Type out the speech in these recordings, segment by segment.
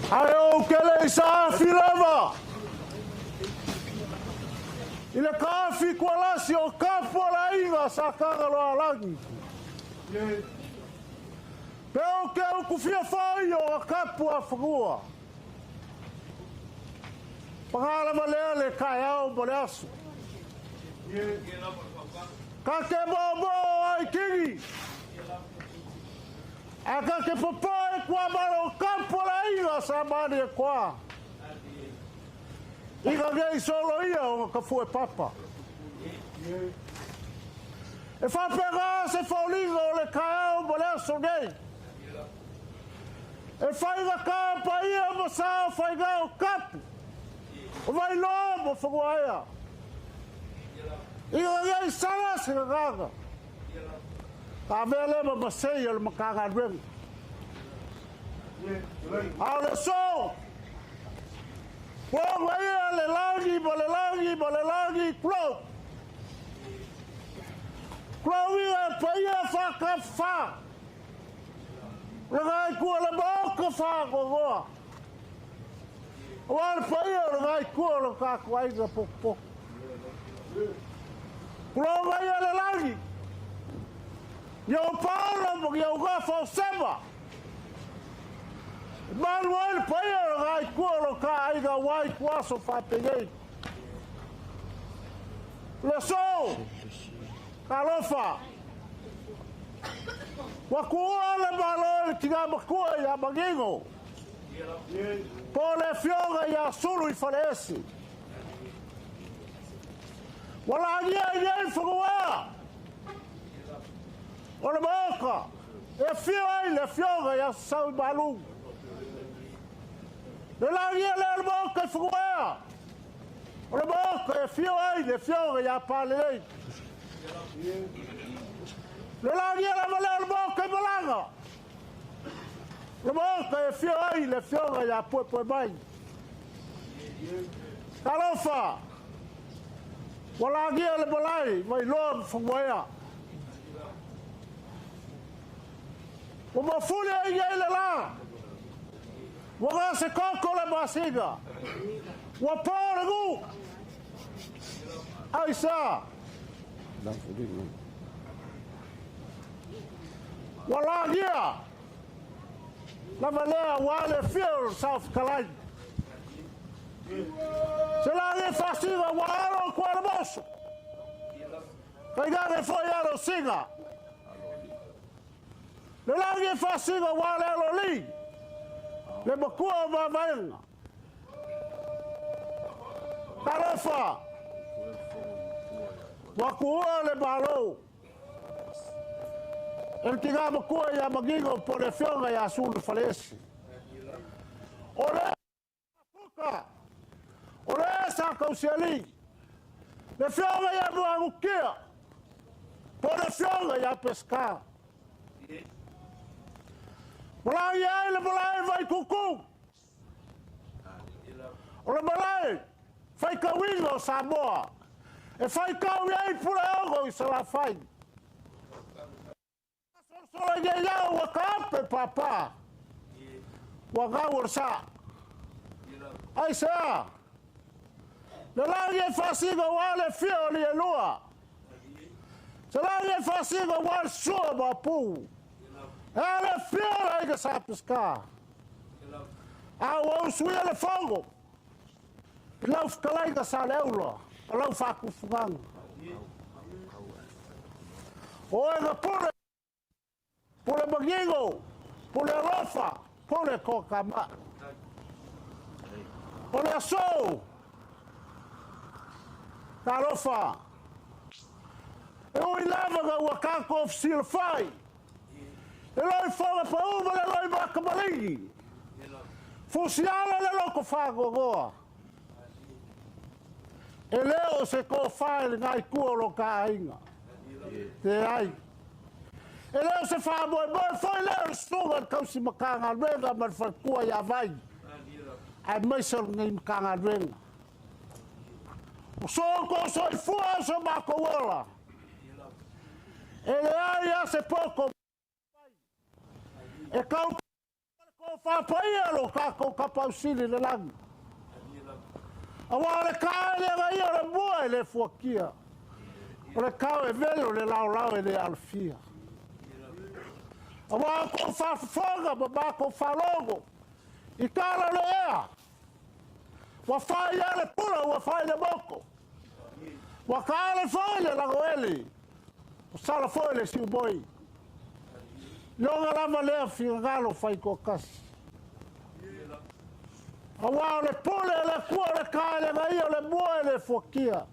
Ae ou te le i saafi lava i le kaafi tualasi o tapu o le aiga sa Tagaloaalagi. Pe ou te utufia foi o tapu afanua. Paga lava lea le taeao ma le aso. Ta te moomoo ai kini. Ae ta te popoe i tuamalo o tapu o le aiga sa Malietoa. Ina ne i soloia ona tafue papa. E faapena se foliga o le taeao ma le aso nei. E faigata paia ma sa o faiga o tapu, o Vailoa ma Fagua. Ina ne i sala se gagana, ta avea lea ma masei o le Matagaluega. A o le aso, ua ia le lagi ma le lagi ma le lagi, tulou. Tulou ia e paia faatafafa, lena itu o le Maota faanoanoa, aua le paia o lena itu o le tatou aiga potopoto. Tulou ia le lagi, i ou paolo ma ni ou gafa o sema, e malu ai le paia o lena itu o lo ta aiga aua ituaso faapenei. Le aso, talofa, ua tuua le Malo i le tina matua ia Manino, po o le afioga ia Sulu i Faleese. Ua lagia i nei fanua o le Maota e afio ai le afioga ia Sauimalu. Le lagia lea o le Maota i fanua o le Maota e afio ai le afioga ia Palelei. Le lagia lava lea o le Maota i Malaga, le Maota e afio ai le afioga ia Puepuemai. Talofa, ua lagia le malae Vailoa ma Fagua. Ua mafuli ai nei le la, ua gase koko le masina, ua po le gu. Aisa, ua lagia lava lea ua le afio o le Saofetalai. Se lagi e faasiga ua alo i Kualamoso. Tainane foi alo o Siga. Le lagi e faasiga ua le alo o Lii. Le matua o Mavaega. Talofa! Ua tuua le Malo e le tina matua ia Manino po o le afioga ia Sulufaleese. O le Puka, o le sa tausialii, le afioga ia Muagututia po o le afioga ia Peseta. Malae ai le malae Vaituutuu, o le malae faitauina o Samoa e faitau i ai Puleono i Salafai. Sola nei au ua taape papa, ua gau o le sa. Aisea? Le lagi e faasino aua le afio o alii e lua. Se lagi e faasino aua le sua ma apu. E a le afio o le aiga Sa Peseta. A ua usuia le fono i lau fetalaiga Saleaula ma lau faatufugaga. O oe na pule, pule manino, pule alofa, pule toatama. O le aso, talofa, e ui lava na ua tatou fesilafai, le loi foga pau ma le loi matamaligi, fusiala le loto faanoanoa, E le o se tofa i lena itu o lo ta aiga. Leai. E le o se faamoemoe foi lea o le susuga i le tausi Matagaluega ma le faletua ia Vai, aemaise o lenei Matagaluega. O so outou soifua o so matou ola, e leai lava se poto e tau Tofa paia lo tatou Tapausili i le lagi. Aua o le ka e le agaia o le mua e le fuatia. O le kao e velo le laolao e le alafia. Aua o tou faafofoga ma matou faalogo i tala o le ea. Ua fai lava le pula, ua fai le moto. Ua taale foi le lagoele, ua sala foi le siumoi. Iloga lava lea finagalo faitoatasi. Aua o le pule a le Atua o le taelega ia o le mua e le fuatia.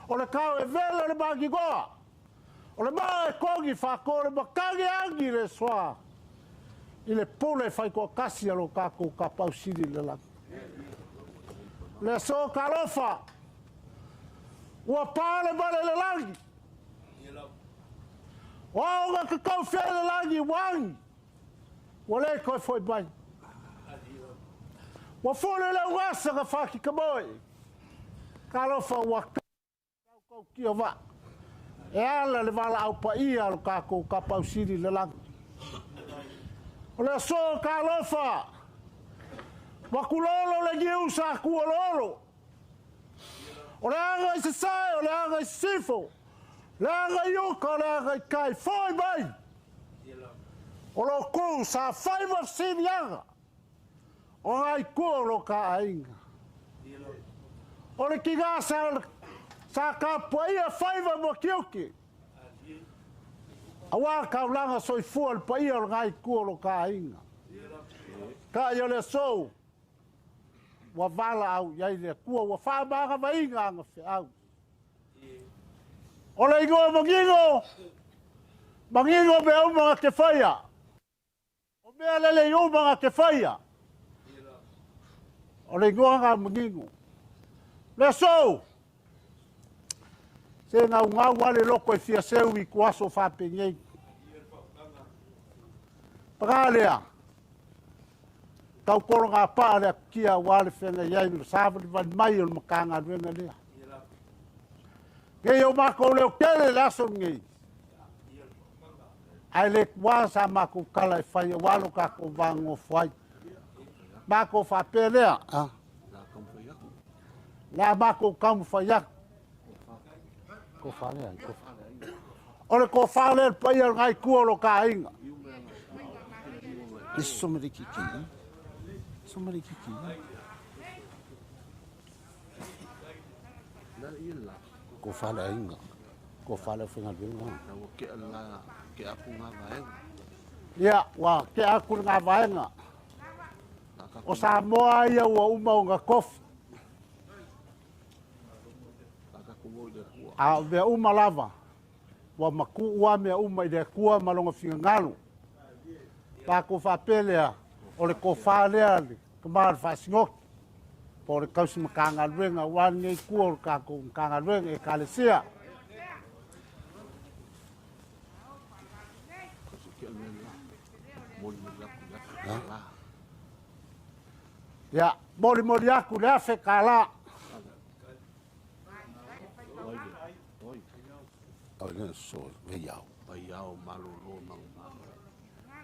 O le tao e vele o le magigoa. O le maa e togi faato le matagi agi le soa i le pule faitoatasi a lo tatou Tapaau Sili i le lagi. Le aso talofa, ua pa le male i le lagi. O ao na tatau fea i le lagi ua agi, ua le toe foi mai. Ua fuli le ugasa na fatikamoe, talofa ua tautau tia vaa. E ala le valaau paia a lo tatou Tapaau Sili i le lagi. O le aso talofa, ua tulolo le niu sa tuoloolo. O le aga i sasae, o le aga i sisifo, o le aga i uta, o le aga i tai, foi mai! O lo tou sa fai ma fesiliaga o nai tua o lo ta aiga. O le tina sa, sa tapuaia faiva ma tiute, aua taulaga soifua le paia o lena itu o lo ta aiga. Tai o le aso, Ua valaau i ai le Atua, ua faamagavaina ana feau. O le igoa manino, manino mea uma na te faia. O mea lelei uma na te faia. O le igoa na manino. Le aso, se gaugau a le loko e fia seu i tuaso faapenei. Paga lea, Tau tologapaa le atutia aua le feagai ai ma le savalivali mai o le Matagaluega lea. Nei o matou leo tele le aso lenei, ae le tuā sa matou tala e fai aua lo tatou va nonofo ai. Matou faapea lea, a, le a matou taumafai atu. O le tofa lea le paia o lena itu o lo ta aiga. Somebody kiki. Somebody kiki. Ko fale ainga. Ko fale whengaluenga. Ia, ua ke aku le ngā vaenga. O Samoa ia ua uma o ngā kofi. A o mea uma lava. Ua maku ua mea uma i le Atua ma lona finagalo. Takou faapea o le tofa lea le tama o le faasigoti. Po o le tausi Matagaluega aua lenei itu o le tatou Matagaluega Ekalesia. Ia, molimoli aku le $1,000.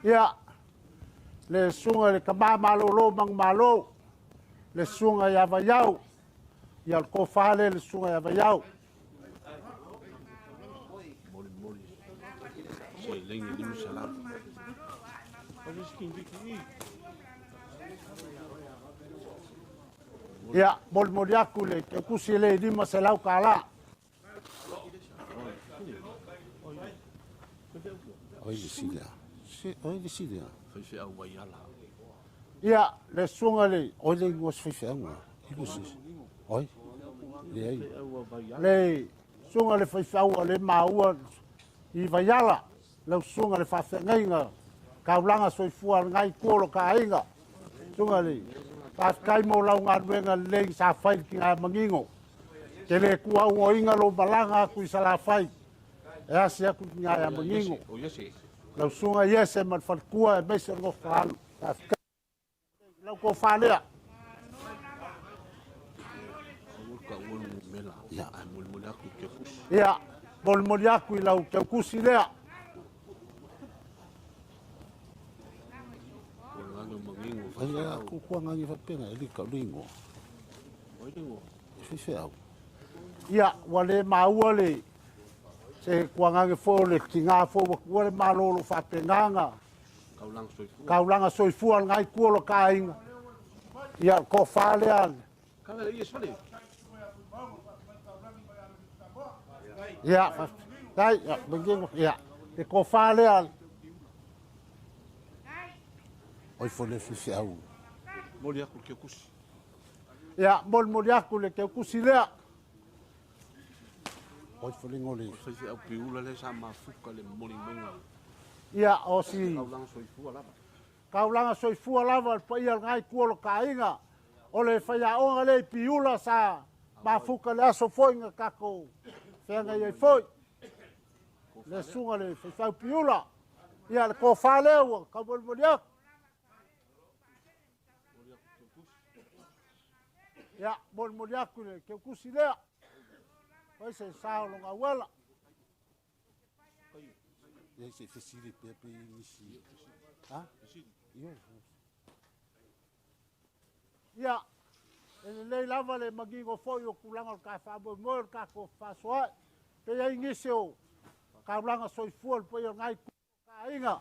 Ia, le susuga i le tama malolo manumalo, le susuga ia Vaiau, ia le tofa lea le susuga ia Vaiau. Ia, molimoli aku le keukusi le $500. Ia, le susuga le... Oi le ingoa se faifeauga. Oi, leai. Le susuga le faifeau le maua i Vaiala, lau susuga le faafeagaiga, kaulaga soifua lengai itu o lo ka aiga. Susuga le faafetai mo lau galuega lelei sa fai i le tiga manino. Te le tuauoina lou malaga atu i Salafai, e asi atu i tiga manino. Lau susuga Iese ma le faletua e maise o le nofo alu. Faafetai. Lau tofa lea. Ia, molimoli aku i lau keukusi lea. Ai a ku ngangi faapena e lika o le ingoa. E faifeau. Ia, ua le maua le se kuagage foi o le tiga foi ua tuua le malo o lo faapenaga. Kaulaga soifua lengai itu o lo ka aiga. Ia, tofa lea. Ia, faafetai, ia, manino, ia, le tofa lea. Oi fo le faifeau. Ia, molimoli aku le keukusi lea. Oi fo le ngole. Ia, o si kaulaga soifua lava le paia o lengai itu o lo ka aiga. O le faiaoga lea i Piula sa mafuka le aso foi na tatou feagai ai foi. Le susuga le faifeau Piula. Ia, le tofa lea ua taumolimoli aku. Ia, molimoli aku le keukusi lea. Fai se sa o longa uela. Ia se fesili pea pe nisi. Ha? Io. Ia, e lelei lava le manino foi o tulaga o le ka faamoemoe o le tatou fefaasoaai. Pe i ai nisi o kaulaga soifua le paia o lengai itu o ka aiga.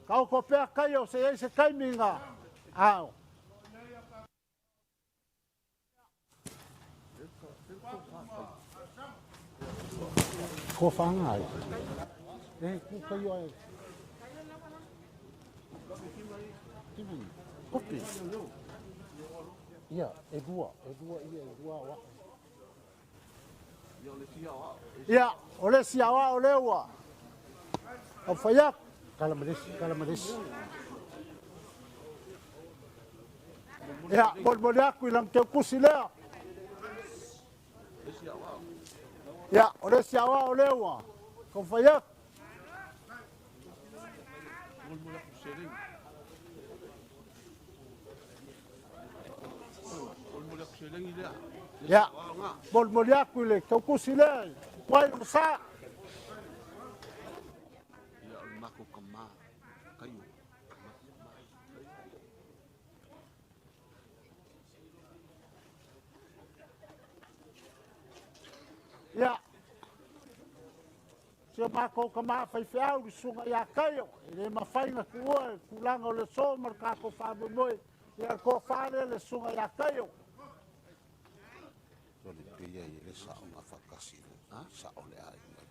Kaoko pea kai o se i ai se taimi ga ao. Ko whanga ai. E, ku kai o ai. Tivi, kopi. Ia, e rua ia, e rua wa. Ia, o le si awa o le ua. O whaiak. Kalamaresi, kalamaresi. Ia, molimoli aku i lang keukusi lea. Ia, o le si awa o le ua. Ko whaiak. Ia, molimoli aku i le keukusi lea. Kuai lo sa. Ia, si o mākou ka maa faifeau le susuga ia Kaio, e le mafai na tuua e tulaga o le aso ma le tatou faamoemoe. Ia tofa lea le susuga ia Kaio. O le pei ai le sao na whakasi le sao le aiga.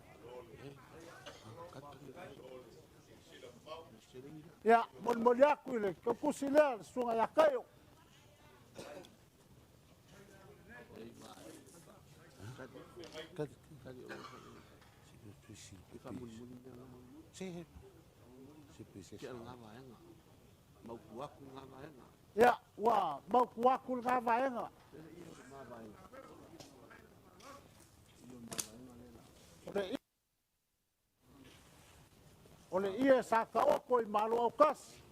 Ia, molimoli atu i le tautusi lea le susuga ia Kaio. Ia, ua mautu atu lena vaega. O le ie sa taoto i Malo Autasi.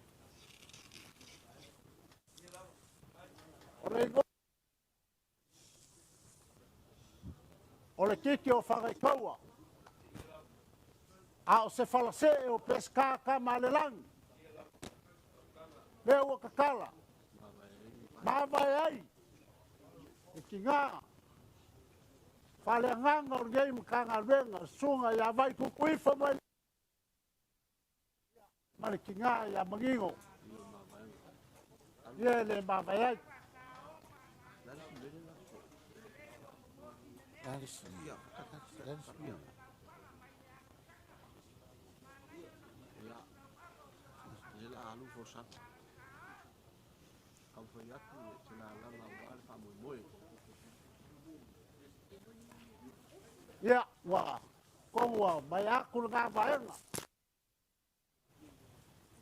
O le kiki o Fagaikaua. A o se falasee o Peseta Tamalelagi. Lea ua tatala. Mavae ai le tiga faaleagaga o lenei Matagaluega, susuga ia Vaitutuifo mai ma le tiga ia Manino. Ia e le mavae ai. Ia, ua tonu ua mai atu lena vaega.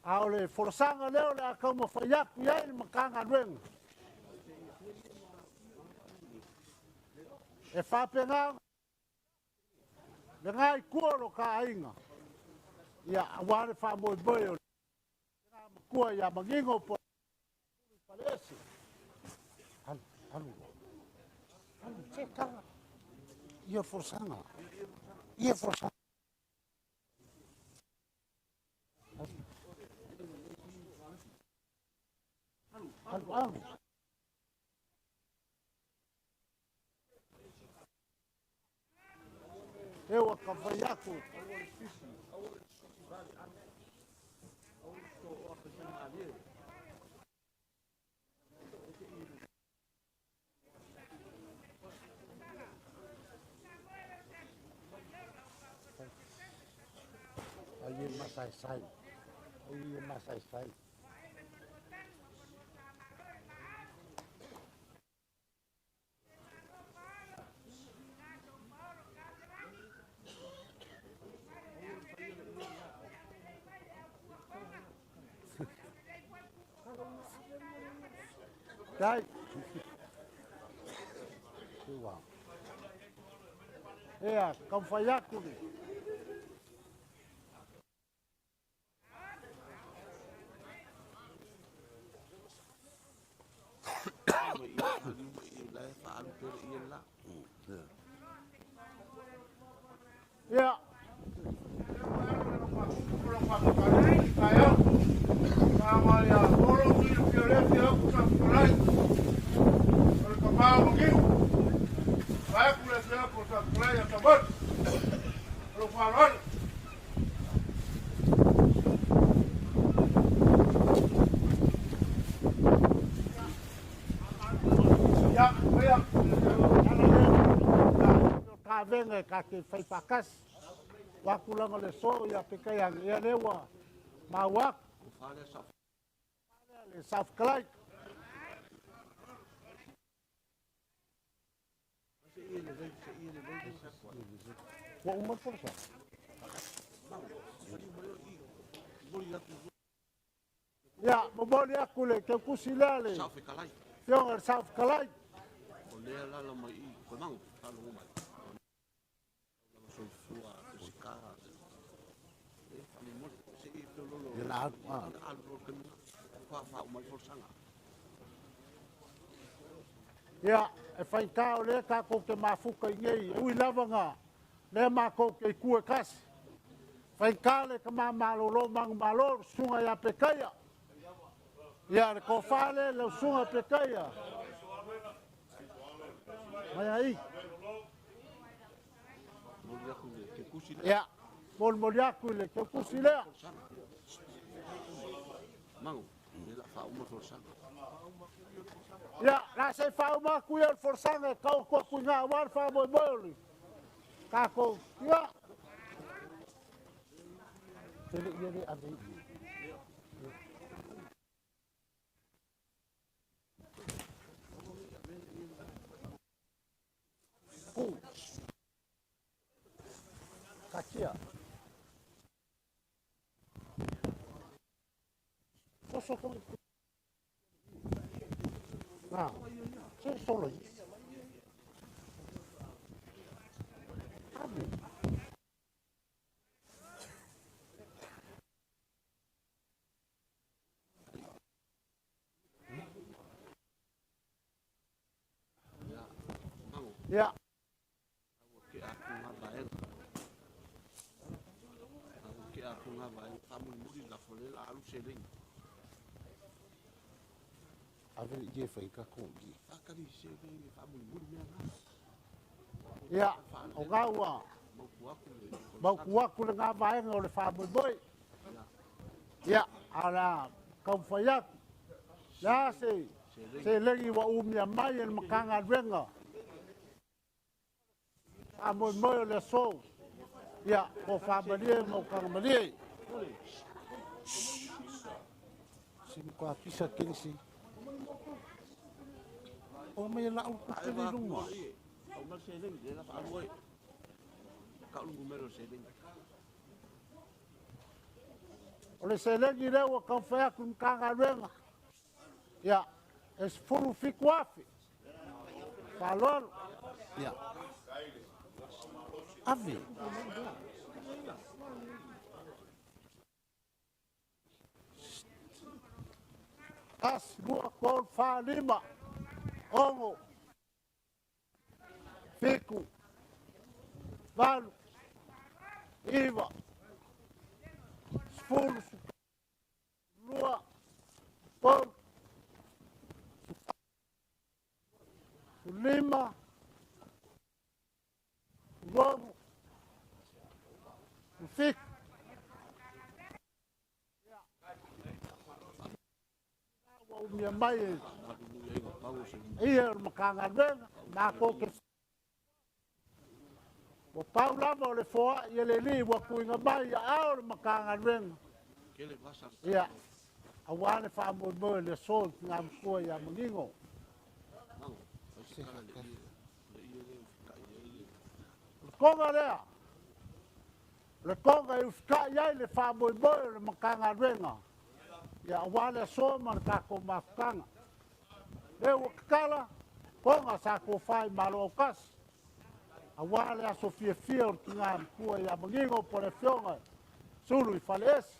A o le folasaga lea o le a taumafai atu i ai le Matagaluega. E faapena lena i tua o lo ta aiga. Ia, aua le faamoemoe o le matua ia Manino po o Faleese. Alu, alu, alu, se tala. Ia folasaga. Ia folasaga. Alu, alu. E ua ka fai atu. Ai e masai sai. Ai e masai sai. Dai. Ea, taumafai atu le. Ia. Ia, ia, ka te whai whakasi. Wakulanga le so ia pe kai anga. Ia le ua maua le South Clyde. Ua uma le folasaga. Ia, momoli atu le teutusi lea le fioga le South Clyde. O lea lala mai i Koemango, faalogo mai. Soifua, Peseta, e faamolemole, se i feololo. Ia la alu, ah. Alu loa le taimi fa fa mai folasaga. Ia, e faigata o lea tatou te mafuta i nei, e ui lava na lea matou te itu e tasi. Faigata le tama malolo manumalo, le susuga ia Pekaia. Ia, le tofa lea, lau susuga Pekaia. Mai ai. Moli atu le teutusi lea. Ia, molimoli atu i le teutusi lea. Mango, le la faauma folasaga. Ia, la se faauma atu ia o le folasaga e tau atu atu i ina aua le faamoemoe o le tatou. Ia. Tele ia le ave i. Pu. Katia. Soso ko. Ah, se solo. Ave. Ia. Ke aku ngā vaega. Ke aku ngā vaega. Whamulimuli la fole la alu seleng. Ave i e whai ka ko i. Whakari seleng e whamulimuli mea ngā. Ia, o gaua. Mauku aku le. Mauku aku le ngā vaega o le faamoemoe. Ia, ala kaumawhai atu. Le a se selegi ua umia mai e le Matagaluega. Faamoemoe o le aso. Ia, po faamalie ma ukagamalie. Se mo ka pisa kenisi. O mai la au ku tele lunga. Au mal seleng le la whaalu ai. Ka ulungu mero seleng. O le selegi lea ua kaumawhai atu i le Matagaluega. Ia, e 17,000. Faaaloalo. Ia. Ave. 1, 2, 3, 4, 5, 6, 7, 8, 9, 10, 2, 3, 5, 6, 7. Ua umia mai e ia o le Matagaluega, matou te ua pau lava o le foai e le alii ua tuuina mai i aao o le Matagaluega. Ia, aua le faamoemoe o le aso i tina matua ia Manino. O le toga lea, o le toga e usitai ai le faamoemoe o le Matagaluega. Ia, aua le aso ma le tatou mafutaga. Lea ua tatala, toga sa tofa i Malo Autasi. Aua le aso fiafia o le tina matua ia Manino po o le afioga Sulu i Faleese.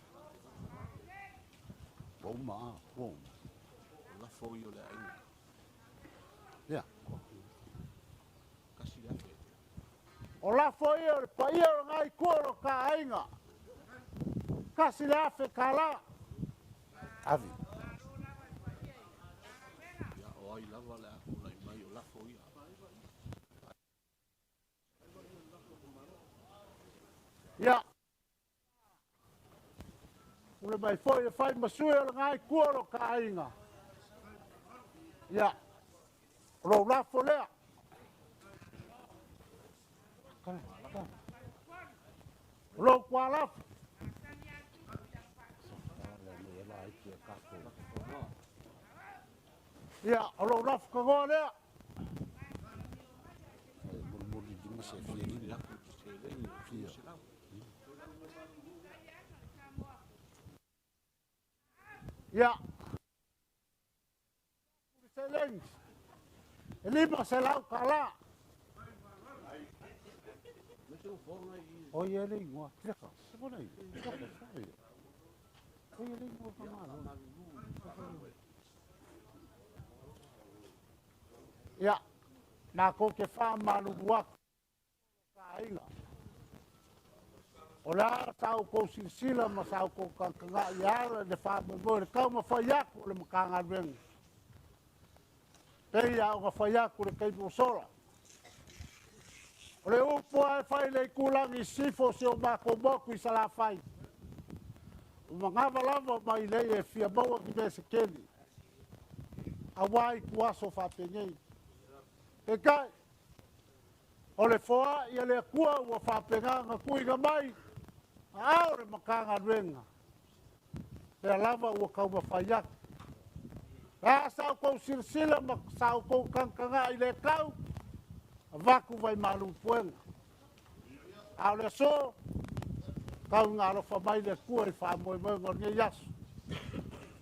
Ua uma a, ua uma. Lafo i o le aiga. Ia. Kasi le afe. O lafo ia o le paia o le ngai kua o lo ka aiga. Kasi le afe kālā. Ave. Ia o ai lava le aku lai mai o lafo ia. Ia. Ule mai foi e fai masui o le ngai kua o lo ka aiga. Ia. O lou lafo lea. O lou kualafo. Ia, o lou lafo kagoa lea. Mulimuli lima se fia lima. Fia. Ia. Seleng. E 500 kālā. O ia le ingoa. Tilaka. Se mona i. Tilaka. O ia le ingoa ka malo. Ia. Nā kou ke wha malulu atu. Ka aiga. O le a sa oukou silasila ma sa oukou kagakaga'i e ala le faamoemoe le taumafai atu o le Matagaluega. Pei a ona fai atu le taimi ua sola. O le upu a e fai le itulagi i sisifo o si o matou motu i Salafai. Ua manava lava mai lei e fia maua ki mea se keli. Auā ituaso faapenei. Peitai, o le foa'i a le Atua ua faapena ona tuuina mai a ao le Matagaluega, lea lava ua taumafai atu. E a sa outou silasila ma sa outou tagatagai i le tau, avatu vaimalu i puega. A o le aso, tau ina alofa mai le Atua i le faamoemoega o lenei aso.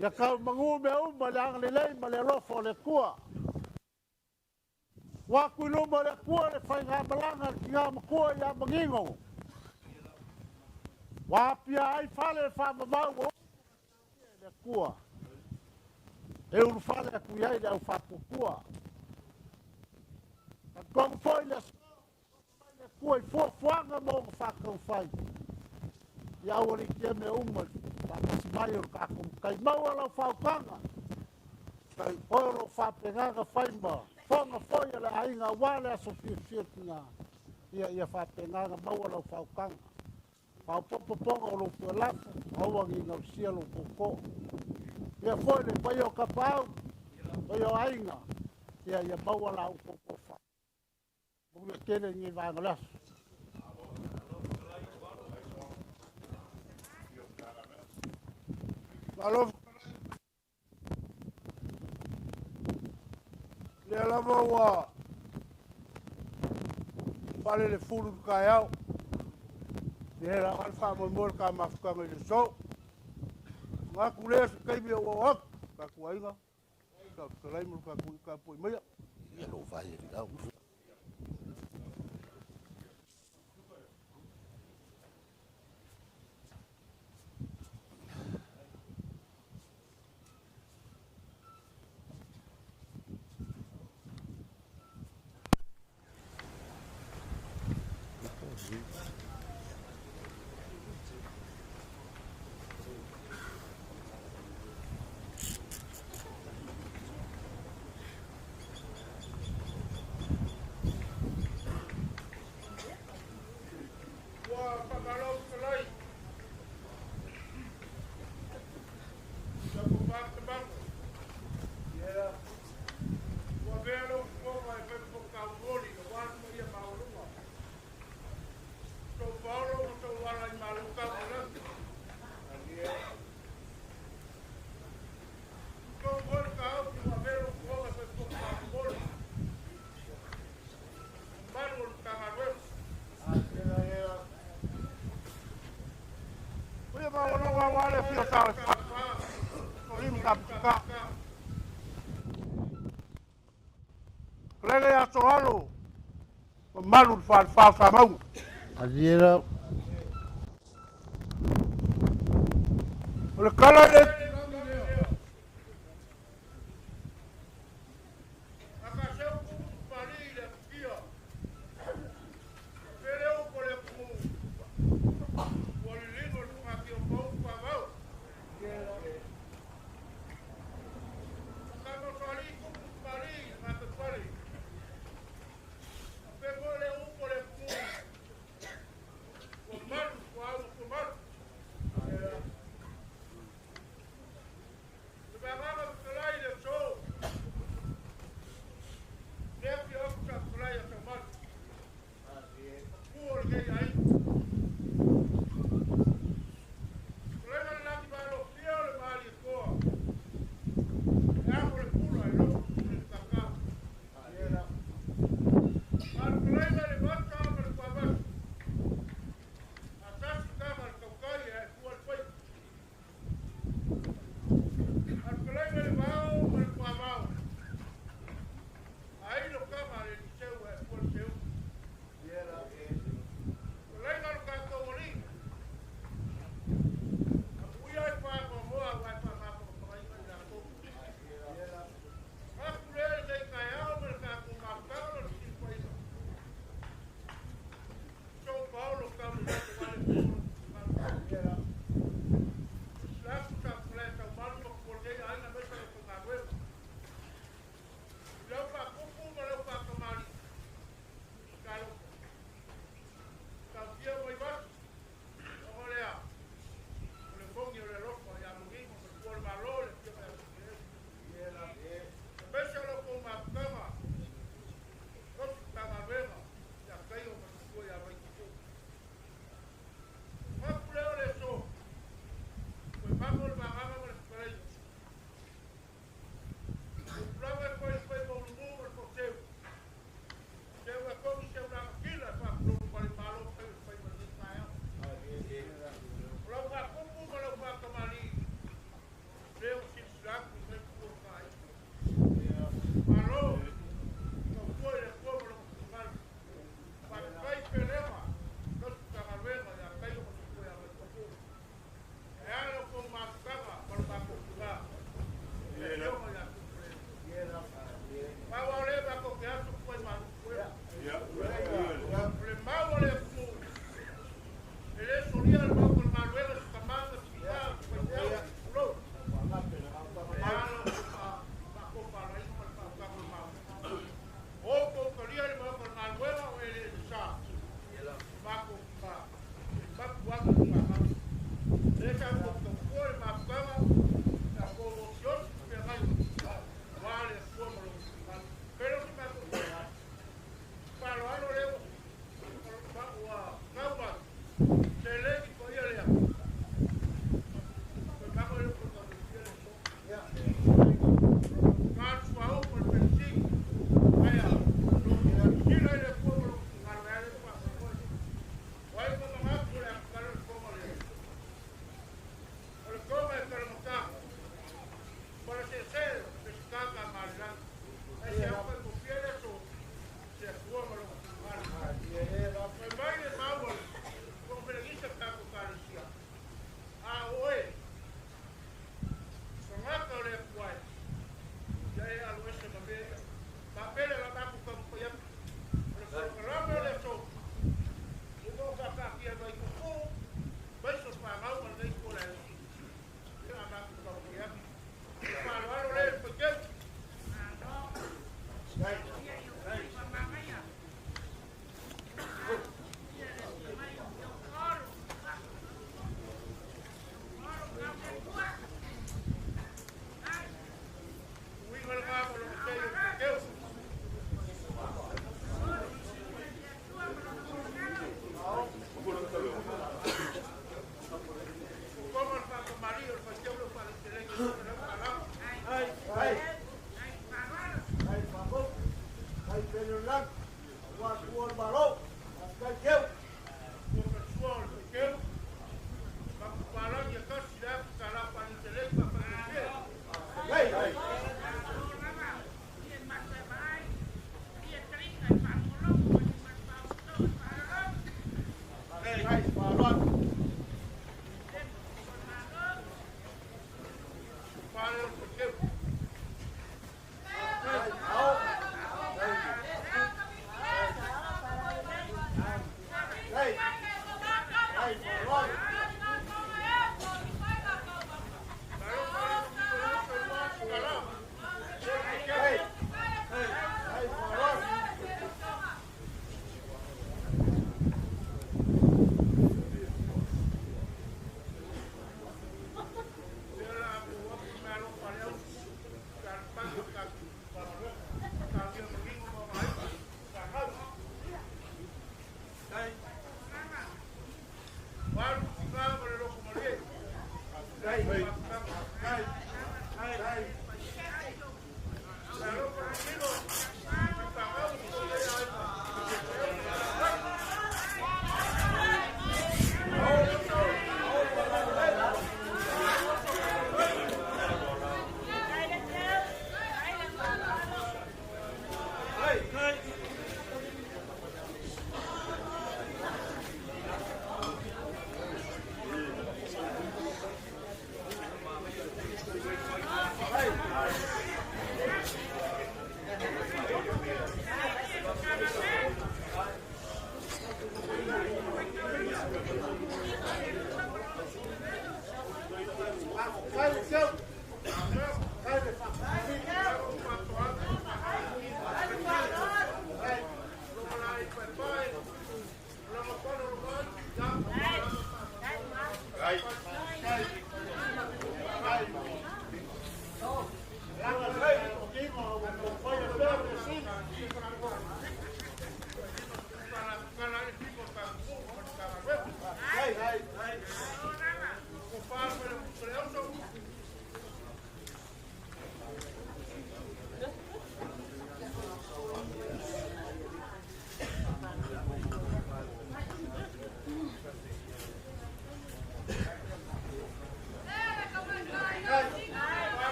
Ia tau manu mea uma i le agalelei ma le alofa o le Atua. Ua atu i luma o le Atua le faigamalaga a le tina matua ia Manino. Ua apia ai fale faamamau ua le Atua. E ulufale atu i ai le au faatuatua. Talitonu foi le aso le Atua i fuafuaga ma ona faataufai. Ia aua ne i tea mea uma i le faatasi mai o le tatou Matai. Maua lau faautaga. Oe o lo o faapena ona fai ma fofoga foi a le aiga aua le aso fiafia o tina. Ia faapena ona maua lau faautaga. Faaopoopo poga o lou tuelafo, aua ne i gausia lou tootoo. Ia foi le paia o Tapaau, paia o aiga, ia maua la outou tofa. Manuia tele i lenei vaega o le aso. Malo lea lava ua fale le fulu i le taeao. Ia Aua le faamoemoe le ta mafutaga i le aso. Manatu lea se taimi o ou oo atu, tatou aiga, lau fetalai ma le tatou tapuai maia. Ia lou vai e au. Ua faamalo fetalai. Ua faatamago. Ua avea lou fofoga e fai ma fofoga taumoli aua le paia maualuga. Tou paolo ma tou ala i malu tau o lagi. Tou foi le taofi ua avea lou fofoga e fai ma fofoga taumoli. Mamalu o le Matagaluega. Paia maualuga aua le afio o Sa Olimu Taputuka. Lele ia Soalo, mamalu le falefa o Samauga. Aliera. O le tala le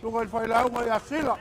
Suga i le failauga ia Sila.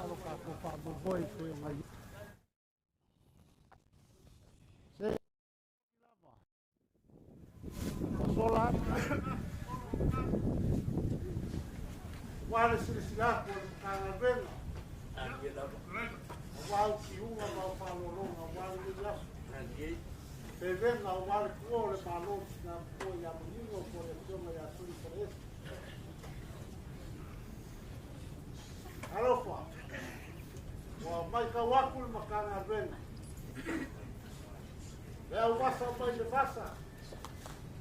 lo kākou faamoemoe pei ona i se lava sola ua le silasila atu o le Matagaluega aua au tiuga ma au faaaloaloga aua lenei aso pevega aua le pua o le Malo i tina matua ia Manino po o le Afioga ia Tuli Faleese. Alofa, ua matau atu le Matagaluega le auvasa mai le vasa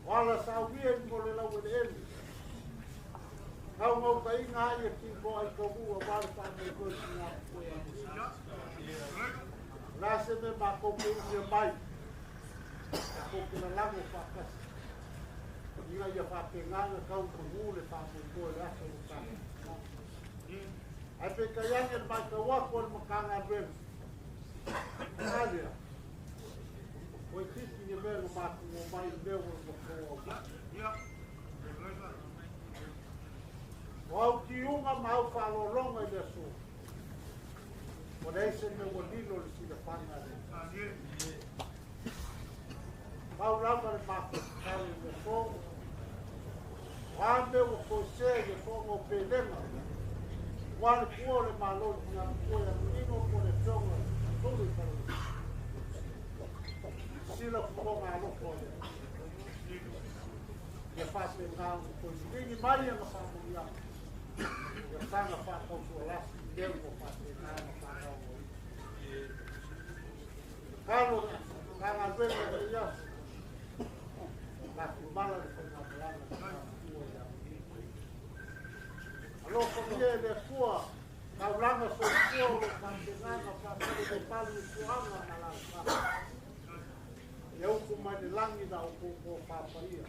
o ala sauia mo le laueleele naunautaiga ai e tino ai taunuu aua le faamoemoe i tina matua ia Manino. O le a se mea matou te umia mai, tatou te lalago faatasi ina ia faapena ona tau manu le faamoemoe o le aso o lo tatou. Ae peitai ane le matau atu a le Matagaluega, a lea, ua itiiti le mea na matou omai i le mea ua outou aumai. O au tiuga ma au faaaloaloga i le aso, ua leai se mea ua lilo i le silafaga a le Atua. Pau lava le matou tatalo i le aso, o a mea ua toesea i le fofoga o Pelega, aua le pua o le Malo i tina matua ia Manino po o le Afioga i Tuli Faleula. Sila fofoga alofa o le Atua. Ia faapena ona toe liligi mai ana faamanuiaga, ia saga faatausualasi i mea ua faapena ona faagaogoina. Tatalo le Matagaluega i lenei aso, lafumala le faigamalaga i tina matua ia Manino. Alofagia e le Atua taulaga soifua o lo o faapena ona faafale i fuaga ma alaalafaga. Ia utu mai le lagi la outou tofa paia,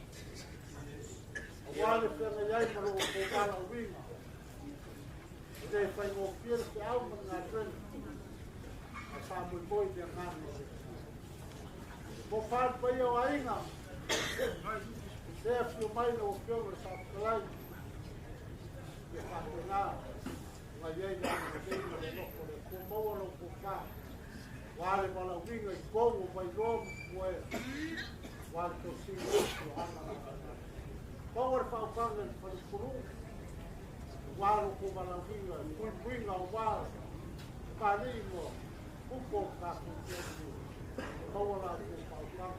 aua le feagai ai ma lo outou valaauina. E le faigofie le feau ma le galuega, ae faamoemoe i le agaga o le Atua. Mo fa le paia o aiga, se afio mai lau Afioga i le Saofetalai, ia faapena ona i ai le agalelei ma le alofa o le Atua. Maua lau tofa, aua le valaauina i totonu o Vailoa ma Puaea, aua le tausiga o afioaga ma afioaga. Maua le faautaga i le falepulu, aua lo outou valaauina i puipuiga aua Papalii ma upu o le tatou atunuu. Maua la outou faautaga.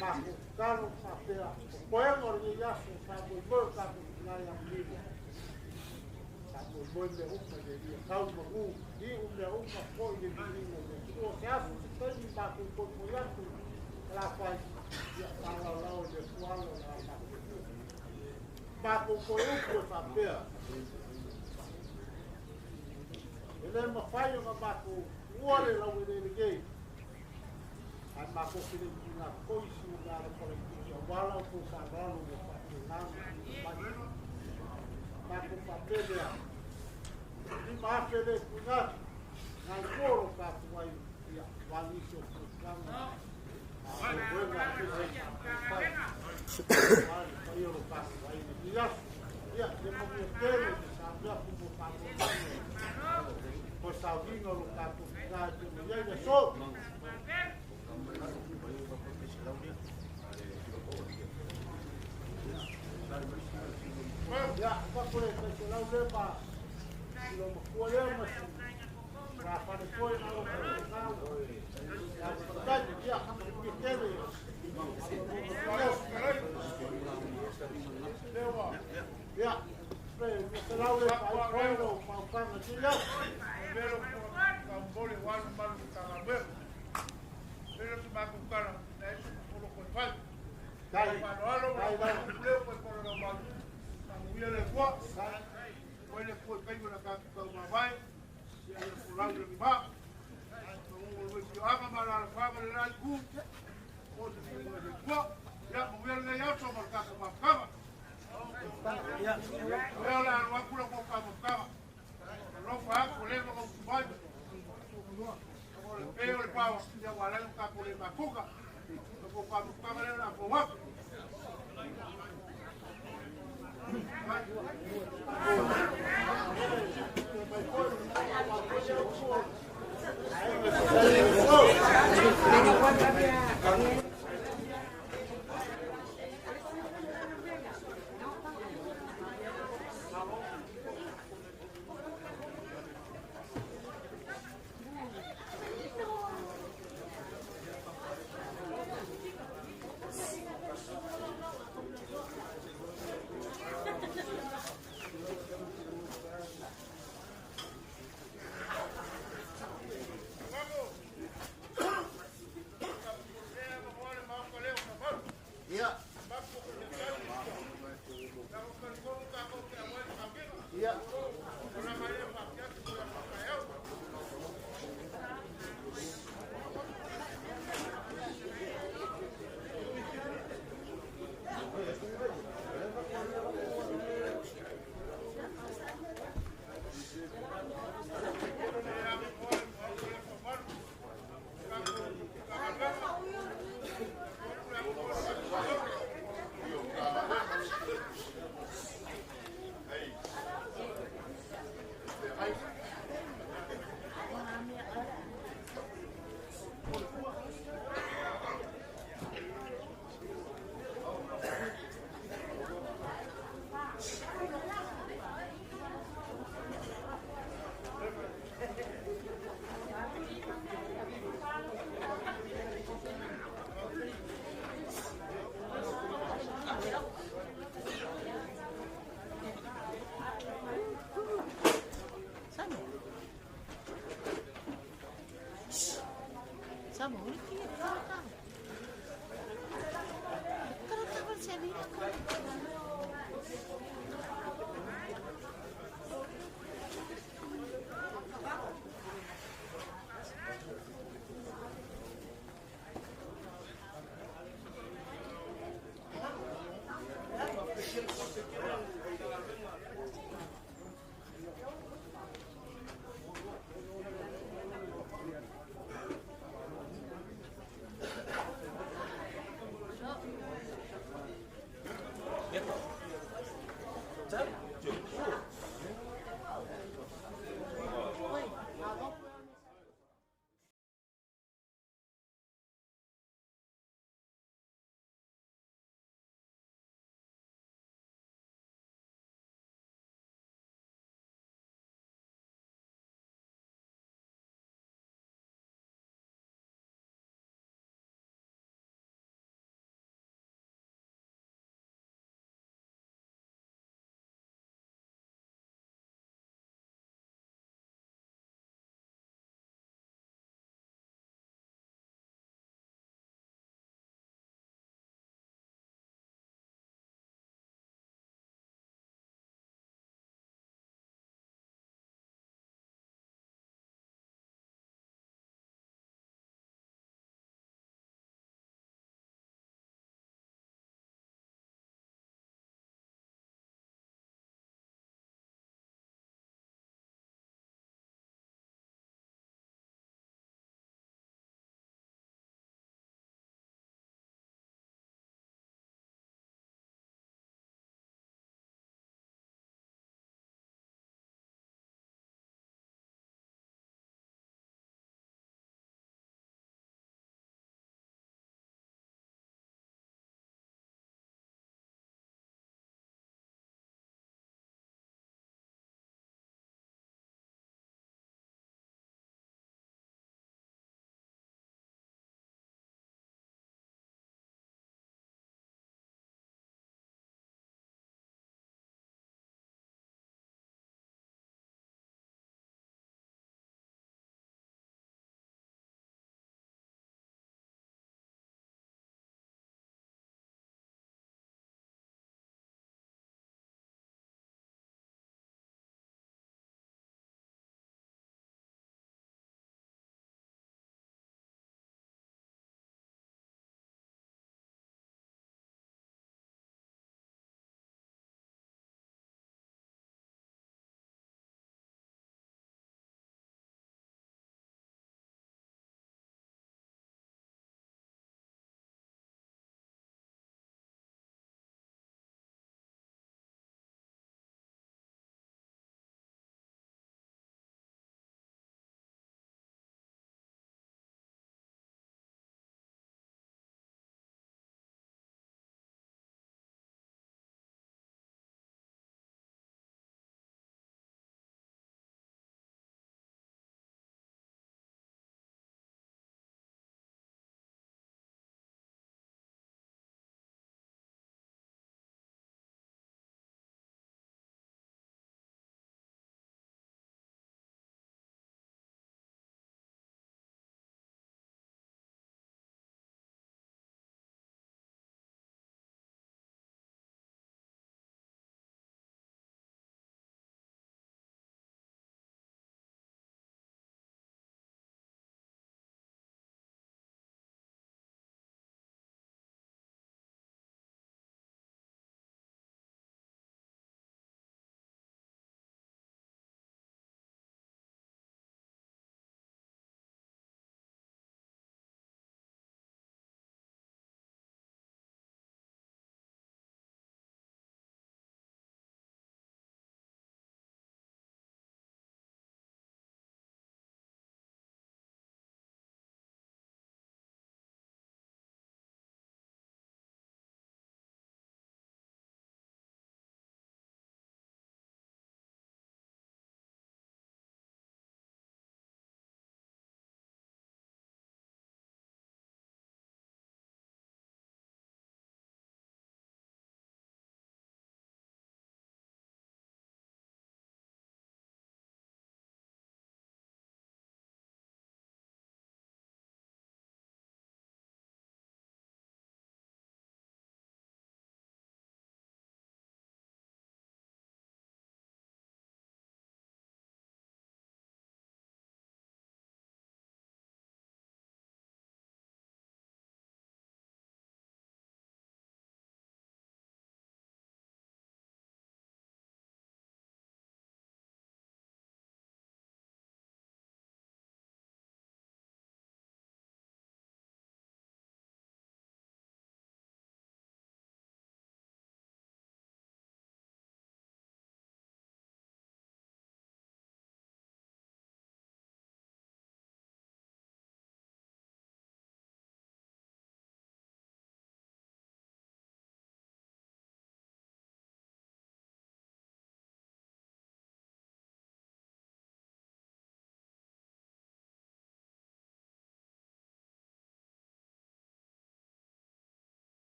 Matou tatalo ma faapea, o toega o lenei aso, faamoemoe o tatou tina ia Manino. Faamoemoe mea uma i le Alii, tau manu, iu mea uma foi le viiga i le Atua. Se aso se taimi matou poipoi atu Salafai, ia faalaolao i le Atua ala o le a matou matou toe upu e faapea, e le mafai ona matou tuua le laueleele nei, ae matou te le i tuuina atu foi sina mea alofa laitiiti aua la outou faaaloalo ua faapena ona tuuina mai. Matou faapea lea, 5,000 le tuuina atu, nai tua o lo tatou ai, ia, aua nisi o fuafuaga faamoemoega a pei ona fai, aua le paia o lo tatou ai i lenei aso. Ia, ia manuia tele le sauni atu mo faamoemoega mo sauniga o lo tatou tina e pei ona i ai le aso. Ia, avatu le 100 lea ma si lou matua lea ma si tulafale foi na alo faapena. Ia, faafetai. Ia, manuia tele. Ia, pe 200 lea faaifo lou faautaga i aso. Dai, dai lava.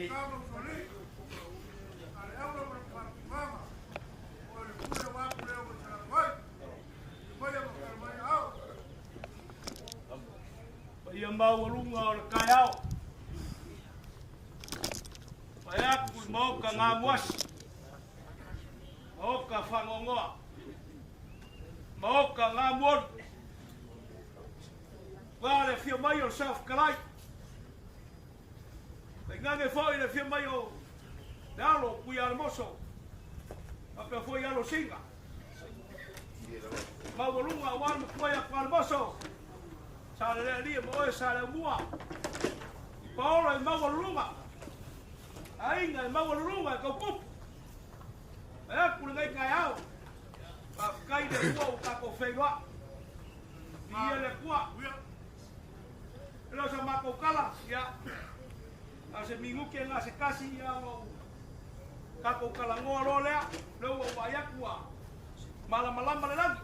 Tama usoalii, Saleaula ma lona faatufugaga, o oe le Pule aua pule e ono selau ai, Tuimaia ma Falemai Aao. Paia maualuga o le taeao. Pae atu i le maota gamuasi, maota faanoanoa, maota gamuoli. Ua le afio mai o le Saofetalai. Tainane foi le afio mai o le alo o Tuialemoso, faapea foi alo o Sina. Maualuga aua le matua ia Tuialemoso, Sa Lelealia ma oe Sa Leaumua. I paola i maualuluga, aiga e maualuluga e tautupu. Vae atu lenei taeao, faafetai i le Atua ua tatou feiloai. Viia le Atua. E le o sa matou tala, ia, na o se minute na se tasi, ia, ona ou tatou talanoa loa lea, lea ua ou vaai atu ua malamalama le lagi.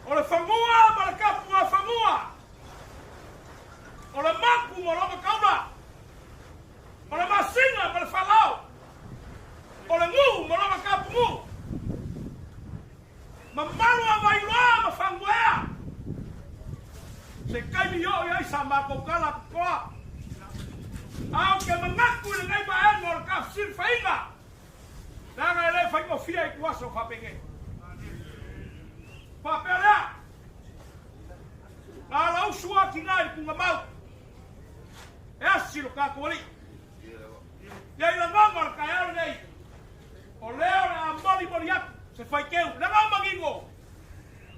O le fanua ma le tapuafanua, o le mapu ma lona taula, o le masina ma le falao, o le nuu ma lona tapunuu, mamalu a Vailoa ma Fanuea. Se taimi oo i ai sa matou tala totoa. Ae ou te manatu i lenei vaega o le tafesilafaiga, leaga e le faigofie i tuaso faapenei. Faapea lea, na alausu a tina i le tugamau, e asi lo tatou alii. Ia i lagona o le taeao lenei, o lea o le a molimoli atu se faiteu, leaga o manino,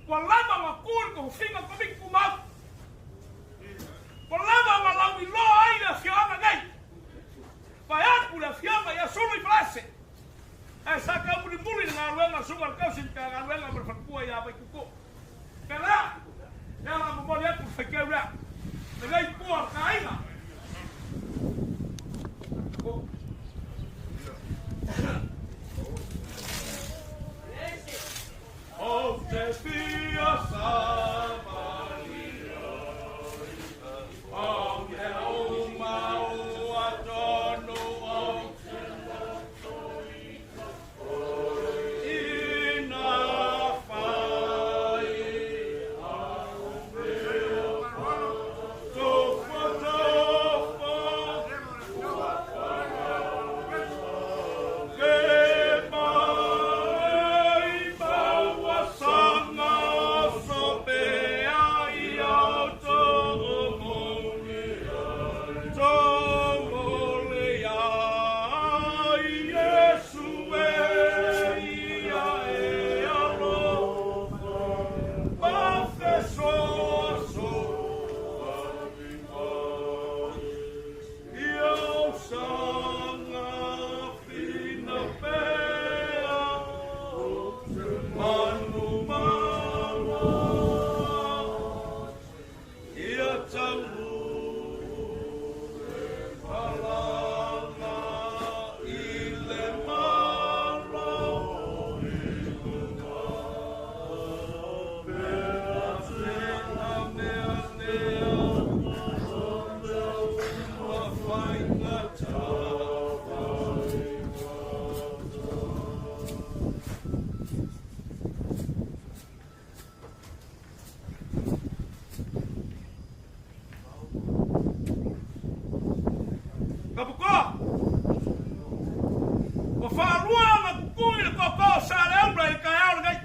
ua lava ona tu i le tofofiga o le Komiti Tumau, ua lava ona lauiloa ai le afioaga nei, vaeatu le afioga ia Sulu i Falease, ae sa taumulimuli le galuega a le Susuga i le Tausi Matagaluega ma le Faletua ia Vaituutuu. Pea lea, lea o le a momoli atu le faiteu lea, lenei pua o le ta aiga. Ou te fia savali ai, o mea uma ua tonu ou te loto i ka Ina whai Tofo tofo Ke mai maua sanga sope ai au Tomole ai Iesu e ia e alofa ma fesoasoani mai i au sanga whina pea manu maua ia tauru Palanga i le malo i luga Te aneanea ma faigata. Kapukoa, ua faalua ona kukū i le tootoo o Saleaula i le taeao lenei.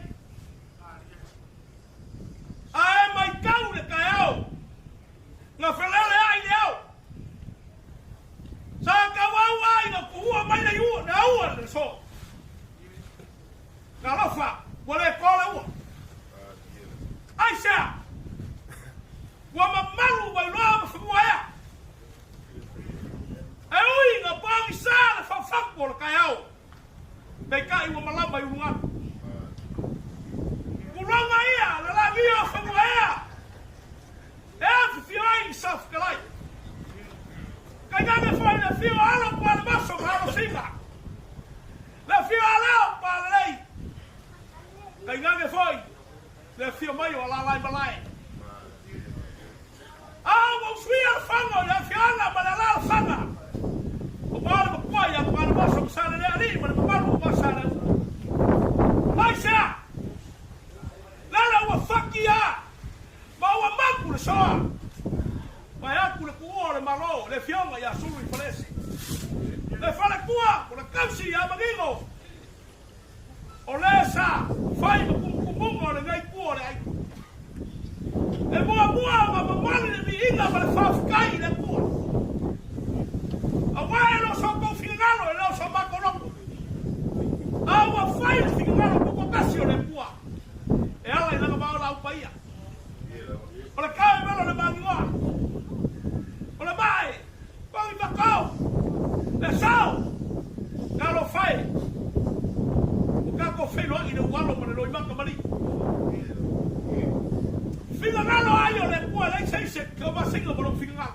A e maitau i le taeao, na feleleai le ao. Sa tauau ai na tuua mai le ua, le aua le so. Talofa, ua le to le ua. Aisea? Ua mamalu Vailoa ma Famuaea. E ui na pagisa le faufautu o le taeao, peitai ua malama i ulugalu. agia o Fanuaea e afifio ai i Safukalai. Tainane foi le afio o Alo Palemaso ma Alo Sina, le afio o Alao Palalei. Tainane foi le afio mai o Alalai Malae. A ua usuia le faga o le afioaga ma le alaalafaga aua le makua ia Palemaso ma Salelealii ma le mamalu aua Saleaula. Aisea? Lele ua faki a ma ua mapu le soa. Vaeatu le tuua o le Malo, le Afioga ia Sulu i Faleese. Le faletua o le tausi ia Manino, o le sa fai ma tumutumuga o lenei itu o le aiga. E muamua ona momoli le viiga ma le faafetai i le Atua, aua e le o so outou finagalo, e le o so matou loto, a ua fai le finagalo tutoatasi o le Atua e ala i lana vaolaau paia. O le tau e velo le magigoa, o le mae pogi makao, le sao talofa e, ua tatou feiloai i le ualo ma le loimata maliu. Finagalo ai o le Atua e leai se isi e taumasina ma lou finagalo.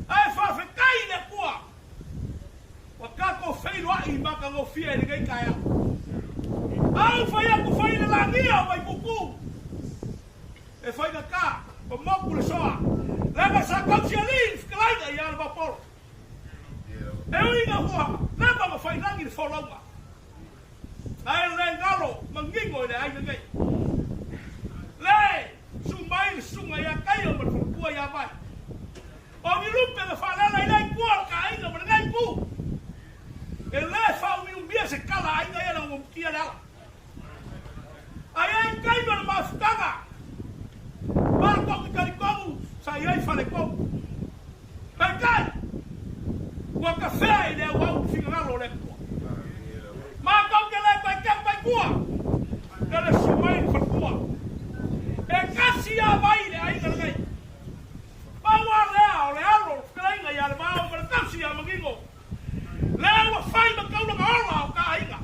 Ae faafetai i le Atua ua tatou feiloai i matagofie i lenei taeao. Au fai atu fai le lagia o Vaitupu e faigata ma moku le soa leaga sa tausi alii i le fetalaiga ia Alevapolo. E ui ina ua leva ma failagi le folauga, ae le galo manino i le aiga nei. Le su mai le susuga ia Kaio ma le faletua ia Vai. O ni lupe na faalele i lea itu o le ka aiga ma lenei itu. E le faaumiumia se kala aiga ia leaga ua mutia le ala. Ae ai taimi o le mafutaga, matou te talitonu sa i ai faletonu. Peitai, ua tafea i le auau le finagalo o le Atua. Matou te le taitau taitua, na le susu mai le faletua. E tasi a vai le aiga lenei. Pau a lea o le alo o le fetalaiga ia Levao ma le tausi ia Manino, lea ua fai ma taulaga ola o ta aiga,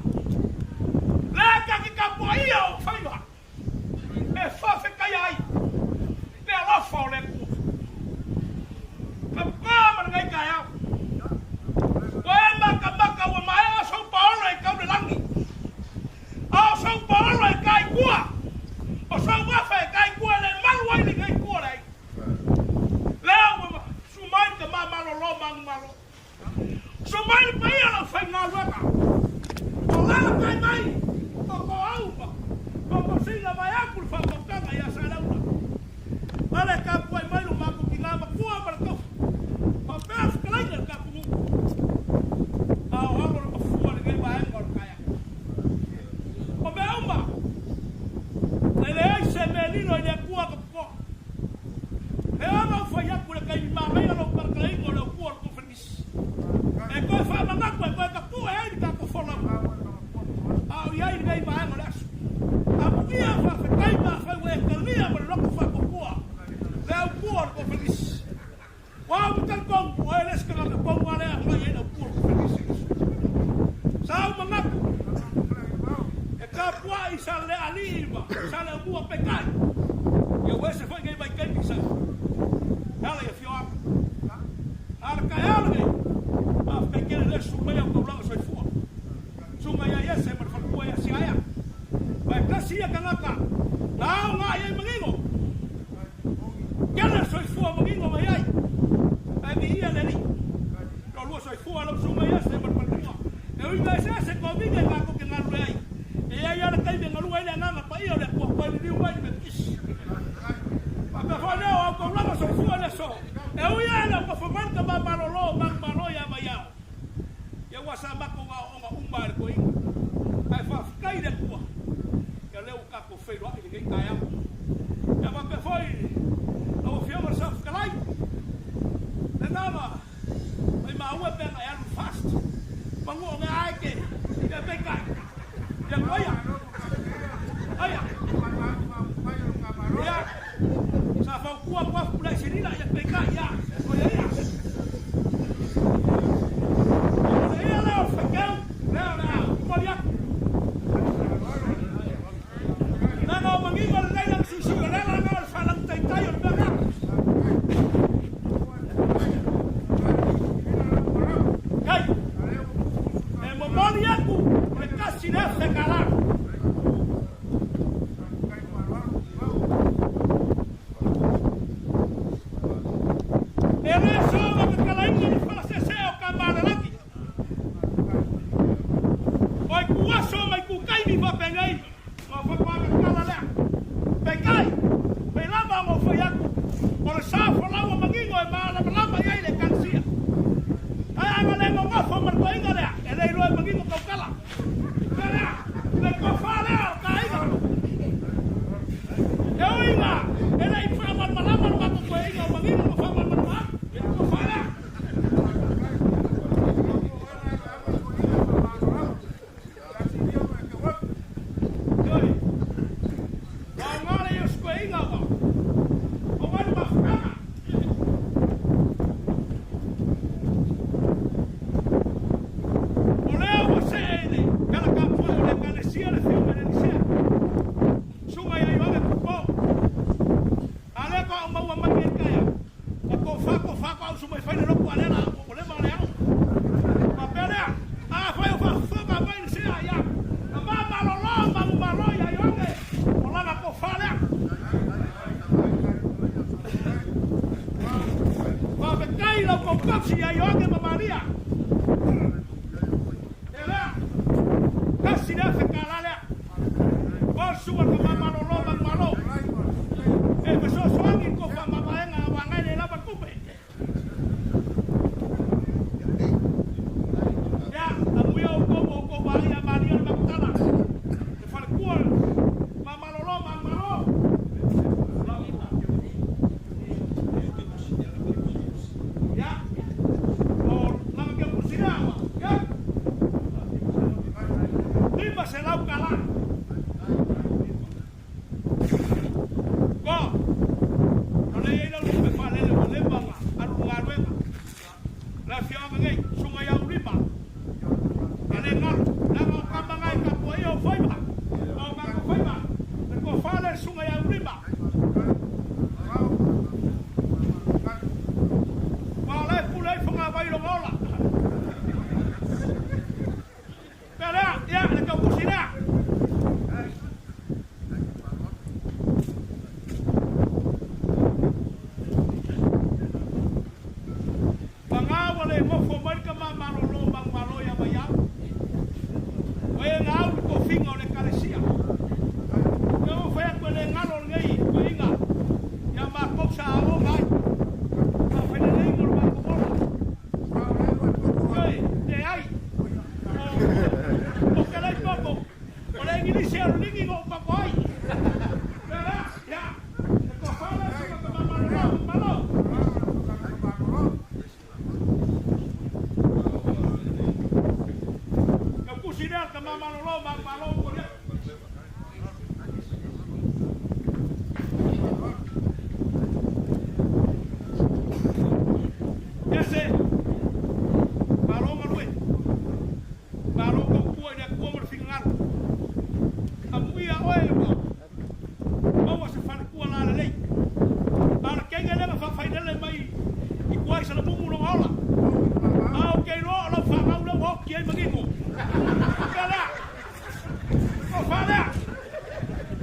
lea ta te tapuaia ou faiva e faafetaia ai le alofa o le Atua. Ka pa ma lenei taeao, ua e matamata ua maea sou paolo e tau le lagi, a o sou paolo e ta i tua, o sou afa e ta i tua e le malu ai lenei itu o le aiga. Lea ua susu mai le tama malolo manumalo. Susu mai le paia o le aufaigaluega. O lalatai mai o Toau ma Totosina vaeatu le faatautaga ia Saleaula. Ale tapuai mai lo matou tina matua ma le tofi. Faapea fetalaiga i le tatou nuu. A o alo le mafua i lenei vaega o le taeao. O mea uma, e leai se mea lilo i le Atua ka popoa. He aha u fai atu i le taimi manaia lou talatalaina o le Atua o le Kofelikisi? E toe faamanatu e toe tapue ai le tatou folauga a o i ai lenei vaega o le aso. Amuia faafetai ma afai ua e talia ma le loto faatuatua le Atua o le Kofelikisi. Ua ou talitonu o oe le isi tagata tonu a lea e agai ai le Atua o le Kofelikisi i le aso. Sa ou manatu e tapuai sa le alii ma sa le aumua peitai ia ua ese foi nei vaitaimi sa e ala i afioaga. A o le taeao lenei, faafetai tele le susu mai au taulaga soifua. Susuga ia Iese ma le faletua ia Siaea. Ma e tasi ia tagata na aoga i ai manino. Tele le soifua manino mai ai, ae viia le Alii. Toalua soifua lau susuga Iese ma le faletua. E ui ina eseese kovine tatou te galulue ai, e i ai lava le taimi e galue ai le Agaga Paia o le Atua toe liliu mai i le Metotisi. Faapea foi lea o au taulaga soifua i le aso, e ui lava ina ua nofo mai le tama malolo o manumalo ia Vaiao, ia ua sa matou aoaoga uma i le toeaina. Ae faafetai i le Atua, ia lea ua tatou feiloai i lenei taeao. Ia faapea foi lau Afioga i le Saofetalai, lena ma Mai maua pe ana e alu fast. Manu o mea ae ke ia peitai. Ia koia. Aia. Ia. Sa fautua atu afu pulai silila ia peitai ia. Koia ia. O le ia lea o le faiteu, lea o le a momoli atu. Leaga o manino 1,000 kala. E le soga ka kalaina le falasese o ka malalagi. Oi kuaso mai ku kaimi fa pengai. Ma fa kwa ka kala lea. Pekai. Pe lama mo fai aku. O le sa fo lau o mangingo e malamalama i ai le kansia. Ai anga le ngongofo ma le toaiga lea. E le iloa e mangingo kaukala. Pe lea. Le kofa lea o ka aiga. E oiga. E le i whaamalamalama le matou toeaiga o mangingo ma whaamalamalama atu. E kofa lea. Oi. Wa ngale yo skoinga wa. O wani mafukanga. O lea ua see i le kalakapua o le ekalesia le fio le nisea. Suga ia Ioane Kupo. A lea ko au maua mai e kaia. O ko fa ko fa ko au su mai fai le loku a lea la o le ma le au. Ma pea lea. A fai o fa foka mai le sea ia. A ma malolo ma mu malo ia Ioane. O lana ko fa lea. Fa fe kai lau ko kapsi ia Ioane ma Maria. E lea. Kasi lea fe kala lea. O sua ka ma malolo ma malo. E fesoasoani ko fa mamaenga a wagai le lava tupe. Ia, amuia o kou o kou vaai a Maria le Makutala. Le falekua ma malolo ma malo. Ia, o lava ke pusina wa. Ia. 500 kala. Ko. No le ia lau lupe whalele o le manga alu ngaluega. La fioga nei, sunga ia urima. Ale ngalu, langa o kamba ngai ka pua ia o whaiva. O ngako whaiva. Le ko whale sunga ia urima. Wa le pule i whanga vai longa ola. Pea lea, ia, le kau kusi lea. Pagawa le mofo mai ka malolo malo ia mai au. O e ngau i kofinga o le kalesia. Ia o whai aku le ngalo nei ko inga. Ia mākou sa ao ngai. Ma whaine nei mo le mākou mola. Oi, te ai. O ke lei poko. O le ingilisi a lingi ngo pako ai. Pea lea, ia. Le ko whala sunga ka malolo malo. Ka kusi lea ka malolo malo ko lea. Ia se. Malo malue. Malo ko kua i le kua mo le fingalo. Amuia oe wa. Maua se falekua la lelei. A le kenga lea whawhainele mai i kua i sa le mumu longa ola. A o ke iloa o lau whangau lea ua hoki ai mangingo. Pea lea. O wha lea.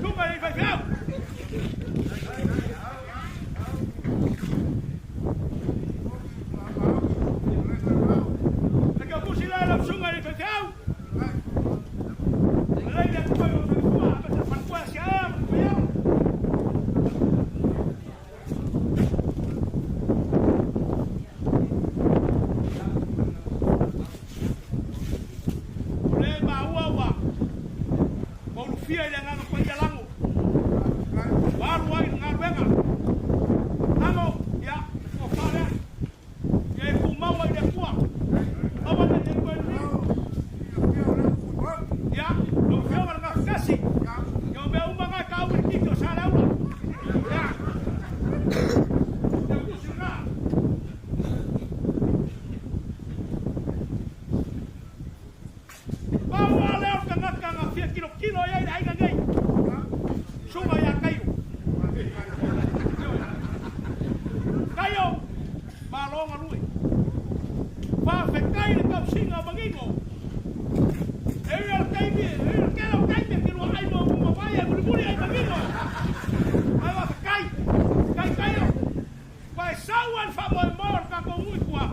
Tunga i whaiwhiau. Le ka pusi lea lau sunga i whaiwhiau. Lei le kua i o whaikua. A se whalekua si aea ma whaiau. O le maua ua. Ua ulufia i le agaga paia lago. Ua alu ai i le galuega. Lago, ia, le tofa lea. Ia e tumaua i le Atua. Aua ne i toe liliu. Ia, lau afioga le gafatasi. Ia o mea uma ga e taua i le kiki o Saleaula. Ia. Ia tusi lena. Pau lava lea o le tagata na fia kilokilo ai ai le aiga nei. taimi, e tele o taimi e te lua ai mo mo vai e mulimuli ai manino. Ai wa kai, kai kai o. Vai sau al fa mo mo ka ko ui kua.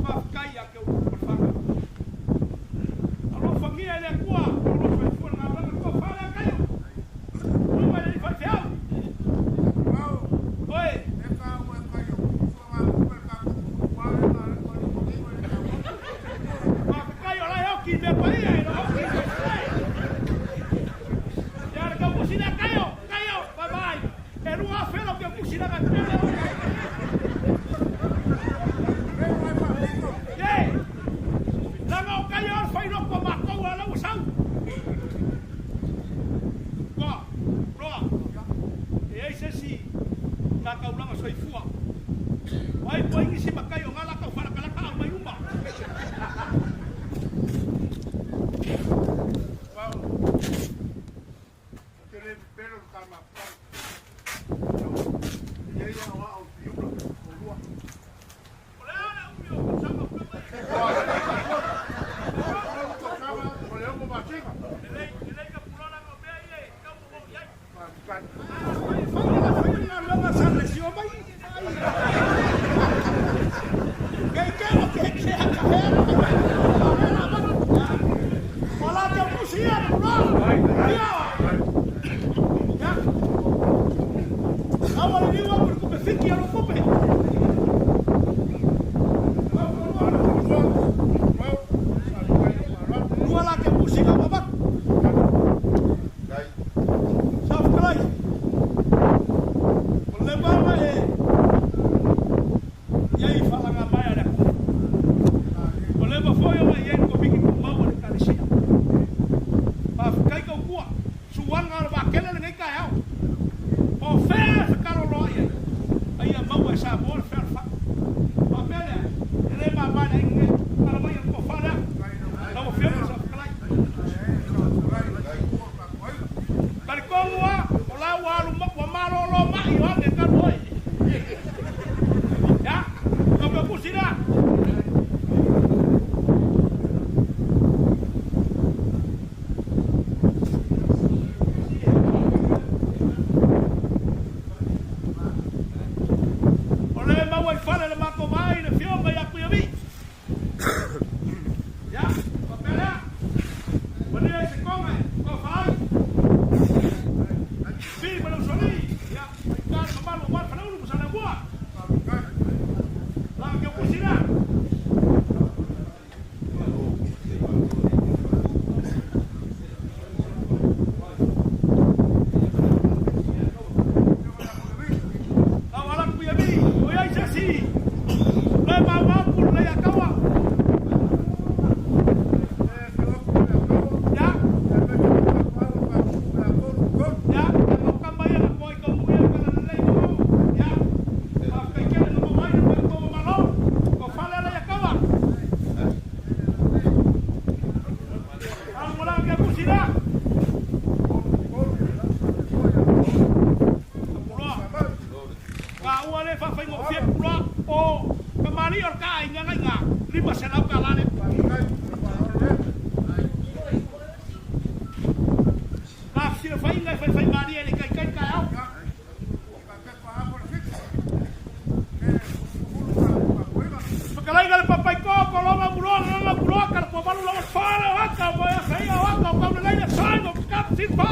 Fa kai a ke u por fa. Alo fa ngia le kua, alo fa fu na ba ko fa le kai. Nu mai le fa fiau. Oi. Fa kai o la yo ki me pa ia no ki me pa. Ya le ka pusina kayo, kayo, bye bye. E lua felo ke pusina ka tele. Ye. Langa o kayo al fai no ko ma ko ala o sau. Ko. Roa. E ai se si ta ka ulanga soifua. Ai po ingi si makai o ngala ka fara kala ka mai uma. O le ala umi o ka sanga ka mai. Lelei, lelei ka pulona ko mea ia e kau mo iai. O le mama e ia i whalanga mai a le akua. O le mafoi o mai ko miki ku mau le kalesia. Pa kai ka kua, suanga le vakele le ngai kai au. O fea se karo loa ia. Ai a mau e sa mo le fea fa. Pa pele, e le ma mai le ngai ala mai ko fa le. La o fea sa kalai. Kali kongua, o la wa lu ma wa malo lo ma i o nge ka loi. Ya, ko me pusina. O le mau ai fale le mako mai le fionga ia kuia mi. Ya, pa pele. Mani ai se konga, ko fai. Fi ma lo soli. Ya, ai ka ka malu wa fala ulu sa na bua. La ke pusina. La wala kuia mi. O ia se si. Le mau mau pul le akawa. Ya, ya, ka kamba ia na koi ka muia ka na lei mo. Ya. Pa kai kele no mai no ko malo. Ko fala le akawa. Al wala ke pusina. Puloa. Ka ua le fa fai ngo fie puloa o ka mali o ka ai nga nga lima se lau ka lale. Ka fie fai ngai fai fai mali ele kai kai kai au. Pakalai ga le papai ko ko longa puloa longa puloa ka po malu longa fara wa ka mo ya sai wa ka ka le le sai mo ka sin fa.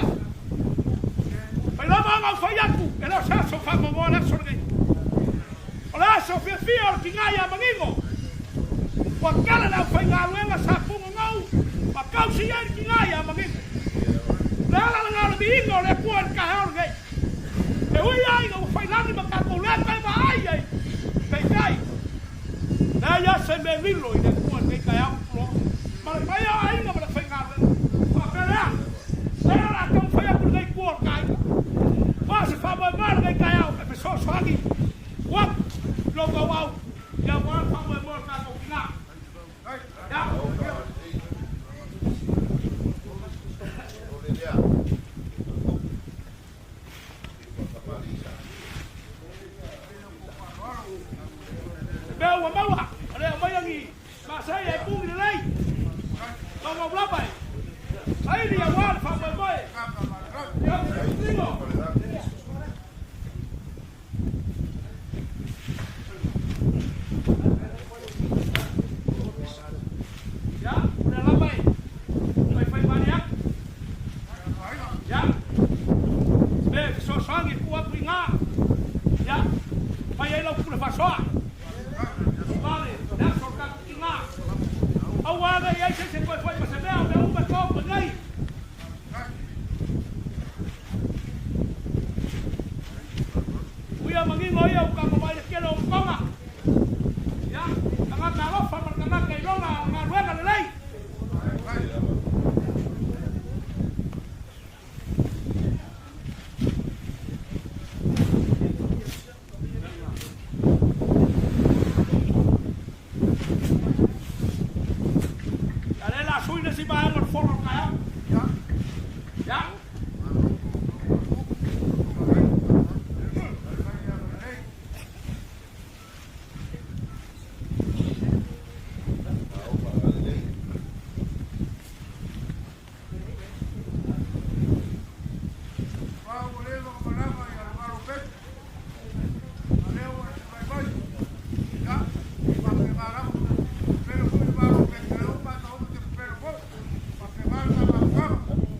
Fai la manga fai aku e lo sa so fa mo mo la so ngai. Ola so fia fia o ki ngai a mangingo. Wa kala la fai nga luenga sa pungo ngau. Pa kau si ai ki ngai a mangingo. Le ala la ngau le ingo le kua le ka hao ngai. E ui ai ngo fai lani ma ka ko le kai ma ai ai. Kai kai. Na ia se me lilo i le kua ngai kai au pulo. Ma le fai ai nga ma le fai nga luenga. Pa pele. Le ala ka fai aku ngai kua kai. Pa se fa mo ma ngai kai au e so so agi. Wa lo ka wau. Ia wa fa mo mo ka ko kina. Ya. Mea ua maua, o lea mai angi, ma mau lava e. Saili auā le faamoemoe. Ia ligo. Ia, o lea lava e. Faifai malie atu. Ia. Pe fesoasoani e tuu atu i ina. Ia, fai ai lau pule faasoa. Aua le aso o le tatou tiga. Aua ne i ai se isi e toe foi ma se mea, o mea uma e taoto i inei. Uia manino ia ua tatou vaai i le tele o matoga. Ia, tagata alofa ma le tagata i lona galuega lelei. Ia lea o le a sui le isi vaega o le fono o le taeao. Ia.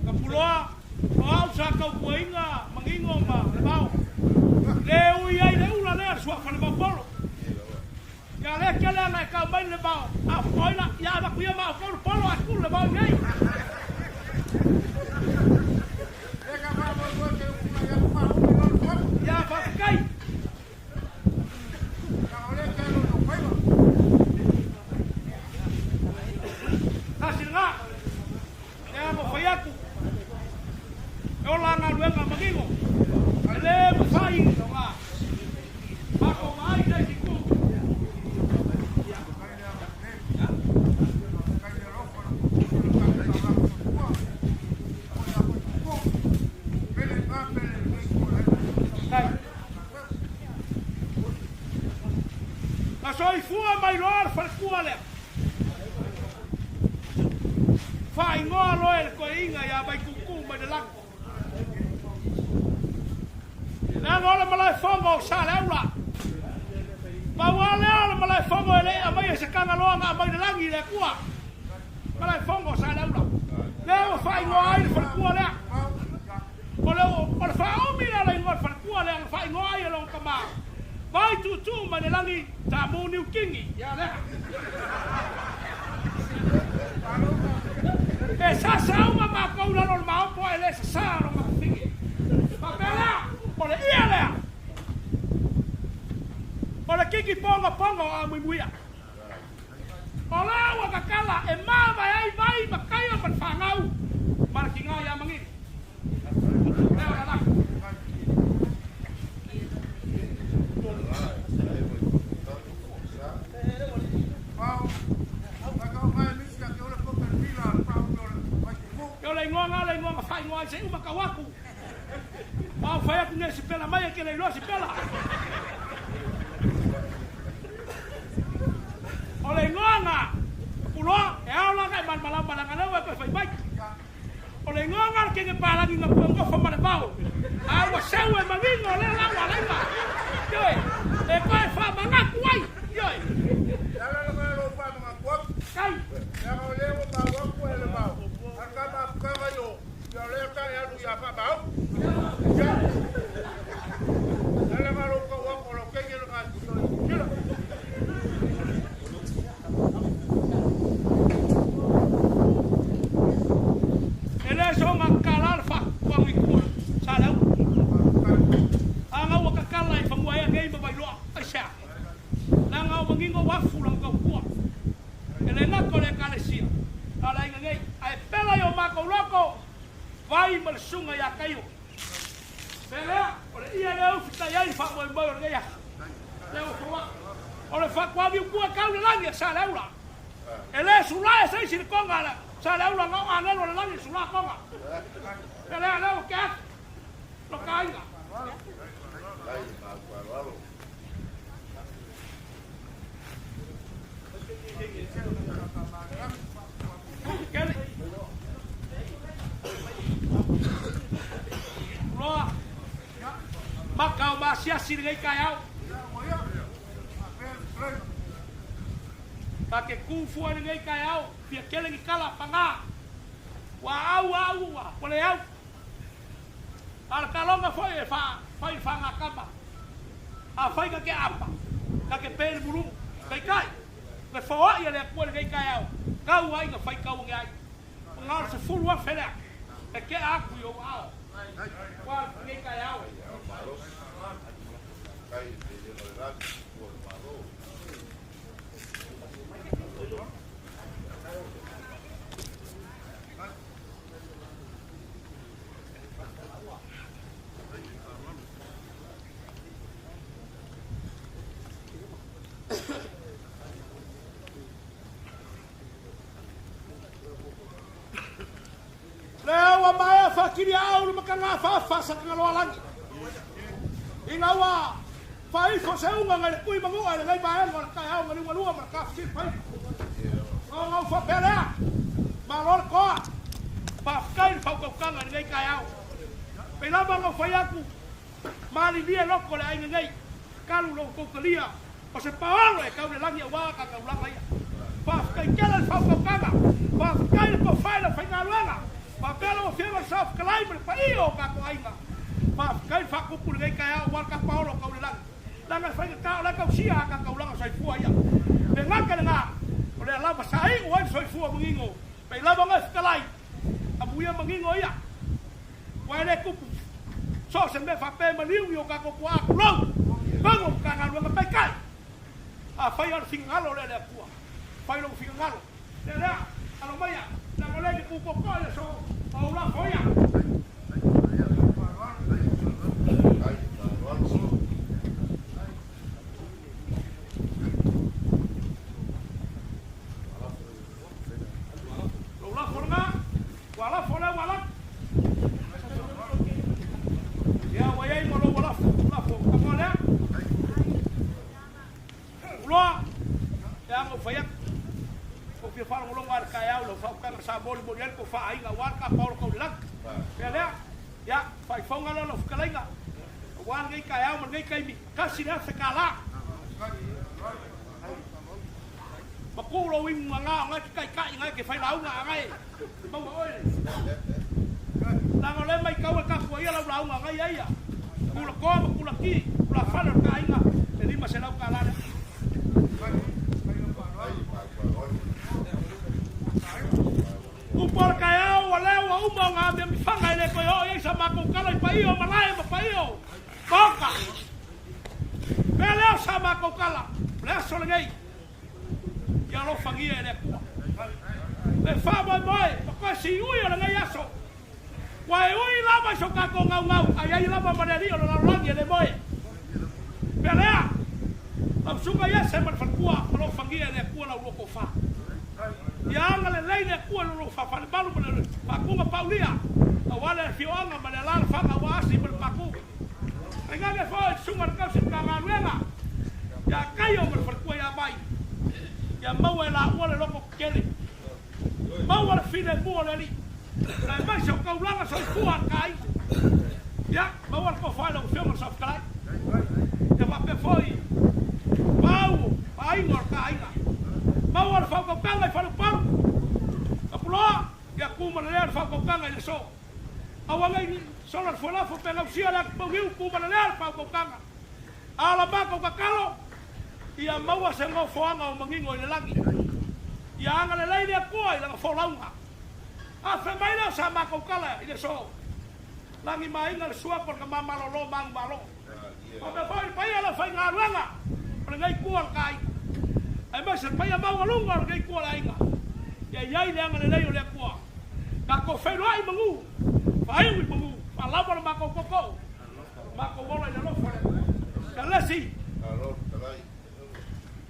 Kapuloa, o au sa tautuaina Manino ma Levao. Le ui ai le ula lea le suafa Levaopolo. Ia lea tele ana e tau mai le Levao, a o ia avatu ia ma outou le polo ae tuu le Levao i inei. Ia faafetai. Tasi lena. Lea na fai atu, e ola galuega manino, e le mafai ona matou vaai i le isi itu. Tai. Na soifua mai loa le faletua lea. Faaigoa loa e le toeaina ia Vaituutuu mai le lagi. Leaga o le malaefono o Saleaula. Pau lava lea o le malaefono e le i aumaia i se Tagaloa na aumai le lagi i le Atua. Malaefono o Saleaula. Lea ua faaigoa ai le faletua lea. O le, o le faaumi lea o le igoa o le faletua lea na faaigoa ai e lona tama. Vaituutuu mai le lagi, Taamu Niukini. Ia lea. E sasa uma matou i lalo o le maopo ae le sasā lona fafine. Faapea lea, o le ia lea. O le kiki pogopogo o Amuimuia. O la ua tatala e mavae ai vai ma taia ma le fanau ma le tiga ia Manini. Lea o le laki. O le igoa na o le igoa na faaigoa ai se uma tau atu. A o fai atu nei sipela mai e ke le iloa sipela. O le igoa na, Puloa, e ao la e malamalama leaga lea ua e toe fai mai. O le igoa na le kenge palagi na pua nofo ma le vao. A ua seu e manino lea la ua alaina. Ioe, e toe faamanatu ai. Ioe. Kai. E le soga kakala le faatuaga i tua, sa le aua. A na ua kakala i fanua ea nei ma Vailoa, aisea? Leaga o manino ua afu lana tautua. E le gata o le Ekalesia, a o le aiga nei. Ae pela i o matou loto, vai ma le susuga ia Kaio. Pelea, o le ia lea e ufi tai ai le faamoemoe o lenei aso. Lea ua foua. O le faatuaga i utua e tau i le lagi a Saleaula. E le sulae se isi le toga a Saleaula na o agelo o le lagi e sula toga. Pelea, lea ua tea atu lo ta aiga. Kele. Kasi lenei taeao. Ta ke ku fua lenei taeao, fia tele ni kala pagā. Ua au au ua, ua le au. A o le taaloga foi e fai i le fagatama. Afai na te apa, na te pe i le muluu. Peitai, le foai a le Atua i lenei taeao, tau ai na faitau ane ai. Na o le $10,000 lea e tea atu i ou aao. Ua lenei taeao. Lea ua maea faatiliaau le mataga faafa sa Tagaloalagi. Ina ua faaifo se uga nai le tui manua i lenei vaega o le taeao na liugalua ma le tafesili faiva. Ona ou faapea lea, malo le toa, faafetai i le faautautaga i lenei taeao. Pei lava ona ou fai atu, malilie loto le aiga nei, talu lo outou talia o se paolo e tau i le lagi aua ta taulaga ia. Faafetai tele le faautautaga, faafetai le tofa i le aufaigaluega, faapea lau Afioga i le Saofetalai ma le paia o tatou aiga. Faafetai le faatupu i lenei taeao aua le ta paolo e tau i le lagi. Leaga e faigata o la e tausia a ta taulaga soifua ia. Le gata lena, o lea lava sa iu ai le soifua manino, pei lava ona e fetalai, amuia manino ia. Aua e le tupu so o se mea faapea e maliu i o tatou tuaa tulou, totonu o Matagaluega. Peitai, afai o le finagalo lea o le Atua, fai lou finagalo. Lea lea, alo maia, leaga o lea e te tutotoa i aso o ou lafo ia. Lou lafo lena, ua lafo lea ua lafo. Ia, ua i ai ma lou lafo, lafo tamoa lea. Uloa, e aga ou fai atu. Ou fia faalogologo lava i le taeao i lau faautaga sa molimoli ai le tofa aiga aua le tapaolo tau i le lagi. Pea lea, ia, faaifoga lea o lau fetalaiga aua lenei taeao ma lenei taimi, $1,000. Matuu lou inu gaga o na e te taitai, na e te failauga a na e maua oe le. Leaga o lea e matau e tapuaia lau lauga na ia ia. Tula toa ma tula ki, tula fale o le ta aiga, e $500 lea. Upu o le taeao ua lea ua uma ona amiamifaga e le toe oo i ai sa matou tala i paia o malae ma paia o maota. Pea lea o sa matou tala o le aso lenei. Ia alofagia e le Atua le faamoemoe ma toe siui o lenei aso. Ua e ui lava i so tatou gaugau, a i ai lava ma le alii o le lalolagi e le moe. Pea lea, lau susuga Iese ma le faletua, alofagia e le Atua la ulua tofa. Ia agalelei le Atua i lo lou faafalemalu ma le faatuga paulia, aua le afioaga ma le alaalafaga ua asi ma le patu. Tainane foi le susuga i le tausi Matagaluega ia Kaio ma le faletua ia Vai, ia maua e laua le loto tetele, maua le filemu o le Alii, aemaise o taulaga soifua a le ta aiga. Ia maua le tofa i lau Afioga i le Saofetalai, ia faapea foi Pau o aiga o le ta aiga. Maua le faautautaga i Faleupolu, Tapuloa, ia tu ma le lea le faautautaga i le aso. Aua nei sola le fuelafo pe gausia le atu mauliu tu ma le lea le faautautaga. A o la matou tatalo, ia maua se nofoaga o manino i le lagi. Ia agalelei le Atua i lana folauga. Afe mai lea o sa matou tala i le aso. Lagi ma aiga le suafa o le tama malolo manumalo. Faapea foi le paia o le aufaigaluega o lenei itu o le ta aiga, aemaise le paia maualuga o lenei itu o le aiga. Ia i ai le agalelei o le Atua. Tatou feiloai i manu, faaiu i manu, faalava le matou tootoo, matou ola i le alofa o le Atua. Ia lesi,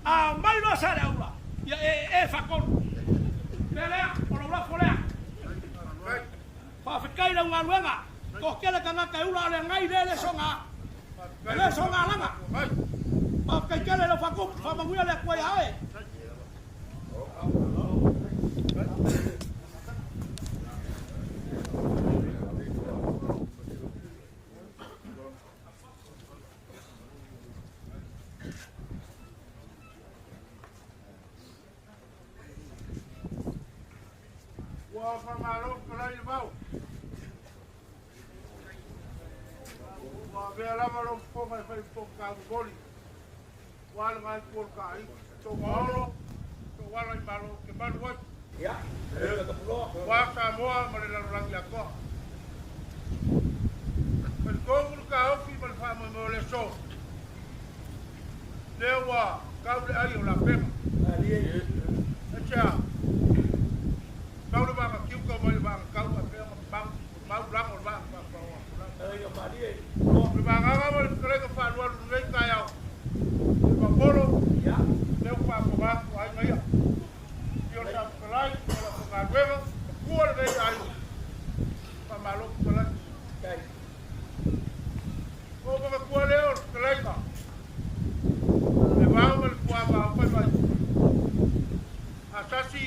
a mai loa Saleaula, ia e ee faatolu. Mea lea, o lou lafo lea. Faafetai i lau galuega. Toatele tagata e ula a o le agai lea e le soga. E le soga alaga. Faafetai tele i lau faatupu. Faamanuia le Atua ia oe. Faamalo fetalai le vao. Ua avea lava lou fofoga e fai fofoga taumomoli aua le gaetu o le taaiga. Tou maolo, tou ala i Malo ou te malu ai. Aua Samoa ma le lalolagi atoa. Talitonu le taofi ma le faamoemoe o le aso. Lea ua tau le ai o lapega. Aisea? Tau le vaga kiuka mai le vaga tau faapea ona mau lago le vaga faapaoa. O le vagaga ma le fetalaiga faalualu lenei taeao. Le mapolo, lea ua faafofoga atu aiga ia. Afio le Saofetalai ma lau Matagaluega, matua lenei aiga. Faamalo fetalai. Ua ou manatua lea o le fetalaiga, le vao ma le puavao fai mai. A sasi,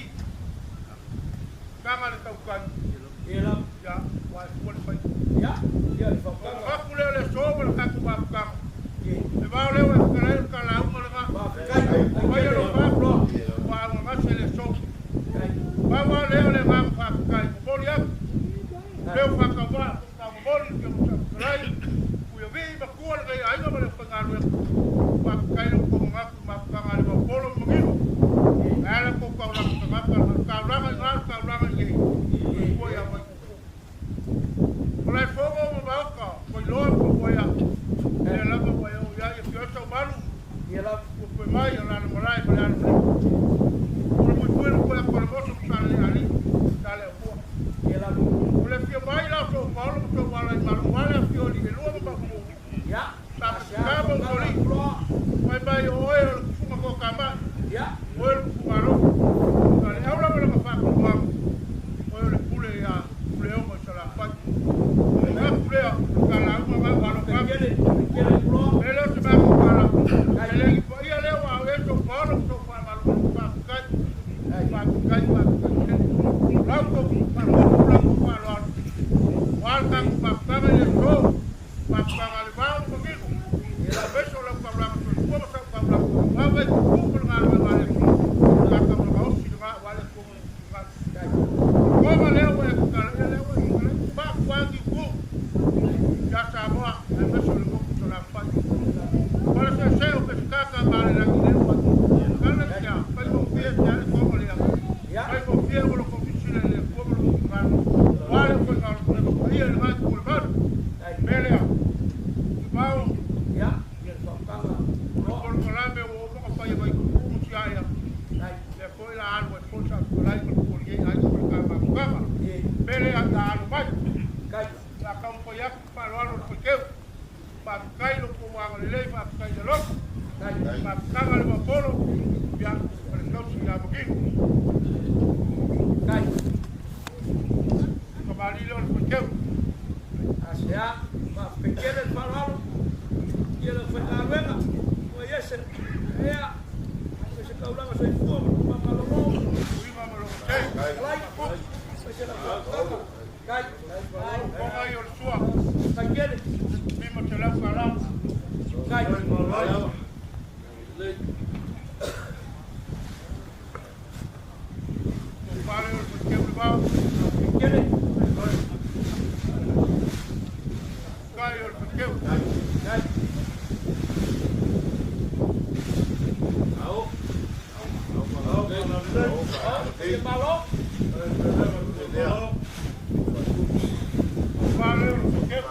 taga le tautai. Ia, ua e fua le faiva. Ona manatu lea o le aso ma le tatou mafutaga. Le vao lea ua e fetalai o le talauga lena. Faia lou faa, ua augagase le aso. Pau lava lea o le agaga faafetai, momoli atu leo faatauvaa momoli le Afioga Fetalai, Puiavii, matua lenei aiga ma le aufaigaluega. Faafetai lo outou manatu i mafutaga a le Vaupolo ma Manino. Ae a la outou taulaga tagata, o le taulaga i ina, o le taulaga i inei, soifua ia Vaitupu. Malaefono ma Maota, Vailoa ma Faumuaea, lea lava ua e oo i ai, afio ai Saumalu, Puapue mai, Alala Malae ma le Alo o le O le muipui le koe atu a le moso ma Salelealii, Saleaumua. O le afio mai la o sou paolo ma sou ala i Malo, aua le afio o Alii-e-lua ma Maumau, Sa Peseta ma Usoalii, fai mai o oe o le tufuga toatamai, o oe o le tufuga alofa. A le au lava lana faatuatuaga, oe o le pule ia Puleono i Salafai. O le atu lea, o le talauga na ua alofa atu. E le o se matou tala, e le i paia lea ua ao i ai sou paolo ma sou faamalumalu. Faafetai, faafetai, faafetai tele. O la outou faalogologo ma la outou faaaloalo, aua le tatou mafutaga i le aso, mafutaga a le vao ma manino, aemaise o lau taulaga soifua ma sau taulaga tauave i tutu ma le galuega a le Atua, o la taulaga osi lena aua le Atua ma lona finagalo. O le toga lea ua e tatalaia lea ua e tatalaia, faafuagi itu ia Samoa aemaise o le motu i Salafai. Faleseese o Peseta ma le lagi lea ua tala i sea, faigofie sea le toga lea, faigofie mo lo silasila i le Atua ma lona finagalo, aua le aufaigaluega paia i lena itu o le malu. O le mea lea, Tumau, o le polokalame ua uma ona fai e Vaitupu ma Siaea, lea foi la alu ai foi sa fetalai ma le momoli ai aiga ma le ta mafutaga. O le mea lea ia alu mai, o le a taumafai atu le faaaloalo o le faiteu. Faafetai lo outou agalelei, faafetai i le alofa, mafutaga le Vaupolo, ia, ma le tausi ia Manino. Tamalii lea o le faiteu. Asea, faafetai tele le faaaloalo i le aufaigaluega, ua iese ea, aemaise taulaga soifua ma le faamama malolo. Uiga ma lou te. Falai, aemaise lau faautaga. Kai. Fofoga ia o le sua. Kai tele. $500 tala. Kai. Tofa lea o le faiteu le vao. Tele. Kai o le faiteu. Kai. Malo. Tofa lea o le faiteu.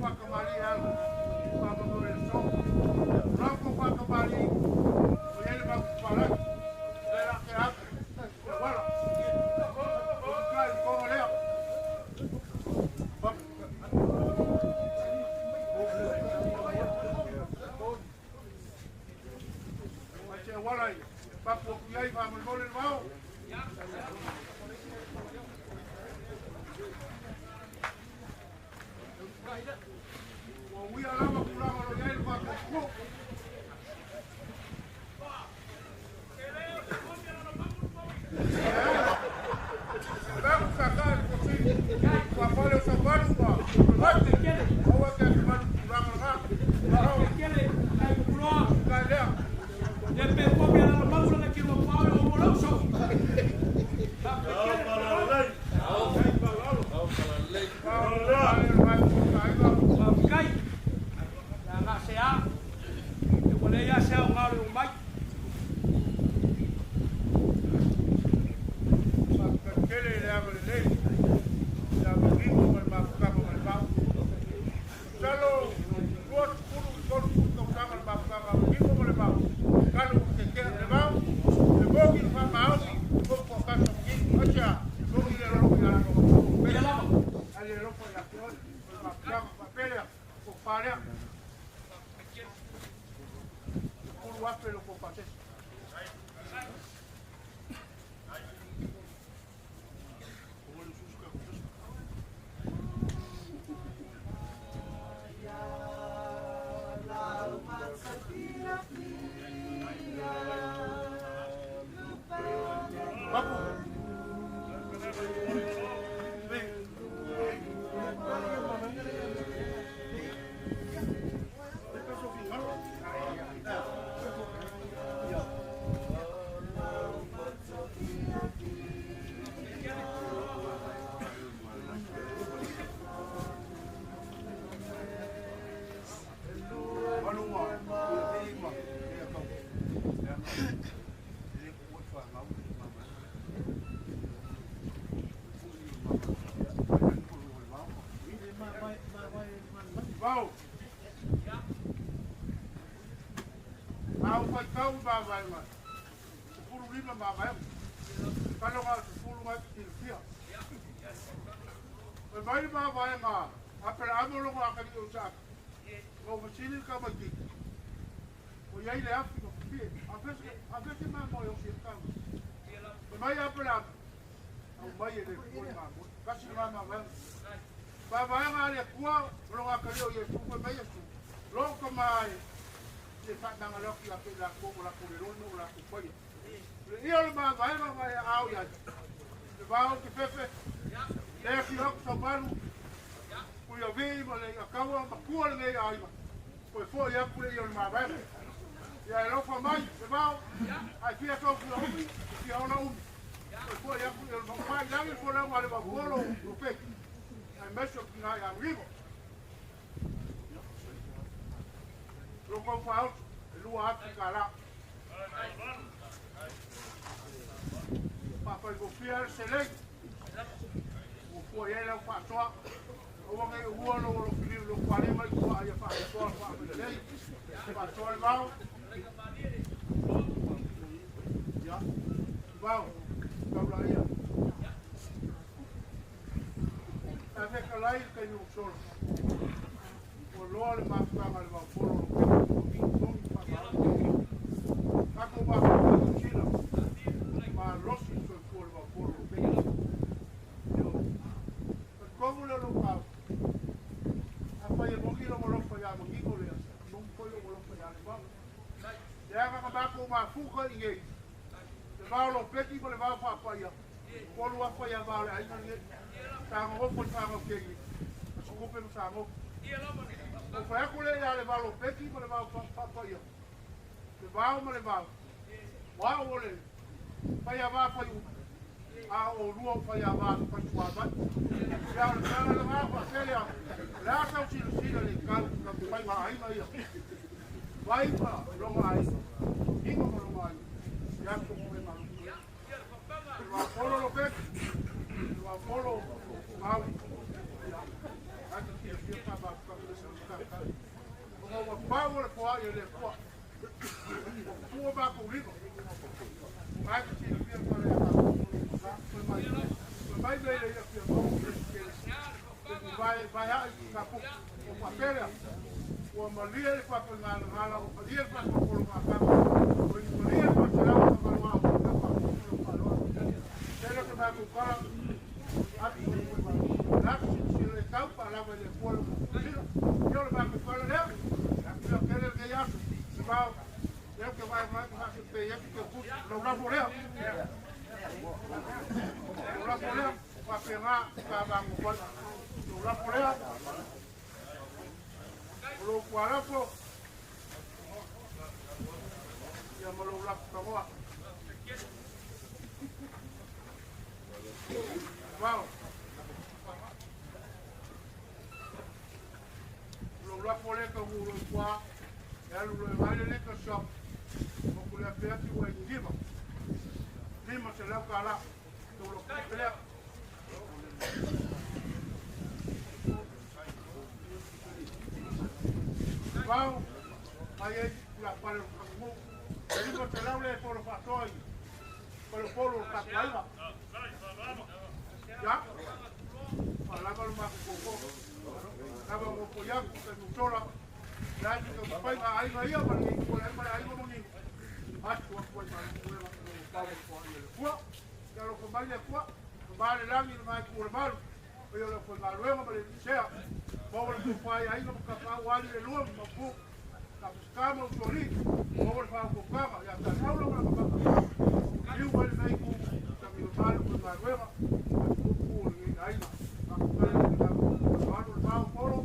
whakamari ala. Whakamari le so. Lau ko whakamari. O iai le mau kupalaki. Le la ke ake. Le wala. O kai kongo lea. Ai se wala i. Papu o kuiai whamolmole le wao. Ua uia lava tulaga o lo i ai le mafaufau. Mea sa ka le kosi. Ua fale o sa valu ma. Mate. Aua ke ake valu tulaga la. Ka lea. Tele le ava lelei. Ia manino ma le mafutaga ma le vao. Masalo 23 tausaga le mafutaga a Manino ma le vao. Kalo ua keke'a le vao. Le mogi le faamaoni. Mo toatasi o Manino. Aisea? Mogi le alofa ia latou. Ae le alofa ia te oe. O le mafutaga faapea lea. Tofa lea. 10,000 lo kou pasese. Papu. Vau. Au faitau mavaega. 15 mavaega. Kaloga 10 ngai silafia. Fai mai le mavaega Aperaamo logo akali o Isaka. Ma ua fesili le tamaitiiti. Ua i ai le afi ma fafie. Afea se mamoe osi e le tau. Fai mai Aperaamo, Aumai e le Atua le mamoe. Tasi le mavaega. Mavaega a le Atua ma logo akali o Iesu. Fai mai Iesu, Logo tama e le faatagaloa atu ia te i latou ma latou lelona ma o latou paia. O le ia o le mavaega ma e aao i ai. Le vao o te fefe, lea ki hoku saumalu, pui a vii ma le iʻataua matua lenei aiga, toe foʻi atu le ia o le mavaega. Ia e alofa mai le vao, ae fia tou fia umi, fia ola umi. Toe foʻi atu le ia o le maupai lagi le folauga a le vaupolo o Peki, aemaise o tina ia Amigo. Lo kou faaoso, e $2,000. Faafaigofie le seleni ua fua i ai lau faasoa. Aua nei ua lou alofiliu i lou tualema i puaa ia faapitoa le faamalelei. Faasoa le vao. Ia, vao, taulaia. Sa fetalai le taimi ua sola. Ua loa le mafutaga a le vaopolo o lo peki ua moni faamaoni. Tatou mafaufau i Niu Sila, malosi le soifua o le vaopolo o lo peki. Ioe. Talitonu lea o lou taofi. Afai e moni lou alofa ia manino lea, e moni foi lou alofa ia Levao. Leaga na matou mafuta i nei, le vao o Lopeti ma le vao faapaia, 3,000 ia vao o le aiga lenei. Sa nonofo i fanau teine, ma se tupe ma sa nofo. Ou fai atu lea ia le vao Lopeti ma le vao faapaia, le vao ma le vao, o au o le faiava fai uma, a o oulua o faiava fai suavai. Ia o le tala lena faapea lea, o le a sau silasila i le tau i faiga aiga ia. Vai ma lona aiga, ino ma lona aiga, ia so e malu. Le vaopolo Lopeti, le vaopolo Maui, ia, ata silafia sa mafuta. ai e le Atua. Ua pupua matou lima. Lena e te silafia le tala ia matou. Toe mai, toe mai mea ia ia fia maua se tele. Se vae, vae ae i kapuku. Ua faapea lea, ua malie le faafaigalagala, ua malie le faatolotologatama, ua malie le faaselau o tagaloa o le faaputu lau faaaloalo. Tele o se matou tala, atu le atu silasila e tau faalava i le Atua lau silasila. Ia o le matou tala lea, ia tele lenei aso, se vao, lea ou te vae mai ma faasepei atu te kusi, lau lafo lea. Lau lafo lea, faapena sa matou fai. Lau lafo lea, o lou tualafo, ia ma lou lafo tagoa. Vao. O lou lafo lea taunuu loa i tua, e alu loa e vaai le liquor shop, motu le afiafi ua i le $500, tau lau tupe lea. Vao, mai ai tulafale o le atunuu, e $500 lea e fola faasoa i faleupolu o le tatou aiga. Ia, faalava le matou koko. Lava mo Poiaku, Tanusola, le atu taumafaiga a aiga ia ma lenei itu o le aiga ma le aiga moni. Atu atu ai ma le pulega o lo pau o le Atua. Ia alofa mai le Atua, ma le lagi le ngai tu o le malu. O ia le faigaluega ma le sea. Maua le tofa i aiga ma tapaau ali le lua ma mapu. Tapusita ma usualii, maua le faautautaga ia Taliaula ma lana faatatau. Liu mai lenei itu, tagi o malu faigaluega ma le tupu o lenei aiga. Faafetai le faaaloalo le vao polo,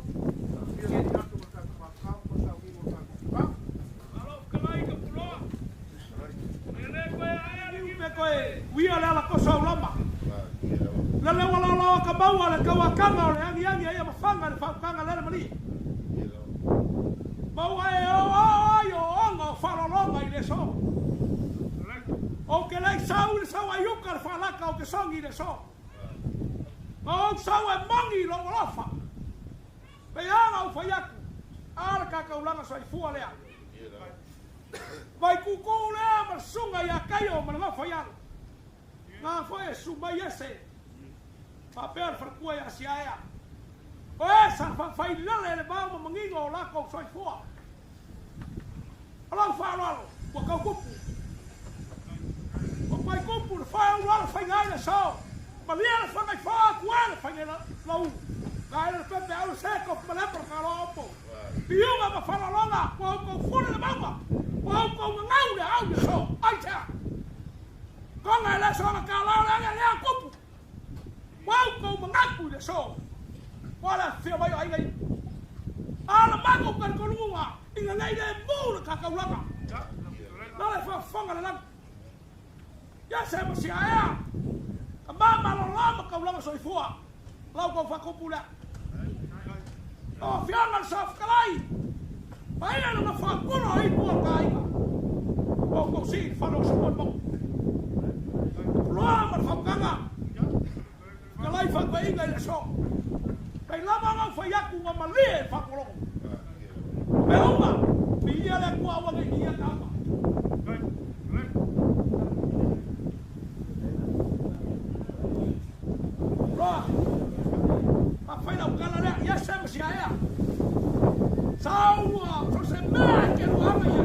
ia le aso ma tatou faatau ma sauniga o tatou tama. Malo fetalai ka puloa. E le koe ae a liu me koe uia le alakoso au lama. Le leo alaolao ka maua le kauakaga o le agiagi ai a mafaga le faautaga lele malii. Maua e o o ai o oga o faalologa i le so. O ke lei sau i le sau ai uka le faalaka o ke songi i le so. Ma ou sau e moni i lou alofa. Pei aga ou fai atu, a le kakaulaga soifua lea. Vai kukuu lea ma le susuga ia Kaio ma le gafa i alo. Nga foi e susu mai ese faapea le faletua ia Siaea. O e sa faafailele le vao ma manino o lakou soifua. O lau faaaloalo ua tau kupu. Ua pai kupu le fae ulu ala faiga ai le so. Malie le fagaifoa atu e le faiga lau. Ga ele le pepe au le seko ma lepo le kaloa opo. Piuga ma faaaloaloga ua outou fuli le mauga. Ua outou gagau le au i le so. Aisea? Konga e le so na kalao le ale lea kupu. Ua outou manatu i le so. Ua le afifio mai o aiga ia. A o le matou talitonuga ina nei le mu le kakaulaga. Na le faafofoga le lagi. Ia se ma siaea. Ka mamalolo ma kaulaga soifua. Lau kou fakupu lea. O afioga le Saofetalai, paia le gafa kulo o itu o le aiga. O kou sii le fale o Sua le Maua. Puloa ma le fautaga, fetalai faatoeaiga i le aso. Pei lava ona ou fai atu ua malie le faapologo. O mea uma, viia le Atua aua ne i viia tama. Loa, fai lau tala lea, ia se ma siaea. Saua, so se mea e ke luaga ia.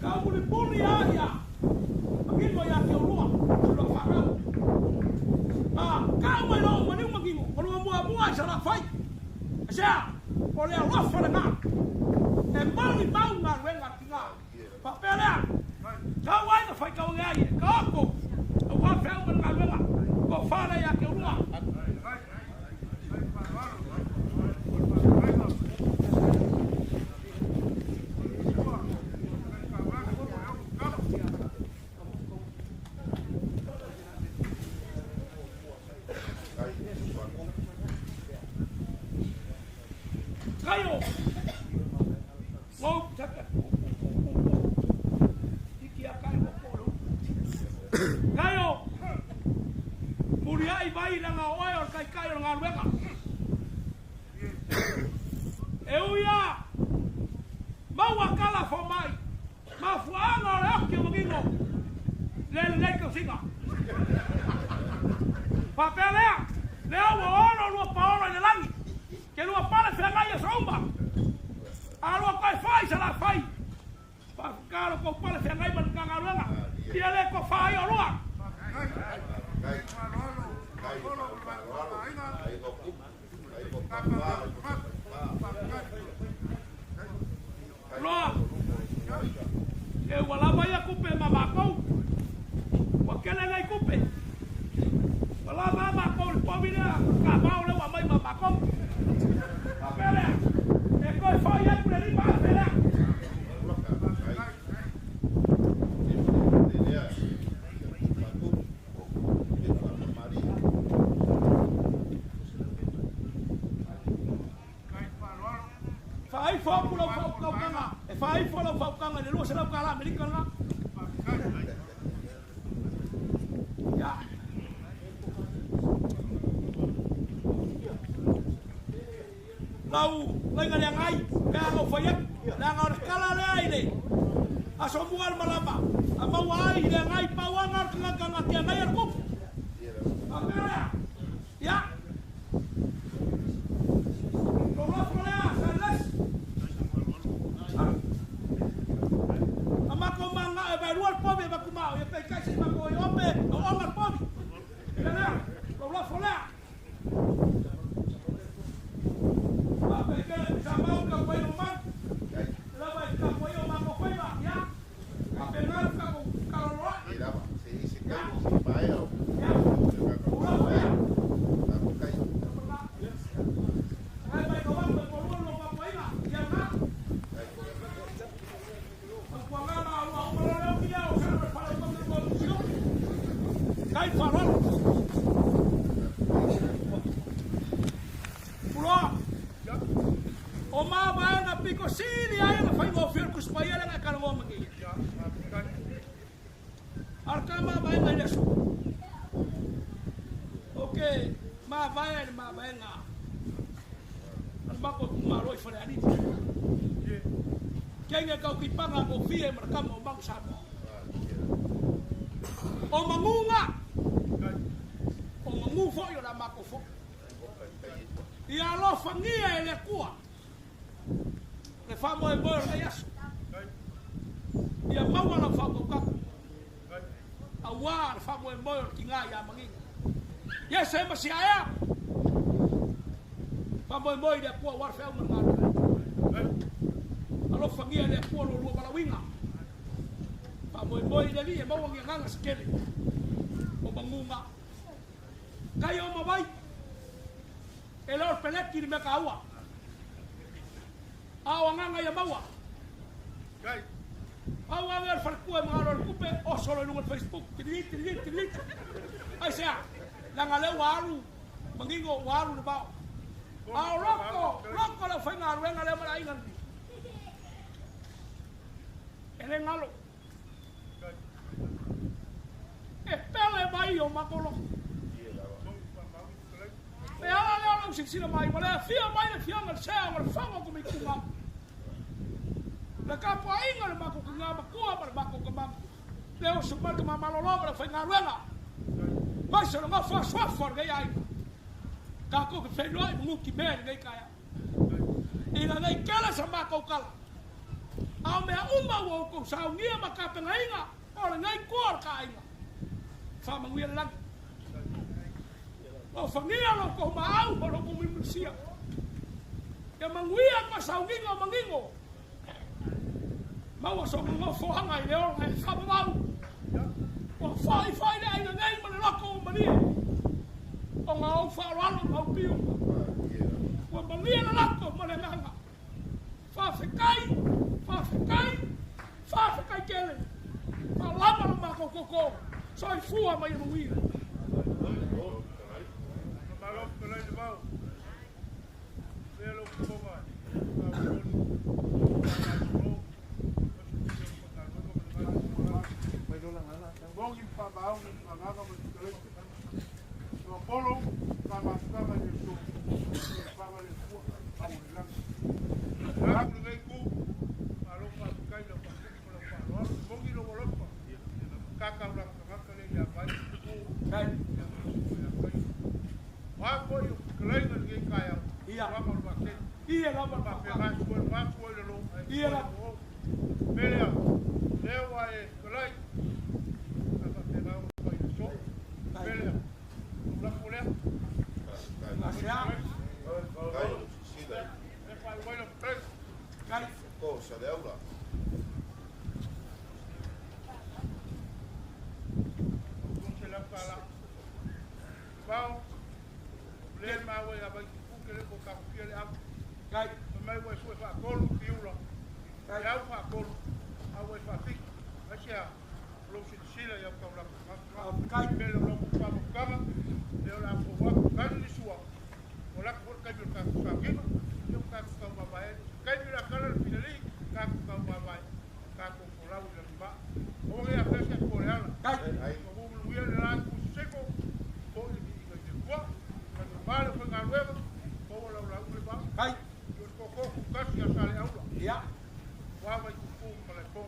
Kau mulipuli a ia, manino ia ke ulua, se lua whanau. A, kau mai lou maniu manino, o lua mua mua i sa la fai. E sea, o lea lofa le ngā. E mauni mau ngā ruenga ki ngā. Whapea lea, kau ai na whai kau ngai e, ka oko, au wha whiau ma le galuega, ko whānau ia ke ulua. Kaio! Ngou taka Iki a kai mo polo. Kaio! Muri ai vai langa oe o kai kai o ngā ruenga. Loa, e ua lava ia kupe ma makou. Ua kele nei kupe. Ua lava a makou le povi lea, ka mao le ua mai ma makou. Faapea lea, e toe foi atu le 5,000 lea. Faaifo aku lau faaukaga, e faaifo lau faaukaga i le 200 tala Amerika lena. Ia. Lau laiga le agai, pe a ou fai atu, leaga o le tala lea i le aso mua le malama, a maua ai i le agai pau aga o le tagata na te agaia le tupu. Faapea lea, ia. Lou lafo lea, Salelesi. A matou mananao e vaelua le povi e avatu ma au, ia peitai se i matou ai ope, o oga le povi. Ia lea, lou lafo lea. Faapea sa mau ka pai o mau. Lava i ka pai o matou faiva, ia. Faapena le tatou kaloloa. Ia, lou lafo lea. Ai mai ka wanu e polua lo papaina, ia na. Papuanga ma ua uma leo kia o sa le fale o ko sio. Kai farol. Puloa. O ma vaega piko sili ai na fai mo fiel kuspaia le ka ngo mangi. Ar ka ma vaega ile su. Ok, ma vaega ma vaega. Al mako ma roi fale ani. Kenga kau ki panga mo fie mar ka mo mang sa mo. O mangunga. O mangu fo yo la mako fo. Ia alofagia e le Atua. Le faamoemoe o lenei aso. Ia maua lau faaukaukau. Auā le faamoemoe o le tigā iā magiga. Ia se ma si aea. Faamoemoe i le Atua auā le feau ma le galuega. Alofagia e le Atua lo lua valaauina. Faamoemoe i le Alii e maua ni agaga se kele. O maguga. Kai o mawai. E leo peleki ni mea kaua. A o anganga ia maua. Au ave al falkua e mga le kupe o solo i lunga le Facebook. Tilit, tilit, tilit. Ai sea, langa leo wa alu, mangingo wa alu le bao. A o loko, loko le whainga aruenga leo mara inga ni. E le ngalo. E pele mai o mako loko. E ala leo lau siksila mai, ma lea fia mai le fianga le sea ma le whango ko mi kunga. Le kapo ainga le mako ki ngā makua ma le mako ka mama. Le oso mai ka mamalolo ma le whainga aruenga. Mai se le ngā whaswafa le ngai ainga. Ka ko ke whenua i munguki mea le ngai kaya. Ina nei kele sa mako kala. Ao mea uma ua ukou saungia ma kapenga inga o le ngai kua le ka ainga. Whamanguia le langi. O whangia lo ko maau ma lo kumimusia. Ia manguia pa saunginga o mangingo. Maua so ngō fohanga i le ora e whamamau. Ua whai whai le aina nei ma le loko o manie. O ngā au wharoalo ngā au pio. Ua mania le lako ma le nganga. Whawhekai, whawhekai, whawhekai kele. Whalama le mako koko. Soifua mai e manuia. Kai o sisila Kai. Ko sa le aula. Kai. Mai ua sue faatolu piula. E au faatolu, au e faafiki. Aisea, lou silasila i au taulaga. Kai. Mele o lau kama, lea o le a fou atu, kani le sua. O lako foi le taimi o le tatou sauniga, ia ua tatou taumavae ai. Taimi o le a kala le finalii, tatou taumavae, tatou folau i lagivaa. Aua ne i afea se atu o le ala. Kai. Ai. Ua manuia le la itu sisifo, foi le viiga i le Atua. Manuia le faigaluega, maua lau lauga le vaa. Kai. I o le koko kukasi a Saleaula. Ia. Ua vai kuku ma le pō.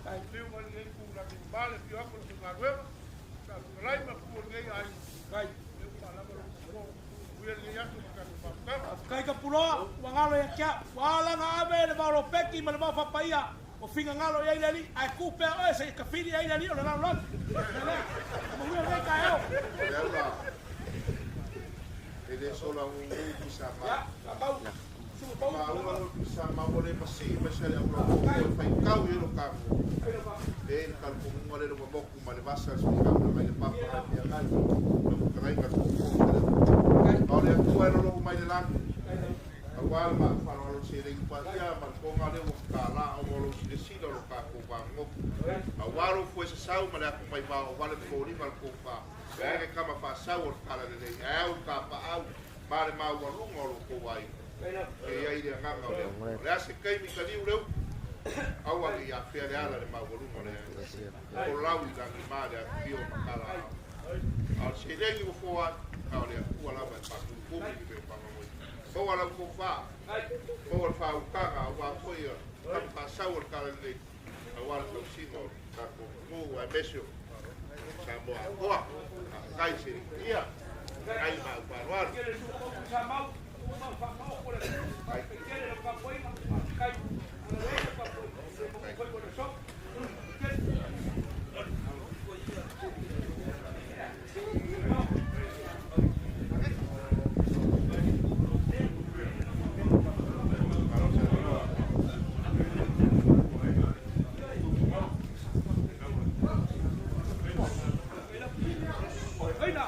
Kai. Liu mai lenei tulaga i male fio atu le faigaluega. Sa fetalai ma pua o lenei aiga. Kai. Lea ua faalava lou koko. Uia lenei aso ma tatou mafutaga. Kai ka puloa, ua galo ia te au. Ua ala ona ave le vaolopeki ma le vaofapaia o finagalo i ai le Alii, ae tu pea oe seia tafili ai le Alii o le lalolagi. Ia lea, manuia lenei taeao. O le aula e le sola gugu pisa ma. Ia, faamau, susu pau. Ma ua lo pisa ma o le masi ma se le aula o le fai kau i lo kamu. E le kalpunga le lo moku ma le vasa se kau na mai le papa ha pia kai. Lo kai ka ko ko le. O le atua e lo mai le langi. Aua le maafaloalo se le ipaia ma le poga le ua kālā o lo silasila o lo kākou vagogofu. Aua lou fue sasau ma le apu mai vao aua le foliga o le tofa. E ai ke kama faasau o le talalelei ae au le tapaau ma le maualuga o lo outou aiga. E i ai le agaga o le Atua. O le a se taimi taliu le upu, aua ne i afea le ala le maualuga o le aiga. O lau i lagi ma le afifio ma kalaau. A o le seleni ua foa atu, a o le Atua lava e faakumukumi i le mea o faamoemoe. Maua lau tofa, maua le faautaga aua foi o le kama faasau o le talalelei, aua le tausiga o le tatou atunuu aemaise o Samoa atoa. Faafetai se lipia, faafetai ma au faaaloalo. Tele susu pau samau, uma faamaopo le atunuu. Faafetai tele lau tapuaiga. Faafetai. Agalelei lau tapuaiga. Manuia foi mo le aso. Tele. Aina.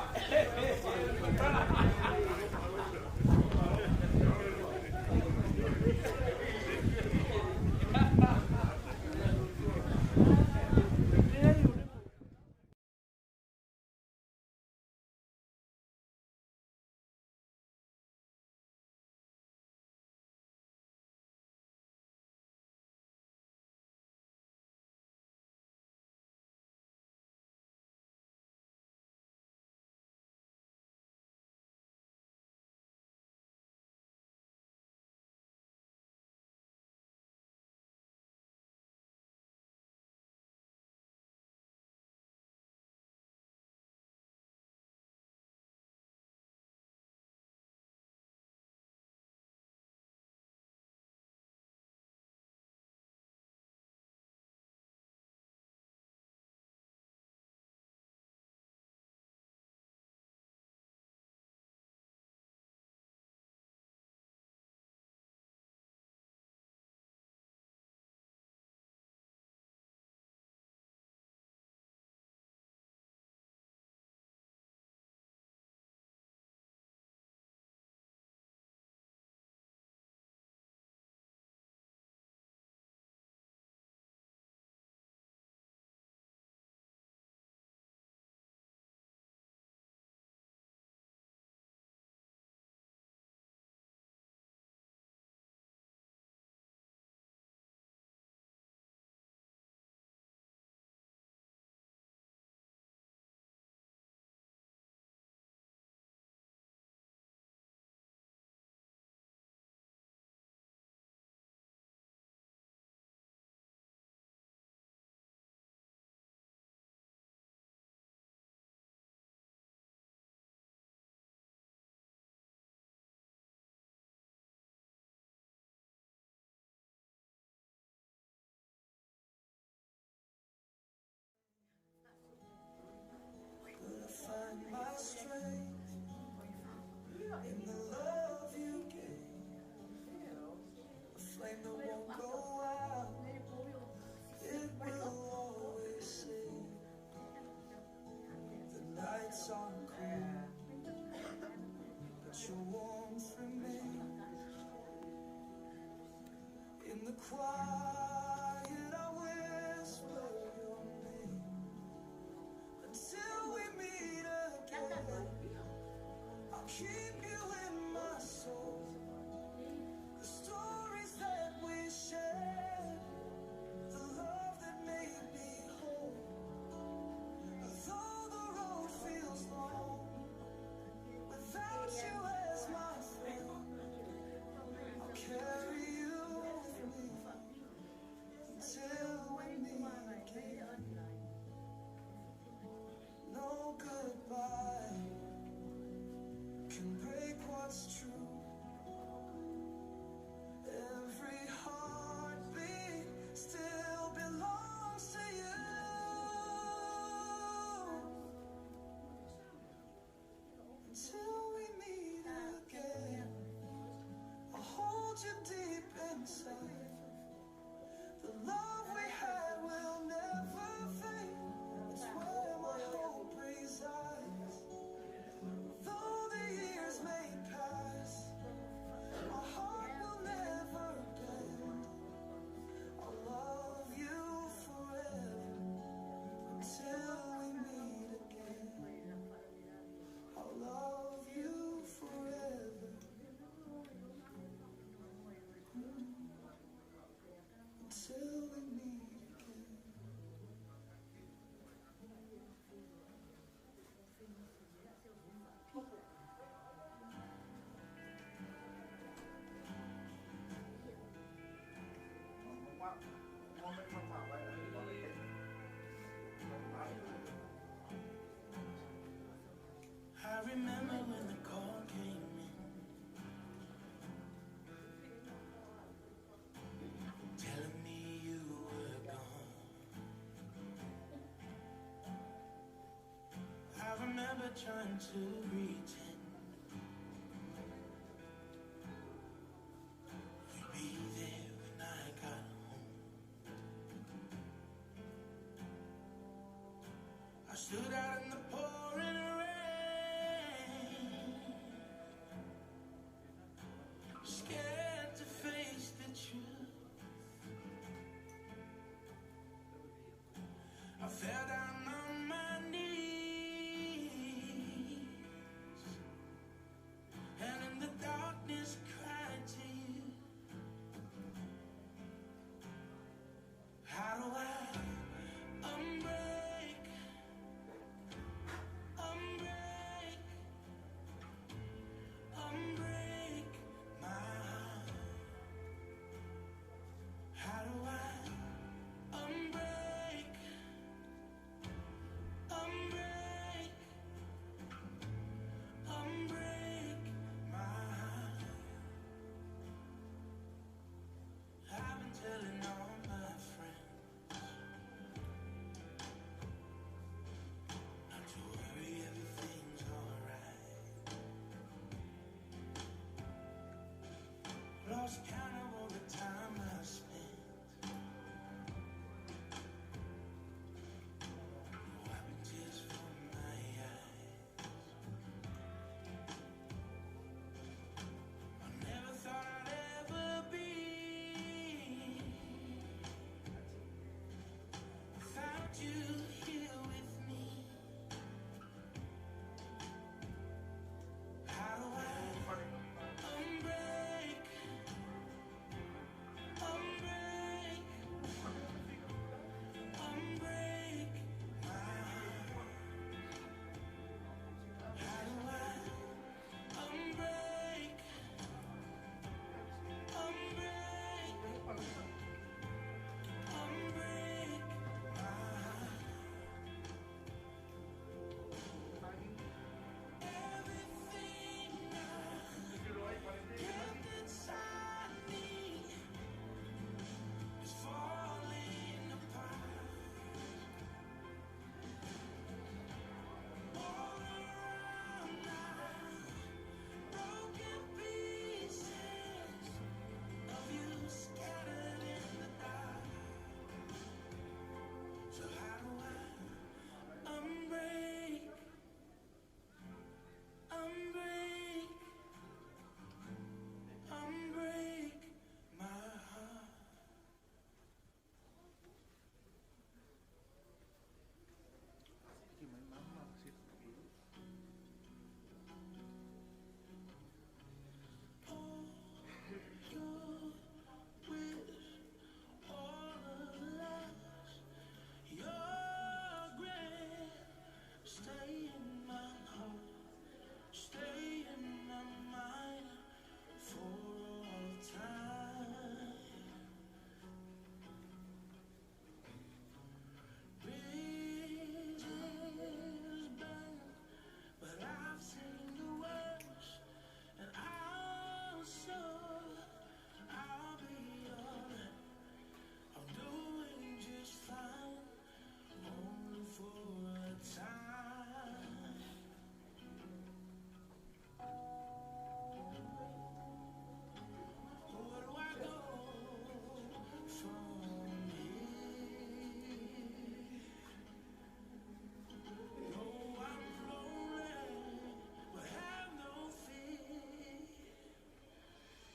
flame that won't go out. It will always sing. The nights aren't cold, but your warmth remains. In the quiet, I whisper your name. Until we meet again, I'll keep you in my soul. The stories that we shared, the love that made me whole. Though the road feels long, without you as my friend, I'll carry you with me until we meet again. No goodbye can break what's true. Every heartbeat still belongs to you. Until we meet again, I'll hold you deep inside. The love we had will never fade. It's where my hope resides. Though the years may pass, my heart will never bend. I'll love you forever until we meet again. I'll love you forever until we meet again. I remember when the call came in, telling me you were gone. I remember trying to pretend you'd be there when I got home. I stood out in the pouring rain, scared to face the truth. I fell down on my knees, and in the darkness cried to you. How do I unbreak, unbreak, unbreak my heart? How do I unbreak, unbreak, unbreak my heart? I've been telling all my friends not to worry, everything's alright. Lost count of all the time I spent wiping tears from my eyes. I never thought I'd ever be without you here with me. How do I unbreak,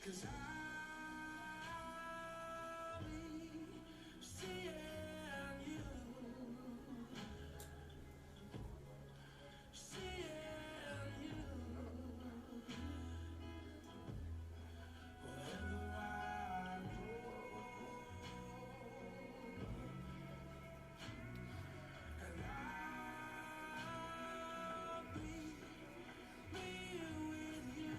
'Cause I'll be seeing you. Seeing you. Wherever I go. And I'll be with you.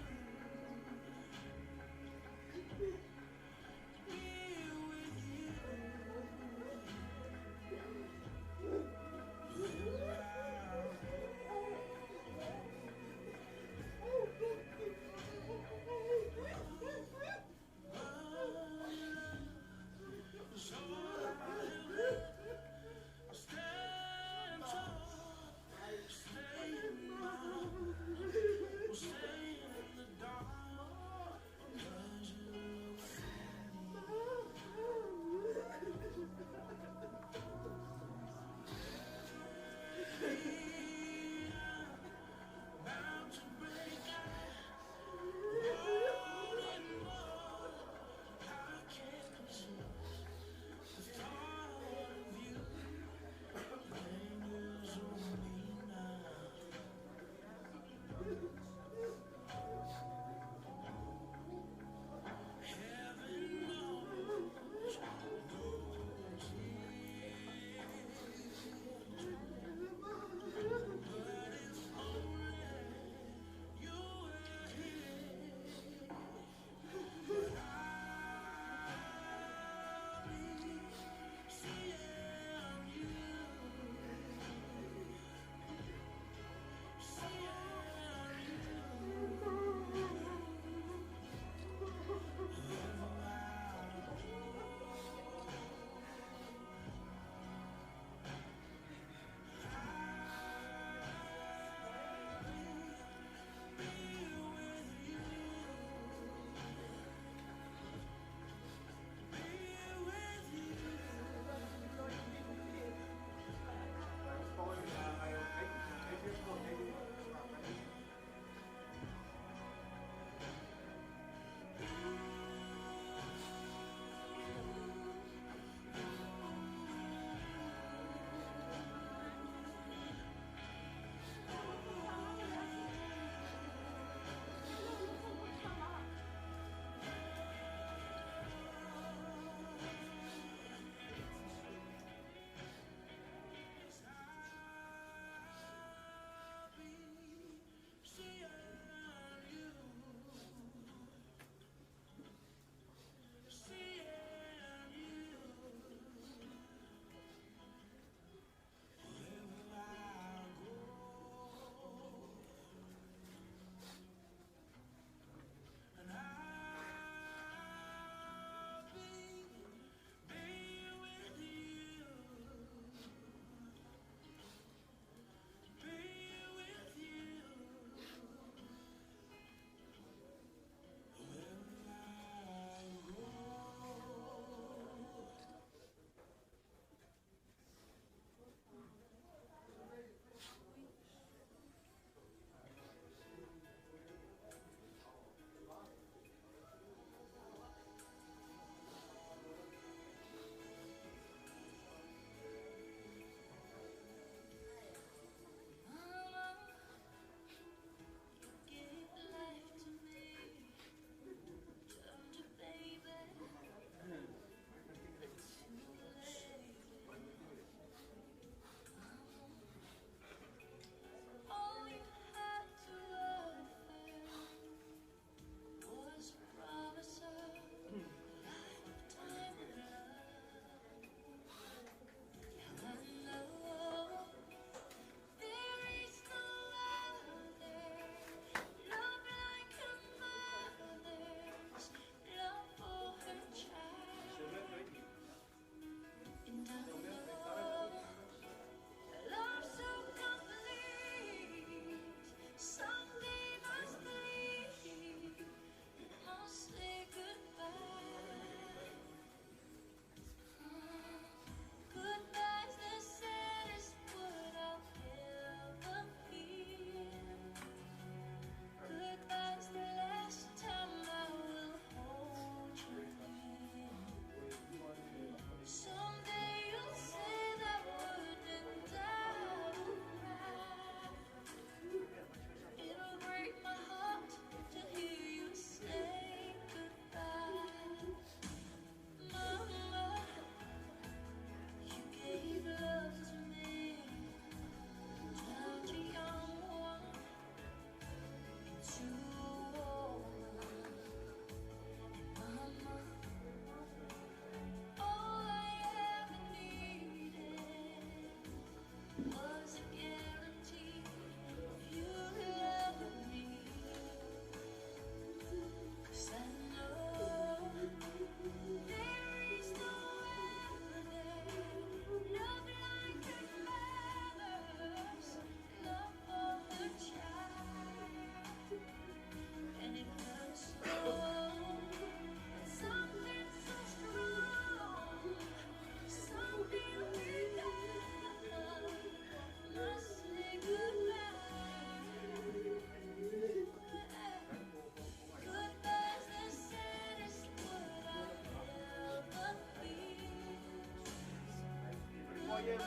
Someday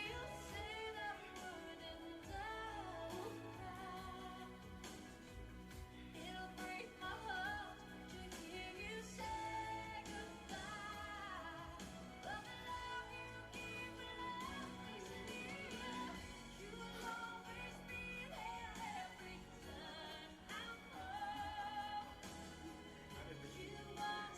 you'll say that word and I will cry. It'll break my heart to hear you say goodbye. But the love you give will always live. You will always be there every time I'm home. You are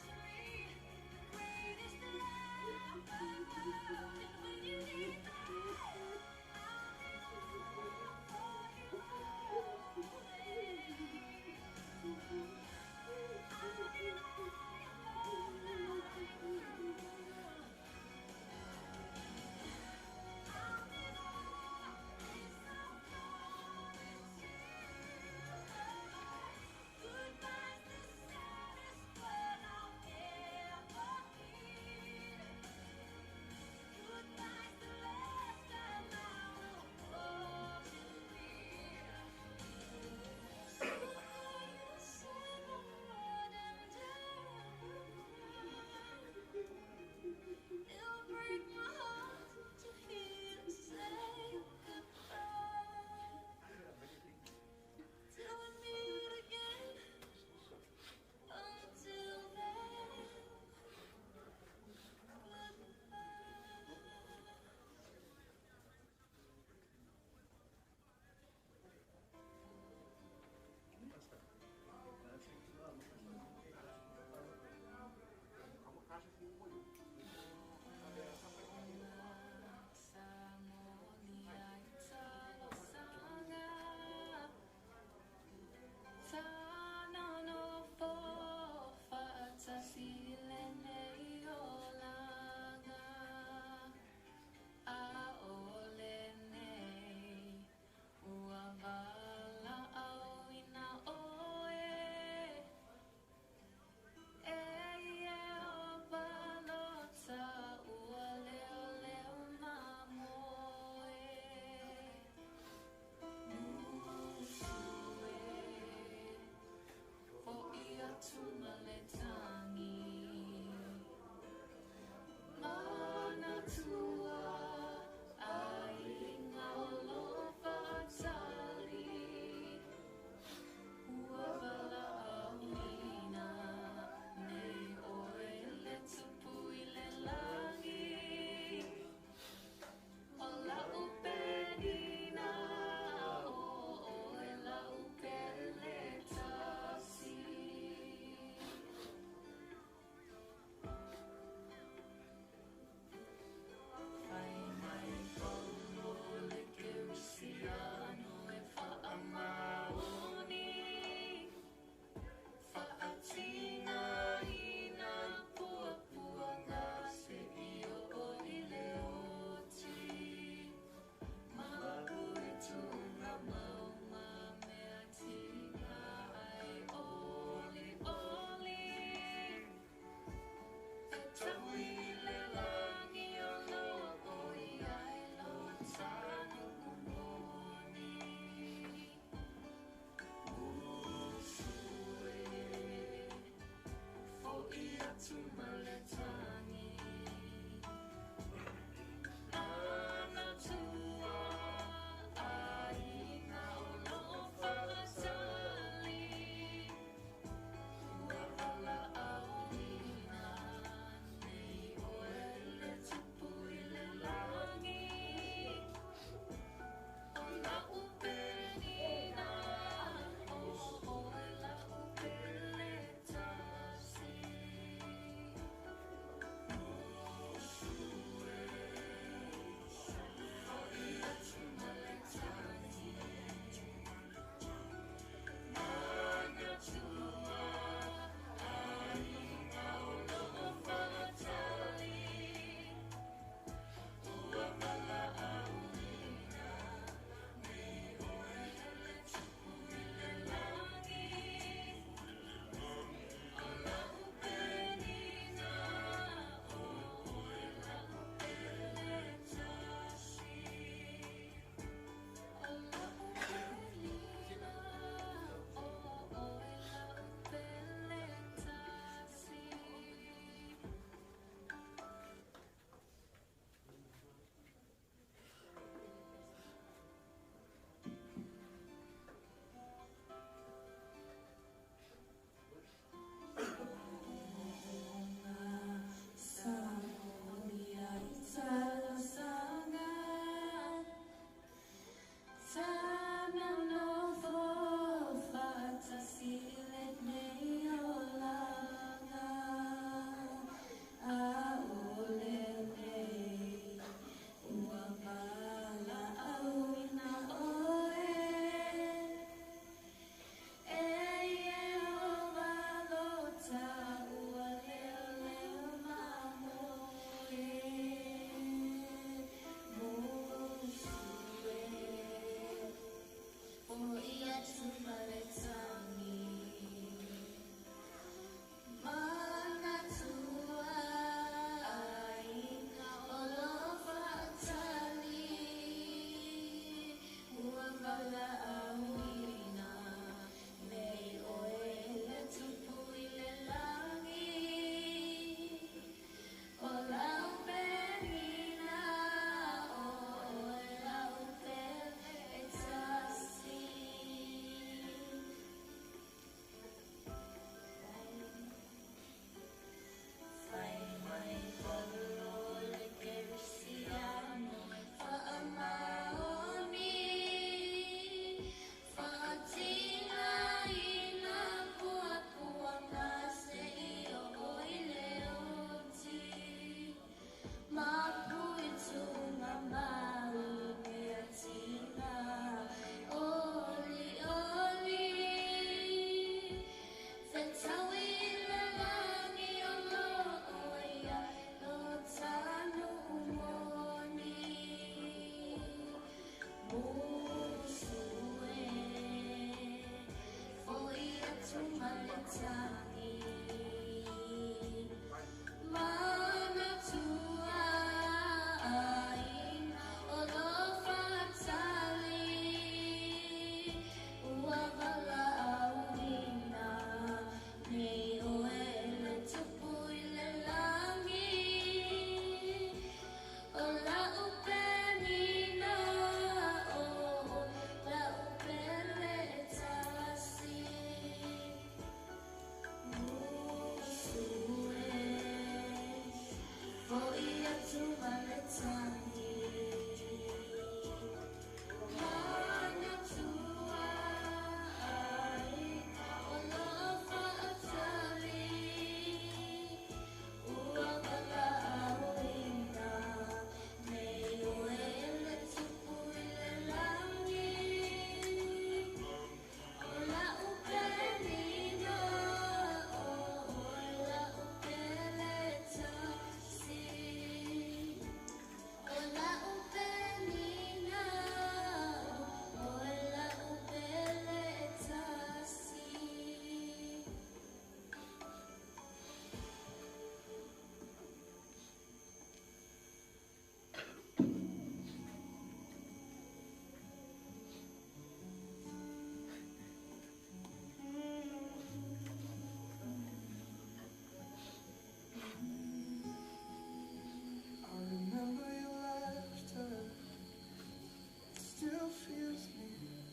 feels near.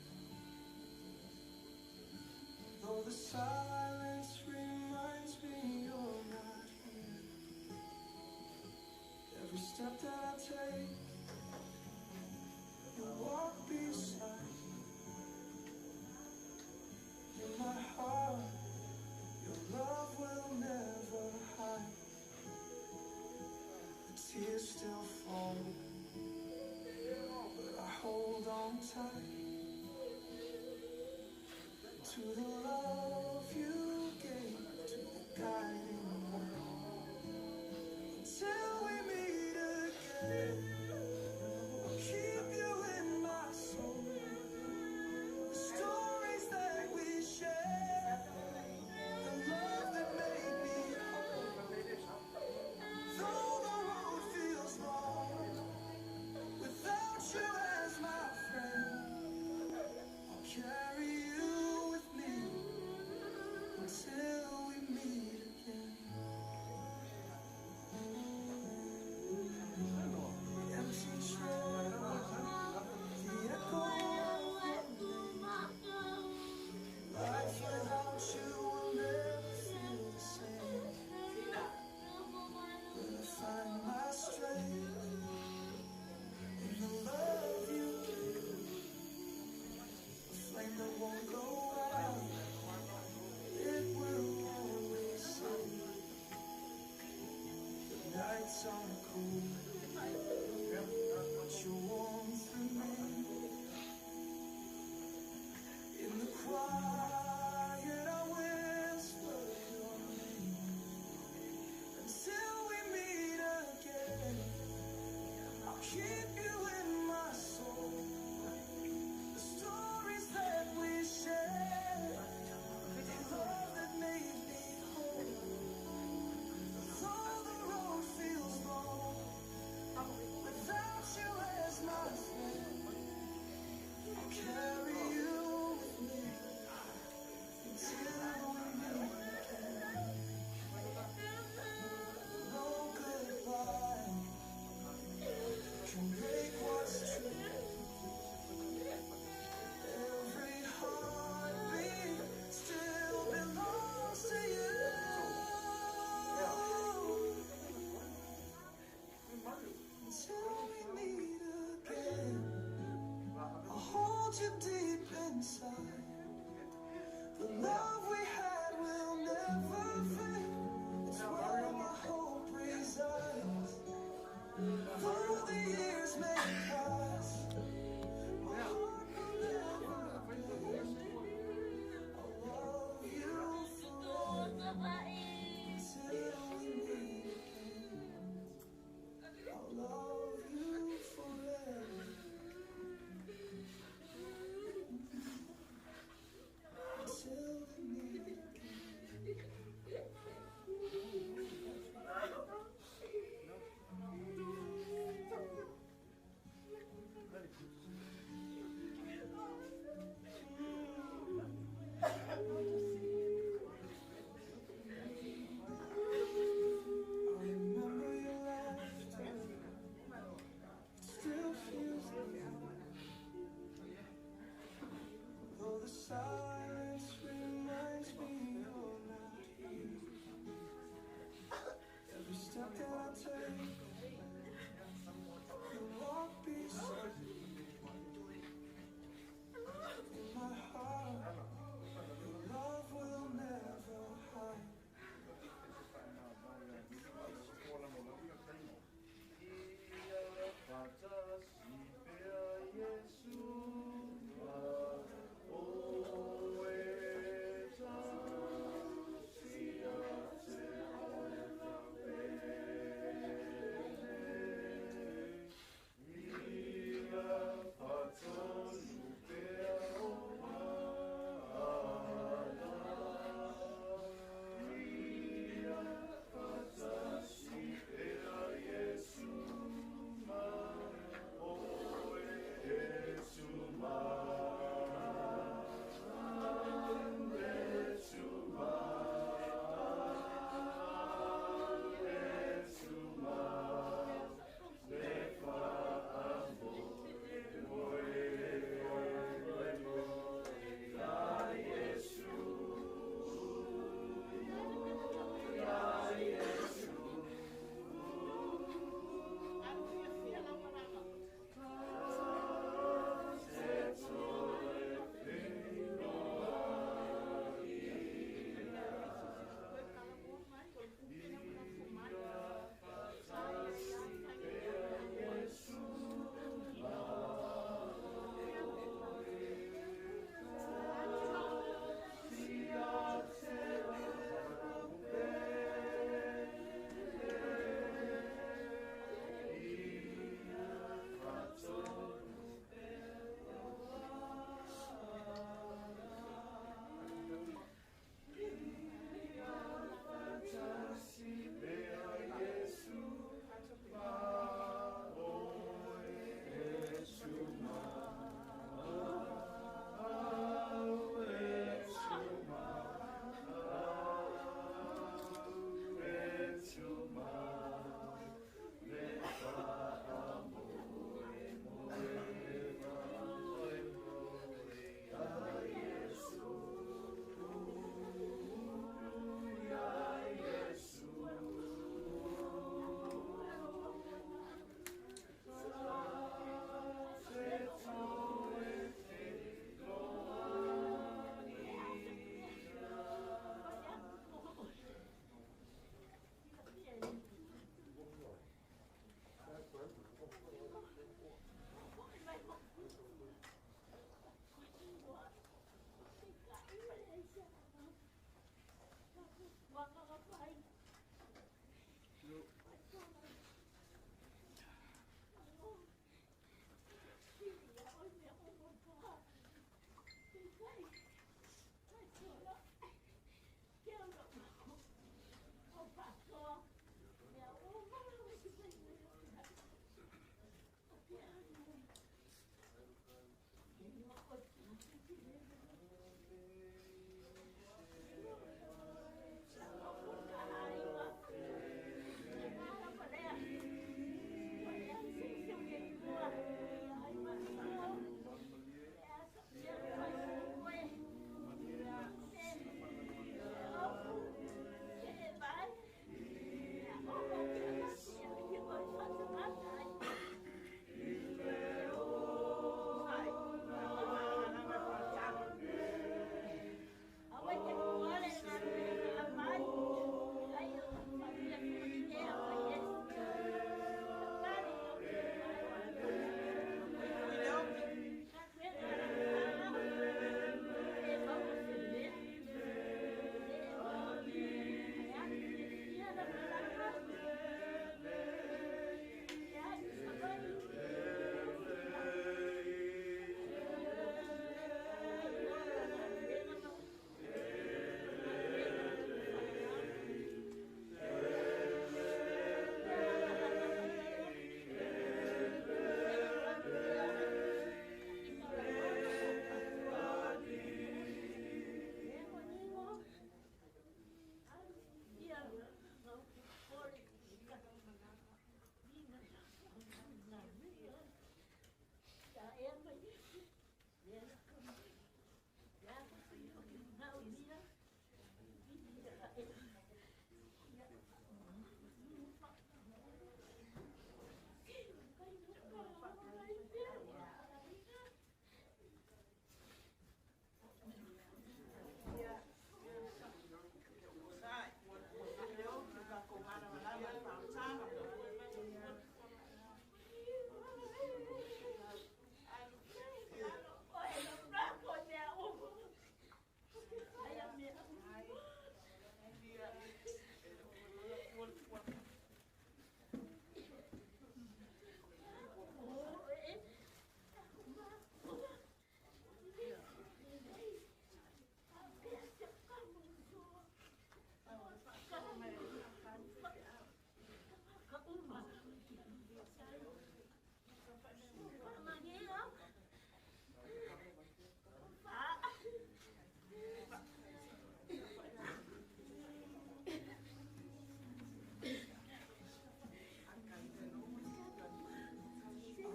Though the silence reminds me you're not here. Every step that I take, you walk beside me. In my heart, your love will never hide. The tears still fall, but I hold on tight to the love you gave, to the guiding light. Until we meet again, I'll keep you in my soul. The stories that we shared, the love that made me whole. Though the road feels long, without you as my friend, I'll carry you with me until we meet again. The empty tread, the echo of your name. Life without you will never feel the same. But I find my strength in the love you give, a flame that won't go out. It will always save. The nights are cold, but your warmth remains. In the quiet, I whisper your name. Until we meet again, I'll keep you in my soul. The stories that we shared, the love that made me whole. Though the road feels long, without you as my friend, I'll carry you with me until we meet again. No goodbye can break what's true. Every heartbeat still belongs to you. Until we meet again, I'll hold you deep inside. The love we had will never fade. It's where my hope resides. Though the years may pass, my heart will never break. I'll love you forever until we meet again. I'll love you forever until we meet again. I remember your laughter. It still feels new. Though the silence reminds me you're not here. Every step that I take, you walk beside me. In my heart, your love will never hide. Fatasi pea Yesu, o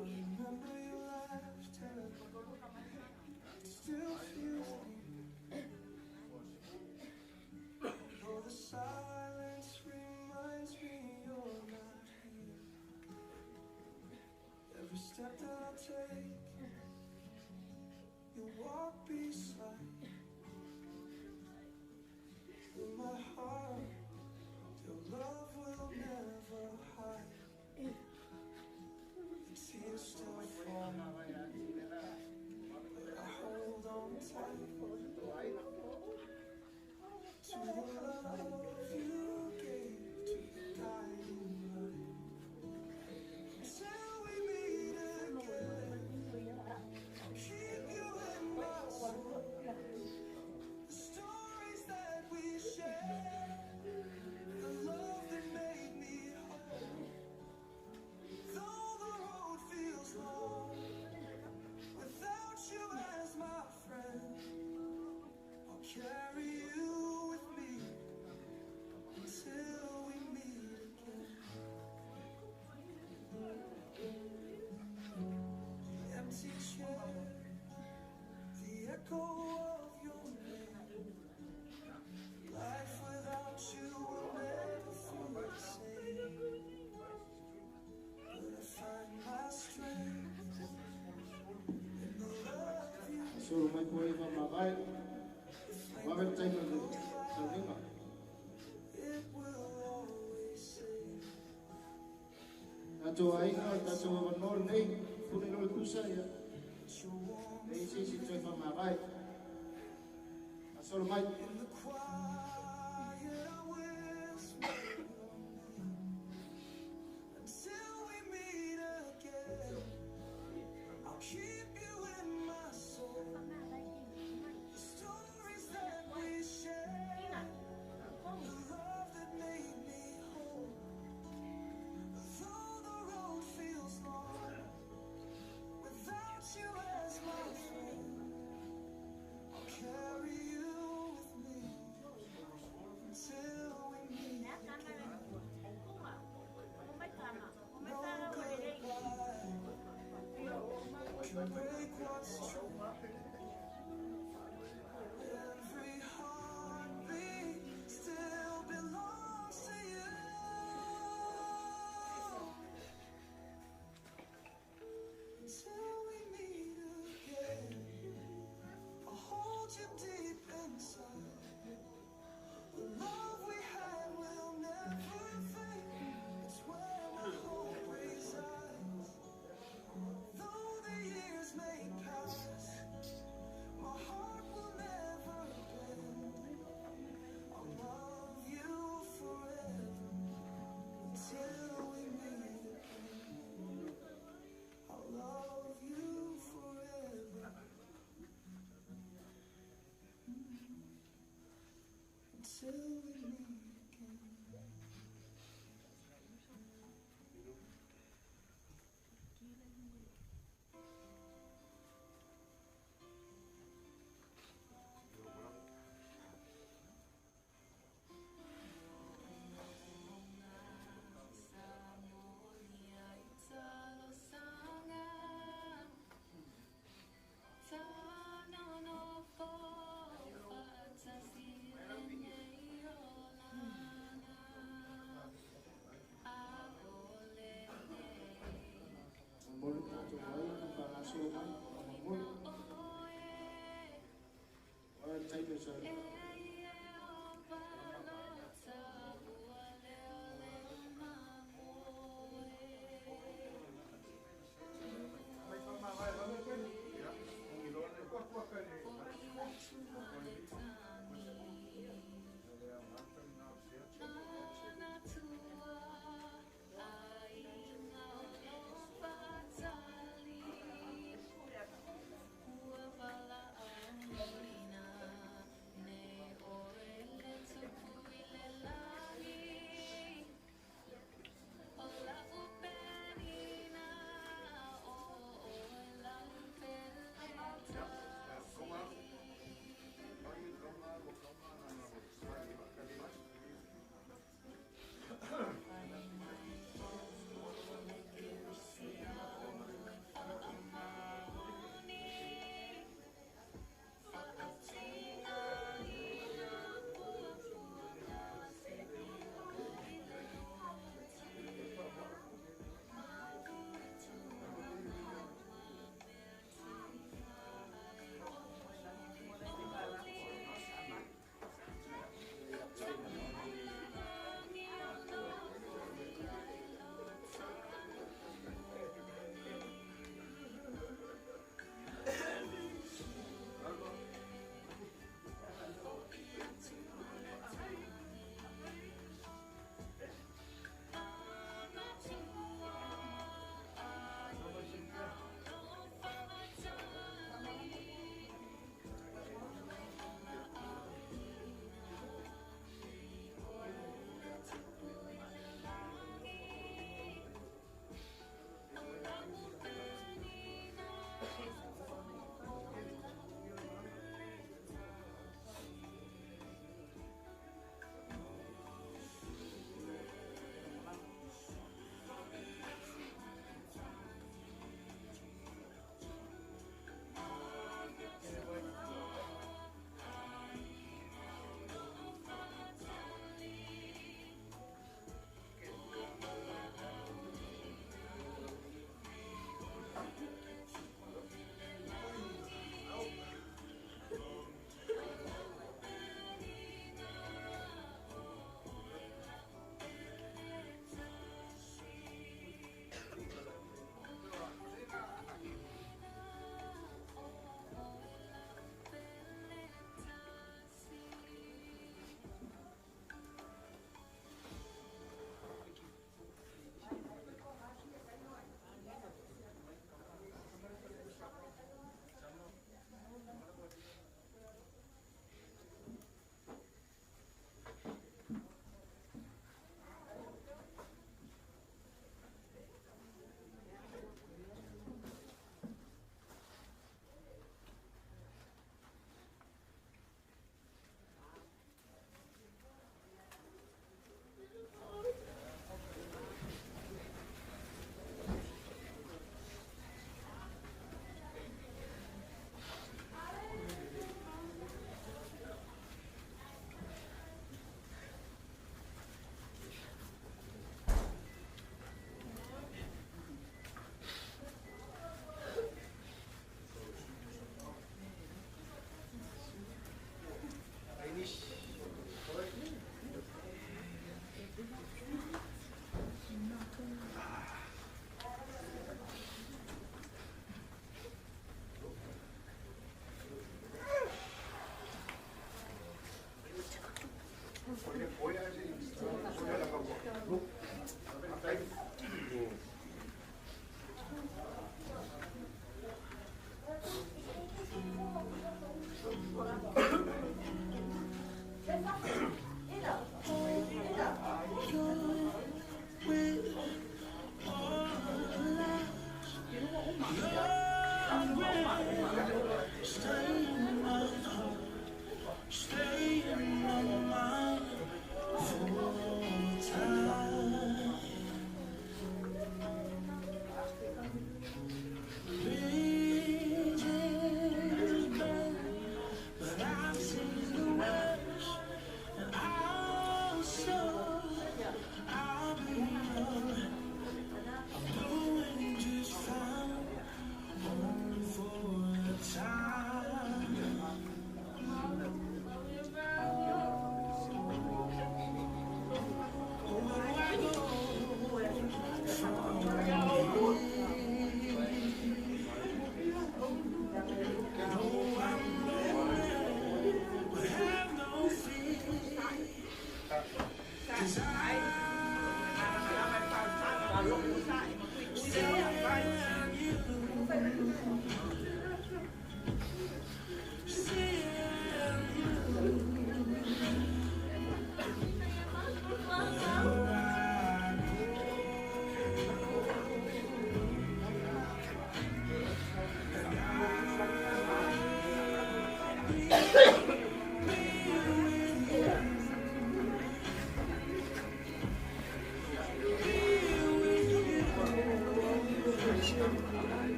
Remember your laughter, it still feels new. Though the silence reminds me you're not here. Every step that I take, you walk beside. In my heart, your love will never hide. The tears still fall, but I hold on tight to the love you gave, to the guiding light. Until we meet again, I'll keep you in my soul. The stories that we shared, the love that made me whole. Though the road feels long, without you as my friend, I'll carry you with me until we meet again. The empty chair, the echo of your name. Life without you will never feel the same. But I find my strength in the love you Solo mai ko e mavae. Vave le taimi o le sauniga. It will always save. Tatou aiga, o le tatou avanoa lenei, pune loa le kusa ia. It's your warmth Leai se isi e toe faamavae. Faasolo mai. in the quiet. I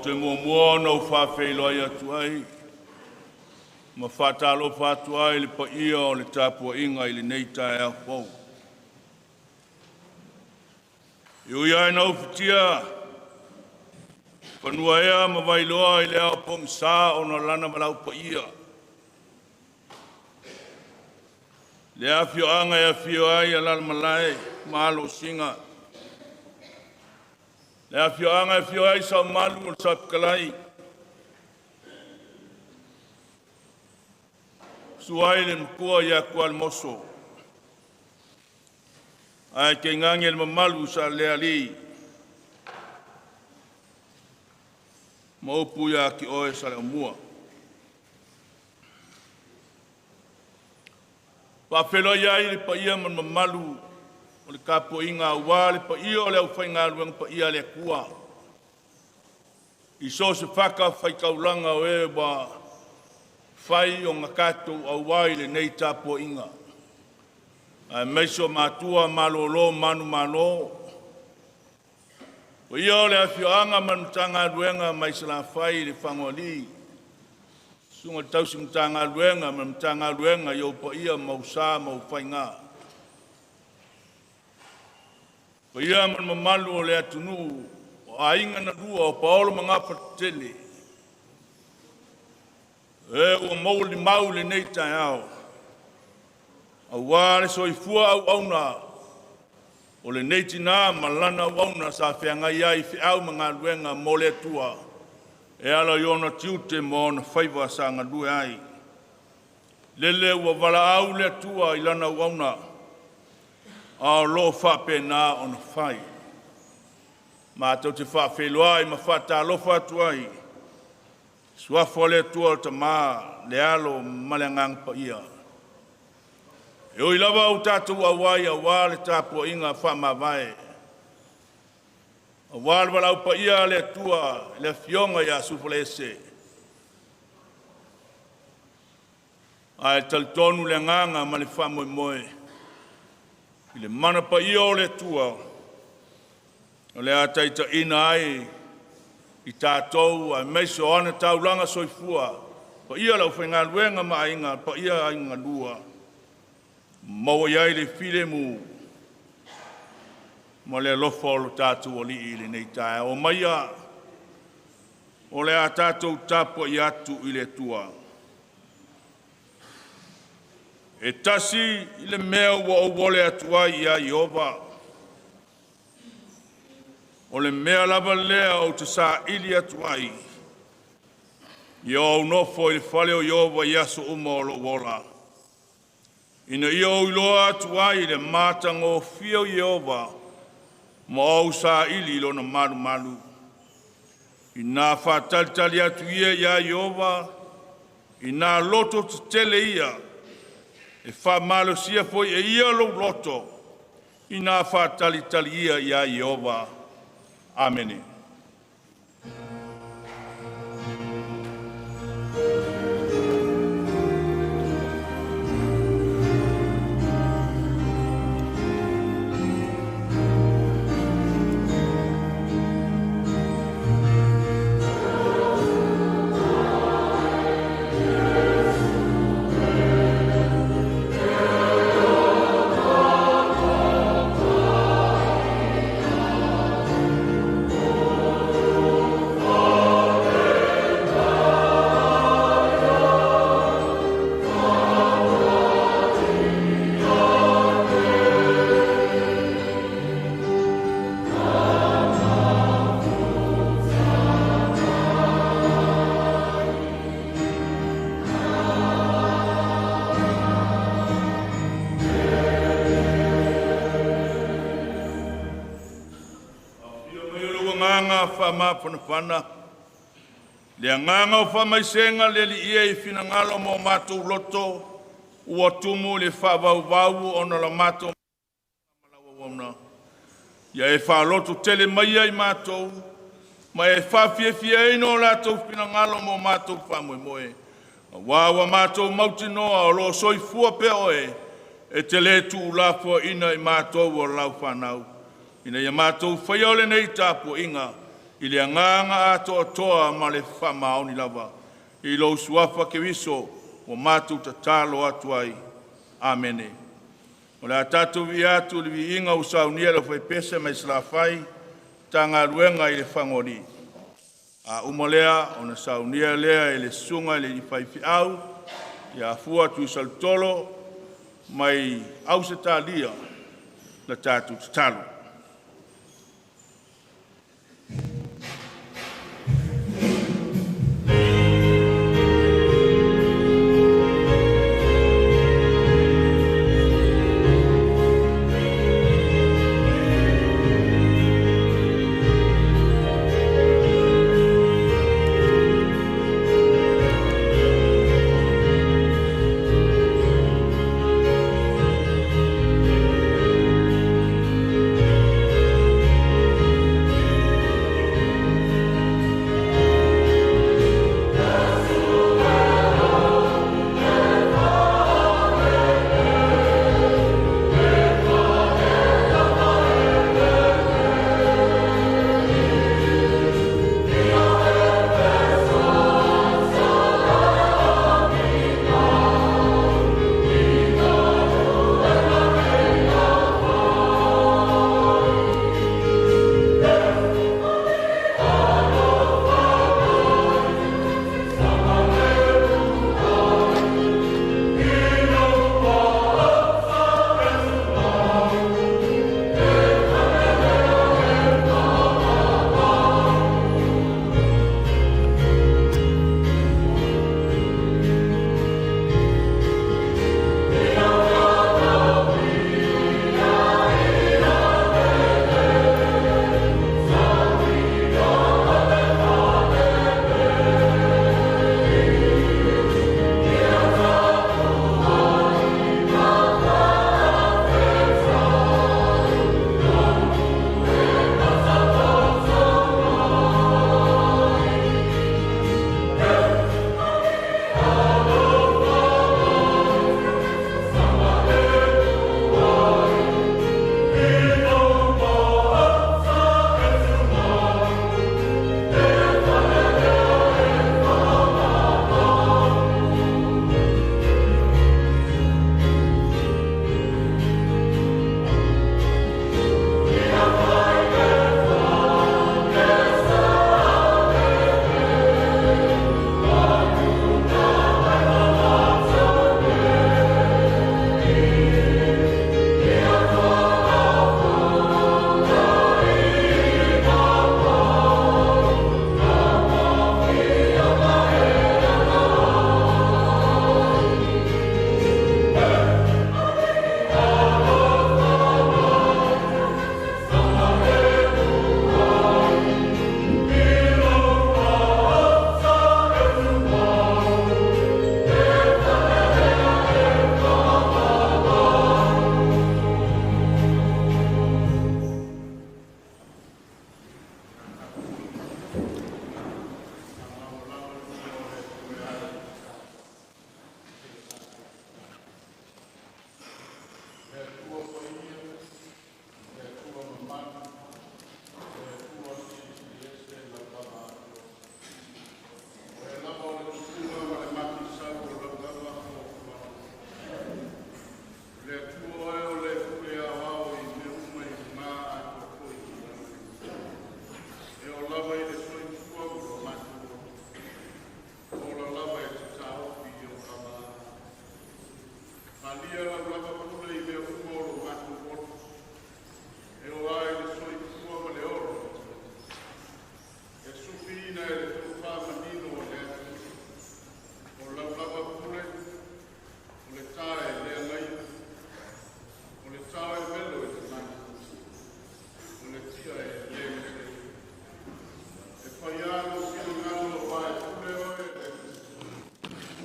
te muamua ona ou faafeiloai atu ai ma faatalofa atu ai i le paia o le tapuaiga i lenei taeao fou. E ui lava ina ufitia fanuaea ma Vailoa i le ao pogisa ona o lana valaau paia, le afioaga e afio ai Alalamalae ma Alosina, le afioaga e afio ai Saumalu o le Saofetalai, susu ai le Matua ia Tualemoso, ae tainane le mamalu i Saalealii ma upu ia te oe Saleaaumua. E faafeiloai ai le paia ma le mamalu o le tapuaiga aua le paia o le aufaigaluega paia a le Atua i so o se fatafaitaulaga o e ua mafai ona tatou auai i lenei tapuaiga, aemaise o matua malolo manumalo, paia o le afioaga ma le Matagaluega mai Salafai i Lefagaoalii. Susuga i le Tausi Matagaluega ma le Matagaluega i ou paia ma ou sa ma ou faiga. O paia ma le mamalu o le atunuu o aiga na lua o Paolo ma Gafatetele, e ua maua le mau i lenei taeao, aua le soifua auauna o lenei tina ma lana auauna sa feagai ai i feau ma galuega mo le Atua e ala i ona tiute ma ona faiva sa galue ai. Lele ua valaau le Atua i lana auauna, a o lo o faapena ona fai. Matou te faafeiloai ma faatalofa atu ai i Suafa o le Atua, le Tama, le Alo ma le Agaga Paia. E ui lava ua tatou auai aua le tapuaiga faamavae, aua le valaau paia a le Atua i le afioga ia Sufaleese, ae talitonu le agaga ma le faamoemoe i le mana paia o le Atua o le a taitaiina ai i tatou aemaise o ana taulaga soifua, paia o le aufaigaluega ma aiga, paia o aiga galua, maua i ai le filemu ma le alofa o lo tatou Alii i lenei taeao. Omaia, o le a tatou tapuai atu i le Atua. E tasi le mea ua ou ole atu ai ia Ieova, o le mea lava lea ou te saili atu ai, ia ou nofo i le fale o Ieova i aso uma o lou ola, ina ia ou iloa atu ai le matagofie o Ieova ma ou saili i lona malumalu. Ina faatalitali atu ia ia Ieova, ina lototetele ia, e faamalosia foi e ia lou loto, ina faatalitali ia ia Ieova. Amene. Afio mai lou agaga faamafanafana, le agaga o faamaisega le Alii e i finagalo ma o matou loto ua tumu i le faavauvau ona o la matou ma lau auauna. Ia e faalototele maia i matou ma e faafiafiaina o latou finagalo ma o matou faamoemoe, aua ua matou mautinoa o lo o soifua pea oe, e te le tuulafoaina i matou o lau fanau, ina ia matou faia o lenei tapuaiga i le agaga atoatoa ma le faamaoni lava. I lou Suafa Keriso ua matou tatalo atu ai. Amene. O le a tatou viia atu i le viiga ua saunia e le aufaipese mai Salafai, Matagaluega i le Lefagaoalii. A uma lea, ona saunia lea e le susuga i le faifeau ia Fua Tuisaletolo mai Ausetalia le tatou tatalo.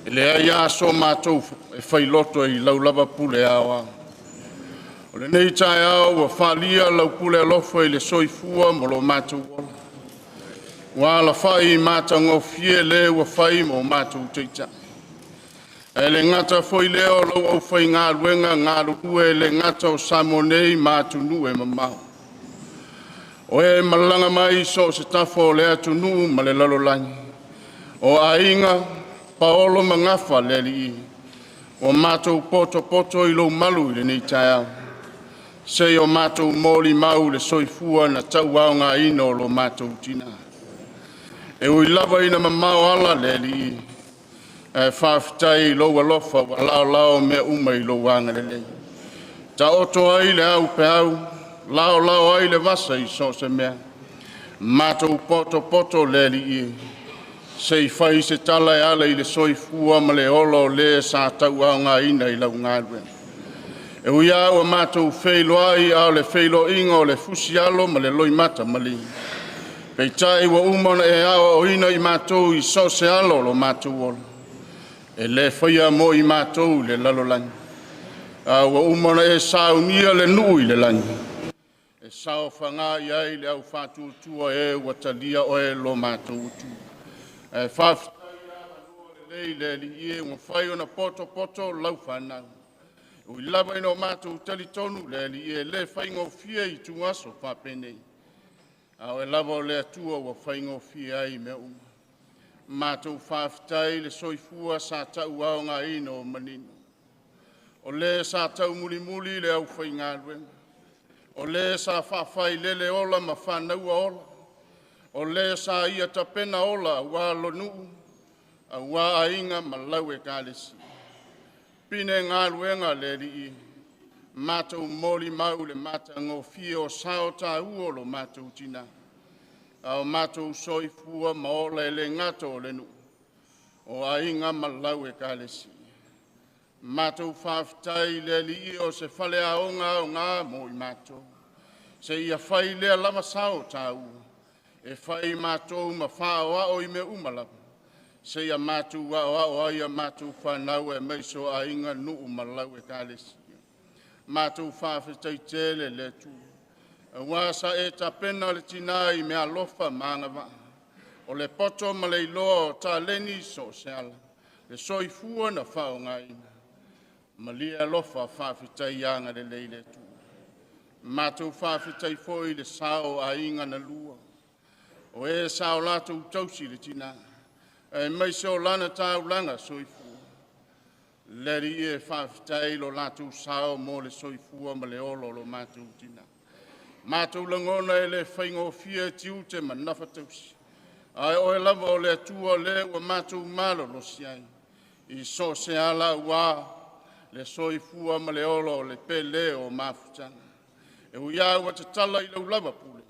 E leai lava so matou e failoto i lau lava pule aoao. O lenei taeao ua faaalia lau pule alofa i le soifua ma lo matou ola, ua alafai i matagofie le ua fai mo matou taitai. Ae le gata foi i lea o lau aufaigaluega galulue e le gata o Samoa nei ma atunuu e mamao. O e malaga mai i so o se tafa o le atunuu ma le lalolagi, o aiga Paolo ma Gafa le Alii, ua matou potopoto i lou malu i lenei taeao, seia o matou molimau le soifua na tauaogaina o lo matou tina. E ui lava ina mamao ala le Alii, ae faafetai i lou alofa ua laolao mea uma i lou agalelei. Taoto ai le aupeau, laolao ai le vasa i so o se mea. Matou potopoto le Alii e, se i fai se tala e ala i le soifua ma le ola o le sa tauaogaina i lau galuega. E ui lava ua matou feiloai a o le feiloaiga o le fusialo ma le loimata maliu, peitai ua uma ona e aoaoina i matou i so o se ala o lo matou ola, e le faia mo i matou i le lalolagi, a ua uma ona e saunia le nuu i le lagi e saofaga i ai le au faatuatua e ua talia Oe lo matou Atua. Ae faafetai i avanoa lelei le Alii e ua mafai ona potopoto lau fanau. E ui lava ina o matou talitonu le Alii e le faigofie ituaso faapenei, a o Oe lava o le Atua ua faigofie ai mea uma. Matou faafetai i le soifua sa tauaogaina o manino, o le sa taumulimuli le aufaigaluega, o le sa faafailele ola ma fanaua ola, o le sa ia tapena ola aua nuu, aua aiga ma lau Ekalesia. Pine galuega le Alii, matou molimau i le matagofie o sao taua o lo matou tina, a o matou soifua ma ola e le gata o le nuu, o aiga ma lau Ekalesia. Matou faafetai i le Alii o se faleaoga aoga mo i matou, seia fai lea lava sao taua e fai matou ma faaoao i mea uma lava, seia matou aoao ai a matou fanau aemaise o aiga, nuu ma lau Ekalesia. Matou faafetai tele le Atua, aua sa e tapena le tina i meaalofa ma agavaa, o le poto ma le iloa o taleni i so o se ala, le soifua na faaaogaina, malie alofa faafetai agalelei le Atua. Matou faafetai foi i le sao o aiga na lua, o e sa o latou tausi le tina, aemaise o lana taulaga soifua. Le Alii e, faafetai i lo latou sao mo le soifua ma le ola o lo matou tina. Matou lagona e le faigofie tiute ma nafa tausi, ae o Oe lava o le Atua o lea ua matou malolosi ai i so o se ala aua le soifua ma le ola o le pele o mafutaga. E ui lava ua tatala i lau lava pule,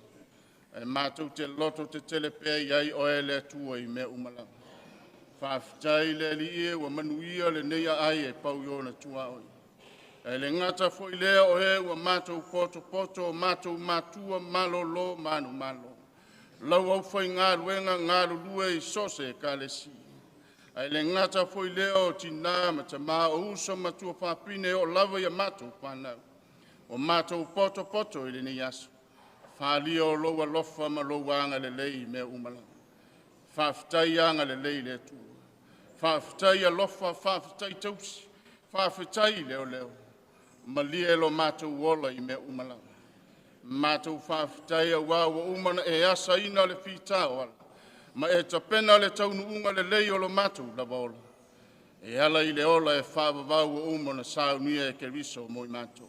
ae matou te loto tetele pea i ai Oe le Atua i mea uma lava. Faafetai le Alii e ua manuia lenei aai e pau i ona tuaoi. Ae le gata foi i lea o e ua matou potopoto, o matou matua malolo manumalo, lau aufaigaluega galulue i so o se ekalesia. Ae le gata foi i lea o tina ma tama, o uso ma tuafafine e oo lava ia matou fanau. Ua matou potopoto i lenei aso, faaalia o lou alofa ma lou agalelei i mea uma lava. Faafetai agalelei i le Atua, faafetai alofa, faafetai tausi, faafetai leo. Malie lo matou ola i mea uma lava. Matou faafetai aua ua uma ona e asaina le fita o ala ma e tapena le taunuuga lelei o lo matou lava ola e ala i le ola e faavavau ua uma ona saunia e Keriso mo i matou.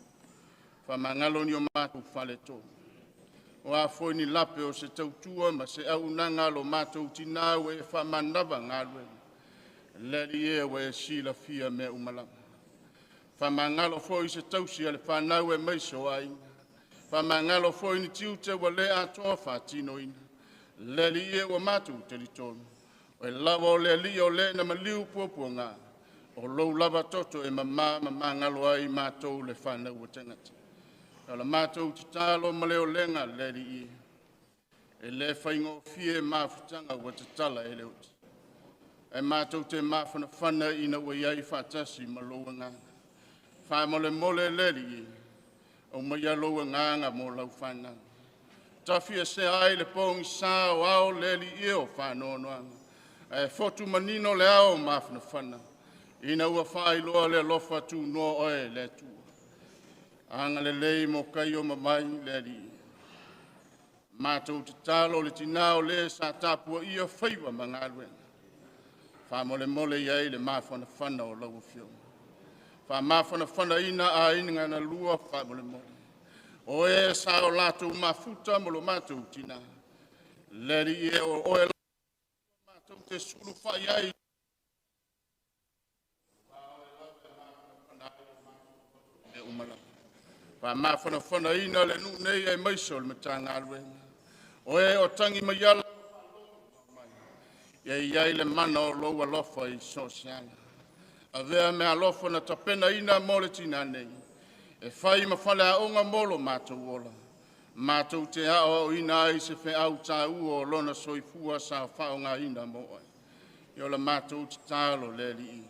Faamagalo ni o matou faaletonu. O a foi ni lape o se tautua ma se auaunaga a lo matou tina ua e faamanava galuega, le Alii e ua e silafia mea uma lava. Faamagalo foi se tausi a le fanau aemaise o aiga. Faamagalo foi ni tiute ua le atoa faatinoina. Le Alii e, ua matou talitonu, o Oe lava o le Alii o le na maliu puapuaga, o lou lava toto e mama ma magalo ai matou le fanau a tagata. O la matou tatalo ma le olega le Alii e, e le faigofie mafutaga ua tatala e le oti, ae matou te mafanafana ina ua i ai faatasi ma lou agaga. Faamolemole le Alii, aumaia lou agaga mo lau fanau, tafiesea ai le pogisa o ao le Alii e o faanoanoaga, ae fotu manino le ao o mafanafana ina ua faailoa le alofa tunoa oe e le Atua. Agalelei mo kai o mamae le Alii. Matou tatalo le tinā o le sa tapuaia faiva ma galuega, faamolemole i ai le mafanafana o lau Afioga. Faamafanafanaina aiga na lua faamolemole, o e sa o latou mafuta ma lo matou tina, le Alii e o oe lava matou te sulufai i ai, mea uma lava. Faamafanafanaina le nuu nei aemaise o le Matagaluega, o e o tagi mai ala ma faalogo mai, ia i ai le mana o lou alofa i so o se ala. Avea meaalofa na tapenaina mo le tina nei e fai ma faleaoga mo lo matou ola, matou te aoaoina ai se feau taua o lona soifua sa faaaogaina mo oe. O le matou tatalo le Alii,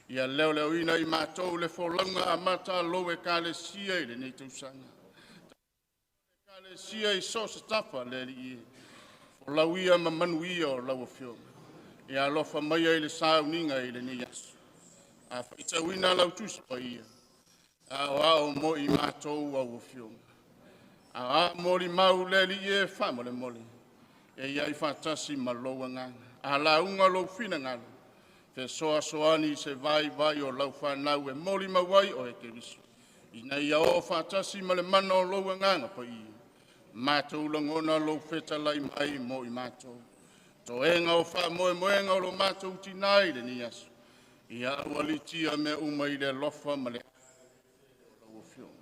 ia leoleoina i matou le folauga amata a lou Ekalesia i lenei tausaga. Tausia le Ekalesia i so o se tafa le Alii e, folau ia ma manuia o lau Afioga. Ia alofa maia i le sauniga i lenei aso. A faitauina lau Tusi Paia, aoao mo i matou au Afioga. A molimau le Alii e faamolemole, e i ai faatasi ma lou agaga. A lauga lou finagalo, fesoasoani i se vaivai o lau fanau e molimau ai oe Keriso, ina ia oo faatasi ma le mana o lou Agaga Paia, matou lagona lou fetalai mai mo i matou. Toega o faamoemoega o lo matou tina i lenei aso, ia aualiitia mea uma i le alofa ma le agalelei o lau Afioga.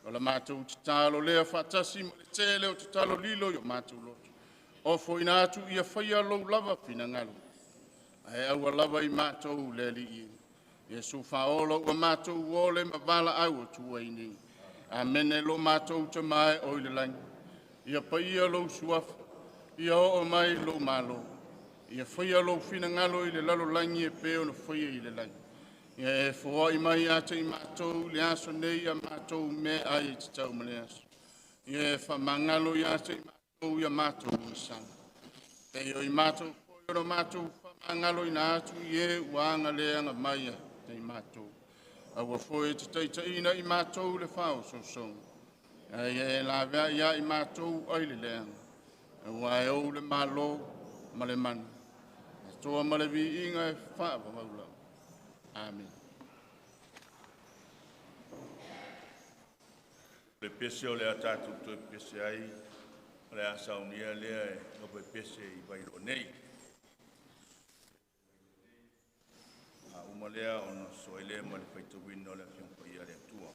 O la matou tatalo lea faatasi ma le tele o tatalo lilo i o matou loto, ofoina atu ia faia lou lava finagalo, ae auala lava i matou le Alii e. Iesu faaola ua matou ole ma valaau atu ai nei. Amene. Lo matou Tama e oi le lagi, ia paia lou suafa, ia oo mai lou malo, ia faia lou finagalo i le lalolagi e pei ona faia i le lagi. Ia e foai mai ia te i matou i le aso nei a matou meaai e tatau ma le aso. Ia e faamagalo ia te i matou i a matou ogasami, e pei o matou foi ona matou faamagaloina atu i e ua agaleaga mai ia te i matou. Aua foi e te taitaiina i matou i le faaosoosoga, ae ia e laveai ia i matou ai le leaga, aua e ou le Malo ma le mana, atoa ma le viiga e faavavau lava. Amene. Le pese o le a tatou toe pepese ai, o le a saunia lea e lopepese i Vailoa nei. A uma lea ona sosoo ai lea ma le faitauina o le Afioga Paia a le Atua.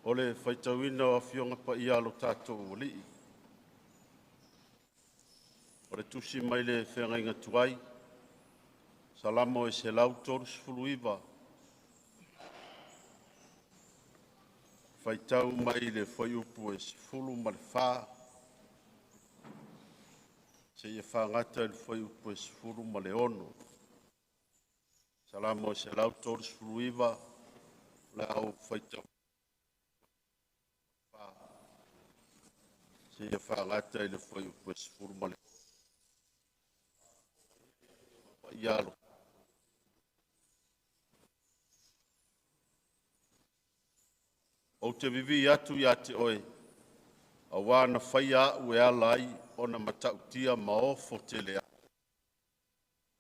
O le faitauina o Afioga Paia a lo tatou Alii, o le tusi mai le feagaiga tuai, Salamo e 139, faitau mai le fuaiupu e 14 seia fagata i le fuaiupu e 16. Salamo e 139, o le a ou faitauina seia fagata i le fuaiupu e 16. Paia lo Ou te vivii atu ia te oe, auā na faia a'u e ala ai ona matautia ma ofo tele au.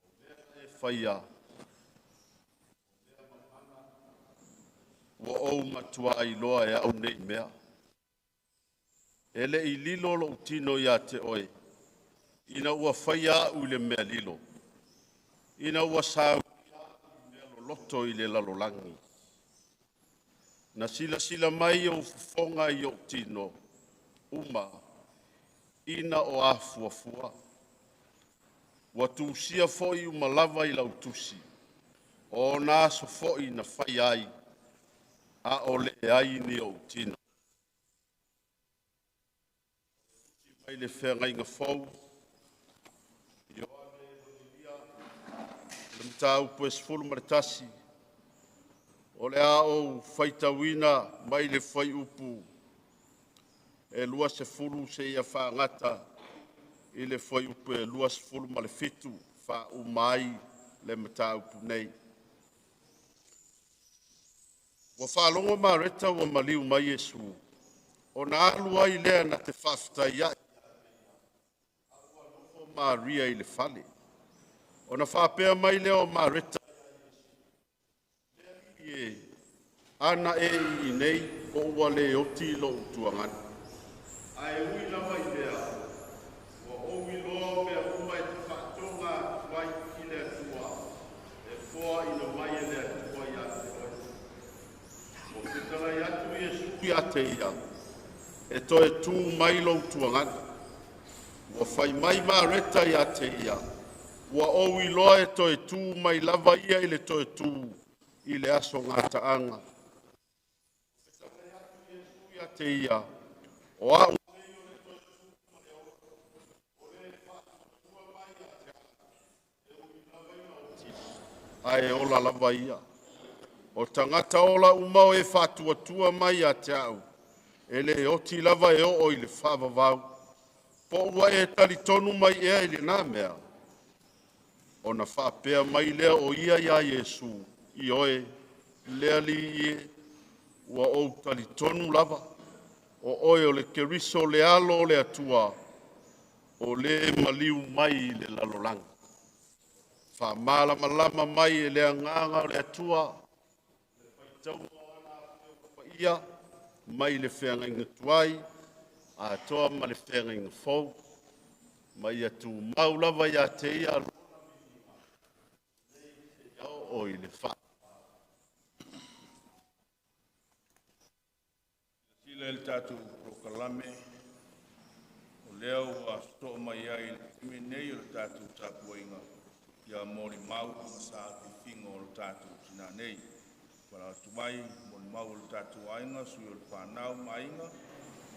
O mea na e faia, ua ou matuā iloa e a'u nei mea. E le i lilo lo'u tino ia te oe, ina ua faia a'u i le mea lilo, ina ua saunia a'u i mea loloto i le lalolagi. Na silasila mai ou fofoga i o'u tino uma ina o afuafua. Ua tusia foi uma lava i lau tusi, o ona aso foi na faia ai, a o leai ni ou tino. Mai le feagaiga fou, Ioane Euanilia, le mataupu e 11, o le a ou faitauina mai le fuaiupu e 20 seia fagata i le fuaiupu e 27, faauma ai le mataupu nei. Ua faalogo Mareta ua maliu mai Iesu, ona alu ai lea na te faafetaiai, nofo Maria i le fale. Ona faapea mai lea o Mareta, “Le Alii e, ana e i inei, po ua le oti lou tuagane. Ae ui lava i lea, ua ou iloa o mea uma e te faatoga atu ai i le Atua, e foaina mai e le Atua ia te oe.” Ua fetalai atu Iesu ia te ia, “E toe tū mai lou tuagane.” Ua fai mai Mareta ia te ia, “Ua ou iloa e toe tū mai lava ia i le toe tū i le aso gataaga.” Ia te ia, “O a'u lenei o le toe tū ma le ola. O le e faatuatua mai ia te a'u, e ui lava ina oti, ae ola lava ia. O tagata ola uma o e faatuatua mai ia te a'u, e le oti lava e oo i le faavavau. Po ua e talitonu mai ea i lena mea?” Ona faapea mai lea o ia iā Iesu, “Ioe, le Alii e, ua ou talitonu lava, o oe o le Keriso le Alo o le Atua, o le maliu mai i le lalolagi.” Faamalamalama mai e le Agaga o le Atua le faitauga o ana Afioga Paia mai le feagaiga tuai atoa ma le feagaiga fou, ma ia tumau lava ia te ia lona viiga seia oo i le Silasila i le tatou polokalame, o lea ua sosoo mai ai i le taimi lenei o le tatou tapuaiga, ia molimau ma saafiafiga o lo tatou tinā nei. Valaau atu mai molimau o le tatou aiga, sui o le fanau ma aiga,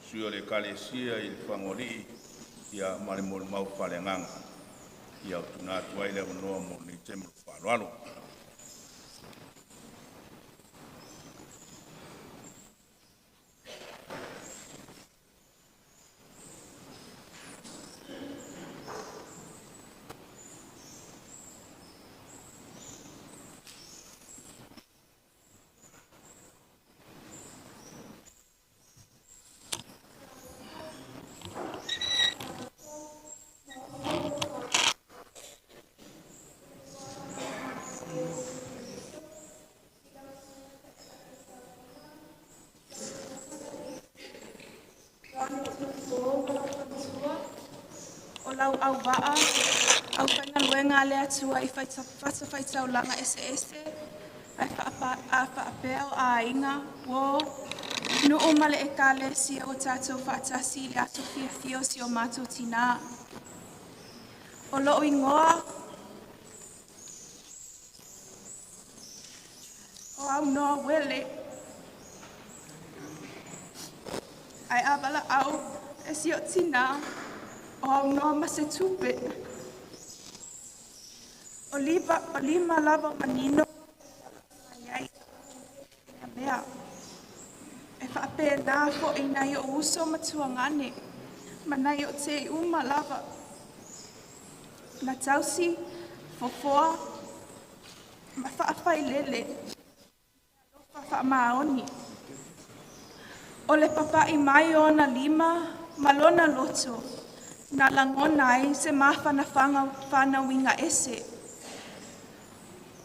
sui o le Ekalesia i le Lefagaoalii, ia ma le molimau faaleagaga. Ia ua tuuina atu ai le avanoa mo lenei taimi ma le faaaloalo. O lau auvaa, aufaigaluega a le Atua i fatafaitaulaga eseese, ae a faapea o aiga, uo, Nuu ma le ekalesia o tātou whaatasi i le aso fiafia o si o mātou tinā. O loo ingoa o au noa wele. Ai awala au e si o tinā o au noa ma se tupe. O lima lava o manino mai ai mea. E whaapē nā fo i nai o uso matua ngane, ma nai o te uma lava. Na tausi, fofoa, ma whaawhai lele, alofa whaamaoni. O le papai mai o na lima, ma lona loto, na langona ai se mawhana whānau winga ese.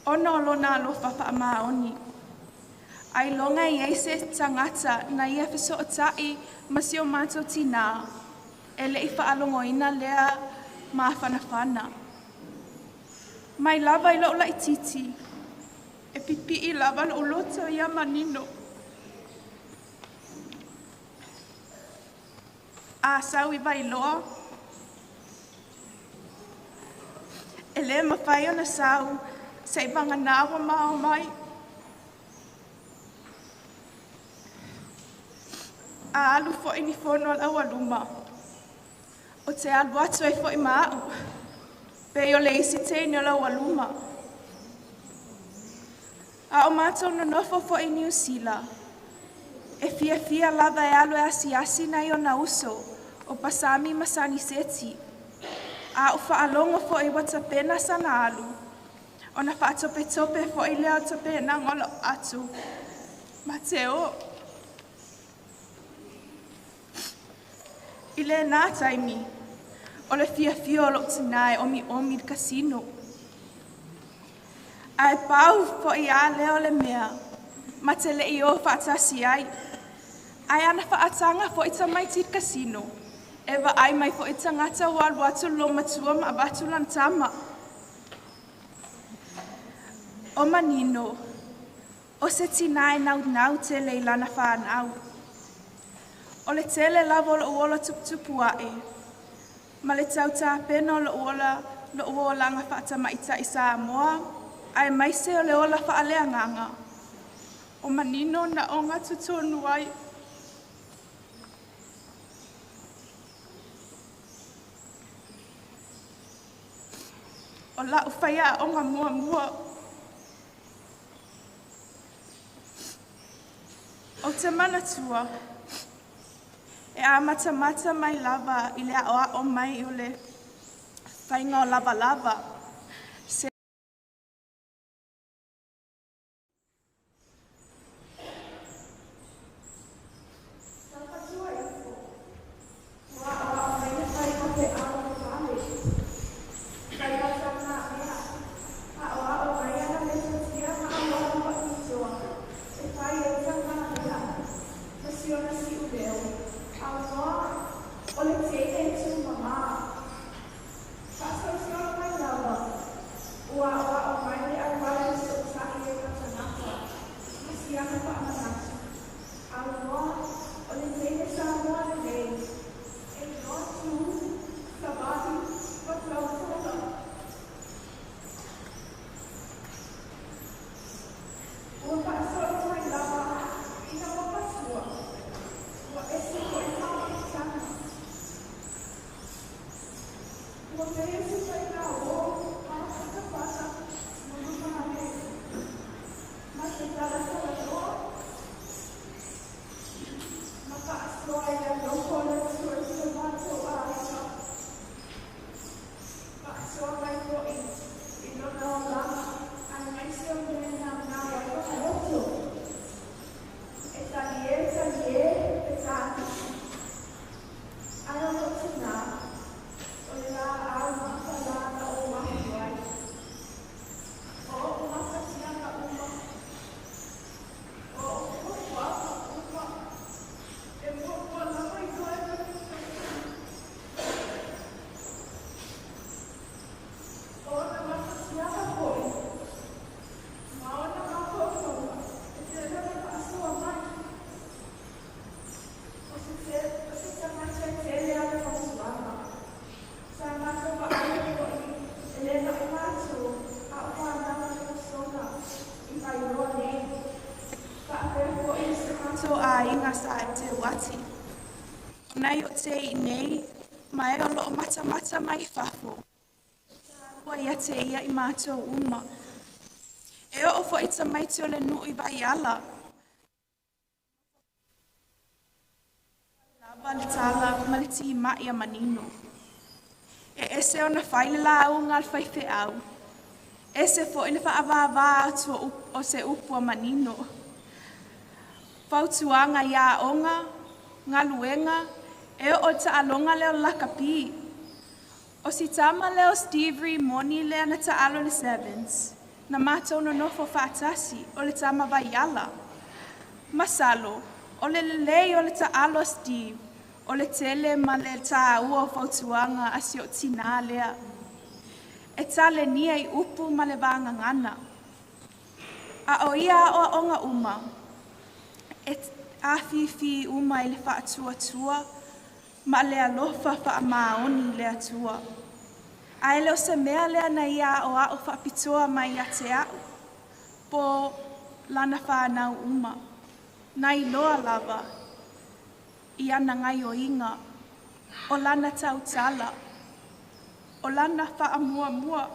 Ona o lona alofa whaamaoni. Ai longa i ei se tangata na ia feso'ota'i ma si o matou tinā, e le'i fa'alogoina lea mafanafana. Mai lava i lo'u la'ititi, e pipi'i lava lo'u loto ia manino. A sau i Vailoa, e lē mafai ona sau, se'i vaganā ua mao mai. A alu fo'i ni fono a laualuma, o te alu atu ai fo'i ma a'u, pei o le isi teine o laualuma. A o matou nonofo fo'i Niu Sila, e fiafia lava e alu e asiasi nai ona uso, o Pasami ma Saniseti. A o fa'alogo fo'i ua tapena sana alu, ona fa'atopetope fo'i lea o tapenaga o la'u atu, ma te o. I lēnā taimi, o le fiafia o lo'u tinā e omi'omi i le kasino. Ae pau fo'i a lea o le mea, ma te le'i o fa'atasi ai. Ae ana fa'ataga fo'i tamaiti i le kasino, e va'ai mai fo'i tagata ua alu atu lo matua ma avatu lana tama. O manino, o se tinā e naunau tele i lana whānau. O le tele lava o lo'u ola tuputupu a'e, ma le tautāpena o lo'u ola lo'u olaga fa'atamaita'i Samoa, ae maise o le ola fa'aleagaga. O manino na oga tutonu ai. O la'u faia'oga muamua. O te manatua, e amatamata mai lava i le a'oa'o mai o le faiga o lavalava. Se matou aiga sa Eteuati. O nai o te i nei, ma e o loo matamata mai fafo. Ua ia te ia i matou uma. E oo foi tamaiti o le nuu i Vaiala. Lava le tala ma le timai a manino. E ese ona fai le lauga a le faifeau. Ese foi le faavāvā atu o se upu a manino. Fautuaga i aoga, galuega, e oo i le taaloga lea o le lakapi. O si tama lea o Steve Rimoni lea na taalo i le Sevens, na matou nonofo faatasi, o le tama Vaiala. Masalo, o le lelei o le taalo a Steve, o le tele ma le tāua o fautuaga a si ou tinā lea. E talenia i upu ma le vagagana. A o ia aoaoga uma, e afifi uma i le faatuatua ma le alofa faamaoni i le Atua. Ae le o se mea lea na ia aoao faapitoa mai ia te au, po lana whānau uma. Na iloa lava i ana gaioiga, o lana tautala, o lana faamuamua.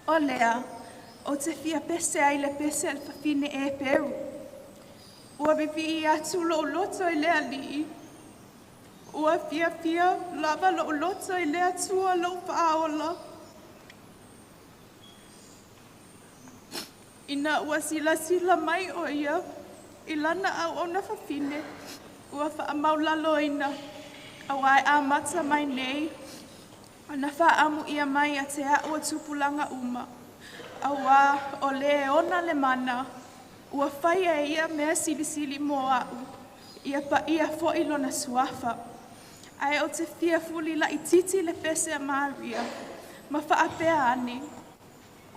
O lea, ou te fia pese ai i le pese a le fafine Eperu. Ua vivii atu lou loto i le Alii. Ua fiafia lava lou loto i le Atua lou faaola. Ina ua silasila mai o ia i lana auauna fafine, ua faamaulaloina, auā e amata mai nei ona faaamuia mai ia te au o tupulaga uma, auā o lē ona le mana, ua faia e ia mea silisili mo a'u, ia paia fo'i lona suafa. Ae ou te fia fuli laitiiti le pese a Maria ma faapea ane,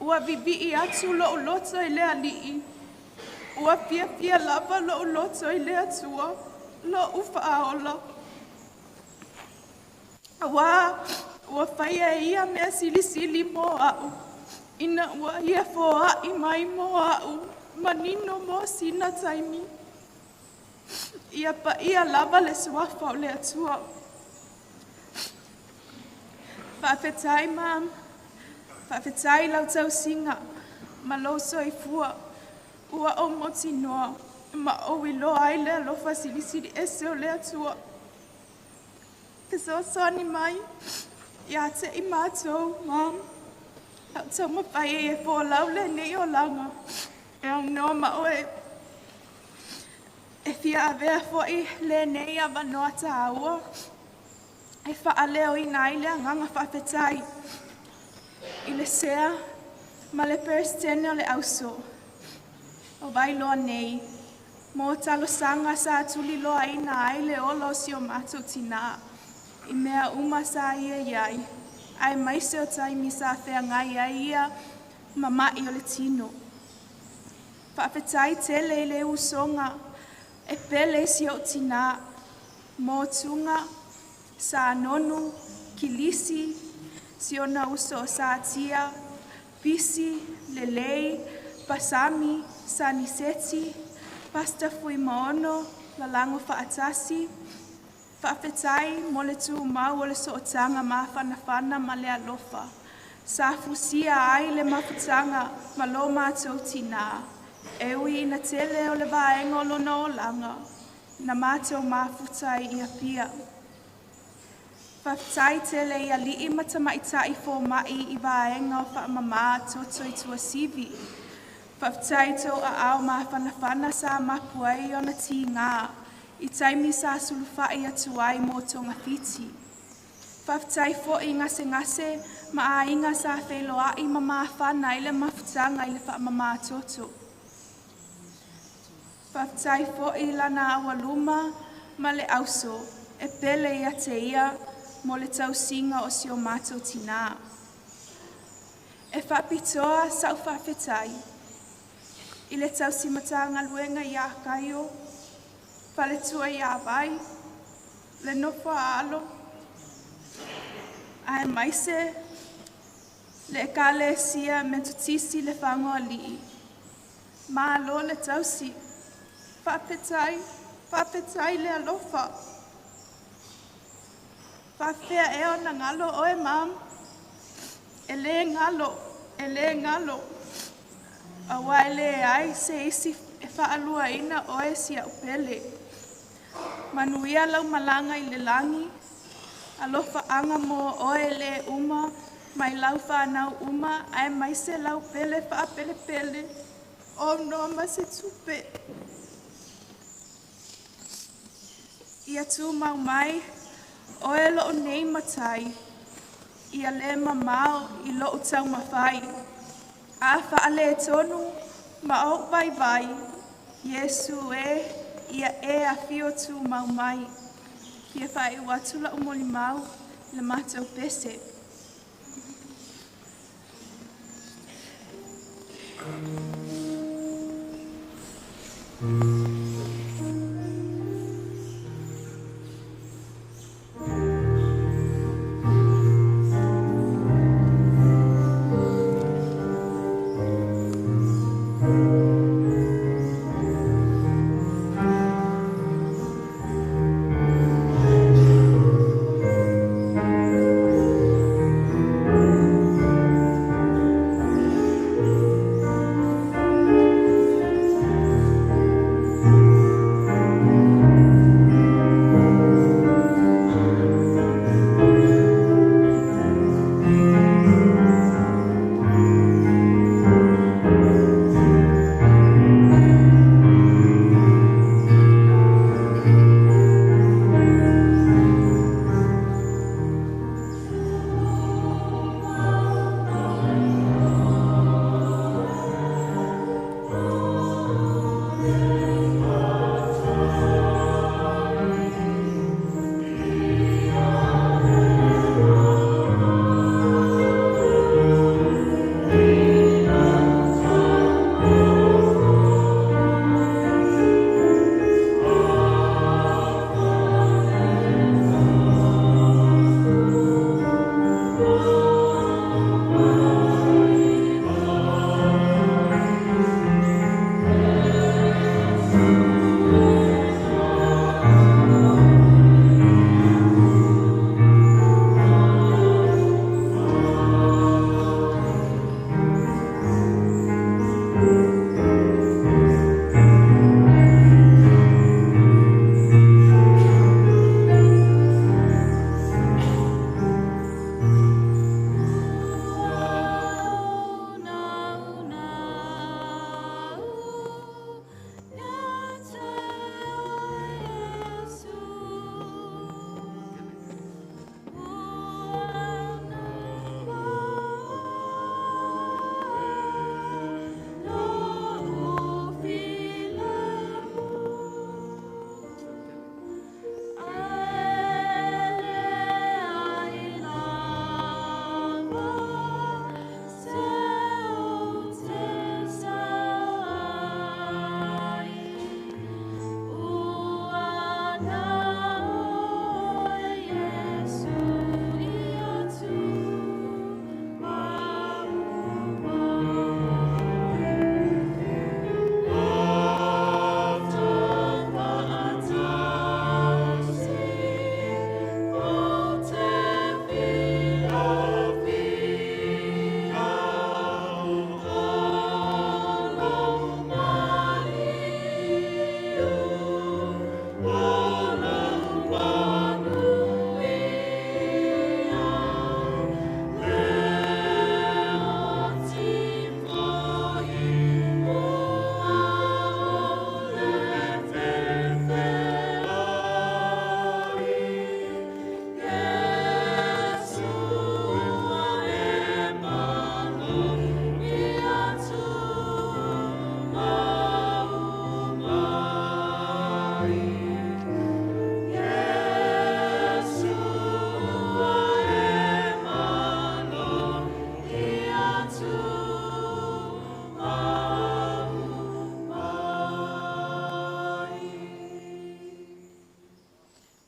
ua vivii atu lou loto i le Alii, ua fiafia lava lou loto i le Atua, lou faaola. Auā ua faia e ia mea silisili mo a'u, ina ua ia foa'i mai mo a'u, manino mo sina taimi. Ia paia lava le suafa o le Atua. Faafetai mam, faafetai lau tausiga ma lou soifua. Ua ou mautinoa ma ou iloa ai le alofa silisili ese o le Atua. Fesoasoani mai ia te i matou, mam. Au taumafai ai e folau lenei olaga e aunoa ma oe. E fia avea fo'i lenei avanoa tāua e faaleoina ai le agaga faafetai i le sea ma le Peresetene o le Auso o Vailoa nei mo talosaga sa tuliloaina ai le ola o si o matou tinā i mea uma sa ia i ai, aemaise o taimi sa feagai ai ia ma ma'i o le tino. Faafetai tele i le usoga e pele i si ou tinā, mo Tuga, Sa Nonu, Kilisi, si ona uso o Satia, Pisi, Lelei, Pasami, Saniseti, Pastor Fuimaono, Lalago Faatasi. Faafetai mo le tumau o le sootaga mafanafana ma le alofa. Sa fusia ai le mafutaga ma lo matou tinā, e ui ina tele o le vaega o lona olaga, na matou mafuta ai i Apia. Faafetai tele i alii ma tamaitai foma'i i vaega o faamamā toto i Tuasivi. Faafetai i tou aao mafanafana sa mapu ai ona tigā i taimi sa sulufa'i atu ai mo togafiti. Faafetai fo'i i gasegase ma aiga sa feiloa'i ma mafana ai le mafutaga i le faamamā toto. Faafetai fo'i i lana aualuma ma le auso e pele ia te ia mo le tausiga o si o matou tinā. E faapitoa sa'u faafetai i le tausimatagaluega iā Kaio, faletua iā Vai, le nofo a alo, aemaise Le Ekalesia Metotisi le Fagoalii. Malo le tausi. Faafetai, faafetai le alofa. Faafea ea ona galo oe mam. E lē galo, e lē galo. Auā e leai se isi e faaluaina oe sia'u pele. Manuia lau malaga i le lagi, alofaaga mo oe lē uma mai lau fanau uma aemaise lau pele faapelepele o noa ma se tupe. Ia tumau mai oe lo'u nei matai, ia lē mamao i lo'u taumafai. A faaletonu ma ou vaivai, Iesu e, ia e afio tumau mai. Fia faaiu atu la'u molimau le matou pese.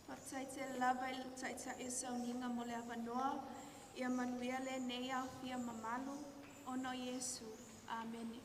Faafetai tele lava i le Taitai o Sauniga mo le avanoa. Ia manuia lenei aofia mamalu ona o Iesu. Amene.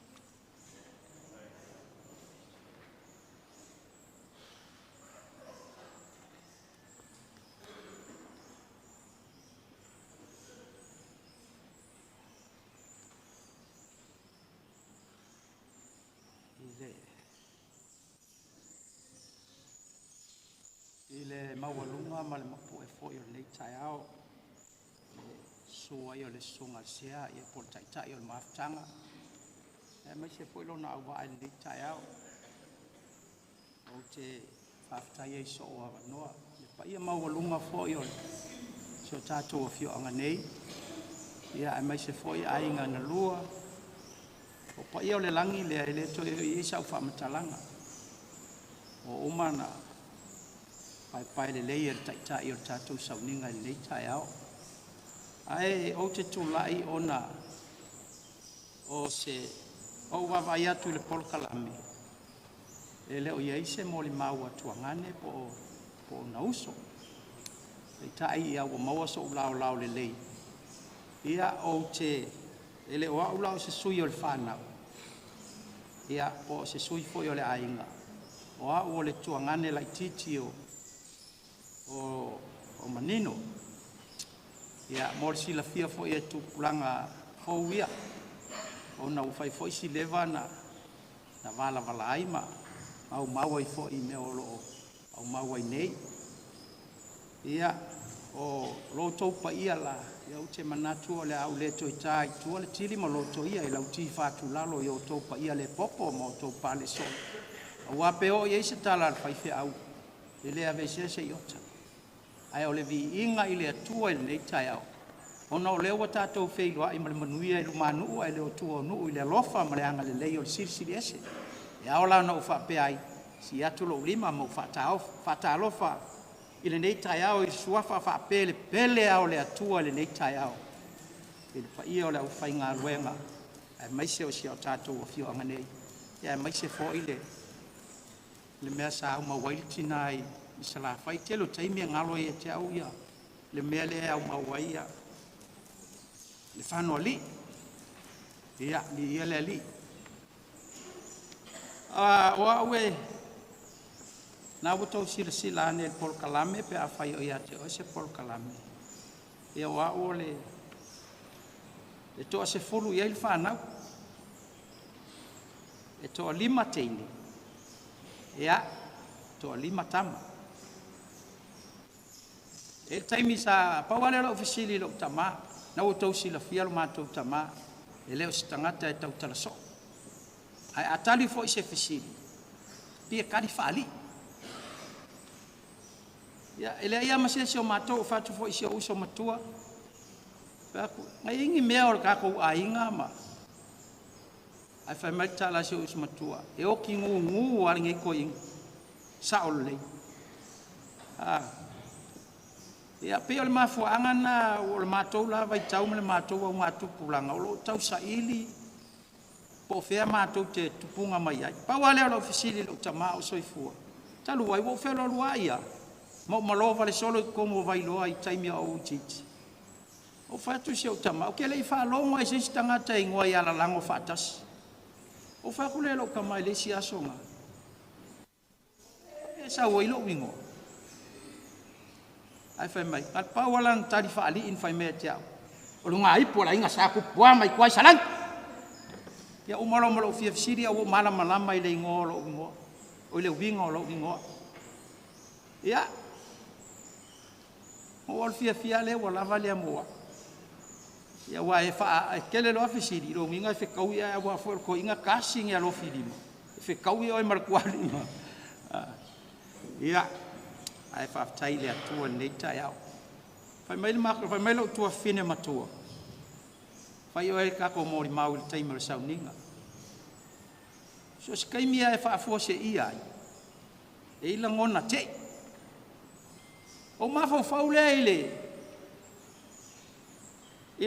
I le maualuga ma le mapu'e foi o lenei taeao, le susu ai o le susuga i le Sea po o le Taitai o le mafutaga, aemaise foi lona auvaa i lenei taeao. Ou te faafetai ai i sou avanoa. Le paia maualuga foi o si o tatou afioaga nei, aemaise foi aiga na lua. O paia o le lagi lea e le toe oo i ai sau faamatalaga, ua uma ona paepae lelei e le Taitai o le tatou sauniga i lenei taeao. Ae ou te tulai ona o se ou vaavaai atu i le polokalame, e le o i ai se molimau a Tuagane po o ona uso. Peitai ua maua sou laolao lelei, ia ou te e le o au la o se sui o le fanau, ia po o se sui foi o le aiga, o au o le tuagane laitiiti o Manino. Ia mo le silafia foi e tupulaga fou ia, ona ua fai foi si leva na valavala ai ma aumau ai foi i mea o lo o aumau ai nei. Ia, o lo outou paia la, ou te manatu o le a ou le toe ta i tua le tili ma lotoia i lau tifatulalo i o outou paia le popo ma outou pale soo, aua pe oo i ai se tala a le faifeau, e le aveesea se iota. Ae o le viiga i le Atua i lenei taeao, ona o lea ua tatou feiloai ma le manuia i lumanuu ae le o tua o nuu i le alofa ma le agalelei o le Silisili Ese. E ao la ona ou faapea ai, sii atu lou lima ma ou faatalofa i lenei taeao i suafa faapelepele lava o le Atua i lenei taeao, i le paia o le aufaigaluega aemaise o si o tatou afioaga nei, aemaise foi le mea sa aumau ai le tina i Salafai. O le tele o taimi e galo ia te au le mea lea e aumau ai le fanoalii. Ia, viia le Alii. O au e na ua outou silasila ane i le polokalame pe afai o ia te oe se polokalame. Ia o au o le toasefulu i ai le fanau, e toalima teine, ia, toalima tama. E i ai le taimi sa pau lava lea o lau fesili i lou tama, na ua outou silafia lo matou tama, e le o se tagata e tautala soo. Ae a tali foi se fesili, e fia tali faalii. Ia, e leai lava ma se isi o matou, ou fai atu foi i si ou uso matua, fai atu, na i ai ni mea o le tatou aiga ma… Ae fai mai le tala a si ou uso matua, e oti gugu lava lenei toeaina, sao lelei. Ia, pei o le mafuaaga lena o le matou la vaitau ma le matou augatupulaga, o lo o tausaili po o fea matou te tupuga mai ai. Pau lava lea o lau fesili i lou tama a o soifua, talu ai ua ou fealualuai lava, ma ou malovale solo i totonu o Vailoa i taimi a o ou itiiti. Ou fai atu i si ou tama, ou te le i faalogo lava i se isi tagata e igoa ia Lalago faatasi. Ou fai atu lea i lou tama i le isi aso na, e sau ai lou igoa? Ae fai mai, na o le pau lava lana tali faalii na fai mai ia te au, o le luga-ipu o le aiga Sa Tupua ma tua i Salani. Ia uma loa ma lou fia fesili ae ua ou malamalama i le igoa o lou igoa, o le uiga o lou igoa. Ia, o le fiafia lea ua lava lea mo au. Ia aua e tele loa fesili, lona uiga e fetaui, aua foi o le toeaina e tasi le alofilima, e fetaui oe ma le tualima. Ia, ae faafetai i le Atua i lenei taeao. Fai mai lou tuafafine matua, fai oe le tatou molimau i le taimi o le sauniga. So o se taimi lava e faafuaseia ai, e i ai lagona te'i. Ou mafaufau lea i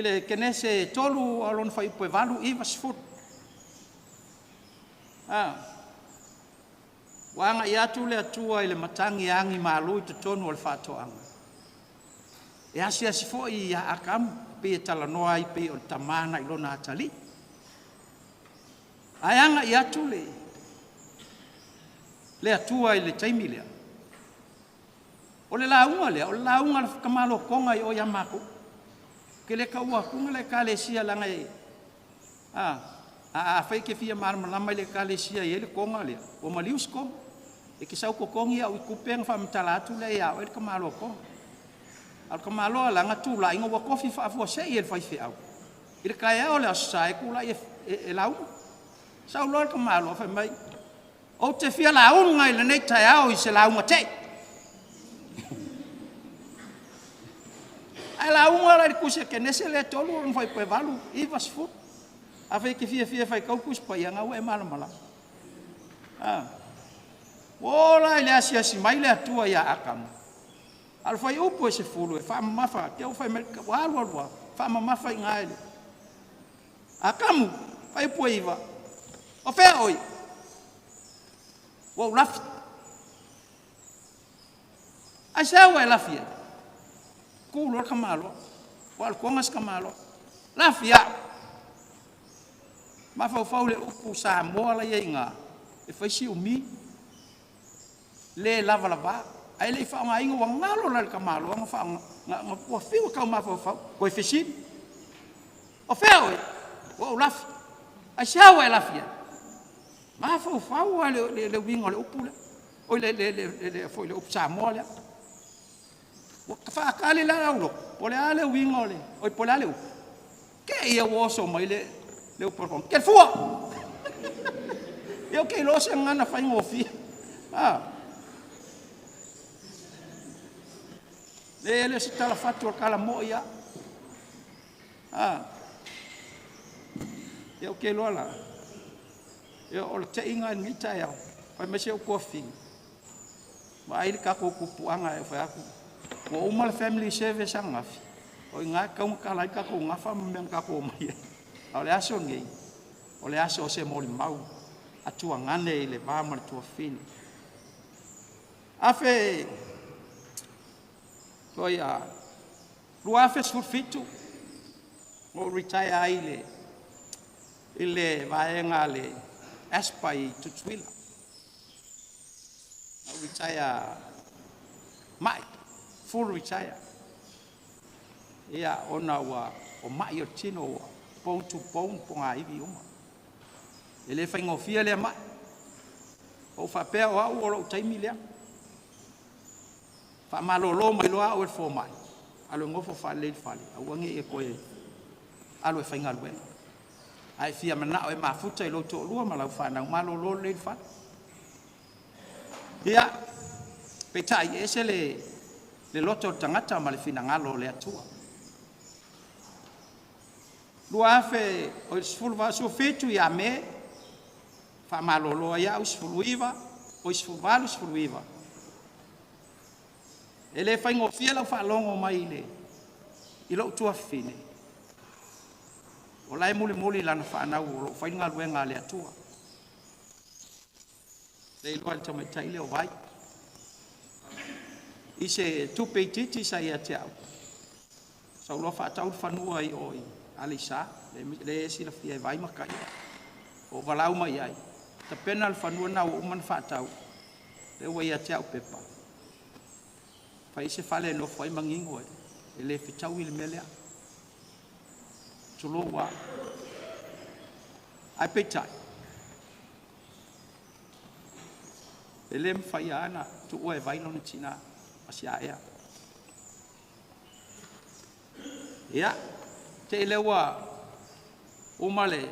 le Kenese 3 lona fuaiupu e 8, 9, 10. A, ua agai atu le Atua i le matagi e agi malu i totonu o le faatoaga, e asiasi foi ia Atamu. pei e talanoa ai pei o le tamā nai lona atalii. Ae agai atu le le Atua i le taimi lea. O le lauga lea, o le lauga a le tamalotoga i o ia matou. Ke le taua atuga le ekalesia leaga e a a afai e te fia malamalama i le ekalesia e i ai le toga lea, ua maliu si toga. E te sau totogi au i tupe ona faamatala atu lea ia oe le tamaloa toga. A o le tamaloa la na tulai ina ua tofi faafuasei e le faifeau i le taeao o le Aso Sa e tulai e, e, e lauga. Sau loa le tamaloa fai mai, ou te fia lauga i lenei taeao i se lauga tei. Ae lauga la i le tusi a Kenese lea e 3 lona fuaiupu e 8, 9, 10. Afai e te fiafia e faitau Tusi Paia, na ua e malamalama. Ah. Ua oo la i le asiasi mai le Atua ia Atamu, a o le fuaiupu e 10 e faamamafa, te i fai mai ua alu alu lava, faamamafa i ina i le Atamu, fuaiupu e 9, o fea oe? Ua ou lafi. Aisea ua e lafi ai? Tu loa le tamaloa. Ua alu toga si tamaloa. Lafi au. Mafaufau i le upu Samoa la e i ai i ina, e fai si umi, le lavalava, ae le i faaaogaina, ua galo la i le tamaloa na faaaoga, ua fiu e tau mafaufau, toe fesili, o fea oe? Ua ou lafi. Aisea ua e lafi ai? Mafaufau lava le, le uiga o le upu lea, oi le, le, le, le, foi le upu Samoa lea. Ua faatali la au loto, po o le a le uiga o le, oi po o le a le upu. Te i ua oso mai le, le upu a le Ke fua! Ia ou te iloa o se gagana faigofie. Ah. Le, le o se tala fatu o le tala moi lava. Ah. Ia ou te iloa la, ia o le teiga i lenei taeao, fai mai si ou tuafafine, vaai le tatou puapuaga e fai atu, ua uma le family service ananafi, o i ina e tatau ona tala ai le tatou gafa ma mea na tatou omai ai. A o le aso lenei, o le aso o se molimau a tuagane i le va ma le tuafafine. Afe foi a 2017 na ou retire ai i le vaega a le ASPA i Tutuila. Na ou retire mai, full retire. Ia, ona ua o mai o le tino ua bone to bone pogaivi uma. E le faigofie lea mai. Ou faapea o au o lou taimi lea. Faamalolo mai loa au e le fomai, alu e nofo faalelei i le fale, aua ne i e toe alu e faigaluega. A e fia manao e mafuta i lou toalua ma lau fanau, malolo lelei i le fale. Ia, peitai, e ese le, le loto o le tagata ma le finagalo o le Atua. 2017 ia Me, faamalolo ai au 19, oi 18, 19. E le faigofie lau faalogo mai i le i lou tuafafine, o la e mulimuli lana fanau o lo o fai le galuega a le Atua. Le iloa e le tamaitai lea o Vai. I se tupe itiiti sa ia te au, sau loa faatau le fanua i o i Aleisa, le silafia e Vai ma tai. Ua ou valaau mai ai, tapena le fanua lena ua uma ona faatau, lea ua ia te au pepa, fai se fale e nofo ai Manino e le fetaui le mea lea. Tulou lava. Ae peitai, e le mafai lava ona tuua e Vai lona tina ma si aea. Ia, te i lea ua uma le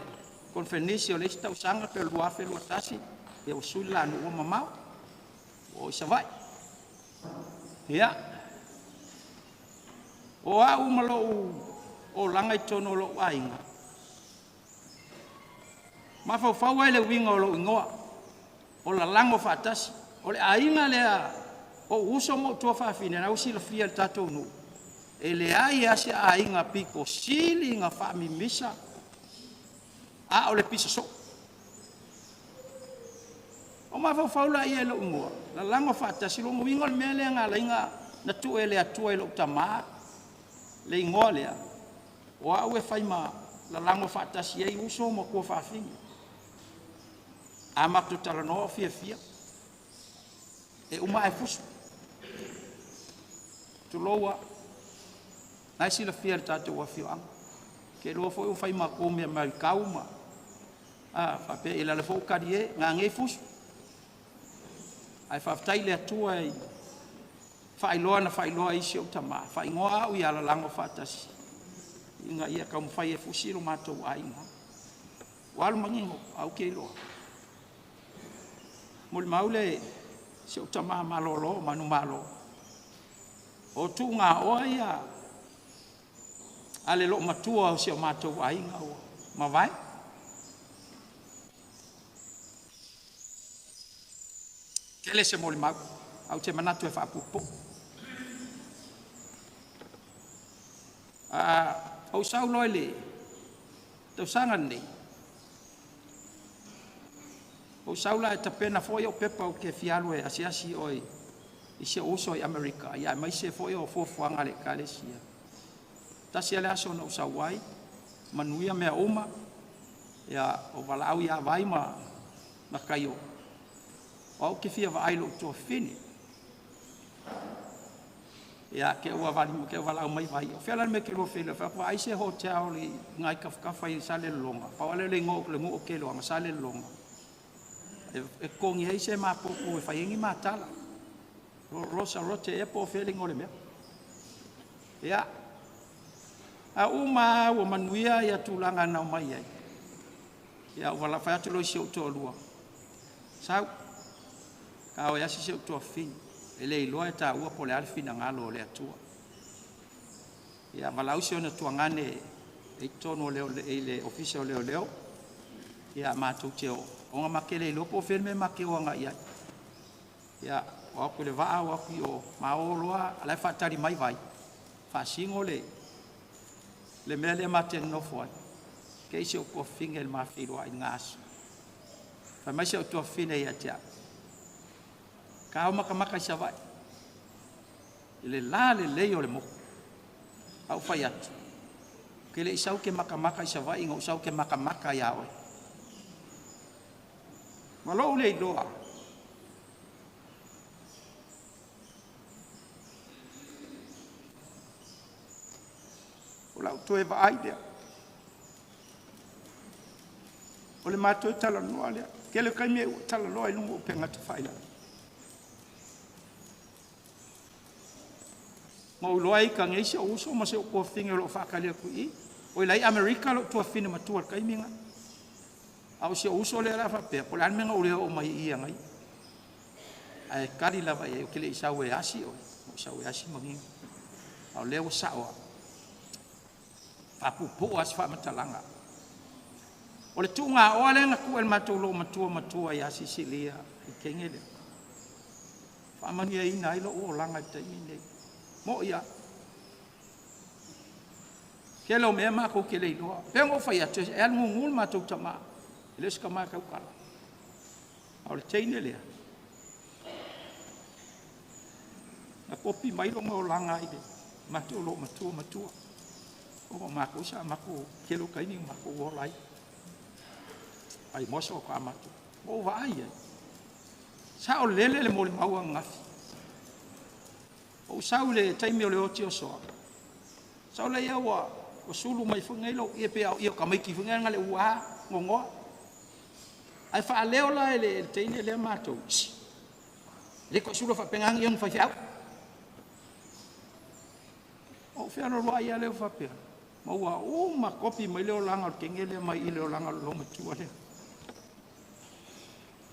konifenisi o le isi tausaga pe o le 2021, ia ua sui le la nuu ua mamao, ua o i Savaii. Ia, o au ma lou olaga i totonu o lou aiga, mafaufau ai le uiga o lou igoa, o lalago faatasi. O le aiga lea, o ou uso ma ou tuafafine, na ua silafia e le tatou nuu, e leai lava se aiga pito sili ona faamimisa a o le pisa soo. O mafaufau la ia i lou igoa, lalago faatasi, lona uiga o le mea lea na ala ai ona tuu e le Atua i lou tamā le igoa lea, O au e fai ma lalago faatasi ai uso ma tuafafine. A matou talanoa o fiafia. E uma ae fusu. Tulou a. Na e silafia e le tatou afioaga. Te iloa foi ua fai matou mea maitau ma a faapea i lala foi ua talie gagei fusu. Ae faafetai i le Atua i faailoa na faailoa ai si ou tama, faaigoa au ia lalago faatasi ina ia taumafai e fusi lo matou aiga. Ua alu manino, ae ou te iloa. Molimau le si ou tama malolo manumalo. O tuugaoa ia a le loomatua o si o matou aiga ua mavae. Tele se molimau, ae ou te manatu e faapuupuu. Ou sau loa i le tausaga lenei, ou sau la e tapena foi au pepa ou te fia alu e asiasi i i si ou uso i Amerika, ia aemaise foi o fuafuaga a le Ekalesia. Tasi lava le aso na ou sau ai, manuia mea uma, ia o valaau ia Vai ma Mataio, o au ou te fia vaai i lou tuafafine. Ia te i ua valaau mai Vai, o fea la le mea e te lua feiloai ai? Ou fai atu, vaai se hotel i ina i tafatafa i Salelologa, pau lava lea o le igoa o le nuu ou te iloa, Salelologa, e totogi ai se mapopo e fai ai ni ma tala. Rosa Rote ea po o fea le igoa o le mea. Ia, a uma lava ua manuia ia tulaga na omai ai, ia ua fai atu loa i si ou toalua, sau, ta o e asi si ou tuafafine, e le iloa e taua po o le a le finagalo o le Atua. Ia valaau si ona tuagane e i totonu o le Ofisa o Leoleo, ia matou te o, ona ma te le iloa po o fea le mea ma te o agai i ai. Ia, o atu i le vaa o atu i o, ma o loa, o la e faatali mai Vai, faasino le mea lea ma te nonofo ai, te i si ou tuafafine i le ma feiloai i lena aso. Fai mai si ou tuafafine ia te au, ta o matamata i Savaii, i le lalelei o le motu. Ae ou fai atu, ou te le i sau ou te matamata i Savaii, na ou sau ou te matamata ia oe. Ma lou le iloa, o lau toe vaai lea, o le matou talanoa lea. Tele o taimi e talanoa i luga o upega tafailagi. Ma ou iloa ai nei si ou uso ma si ou tuafafine o lo o faatali atu i i. O la e i Amerika lou tuafafine matua i le taimi lena. A o si ou uso lea la faapea, po o le a le mea na ou le oo mai ai i i e ana ia. Ae tali lava i ai, ou te le i sau e asi oe, na ou sau e asi manino. A o lea ua sao lava. Faapuupuu lava se faamatalaga. O le tuugaoa lea na tuu e le matou loomatua matua ia Sisilia le teine lea, faamanuiaina ai lou olaga i le taimi lenei. Mo'i lava. Tele o mea matou te le iloa. Pei ona ou fai atu, e alu gugu le matou tama, e le o se tama tautala. A o le teine lea, na kopi mai lona olaga i le matou loomatua matua. Ona o matou sa matou tele o taimi na matou ola ai. Ai moso ka matou. Ua ou vaai i ai. Sao lele le molimau ananafi. Ou sau i le taimi o le oti o soa, sau lea ua sulu mai foi nei lou ie pei lava o ie o tamaiti foi nei na o le ua gogoa. Ae faaleo la e le teine lea matou, "Shh, e le toe sula faapena ni ie o ni faifeau." Ou fealoaloai lava lea ou faapea, ma ua uma kopi mai le olaga o le teine lea mai i le olaga o le loomatua lea.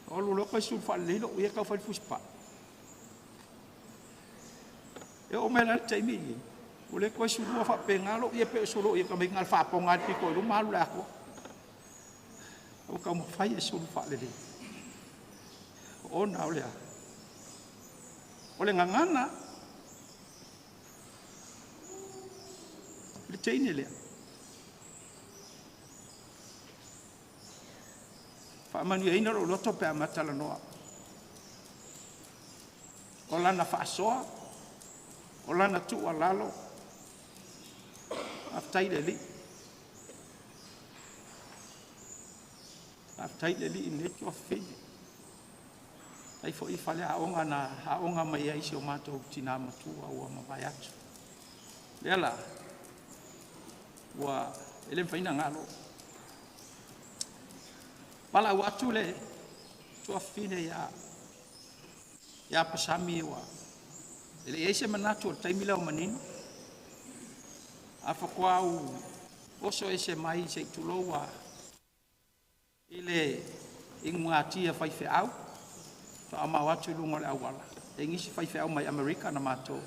Ou alu loa toe sulu faalelei lou ie tau fai le fusipai. E oo mai la i le taimi lenei, ua le toe sulua faapena lou ie pei o le sulu o ie o tamaiti na o le faapoga lava i le pito i luma alu i le atoa. Ua taumafai e sulu faalelei ona o le a? O le gagana, le teine lea, faamanuiaina lou loto pe a ma talanoa. O lana faasoa, o lana tuualalo, faafetai i le Alii. Faafetai i le Alii i lenei tuafafine. Faafetai foi i faleaoga na aoga mai ai si o matou tina matua ua mavae atu. Lea la, ua e le mafai ona galo. Valaau atu le tuafafine ia ia Pasami ua e le i ai se manatu o le taimi lea o manino. A faatoa ou oso ese mai se i tulou a i le inugatia faifeau, faamao atu i luga o le auala, e nisi faifeau mai Amerika na matou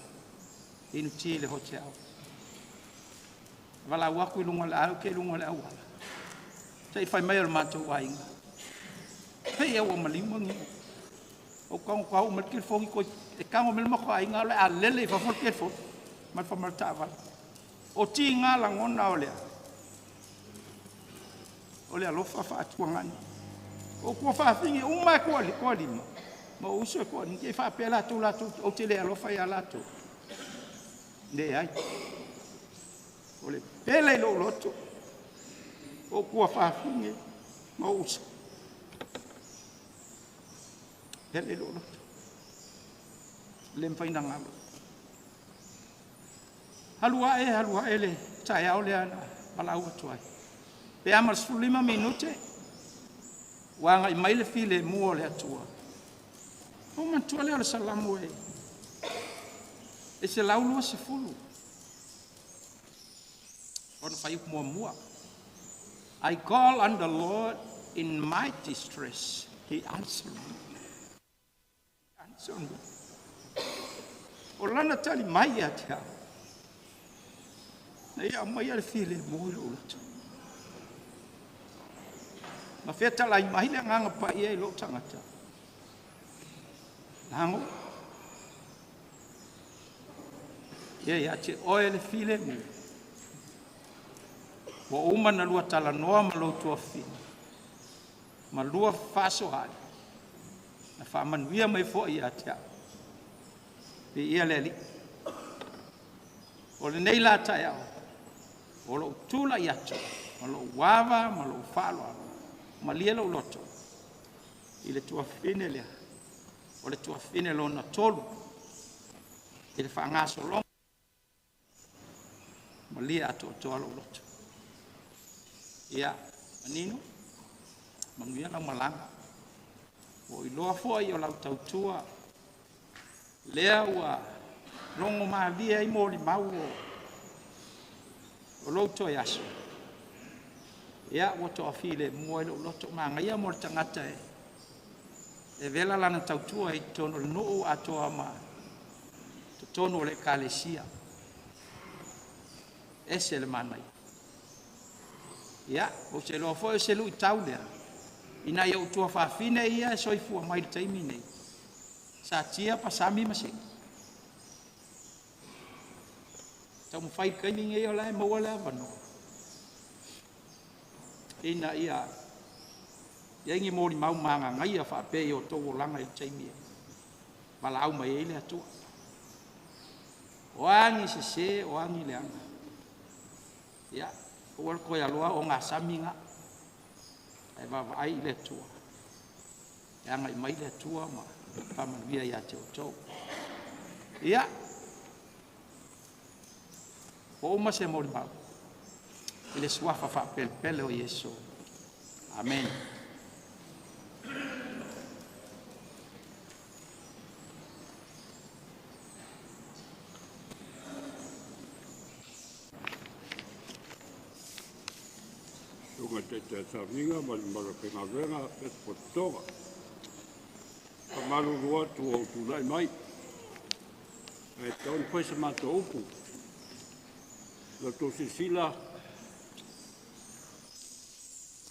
inuti i le hotel. Valaau atu i luga o le au ke i luga o le auala. Se i fai mai o le matou aiga. Pei e ua maliu manino. O tago tau mai le telefoni toe e tago mai le matou aiga o le a lele i fafo le telefoni ma le fai mai o le taavale. O tiga lagona o le o le alofa faatuagani. O tuafafine uma e toalima, ma ou uso e toalima, te i faapea latou latou ou te le alofa ia latou. Leai. O le pele i lou loto, o tuafafine ma ou uso. Pele i lou loto. Le mafai ona galo. Alu ae, alu ae le taeao lea na valaau atu ai. Pe a ma le 15 minute, ua agai mai le filemu o le Atua. Ona ou manatua lea o le Salamo e 120, ona fuaiupu muamua. I call on the Lord in my distress, He answered me. He answered me. O lana tali mai ia te au, na ia aumaia le filemu i lou loto. Ma fetalai mai le Agaga Paia i lou tagata. Lago, ia ia te oe le filemu. Ua uma na lua talanoa ma lou tuafafine, ma lua fefaasoaai, na faamanuia mai foi ia te au. Viia le Alii. O lenei la taeao, o lou tulai atu, ma lou ava ma lou faaaloalo, malie lou loto i le tuafafine lea, o le tuafafine lona tolu, i le faagasologa, malie atoatoa lou loto. Ia, manino, manuia lau malaga. Ua ou iloa foi o lau tautua lea ua logo malie ai molimau o lou toe aso. Ia, ua toafilemu ai lou loto. Manaia mo le tagata e vela lana tautua i totonu o le nuu atoa ma totonu o le ekalesia. Ese le manaia. Ia, ou te iloa foi o se luitau lea, ina ia ou tuafafine ia e soifua mai i le taimi nei, Satia, Pasami ma Seki, taumafai i le taimi nei o la e maua le avanoa, ina ia i ai ni molimau magagaia faapea i o outou olaga i le taimi e valaau mai ai le Atua. O a ni sese, o a ni leaga, ia, aua le toe aloa ogasami na, ae vaavaai i le Atua, e agai mai le Atua ma faamanuia ia te outou. Ia, ua uma se molimau i le suafa faapelepele o Iesu. Amene. Susuga i le Taitai Sauniga ma le mamalu o le aufaigaluega faapea le pototoga. Faamalulu atu ua ou tulai mai, ae tatau ona fai sa matou upu. La outou silasila,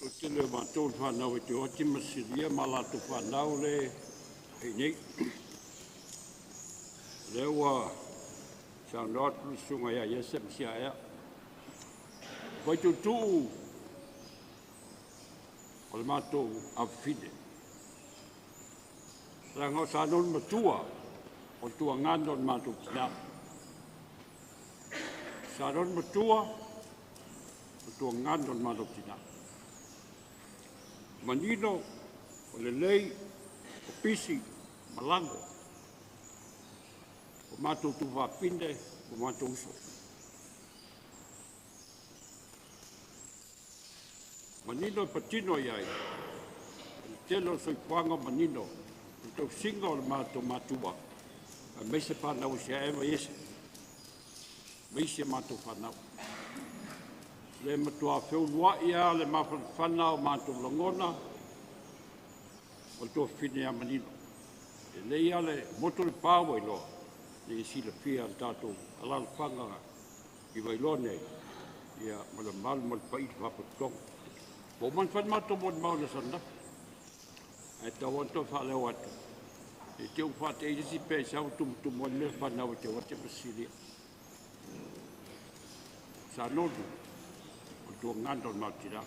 o le toatele o matou le fanau a Tioati ma Silia ma latou fanau le e i inei. O lea ua saunoa atu le susuga ia Iese ma Siaea. O Vaituutuu o le matou afafine. Leaga o sa nonu matua o le tuagana o le matou tina. Sa nonu matua o le tuagana o le matou tina. Manino, o lelei, o pisi, ma lago. O matou tuafafine, o matou uso. Manino e patino i ai, le tele o le soifuaga o manino, o le tausiga o le matou matua, aemaise fanau i Siae ma Iese, ma isi a matou fanau. Le matua feuluai lava le mafanafana o matou lagona o le tuafafine ia Manino. E lelei lava le moto le pa ua iloa, ina ia silafia e le tatou alaalafaga i Vailoa nei, ia ma le mamalu ma le paia o le Faalapotopotoga. Ua uma ona fai le matou molimau i le aso ananafi, ae tatau lava ona toe faaleo atu, ne i te i ua faateia se isi pe aisea ua tumutumu ai le mea fanau e Teuate ma Sisilia. Sa Nonu, o le tuagana o le matou tina.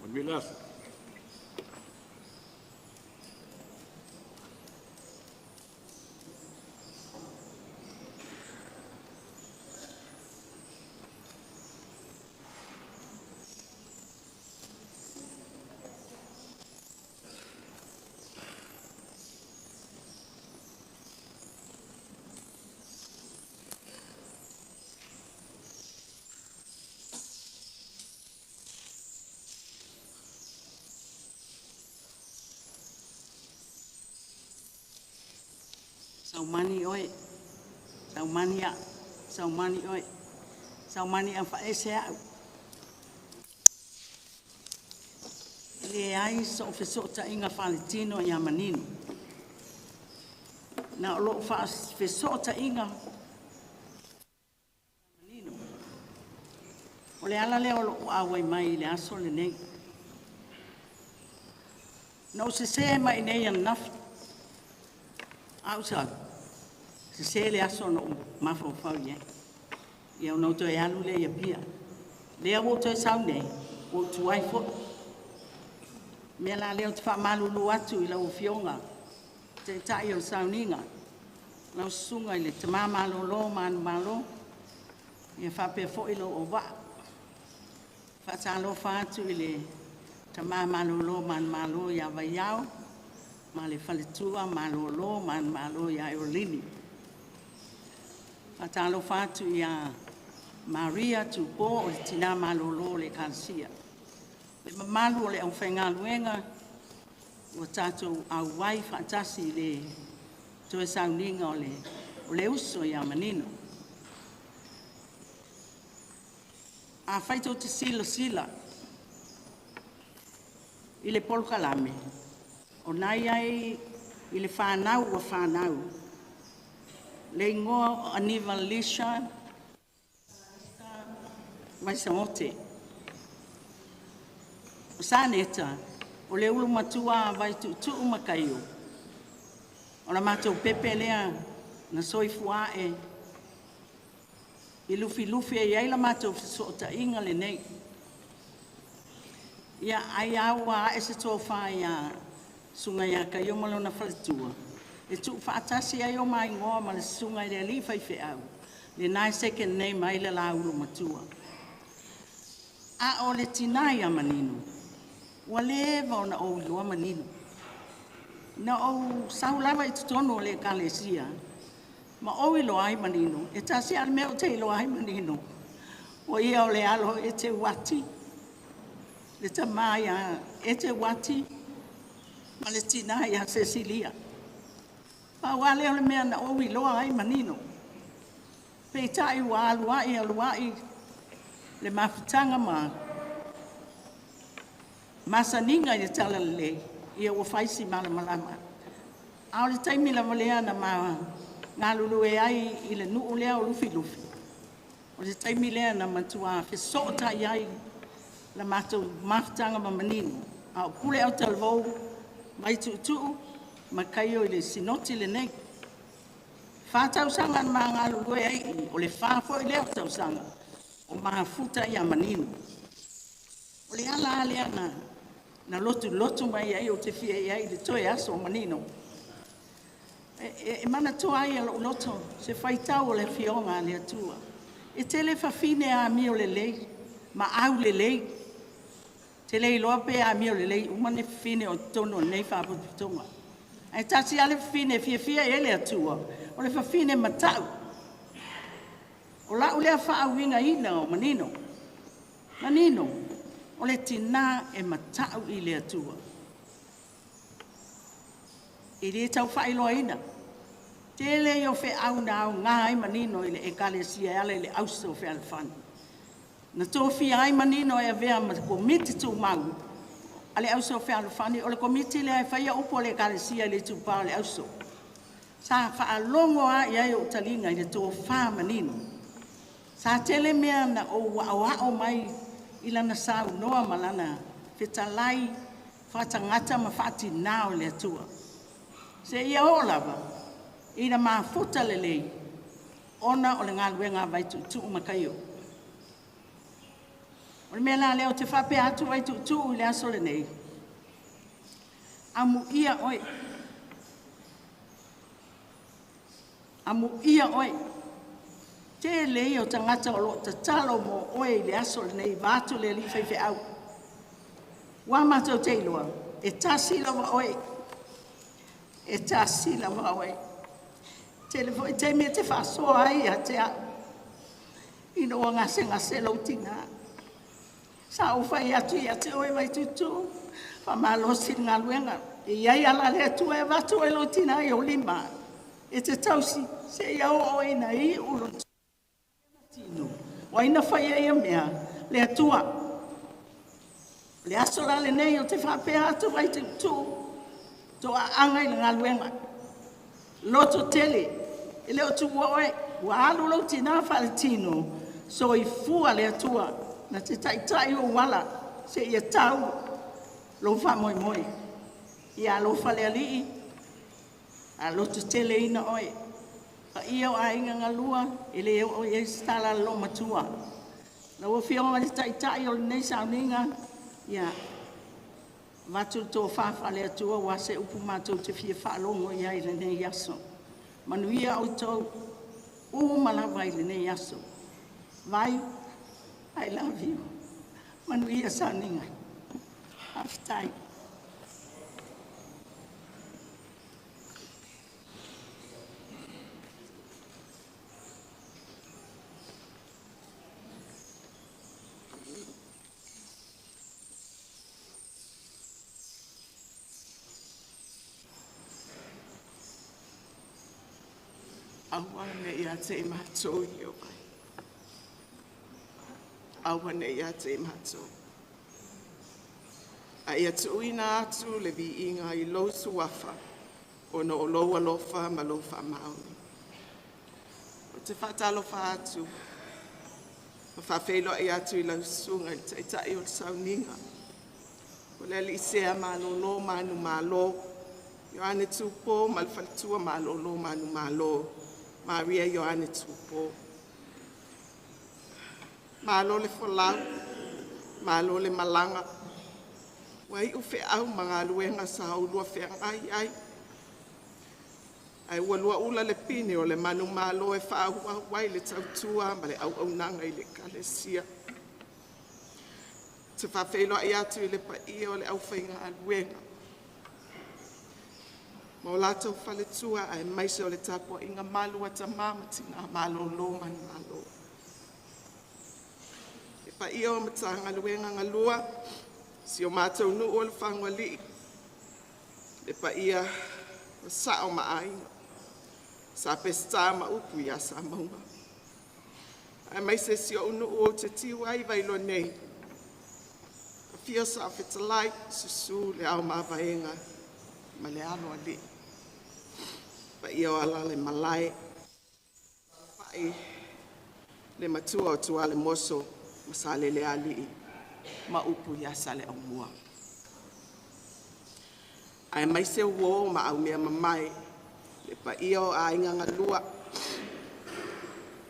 Manuia le aso. Saumani oe, saumani au, saumani oe, saumani au faaese au. E leai sou fesootaiga faaletino ia Manino. Na o lou fesootaiga Manino. O le ala lea o lou auai mai i le aso lenei. Na ou sese mai i inei ananafi, ae ou sau, sese le aso na ou mafaufau i ai. Ia ona ou toe alu lea i Apia. Lea ua ou toe sau nei, ua ou tuai foi. O le mea la lea ou te faamalulu atu i lau Afioga, Taitai o le sauniga, lau Susuga i le Tama Malolo manumalo, ia faapea foi lou auvaa. E faatalofa atu i le Tama malolo manumalo ia Vaiao ma le faletua Malolo manumalo ia Eualini. Faatalofa atu ia Maria Tupo o le tina malolo o le Ekalesia. Le mamalu o le aufaigaluega ua tatou auai faatasi i le toe sauniga o le uso ia Manino. Afai tou te silasila i le polokalame, o na e i ai i le fanau ua fanau, le igoa o Aniva Lisha Vaisaote. O Saneta, o le ulu matua a Vaituutuu ma Kaio, o la matou pepe lea na soifua ae i Lufilufi e i ai la matou fesootaiga lenei. Ia ai lava ua ae se tofa ia Susuga ia Kaio ma lona faletua e tuufaatasi ai o ma igoa ma le susuga i le alii faifeau, lena e second name ai le la ulumatua. A o le tina ia Manino, ua leva ona ou iloa Manino. Na ou sau lava i totonu o le Ekalesia ma ou iloa ai Manino. E tasi lava le mea ou te iloa ai Manino, o ia o le alo o Eteuati, le tama ia Eteuati ma le tina ia Sesilia. Pau lava lea o le mea na ou iloa ai Manino. Peitai ua alu a'i alu a'i le mafutaga ma masaniga i le talalelei, ia ua fai si malamalama. A o le taimi lava lea na ma galulue ai i le nuu lea o Lufilufi, o le taimi lea na matua fesootai ai la matou mafutaga ma Manino, a o Pule Autalavou, Vaituutuu ma Kaio i le Sinoti lenei. E 4 tausaga na ma galulue ai i i, o le 4 foi lea o tausaga o mafuta ia Manino. O le ala lava lea na lotulotu mai ai ou te fia i ai i le toe aso o Manino. E manatua ai e lou loto se faitau o le Afioga a le Atua. E tele fafine amiolelei ma aulelei, Te le iloa pe amio lelei uma ni fafine o totonu o lenei faapotopotoga. Ae tasi lava le fafine e fiafia i ai le Atua, o le fafine matau. O lau lea faauigaina o manino. Manino, o le tinā e matau i le Atua. E le tau faailoaina. Tele ia o feau na aoga ai manino i le ekalesia e ala i le auso fealofani. Na tofia ai manino e avea ma komiti tumau a le Auso Fealofani, o le komiti lea e faia upu a le Ekalesia i le itupa o le auso. Sa faalogo lava i ai ou taliga i le tofa manino. Sa tele mea na ou aoao mai i lana saunoa ma lana fetalai faatagata ma faatinā o le Atua. Seia oo lava ina mafuta lelei ona o le galuega a Vaituutuu ma Kaio. O le mea la lea ou te faapea atu Vaituutuu i le aso lenei, amuia oe, amuia oe. Tele ia o tagata o lo o tatalo mo oe i le aso lenei, vaeatu le alii faifeau. Ua matou te iloa, e tasi lava oe, e tasi lava oe. Tele foi taimi e te faasoa ai ia te au ina ua gasegase lou tina. Sa ou fai atu ia te oe Vaituutuu, faamalosi le galuega, e i ai ala a le Atua e avatu ai lou tina i ou lima e te tausi seia oo ina iu lona tino. O ai na faia ia mea? Le Atua. O le aso la lenei ou te faapea atu Vaituutuu, toaaga i le galuega, lototele, e le o tuua oe, ua alu lou tina faaletino, soifua le Atua na te taitai ou ala seia tau lou faamoemoe. Ia alofa le Alii a lototeleina oe. Paia o aiga galua, e le oo i ai se tala a le loomatua. Lau Afioga i le Taitai o lenei sauniga, ia avatu le tofa faale-Atua aua se upu matou te fia faalogo i ai i lenei aso. Manuia outou uma lava i lenei aso. Vai, I love you. Manuia sauniga. Faafetai. Aua ne i ia te i matou e vai. Aua ne i ia te i matou. A ia tuuina atu le viiga i lou suafa, ona o lou alofa ma lou faamaoni. Ou te faatalofa atu ma faafeiloai atu i lau susuga i le Taitai o le Sauniga, o le alii sea malolo manumalo Ioane Tupo ma le faletua malolo manumalo Maria Ioane Tupo. Malo le folau, malo le malaga, ua iu feau ma galuega sa oulua feagai ai, ae ua luaula le pine o le manumalo e faaauau ai le tautua ma le auaunaga i le Ekalesia. Ou te faafeiloai atu i le paia o le aufaigaluega ma o latou faletua aemaise o le tapuaiga malu a tama ma tina malolo manumalo. Le paia o Matagaluega galua, si o matou nuu o Lefagaoalii, le paia o Sao ma Aiga, Sa Peseta ma upu ia Samauga, aemaise si ou nuu ou te tiu ai i Vailoa nei, afio Saofetalai, susu le Ao Mavaega ma le Aloalii, paia o Alaalamalae, alaalatai le Matua o Tualemoso ma Salelealii ma upu ia Saleaaumua. Aemaise uo ma aumeamamae, le paia o aiga galua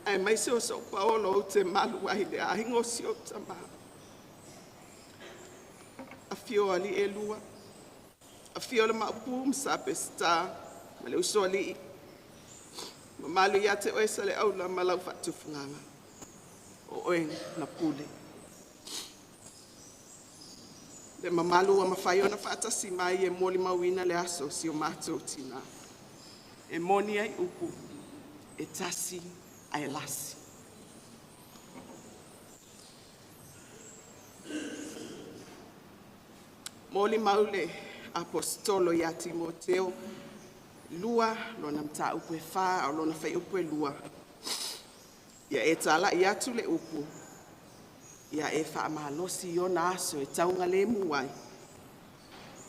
aemaise o sou paolo ou te malu ai le aiga o si ou tama. Afio alii e lua, afio le Maopu ma Sa Peseta ma le Usoalii, mamalu ia te oe Saleaula ma lau faatufugaga, o oe na pule. Le mamalu ua mafai ona faatasi mai e molimauina le aso o si o matou tina. E moni ai upu, e tasi ae lasi. Molimau le Aposetolo ia Timoteo 2 lona mataupu e 4 ao lona fuaiupu e 2. Ia e talai atu le upu, ia e faamalosi i ona aso e taugalemu ai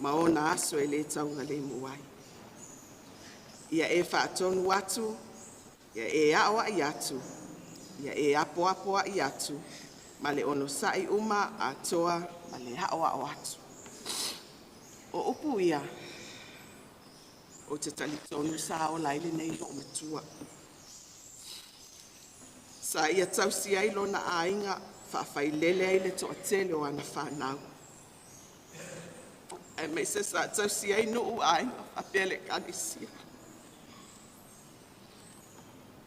ma ona aso e le taugalemu ai. Ia e faatonu atu, ia e aoai atu, ia e apoapoai atu ma le onosai uma atoa ma le aoao atu. O upu ia, ou te talitonu sa ola ai lenei loomatua. Sa ia tausi ai lona aiga, faafailele ai le toatele o ana fanau. Aemaise sa tausi ai nuu aiga faapea le ekalesia.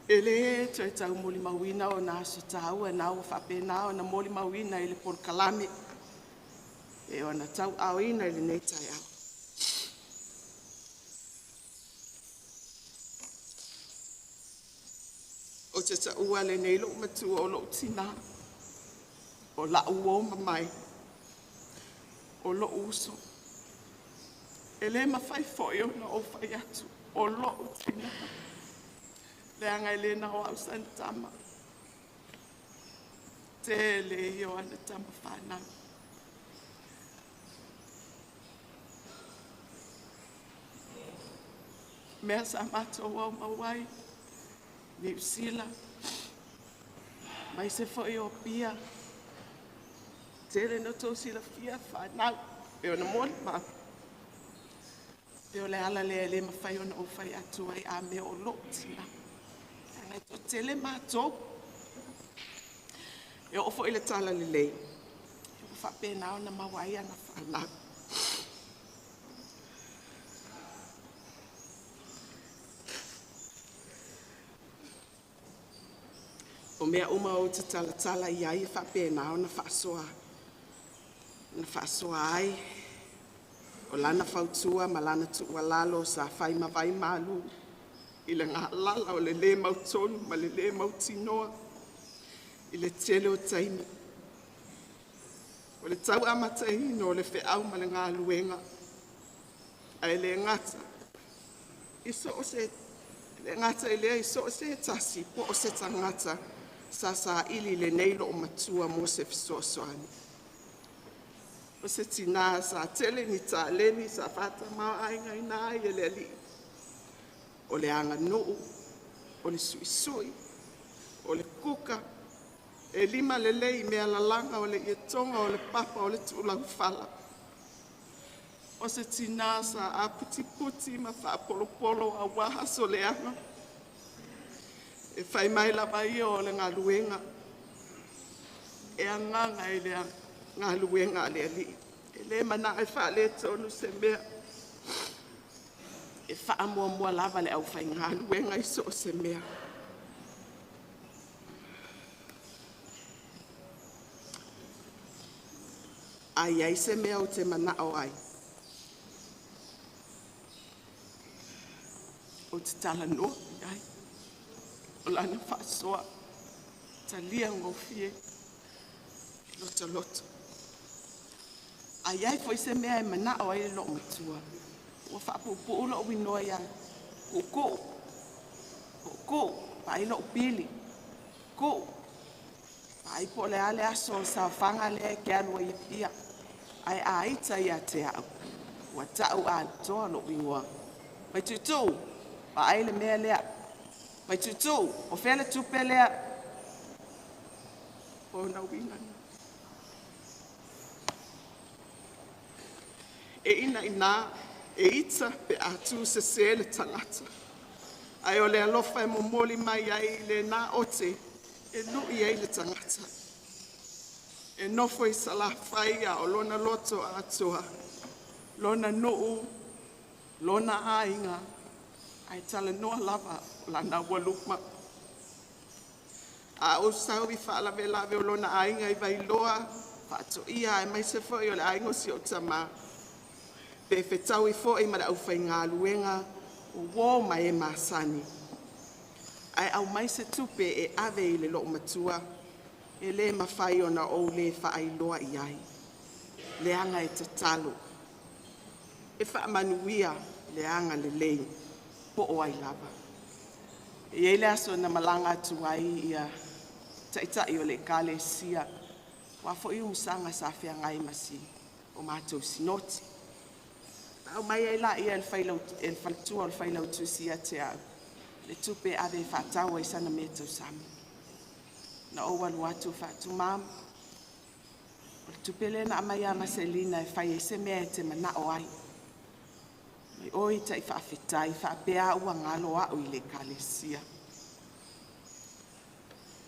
E le toe tau molimauina ona aso taua na ua faapena ona molimauina i le polokalame e ona tauaaoina i lenei taeao. Ou te taua lenei loomatua o lou tina, o lau uo mamae, o lou uso. E le mafai foi ona ou fai atu o lou tina, leaga e le na o au sana tama. Tele ia o ana tama whanau. Mea sa matou aumau ai, Niu Sila, mai se foi o Apia. Tele na outou silafia whanau, e ona molimau. E o le ala lea e le mafai ona ou fai atu ai a mea o lou tina. Leaga e toatele matou. E oo foi le tala lelei, ua faapena ona maua ai ana whanau. O mea uma ou te talatala i ai e faapena ona faasoa, na faasoa ai o lana fautua ma lana tuualalo sa fai ma vaimalu i le galala o le le mautonu ma le le mautinoa i le tele o taimi. O le tau amataina o le feau ma le galuega, ae le gata i so o se, le gata i lea i so o se tasi po o se tagata sa saili lenei loomatua mo se fesoasoani. O se tina sa tele ni taleni sa faatamaoaigaina ai e le Alii. O le aganuu, o le suisui, o le kuka, e lima lelei i mea lalaga o le ietoga, o le papa, o le tuulaufala. O se tina sa aputiputi ma faapolopolo aua aso leaga. E fai mai lava ia o le galuega, e agaga i le galuega a le Alii. E le manao e faaletonu se mea. E faamuamua lava le aufaigaluega i so o se mea. A i ai se mea ou te manao ai, ou te talanoa i ai. O lana faasoa, talia gofie, lotoloto. A i ai foi se mea e manao ai le loomatua, ua faapuupuu lou inoa ia Kuukuu, Kuukuu, vaai lou pili, Kuu, vaai po o le a le aso o le saofaga lea e te alu ai i Apia. Ae a ita ia te au, ua tau atoa lou igoa. Vaituutuu, vaai le mea lea. Vaituutuu, o fea le tupe lea? O na uiga na. E ina ina, e ita pe a tu sese le tagata. Ae o le alofa e momoli mai ai lena ote e lui ai le tagata. E nofo i Salafai a o lona loto atoa, lona nuu, lona aiga, ae talanoa lava o lana aualuma. A ou sau i faalavelave o lona aiga i Vailoa, Faatoia aemaise foi o le aiga o si ou tamā, pe fetaui foi ma le aufaigaluega o uō ma e masani, ae aumai se tupe e ave i le loomatua, e le mafai ona ou le faailoa i ai, leaga e tatalo, e faamanuia le agalelei po o ai lava. E i ai le aso na malaga atu ai Taitai o le Ekalesia, o a foi umusaga sa feagai ma si o matou Sinoti. Na aumai ai lea e le faletua o le Failautusi ia te au le tupe e ave e faatau ai sana meatausami. Na ou alu atu fai atu, “Mom, o le tupe lea na aumai ia Maselina e fai ai se mea e te manao ai. Oi tai faafetai faapea ua galo au i le ekalesia.”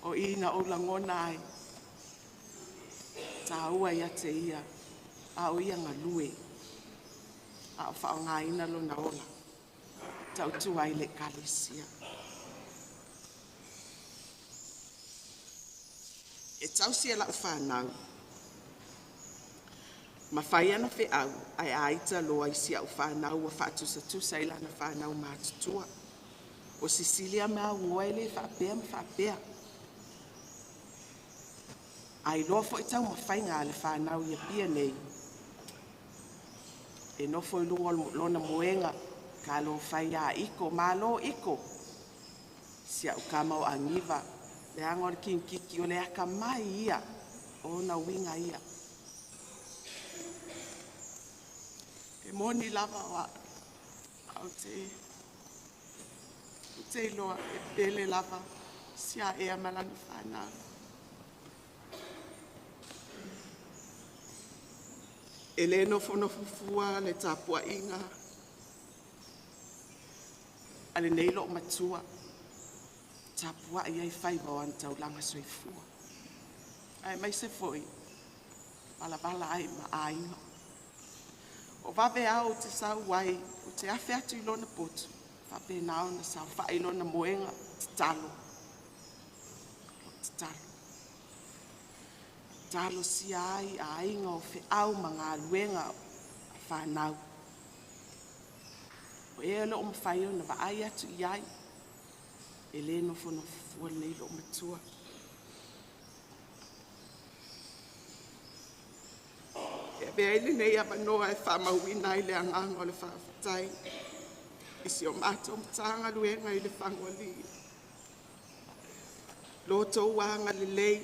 O i na ou lagona ai, taua ia te ia, a o ia galue, a o faaaogaina lona ola, tautua ai le ekalesia. E tausi e lau fanau, ma fai ana feau ae a ita loa i si au fanau ua faatusatusa i lana fanau matutua. O Sisilia ma Augoa e le faapea ma faapea. A iloa foi taumafaiga a le fanau i Apia nei, e nofo i luga o lona moega, talo fai ia Iko, malo Iko, si au tama o Aniva, leaga o le kinikiti o le atamai ia, o ona uiga ia. E moni lava o au, ou te iloa e pele lava si a ea ma lana fanau. E le nofonofo fua le tapuaiga a lenei loomatua, tapuai ai faiva o ana taulaga soifua, aemaise foi valavala ai ma aiga. O vave ao ou te sau ai, ou te afe atu i lona potu, faapena ona saofai i lona moega, tatalo, tatalo. Talosia ai aiga o feau ma galuega a fanau. O e o lo o mafai ona vaai atu i ai, e le nofonofo fua lenei loomatua. E avea ai lenei avanoa e faamauina ai le agaga o le faafetai i si o matou Matagaluega i Lefagaoalii. Lo outou agalelei,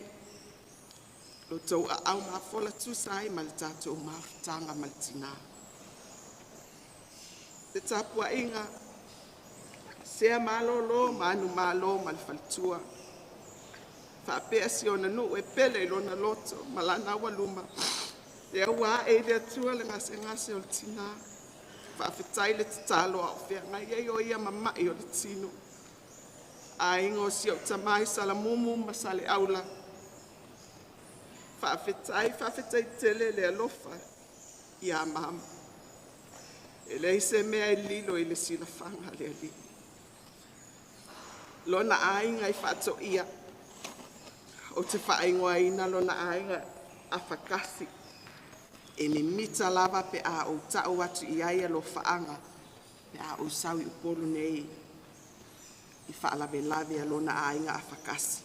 lo outou aau mafola tusa ai ma le tatou mafutaga ma le Tina. Le tapuaiga Sea malolo ma anumalo ma le faletua, faapea si ona nuu e pele i lona loto ma lana aualuma, lea ua ae i le Atua le gasegase o le tina. Faafetai le tatalo a o feagai ai o ia ma mai o le tino. Aiga o si ou tama i Salamumu ma Saleaula, faafetai, faafetai tele le alofa ia mama. E leai se mea e lilo i le silafaga a le Alii. Lona aiga i Faatoia, ou te faaigoaina lona aiga afakasi. E mimita lava pe a ou tau atu i ai alofaaga pe a ou sau i Upolu nei i faalavelave a lona aiga afakasi.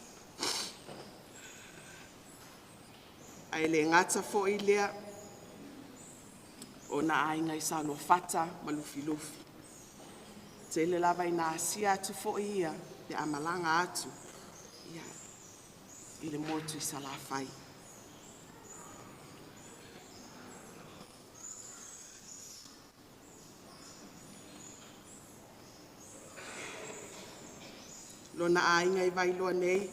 Ae le gata foi i lea, o ona aiga i Saluafata ma Lufilufi. Tele lava ina asia atu foi ia pe a malaga atu i le motu i Salafai. Lona aiga i Vailoa nei,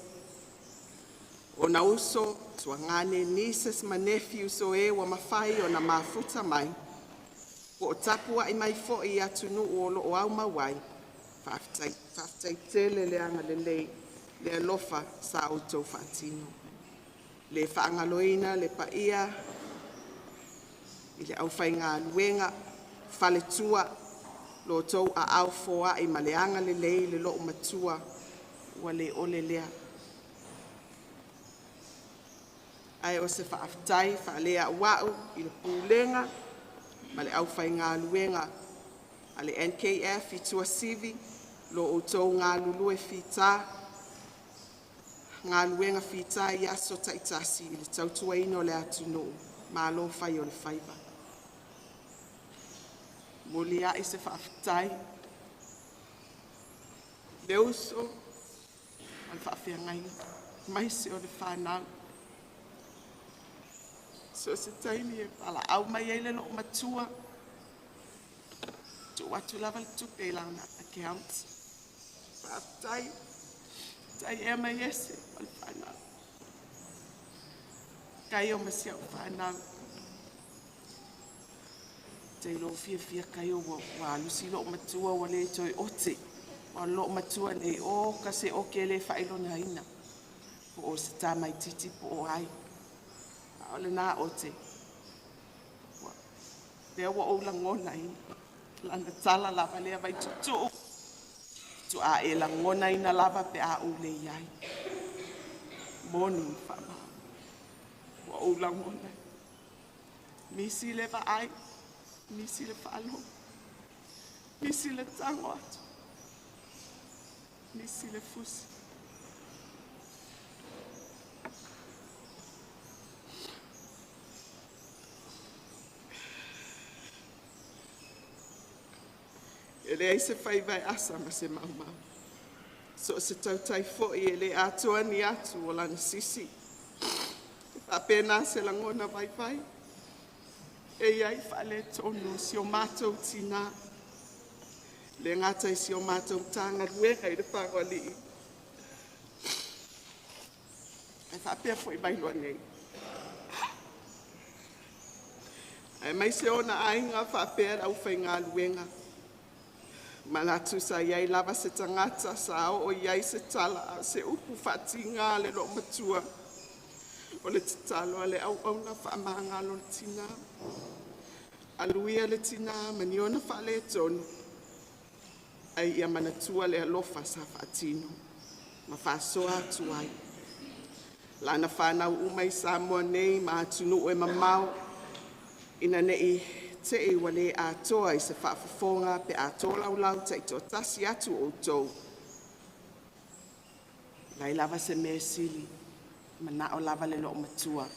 ona uso, tuagane, nieces ma nephews o e ua mafai ona mafuta mai, po o tapuai mai foi i atunuu o lo o aumau ai, faafetai, faafetai tele le agalelei, le alofa sa outou faatino. Le faagaloina le paia i le aufaigaluega, faletua, lo outou aao foai ma le agalelei i le loomatua, ua le ole lea. Ae o se faafetai faaleauau i le Pulega ma le aufaigaluega a le NKF i Tuasivi, lo outou galulue fita, galuega fita i aso taitasi i le tautuaina o le atunuu, malo fai o le faiva. Muliai se faafetai le uso a le faafeagaiga aemaise o le fanau. So o se taimi e valaau mai ai le loomatua, tuu atu lava le tupe i lana account. Faafetai, tai ea mai ese o le fanau. Kai o ma si au fanau. Te ilo fiafia kai o ua alusi loomatua ua le toe ote. O loomatua nei o ka se o ke le whailonaina. Po o se tāmai titi po o ai. A o le nā ote. Lea ua ou lagona i lana tala lava lea vai tutuu. Tu a e lagona ina lava pe a ou le iai. Moni ma whaama. Ua ou lagona. Nisi le vaai, nisi le faalogo, nisi le tago atu, nisi le fusi. E leai se faiva e asa ma se maumau. So o se tautai foi e le atoa ni atu o lana sisi. E faapena se lagona vaivai. E i ai faaletonu o si o matou tina. Le gata i si o matou Matagaluega i le Fagaalii. E faapea foi mai loa nei. Aemaise ona aiga faapea le aufaigaluega. Manatu sa i ai lava se tagata sa oo i ai se tala a o se upu faatiga le loomatua. O le tatalo a le auauna faamagalo le tina. Alu ia le tina ma ni ona faaletonu, ai ia manatua le alofa sa faatino ma faasoa atu ai. Lana fanau uma i Samoa nei ma atunuu e mamao, ina ne i te i ua le atoa i se faafofoga pe a tolaulau taitoatasi atu outou. Leai lava se mea sili, manao lava le loomatua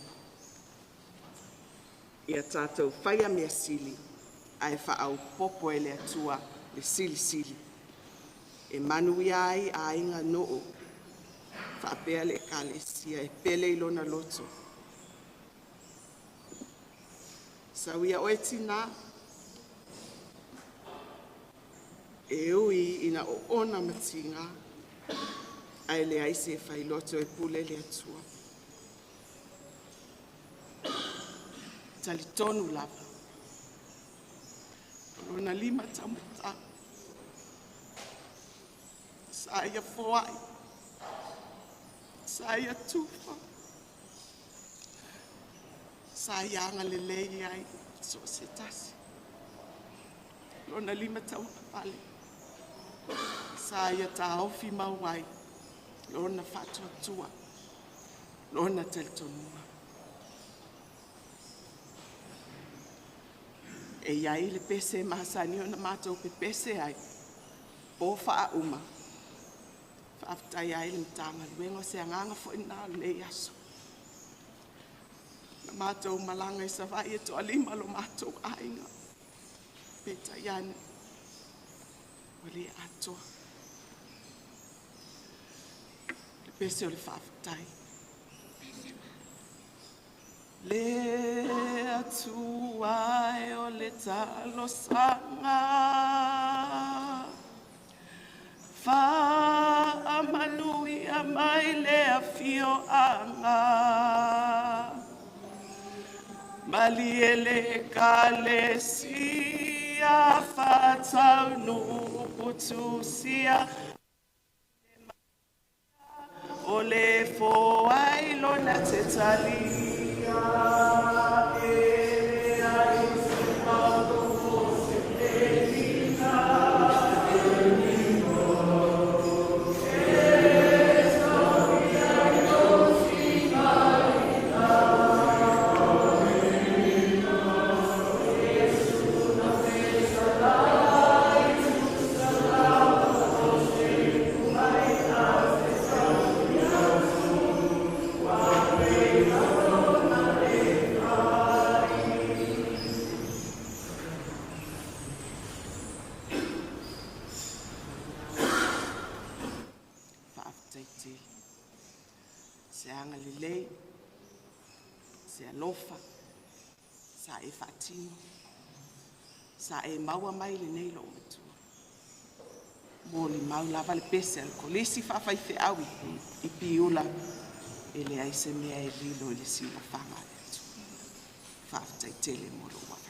ia tatou faia mea sili ae faaopoopo e le Atua le silisili. E manuia ai aiga, nuu faapea le Ekalesia e pele i lona loto. Sau ia oe tina, e ui ina oona ma tiga, ae leai se failoto e pule le Atua. Talitonu lava, o lona lima taumatau, sa ia foai, sa ia tufa, sa ia agalelei ai so o se tasi. Lona lima tauagavale, sa ia taofi mau ai lona faatuatua, lona talitonuga. E i ai le pese e masani ona matou pepese ai, po faauma, faafetai ai le Matagaluega, o se agaga foi lena o lenei aso. Na matou malaga i Savaii e toalima lo matou aiga, peitai ane, ua le atoa. Le pese o le faafetai. Le Atua e o le talosaga, faamanuia mai le afioaga, malie le ekalesia, faataunuu putusia, o le foai lona te talia. E leai se maopo se telina, e agalelei, se alofa sa e faatino, sa e maua mai lenei loomatua. Molimau lava le pese a le Kolisi Faafaifeau i Piula, e leai se mea e lilo i le silafaga a le Atua. Faafetai tele mo lou avanoa.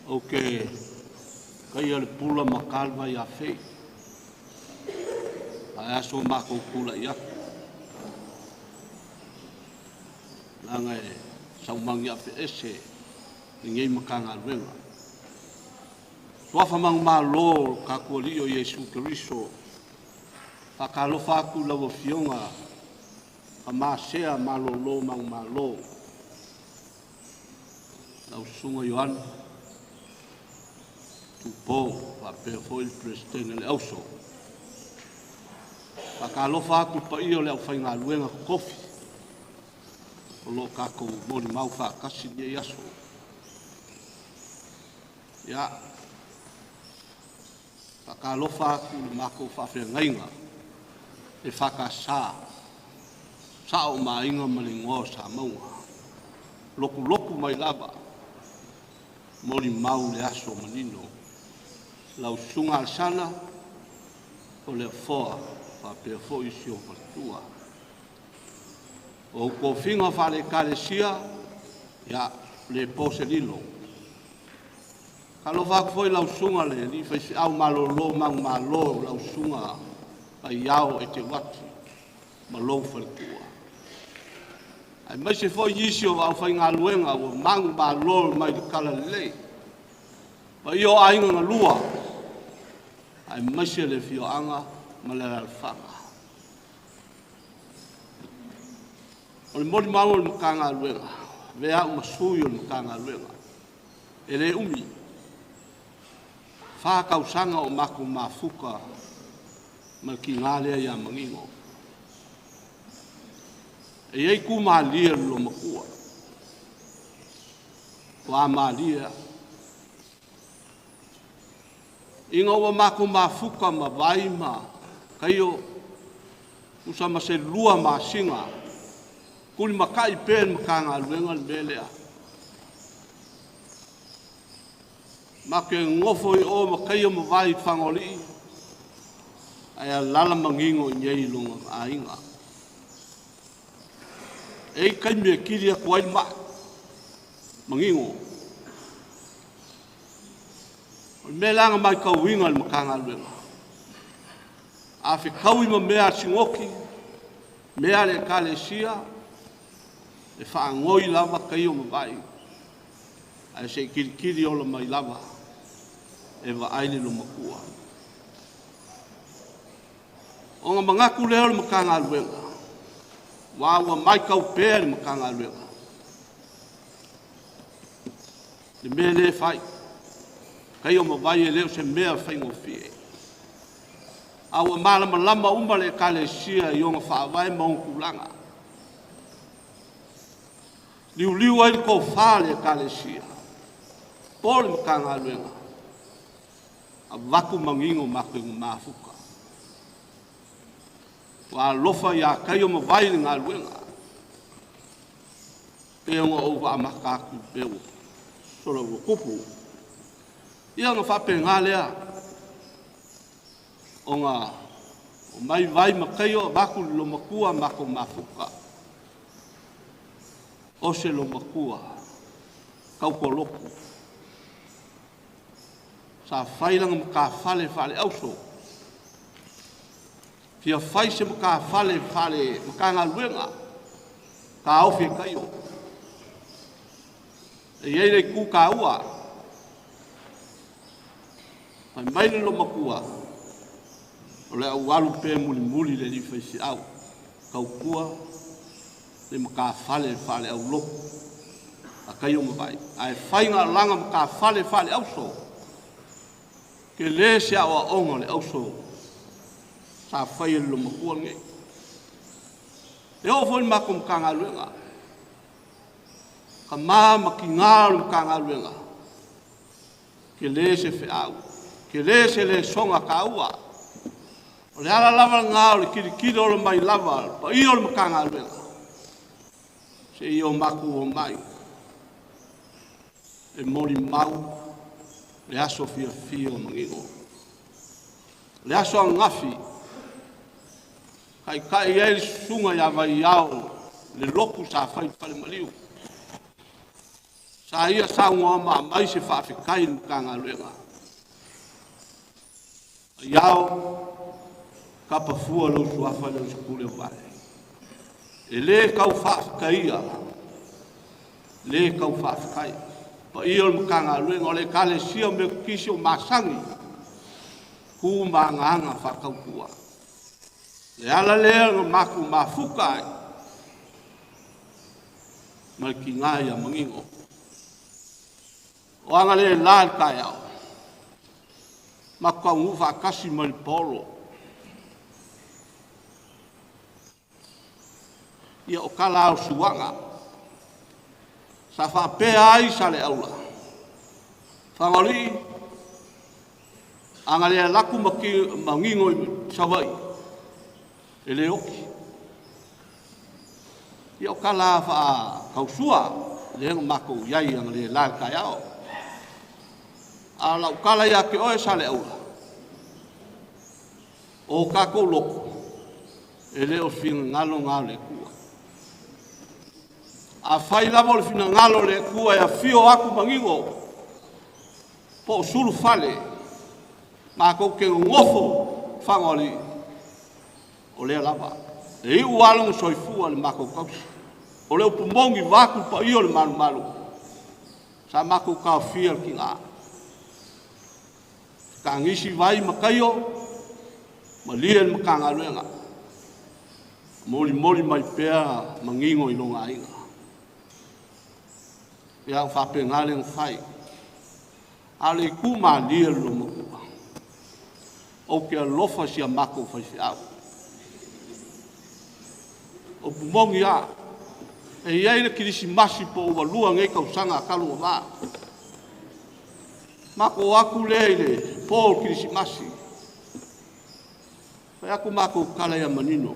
Ou te taia le pula ma kalva ia fei. Ae aso matou tulai atu. Leaga e saumagi afe ese lenei Matagaluega. Suafa manumalo o le tatou Alii o Iesu Keriso, faatalofa atu i lau Afioga Tamasea Malolo Manumalo, lau Susuga Ioane Tupo faapea foi le Peresetene o le Auso. Faatalofa atu i le paia o le aufaigaluega totofi o lo o tatou molimau faatasi i lenei aso. Ia, faatalofa atu i le matou faafeagaiga EFKS, Sao ma Aiga ma le Igoa o Samauga, lotulotu mai lava, molimau le aso manino. Lau Susuga Alesana o le Afoa faapea foi si ou faletua. O ou tofiga faale-Ekalesia, ia, le po se lilo. Faatalofa atu foi i lau Susuga i le Alii Faifeau malolo manumalo, lau Susuga Aiao Eteuati ma lou faletua. Aemaise foi nisi o aufaigaluega ua manumalo mai le talalelei. Paia o aiga na lua, aemaise le afioaga ma le alaalafaga. O le molimau o le Matagaluega, avea au ma sui o le Matagaluega, e le umi, 4 tausaga o matou mafuta ma le tiga lea ia Manino. E i ai tu malie o le loomatua, ua malie lava. Ina ua matou mafuta ma Vai ma Kaio, tusa ma se 2 masina, tulimatai pea e le Matagaluega le mea lea. Matou te nonofo i o ma Kaio ma Vai i Lefagaoalii, ae alaala Manino i inei i lona aiga. E i ai taimi e kili atu ai le mai, Manino. O le mea la na matauina e le Matagaluega, a fetaui ma mea a le Sinoti, mea a le Ekalesia, e faanoi lava Kaio ma Vai, ae se i tilitili ola mai lava e vaai le loomatua. Ona manatu lea o le Matagaluega, ua matau pea le Matagaluega, le mea lea e fai, Kaio ma Vai e le o se mea faigofie. A ua malamalama uma le Ekalesia i ona faavae ma ona tulaga. Liuliu ai le tofa a le Ekalesia, po o le Matagaluega, avatu Manino matou te mafuta. Ua alofa ia Kaio ma Vai le galuega, pei ona ou faamata atu pei ua sola ua tupu. Ia ona faapena lea, ona omai Vai ma Kaio avatu le loomatua matou mafuta. O se loomatua tautua lotu. Sa fai lana matafale faale-auso, fia fai se matafale faale-Matagaluega, taofi e Kaio. E i ai le itu taua. Fai mai le loomatua, o le au alu pea mulimuli le alii faifeau, tautua le matafale faale-aulotu a taia ma vaai. Ae fai gaalaga matafale faale-auso, tele se aoaoga o le auso sa faia e le loomatua lenei. E oo foi i le matou Matagaluega, tama ma tina o le Matagaluega, tele se feau, tele se lesona taua. O le ala lava lena o le tilotilo mai lava o le paia o le Matagaluega, seia o matou omai e molimau le aso fiafia o Manino. O le aso ananafi, taitai ai le susuga ia Vaiao le lotu sa fai i le Falemaliu. Sa ia saunoa mai se faafetai i le Matagaluega. Vaiao, tapa fua lou suafa lea o Satuileovale. E le tau faafetaia, le tau faafetai. Paia o le Matagaluega, o le Ekalesia Metotisi o Masani, tu ma agaga faatautua. Le ala lea na matou mafuta ai ma le tina ia Manino. O aga le la le taeao, matou taunuu faatasi ma le paolo. Ia o tala lava o suaga. Sa faapea ai Saleaula, Fagalii, a na le alu atu Manino i Savaii, e le oti. Ia o tala faatausua, lea na matou i ai analeila i le taeao. A o lau tala ia te oe Saleaula, o tatou loto, e le o finagalo na o le Atua. Afai lava o le finagalo o le Atua e afio atu Manino po o Sulufale, matou te nonofo Fagalii, o lea lava. E iu lava lona soifua i le matou tausi. O le upu moni vaeatu le paia o le malumalu, sa matou taofia le tina. Tagisi vai ma taio, malie le Matagaluega, molimoli mai pea Manino i lona aiga. Ia ua faapena lea ona fai. A o le itu malie o le loomatua, ou te alofa i si a matou faifeau. O upu moni lava, e i ai le kerisimasi po ua 2 nei tausaga talu ona va, matou o atu lea i le po o le kerisimasi, fai atu matou tala ia Manino,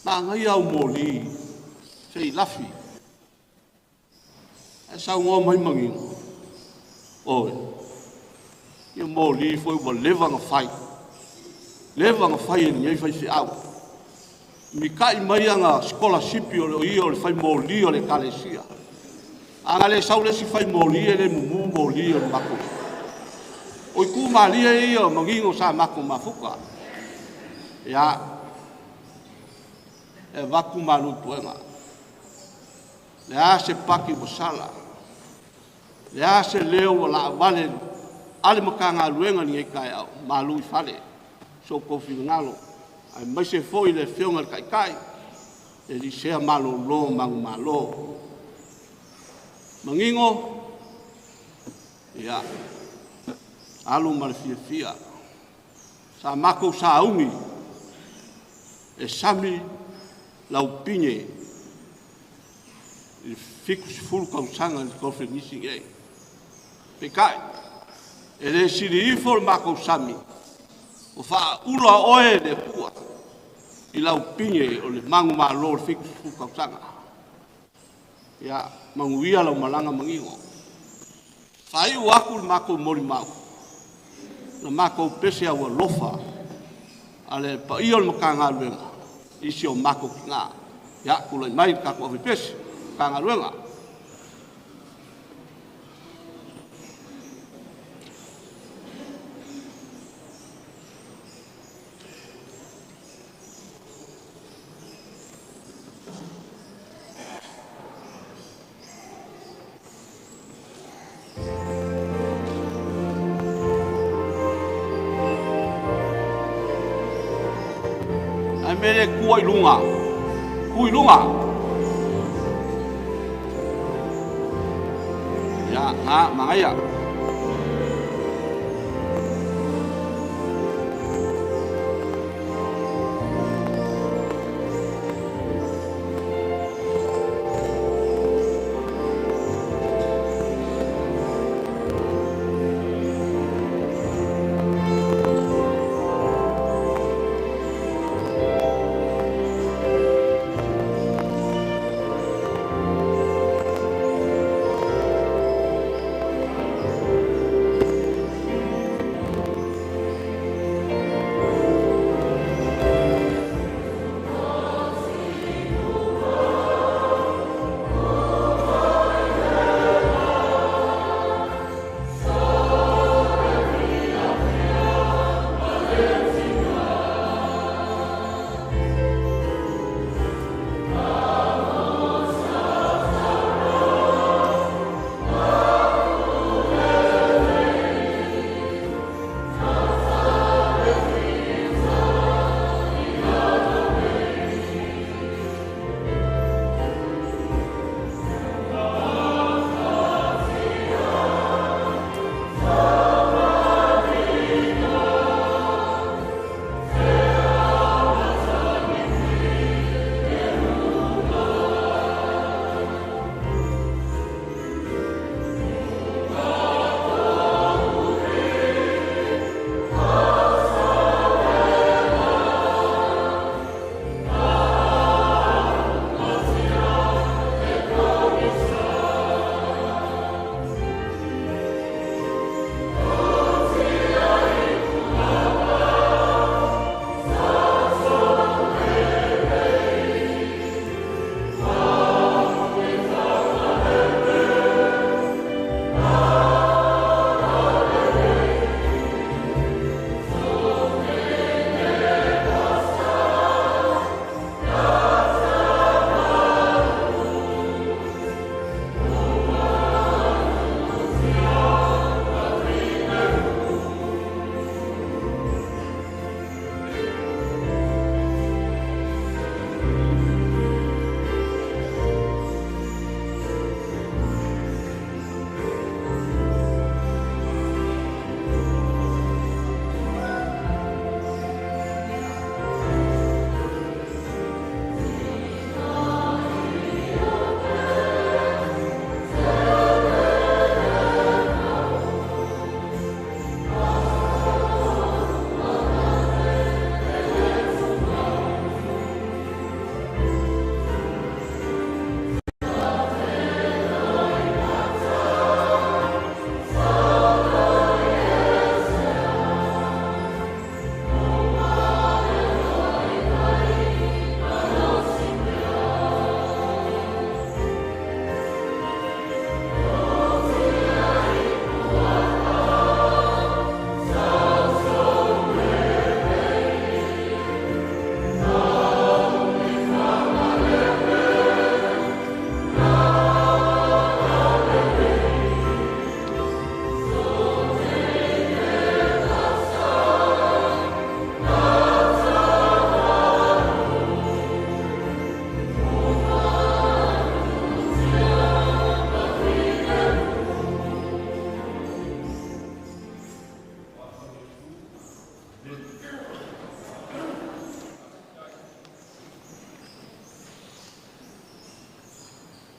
manaia au moli se i lafi. Ae saunoa mai Manino, oi, ia moli foi ua leva ona fai, leva ona fai e lenei faifeau. Mitai mai ana sikolasipi o ia o le fai moli o le Ekalesia. A na le sau le isi fai moli e le mumu moli o le matou. O itu malie ia o Manino sa matou mafuta. Ia, e avatu malu i puega. Le a se paki ua sala, le a se leo ua laavale a le Matagaluega i lenei taeao, malu i fale so outou finagalo, aemaise foi le Afioga i le Taitai, Elisea malolo manumalo. Manino, ia, alu ma le fiafia. Sa matou sauni e sami lau pine i le 70 tausaga i le Koneferenisi nei. Peitai, e le sili ifo le matou sami, ua faaula oe e le Atua i lau pine o le manumalo o le 70 tausaga. Ia, manuia lau malaga Manino. Faaiu atu le matou molimau, na matou pese aualofa a le paia o le Matagaluega i si o matou tina. Ia, tulai mai le tatou avepese, Matagaluega. Le mea lea e tu ai i luga, tu i luga. Ia, na, manaia.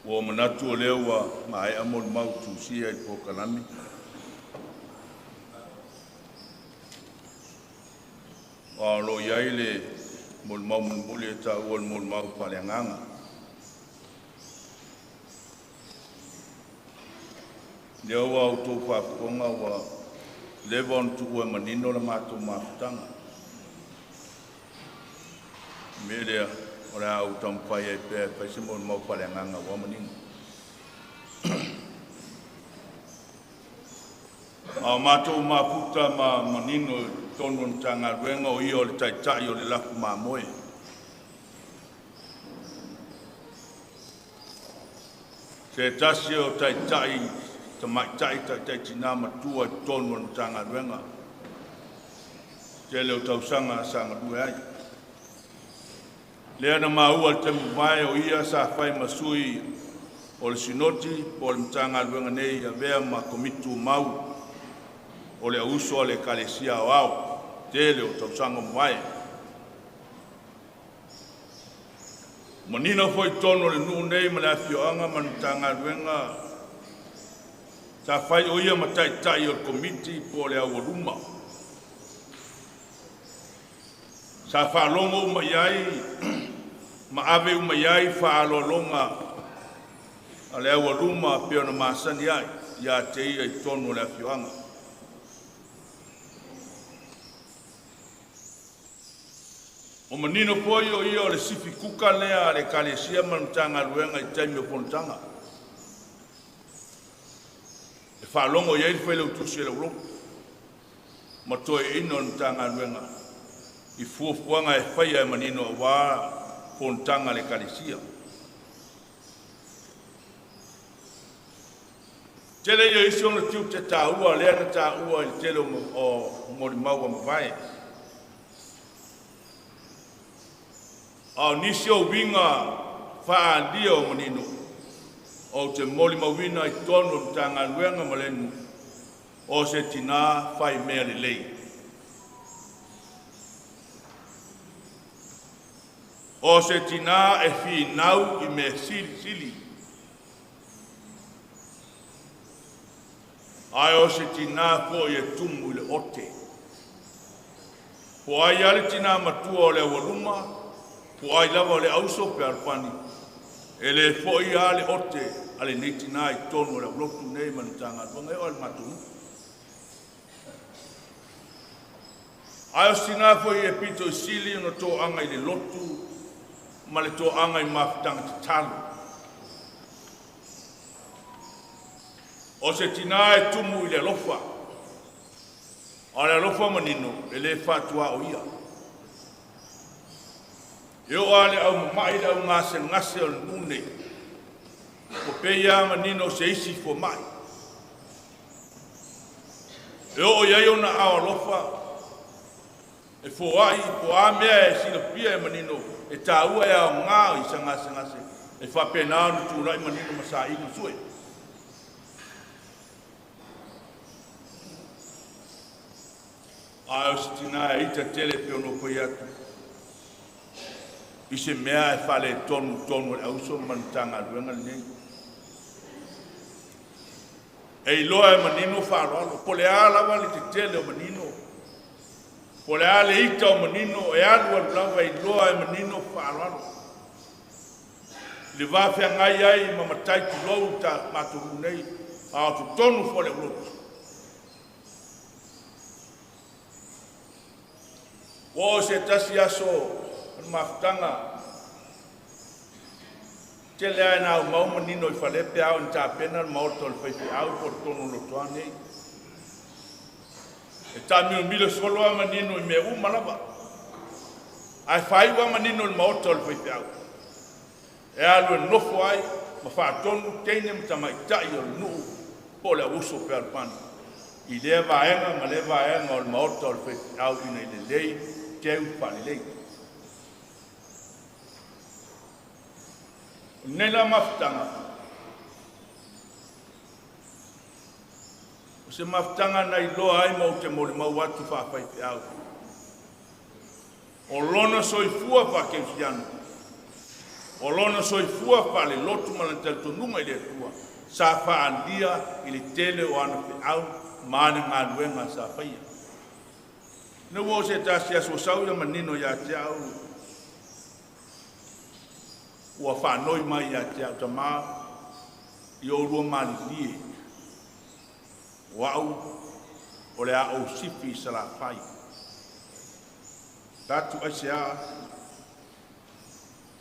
Ua manatu o lea ua maea molimau tusia i le polokalame. A o lo o i ai le molimau mulimuli e taua o le molimau faaleagaga. Lea ua outou faafofoga ua leva ona tuua e manino le matou mafutaga. O le mea lea, o le a ou taumafai ai pea e fai se molimau faaleagaga ua manino. A o matou mafuta ma manino i totonu o le Matagaluega o ia o le taitai o le lafu mamoe. Se tasi o taitai tamaitai taitai tinā matua i totonu o le Matagaluega. Tele o tausaga sa galue ai. Lea na maua le taimi vae o ia sa fai ma sui o le Sinoti po o le Matagaluega nei avea ma Komiti Tumau o le auuso a le Ekalesia Aoao tele o tausaga ua mavae. Manino foi i totonu o le nuu nei ma le afioaga ma le Matagaluega sa fai o ia ma taitai o le Komiti po o le aualuma. Sa faalogo uma i ai ma ave uma i ai faaaloaloga a le aualuma pei ona masani ai ia te ia i totonu o le afioaga. O manino foi o ia o le sifi kuka lea a le Ekalesia ma le Matagaluega i taimi o fonotaga e faalogo i ai le Failautusi a le Aulotu ma toeaiina o le Matagaluega i fuafuaga e faia e manino aua fonotaga a le Ekalesia. Tele ia isi ona tiute taua lea na taua i le tele o molimau ua mavae. A o nisi o uiga faaalia o manino ou te molimauina i totonu o le Matagaluega ma le nuu, o se tinā fai mea lelei. O se tinā e finau i mea silisili. Ae o se tinā foi e tumu i le ote. Po o ai lava le tinā matua o le aualuma, po o ai lava o le auso fealofani, e le foi lava le ote a lenei tinā i totonu o le aulotu nei ma le Matagaluega e oo lava i le matou nuu. Ae o se tinā foi e pito i sili ona toaga i le lotu ma le toaga i mafutaga tatalo. O se tinā e tumu i le alofa, a o le alofa manino e le faatuaoia. E oo lava i le au mamai le au gasegase o le nuu nei, ua pei lava manino o se isi fomai. E oo i ai ona aao alofa e foai po o a mea e silafia e manino e taua e aoga i sa gasegase e faapena ona tulai manino ma saili ma sue. Ae o se tinā e ita tele e pei ona ou fai atu i se mea e faaletonu i totonu o le auso ma le Matagaluega lenei. E iloa e manino faaaloalo, po o le a lava le tetele o manino, po o le a le ita o manino, e alu alu lava e iloa e manino faaaloalo. I le va feagai ai ma matai tulou ta matou nuu nei, a o totonu foi o le aulotu. Ua oo i se tasi aso o le mafutaga, tele lava ina aumau manino i fale pe a oo ina tapena le maota o le faifeau po o totonu o Lotoa nei. E taamilomilo solo lava manino i mea uma lava, ae faaiu lava manino i le maota o le faifeau e alu e nofo ai ma faatonu teine ma tamaitai o le nuu po o le auuso fealofani i lea vaega ma lea vaega o le maota o le faifeau ina ia lelei teu faalelei. O lenei la mafutaga, o se mafutaga na iloa ai ma ou te molimau atu faafaifeau, o lona soifua faakerisiano, o lona soifua faalelotu ma lona talitonuga i le Atua sa faaalia i le tele o ana feau ma ana galuega sa faia. Ina ua oo se tasi aso ua sau le manino ia te au, ua faanoi mai ia te au, tama, ia oulua malilie, o au o le a ou sifi i Salafai. Tatu aisea?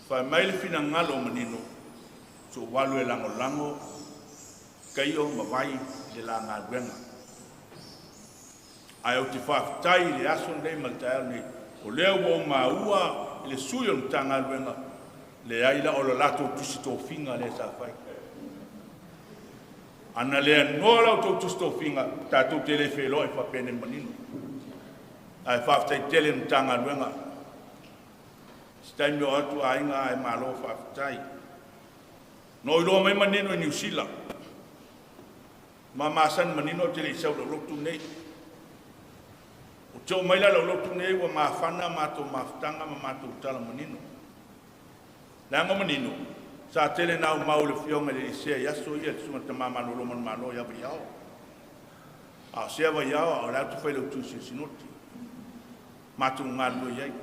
Fai mai le finagalo o manino, se ou alu e lagolago Kaio ma Vai i le la galuega. Ae ou te faafetai i le aso lenei ma le taeao lenei, o lea ua ou maua i le sui o le Matagaluega, leai la o le latou tusi tofiga lea sa fai. Ana le noa la outou tusi tofiga, tatou te le feiloai faapenei manino. Ae faafetai tele i le Matagaluega. Se taimi oo atu aiga ae malo faafetai. Na ou iloa mai manino i Niu Sila. Ma masani manino ou te le i sau i lou lotu lenei. Ou te oo mai la i lou lotu lenei ua mafana matou mafutaga ma matou tala manino. Leaga o manino, sa tele ina aumau i le afioga i le alii sea i aso ia, le susuga i le tama malolo manumalo ia Vaiao. A o sea Vaiao a o la e ou te failautusi i le Sinoti. Matou galulue ai.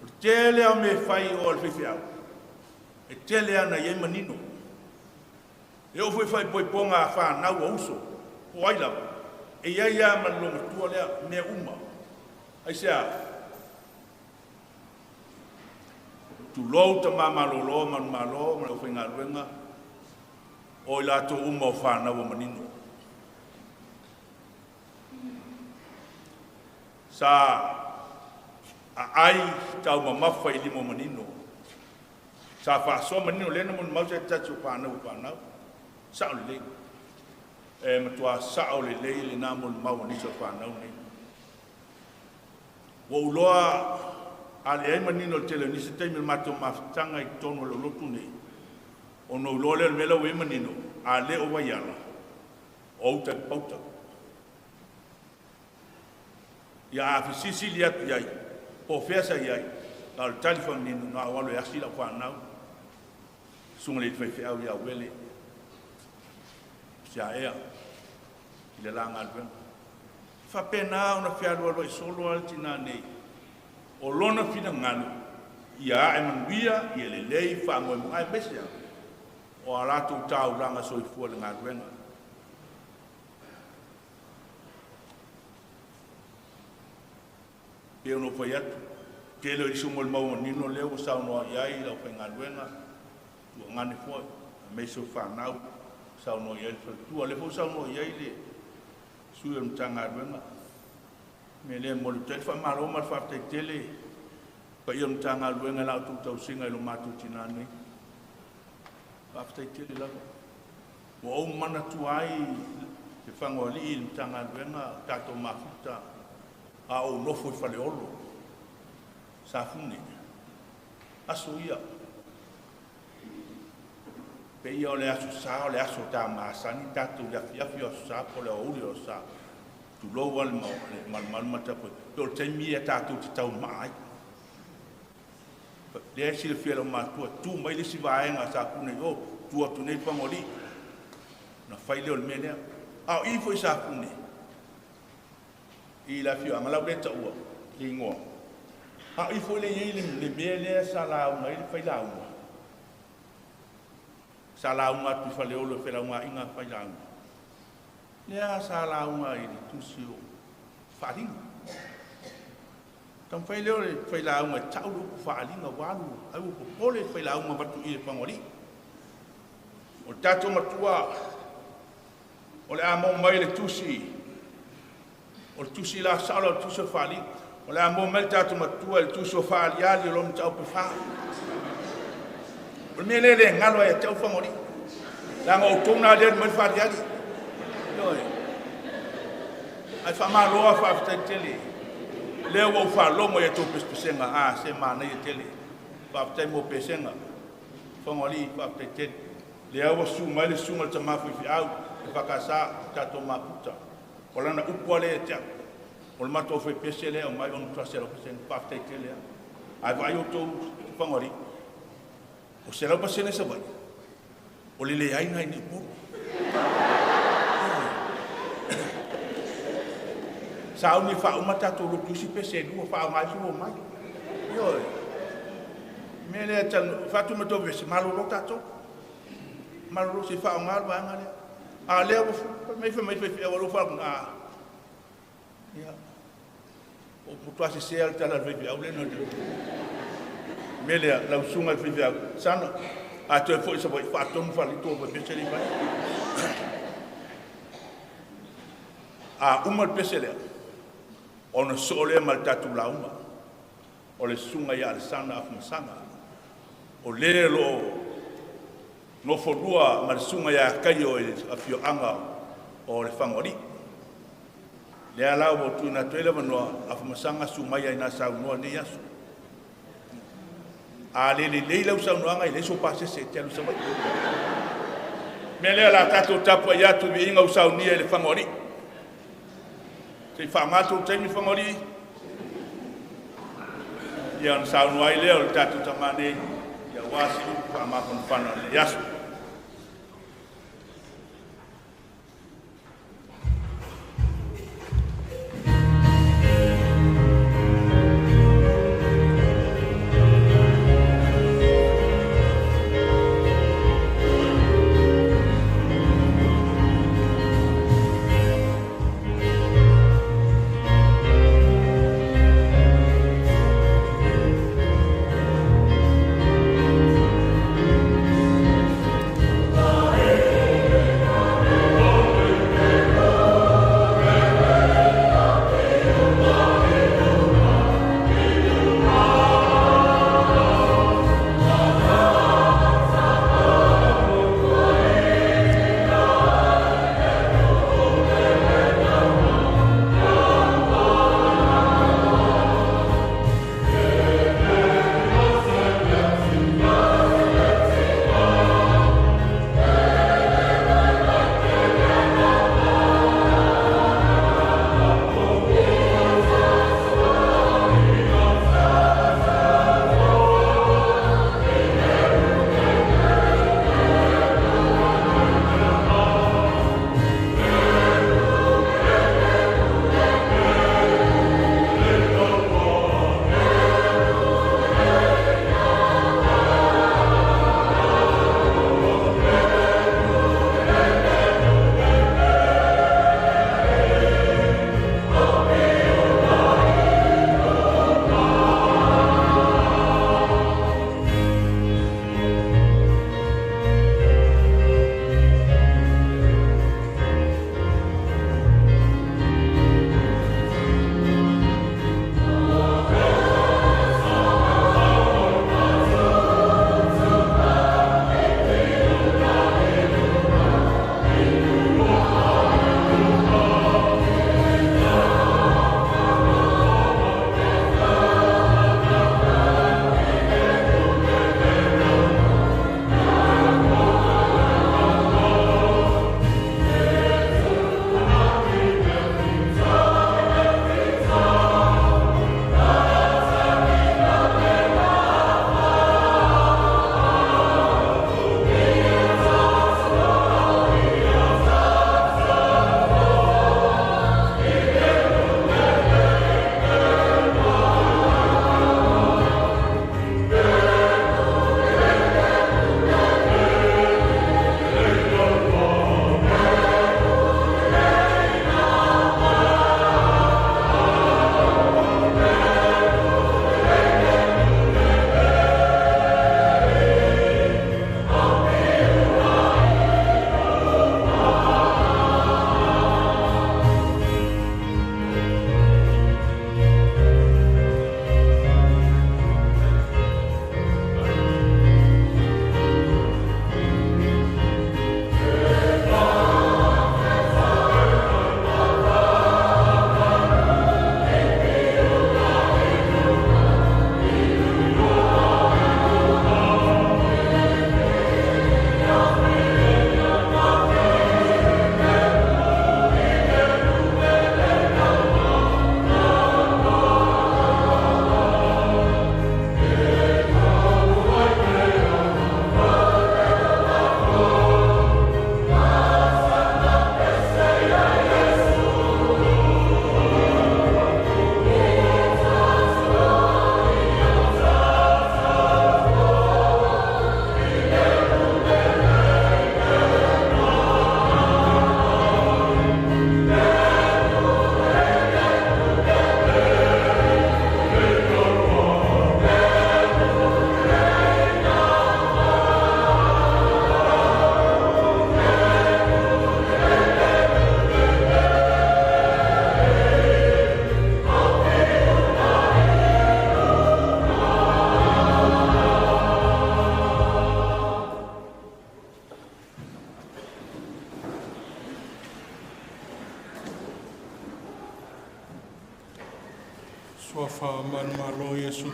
O le tele lava o mea e fai i o a le faifeau, e tele lava ina i ai manino. E oo foi i faaipoipoga a fanau a uso, po o ai lava, e i ai lava ma le loomatua lea, mea uma. Aisea? Tulou tama malolo manumalo ma le aufaigaluega, o i latou uma o fanau a manino. Sa aai taumamafa i lima o manino. Sa faasoa manino lea na molimau se tasi o fanau o fanau. Sao lelei. E matua sao lelei lena molimau a nisi o fanau nei. Ua ou iloa a leai manino i le tele o nisi taimi o le matou mafutaga i totonu o le lotu nei, ona ou iloa lea o le mea la ua i ai manino, a le o Vaiala, o uta i Papauta. Ia a fesilisili atu i ai, po o fea sa i ai, a o le tali faamanino, na ou alu e asi lau fanau, susuga i le faifeau ia Uele, Siaea, i le la galuega. E faapena ona fealualuai solo lava le tina nei, o lona finagalo, ia ae manuia, ia lelei faamoemoe, aemaise lava o a latou taulaga soifua i le galuega. Pei ona ou fai atu, tele o isi molimau manino lea ua saunoa i ai le aufaigaluega, tuagane foi, aemaise o fanau, saunoa i ai le faletua. O lea foi ua saunoa i ai le sui o le Matagaluega. O le mea lea e momoli atu ai le faamalo ma le faafetai tele i le paia o le Matagaluega i la outou tausiga i lo matou tina nei. Faafetai tele lava. Ua ou manatua ai le Lefagaoalii i le Matagaluega o tatou mafuta a ou nofo i Faleolo, Safune, aso ia. Pei o le Aso Sa o le aso ta masani tatou i le afiafi o Aso Sa po o le aoauli o Aso Sa. Tulou lava le malumalu ma le tapuaiga, pei o le taimi ia tatou te taumaa ai. Lea e silafia e le aumatutua, tu mai le isi vaega a Safune i o, tu atu nei Lefagaoalii, ona fai lea o le mea lea. A o i foi i Safune, i le afioaga, la ua le taua le igoa, a o i foi lea e i ai le mea lea sa lauga ai le failauga, sa lauga atu i Faleolo i felaugaaiga a failauga, lea sa lauga i le tusi o Faaaliga. Taumafai lea o le failauga e tau le upu Faaaliga ua alu ai ua popole le failauga avatu i le Lefagaoalii. O le tatou matua o le a maua mai le tusi, o le tusi la sao la o le tusi o Faaaliga. O le a maua mai le tatou matua i le tusi o Faaaliali o lo mataupu e fa. O le mea lea e le galo ai ia te au Lefagaoalii. Leaga o outou na aliali mai le faaaliali. Ioe. Ae faamalo lava, faafetai tele. Lea ua ou faalogo i a outou pesepesega, a se manaia tele. Faafetai mo pesega. Lefagaoalii, faafetai tele. Lea ua susu mai le susuga i le tama faifeau, le EFKS, tatou mafuta. O lana upu lava lea ia te au. O le matou aufaipese lea e aumai ona matua 100%. Faafetai tele lava. Ae vaai outou Lefagaoalii, o 100% Savaii, o le leai lena i inei i Upolu. Sauni e faauma tatou lotu isi pese e lua, faaaoga ai isi mai. Ioe. Mea lea e faatu mai tou pese, malolo tatou. Malolo se i faaaoga le vaega lea. A lea ua fai mai faifeau ua faalogo, a ia, ua matua sese lava le tala a le faifeau lea. Mea lea, lau susuga i le faifeau, Sana, a toe foi i Savaii, faatonu faalito o pese lea i fai. A uma le pese lea, ona sosoo lea ma le tatou lauga, o le susuga ia Alesana Afamasaga, o le o lo o nofolua ma le susuga ia Kaio i le afioaga o Lefagaoalii. Lea la ua tuuina atu ai le avanoa, Afamasaga, susu mai ai na saunoa i lenei aso. A le lelei lau saunoaga, e leai sou pasese e te alu i Savaii. O le mea lea o le a tatou tapuai atu i viiga ua saunia i le Lefagaoalii. Se i faaaoga le tou taimi Lefagaoalii, ia ona saunoa ai lea o le tatou tama nei, aua se upu faamafanafana o lenei aso.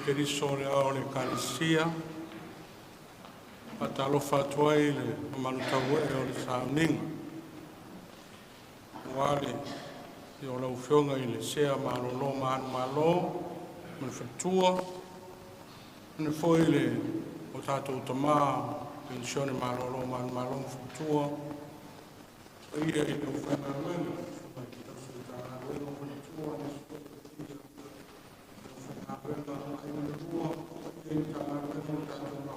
Keriso o le ao o le Ekalesia. Faatalofa atu ai i le mamalu tauee o le sauniga, aua le afio o lau Afioga i le Sea malolo manumalo ma le faletua, faapea foi le o tatou tama penisione malolo manumalo ma faletua, paia i le aufaigaluega tausi Matagaluega ma faletua, aemaise foi le paia o le aufaigaluega a Aiga na Lua, paia i Matagaluega o le tatou Mafuta ma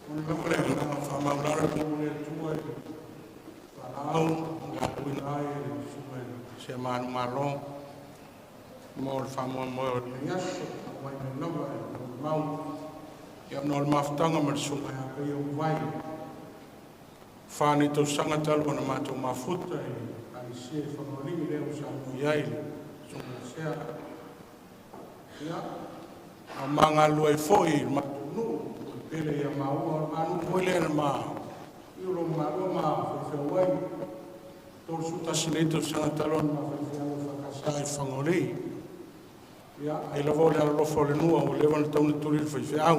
Momoli lava le agaga faamaualalo i le Atua i le valaau na tuuina ai e le Susuga i le Sea manumalo mo le faamoemoe o lenei aso, auai mai lava e molimau ia ona o le mafutaga ma le Susuga ia Paia Uvai, fa nei tausaga talu ona matou mafuta i le Ekalesia i Fagalii lea ua saunoa i ai le Susuga i le Sea. Ia, a ma galulue ai foi i le matou nuu o le pele ia maua, o le ma nuu foi lea na ma iu loa malua ma faifeau ai. 31 nei tausaga talu ona ma faifeau EFKS i Fagalii. Ia, ai lava o le alolofa o le nuu ua leva ona tatau ona tuli le faifeau.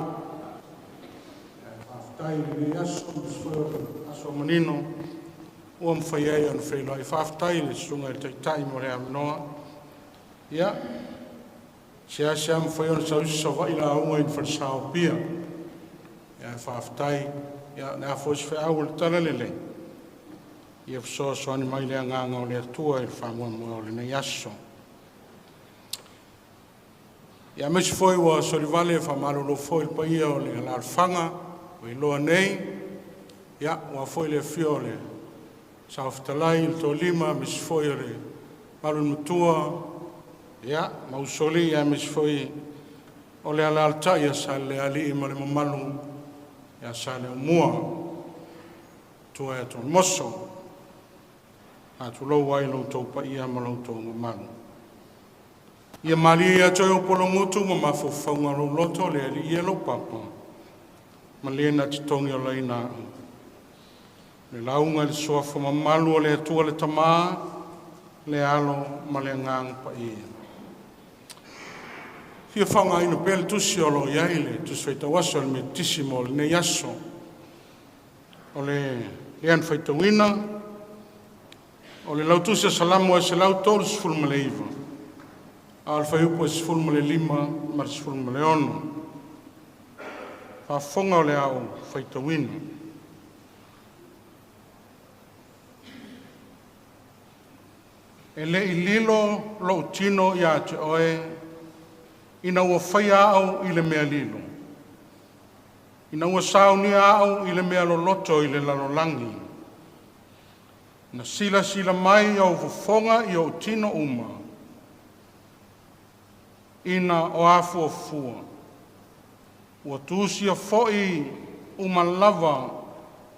Ae faafetai i lenei aso, aemaise foi o le aso manino ua mafai ai ona feiloai. Faafetai i le Susuga i le Taitai mo le avanoa. Ia, seasea mafai ona sau isi Savaii lauga i le falesa o Apia. Ae faafetai, ia o le a foi se feau o le Talalelei, ia fesoasoani mai le agaga o le Atua i le faamoemoe o lenei aso. Ia, aemaise foi ua solivale faamalolo foi i le paia o le alaalafaga ua iloa nei, ia aua foi le afio o le Saofetalai i le Toalima, aemaise foi o le mamalu i le Matua, ia ma Usoalii, aemaise foi o le alaalatai ia Salelealii ma le mamalu ia Saleaaumua, Matua ia Tolemoso. Faatulou ai i lo outou paia ma lo outou mamalu. Ia malie ia te oe upolu o gutu ma mafaufauga o lou loto, le Alii e lou papa, ma le na te togiolaina au. Le lauga i le suafa mamalu o le Atua le Tama, le Alo ma le Agaga Paia. Fia faaaogaina pea le tusi o lo o i ai le tusi faitau aso a le Metotisi mo lenei aso. O le lea na faitauina, o le lautusi o Salamo e 139, a o le fuaiupu e 15 ma le 16. Faafofoga o le a ou faitauina. E le i lilo lou tino ia te oe ina ua faia au i le mea lilo, ina ua saunia au i le mea loloto i le lalolagi. Na silasila mai ou fofoga i ou tino uma, ina o afuafua, ua tusia foi uma lava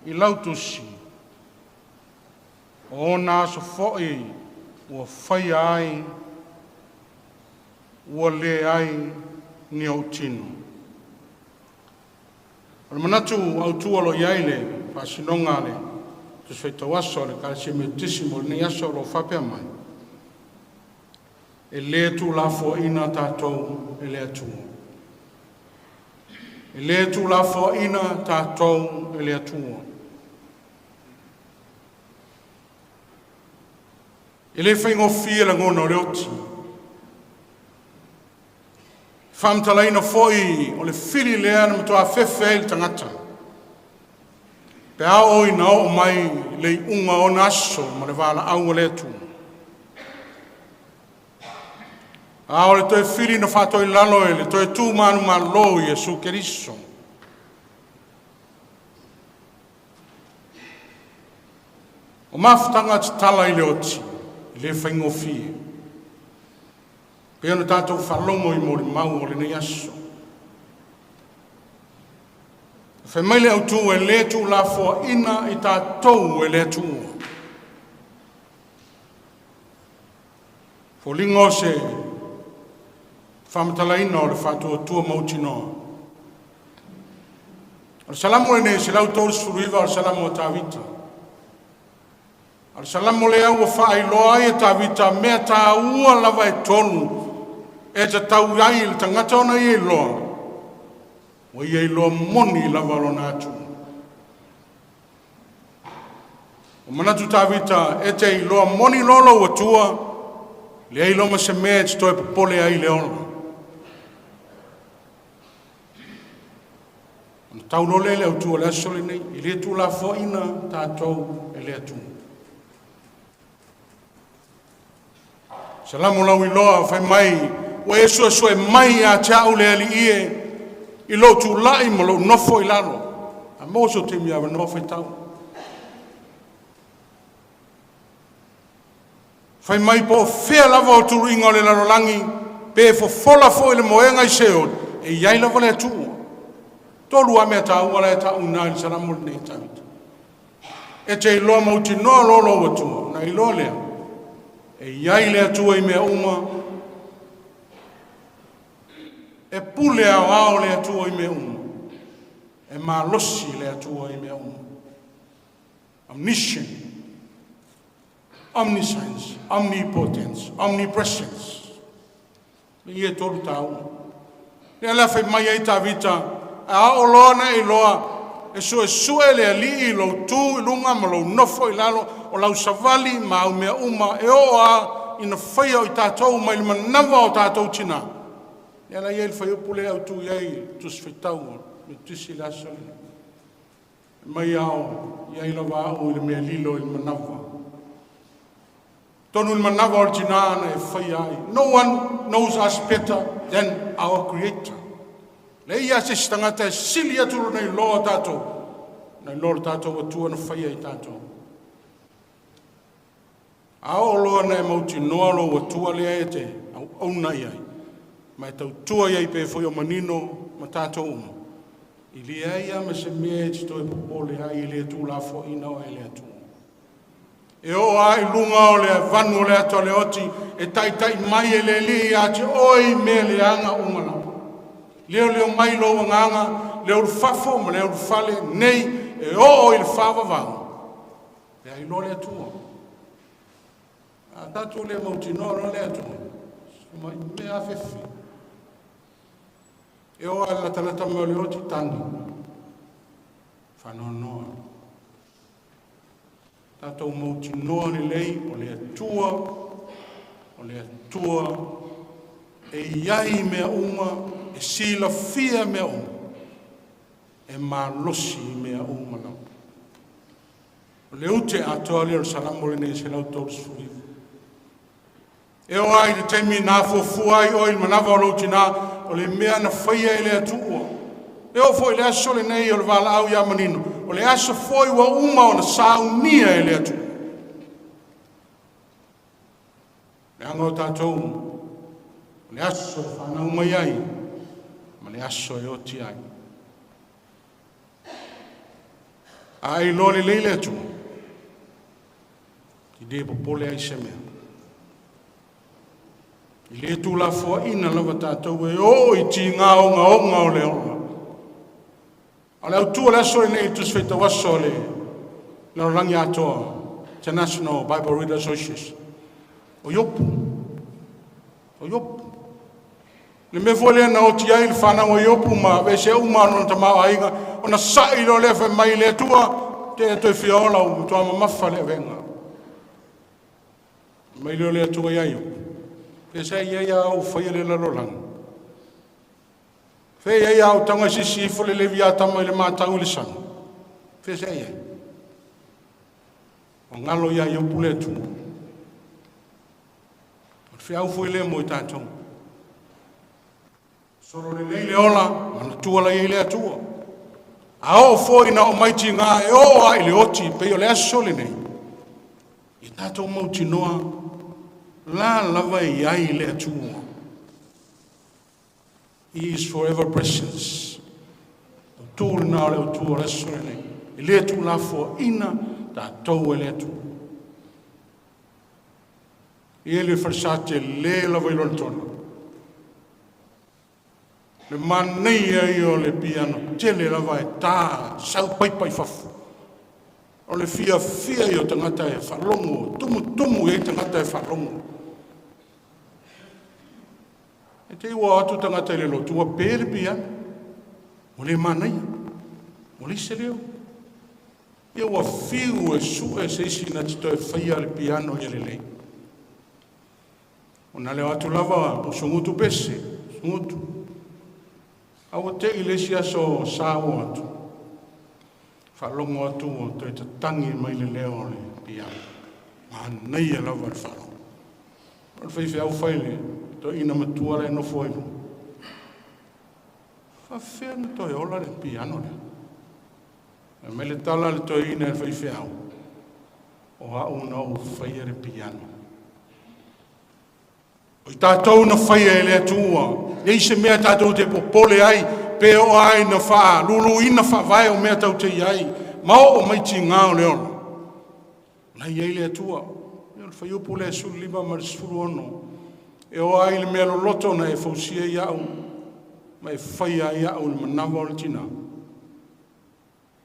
i lau tusi, o ona aso foi ua faia ai, ua leai ni ou tino. O le manatu autu o lo o i ai le faasinoga a le Tusi Faitau Aso a le Ekalesia Metotisi mo lenei aso o lo o faapea mai, e le tuulafoaina tatou e le Atua. E le tuulafoaina tatou e le Atua. E le faigofie lagona o le oti, faamatalaina foi o le fili lea na matua fefe ai le tagata pe a oo ina oo mai le iuga o ona aso ma le valaau a le Atua. A o le toe fili na faatoilalo e le toe tu manumalo i Iesu Keriso. O mafutaga tatala i le oti, e le faigofie, pei ona tatou faalogo i molimau o lenei aso. Fai mai le autu, e le tuulafoaina i tatou e le Atua. Foliga o se faamatalaina o le faatuatua mautinoa. O le Salamo lenei 139, o le Salamo a Tavita. A o le salamo lea ua faailoa ai e Tavita mea taua lava e tolu e tatau ai i le tagata ona ia iloa, ua ia iloa moni lava lona Atua. Ua manatu Tavita e te iloa moni loa lou Atua, leai loa ma se mea e te toe popole ai i le ola. Ona tau loa lea i le autu o le aso lenei, e le tuulafoaiina tatou e le Atua. Salamo lauiloa fai mai, “Ua e suesue mai ia te au le Alii e, i lou tulai ma lou nofo i lalo.” A maua so taimi avanoa, faitau. Fai mai po o fea lava o tuluiga o le lalolagi, pe fofola foi le moega i Seoli, e i ai lava le Atua. Tolu lava mea taua la e tau i ina i le Salamo lenei a Tavita. E te iloa mautinoa loa lou Atua, ona e iloa lea, e i ai le Atua i mea uma, e pule aoao le Atua i mea uma, e malosi le Atua i mea uma. Omniscient, omniscience, omnipotence, omnipresence. Ia e tolu taua. Lea la fai mai ai Tavita, a oo loa ona e iloa e suesue le Alii i lou tu i luga ma lou nofo i lalo, o lau savali ma au mea uma e oo lava ina faia o i tatou mai le manava o tatou tina. Lea la e i ai le fuaiupu lea e autu i ai le Tusi Faitau a le Metotisi i le aso lenei. Mai ao i ai lava au i le mea lilo i le manava. Tonu i le manava o le tina na e faia ai. No one knows us better than our Creator. Leai lava se isi tagata e sili atu lona iloa o tatou, na iloa le tatou Atua na faia i tatou. A oo loa ina e mautinoa lou Atua lea e te auauna i ai, ma e tautua i ai pei foi o manino ma tatou uma, e leai lava ma se mea e te toe popole ai e le tuulafoaiina oe e le Atua. E oo lava i luga o le vanu o le ata o le oti, e taitai mai e le Alii ia te oe i mea leaga uma lava. Leoleo mai lou agaga, le ulufafo ma le ulufale, nei e oo i le faavavau, e a iloa le Atua. A tatou le mautinoa loa le Atua, ma mea afefe. E oo lava i le latalata mai o le oti, tagi, faanoanoa. Tatou mautinoa lelei o le Atua, o le Atua e i ai mea uma, e silafia mea uma, e malosi i mea uma lava. O le ute atoa lea o le Salamo lenei 139. E oo lava i le taimi na afuafua ai oe i le manava o lou tina, o le mea na faia e le Atua. E oo foi i le aso lenei o le valaau ia manino, o le aso foi ua uma ona saunia e le Atua. Leaga o tatou, o le aso e fanau mai ai, ma le aso e oti ai. A e iloa lelei le Atua, e le popole ai se mea. E le tuulafoaiina lava tatou e oo i tiga ogaoga o le ola. O le autu o le aso lenei i Tusi Faitau Aso o le lalolagi atoa, International Bible Reader Association, o Iopu, o Iopu. Le mea foi lea na oti ai le fanau a Iopu ma aveesea uma lona tamaoaiga, ona sai loa lea fai mai i le Atua, te le toe fia ola ua matua mamafa le avega. Mai lea o le Atua ia Iopu, pe sa i ai a ou faia le lalolagi. Fe i ai a ou taga sisi ifo le Leviatama i le matau i le sami. Fe sa i ai. O ngalo ia Iopu le Atua. O le feau foi lea mo i tatou. Solo lelei le ola, manatua lai ai le Atua. A oo foi ina oo mai tiga e oo lava i le oti pei o le aso lenei, i tatou mautinoa la lava e i ai le Atua. He is forever presence. O tu lena o le autu o le aso lenei. E le tuulafoaiina tatou e le Atua. E le falesa tele lava i lona tonu. Le manaia ia o le piano tele lava e ta sau paipa i fafo. O le fiafia ia o tagata e faalogo, tumutumu i ai tagata e faalogo. E te i ua o atu tagata i le lotu, ua pe le piano. Ua le manaia. Ua leai se leo. Ia ua fiu e sue se isi na te toe faia le piano ia lelei. Ona le o atu lava o sugutu pese, sugutu. A ua te i le isi aso sa ua atu, faalogo atu ua toe tatagi mai le leo o le piano. Manaia lava le faalogo. O le faifeau fai le toeaina matua la e nofo ai luma. Faafefea ona toe ola le piano lea. Fai mai le tala a le toeaina e le faifeau, o au na ou faia le piano. O i tatou na faia e le Atua, leai se mea tatou te popole ai, pe oo lava ina faaluluina faavae o mea tatou te i ai, ma oo mai tiga o le ola, o la e i ai le Atua. O le fuaiupu lea 15 ma le 16, e oo lava i le mea loloto na e fausia ai au, ma e faia ai au i le manava o le tina.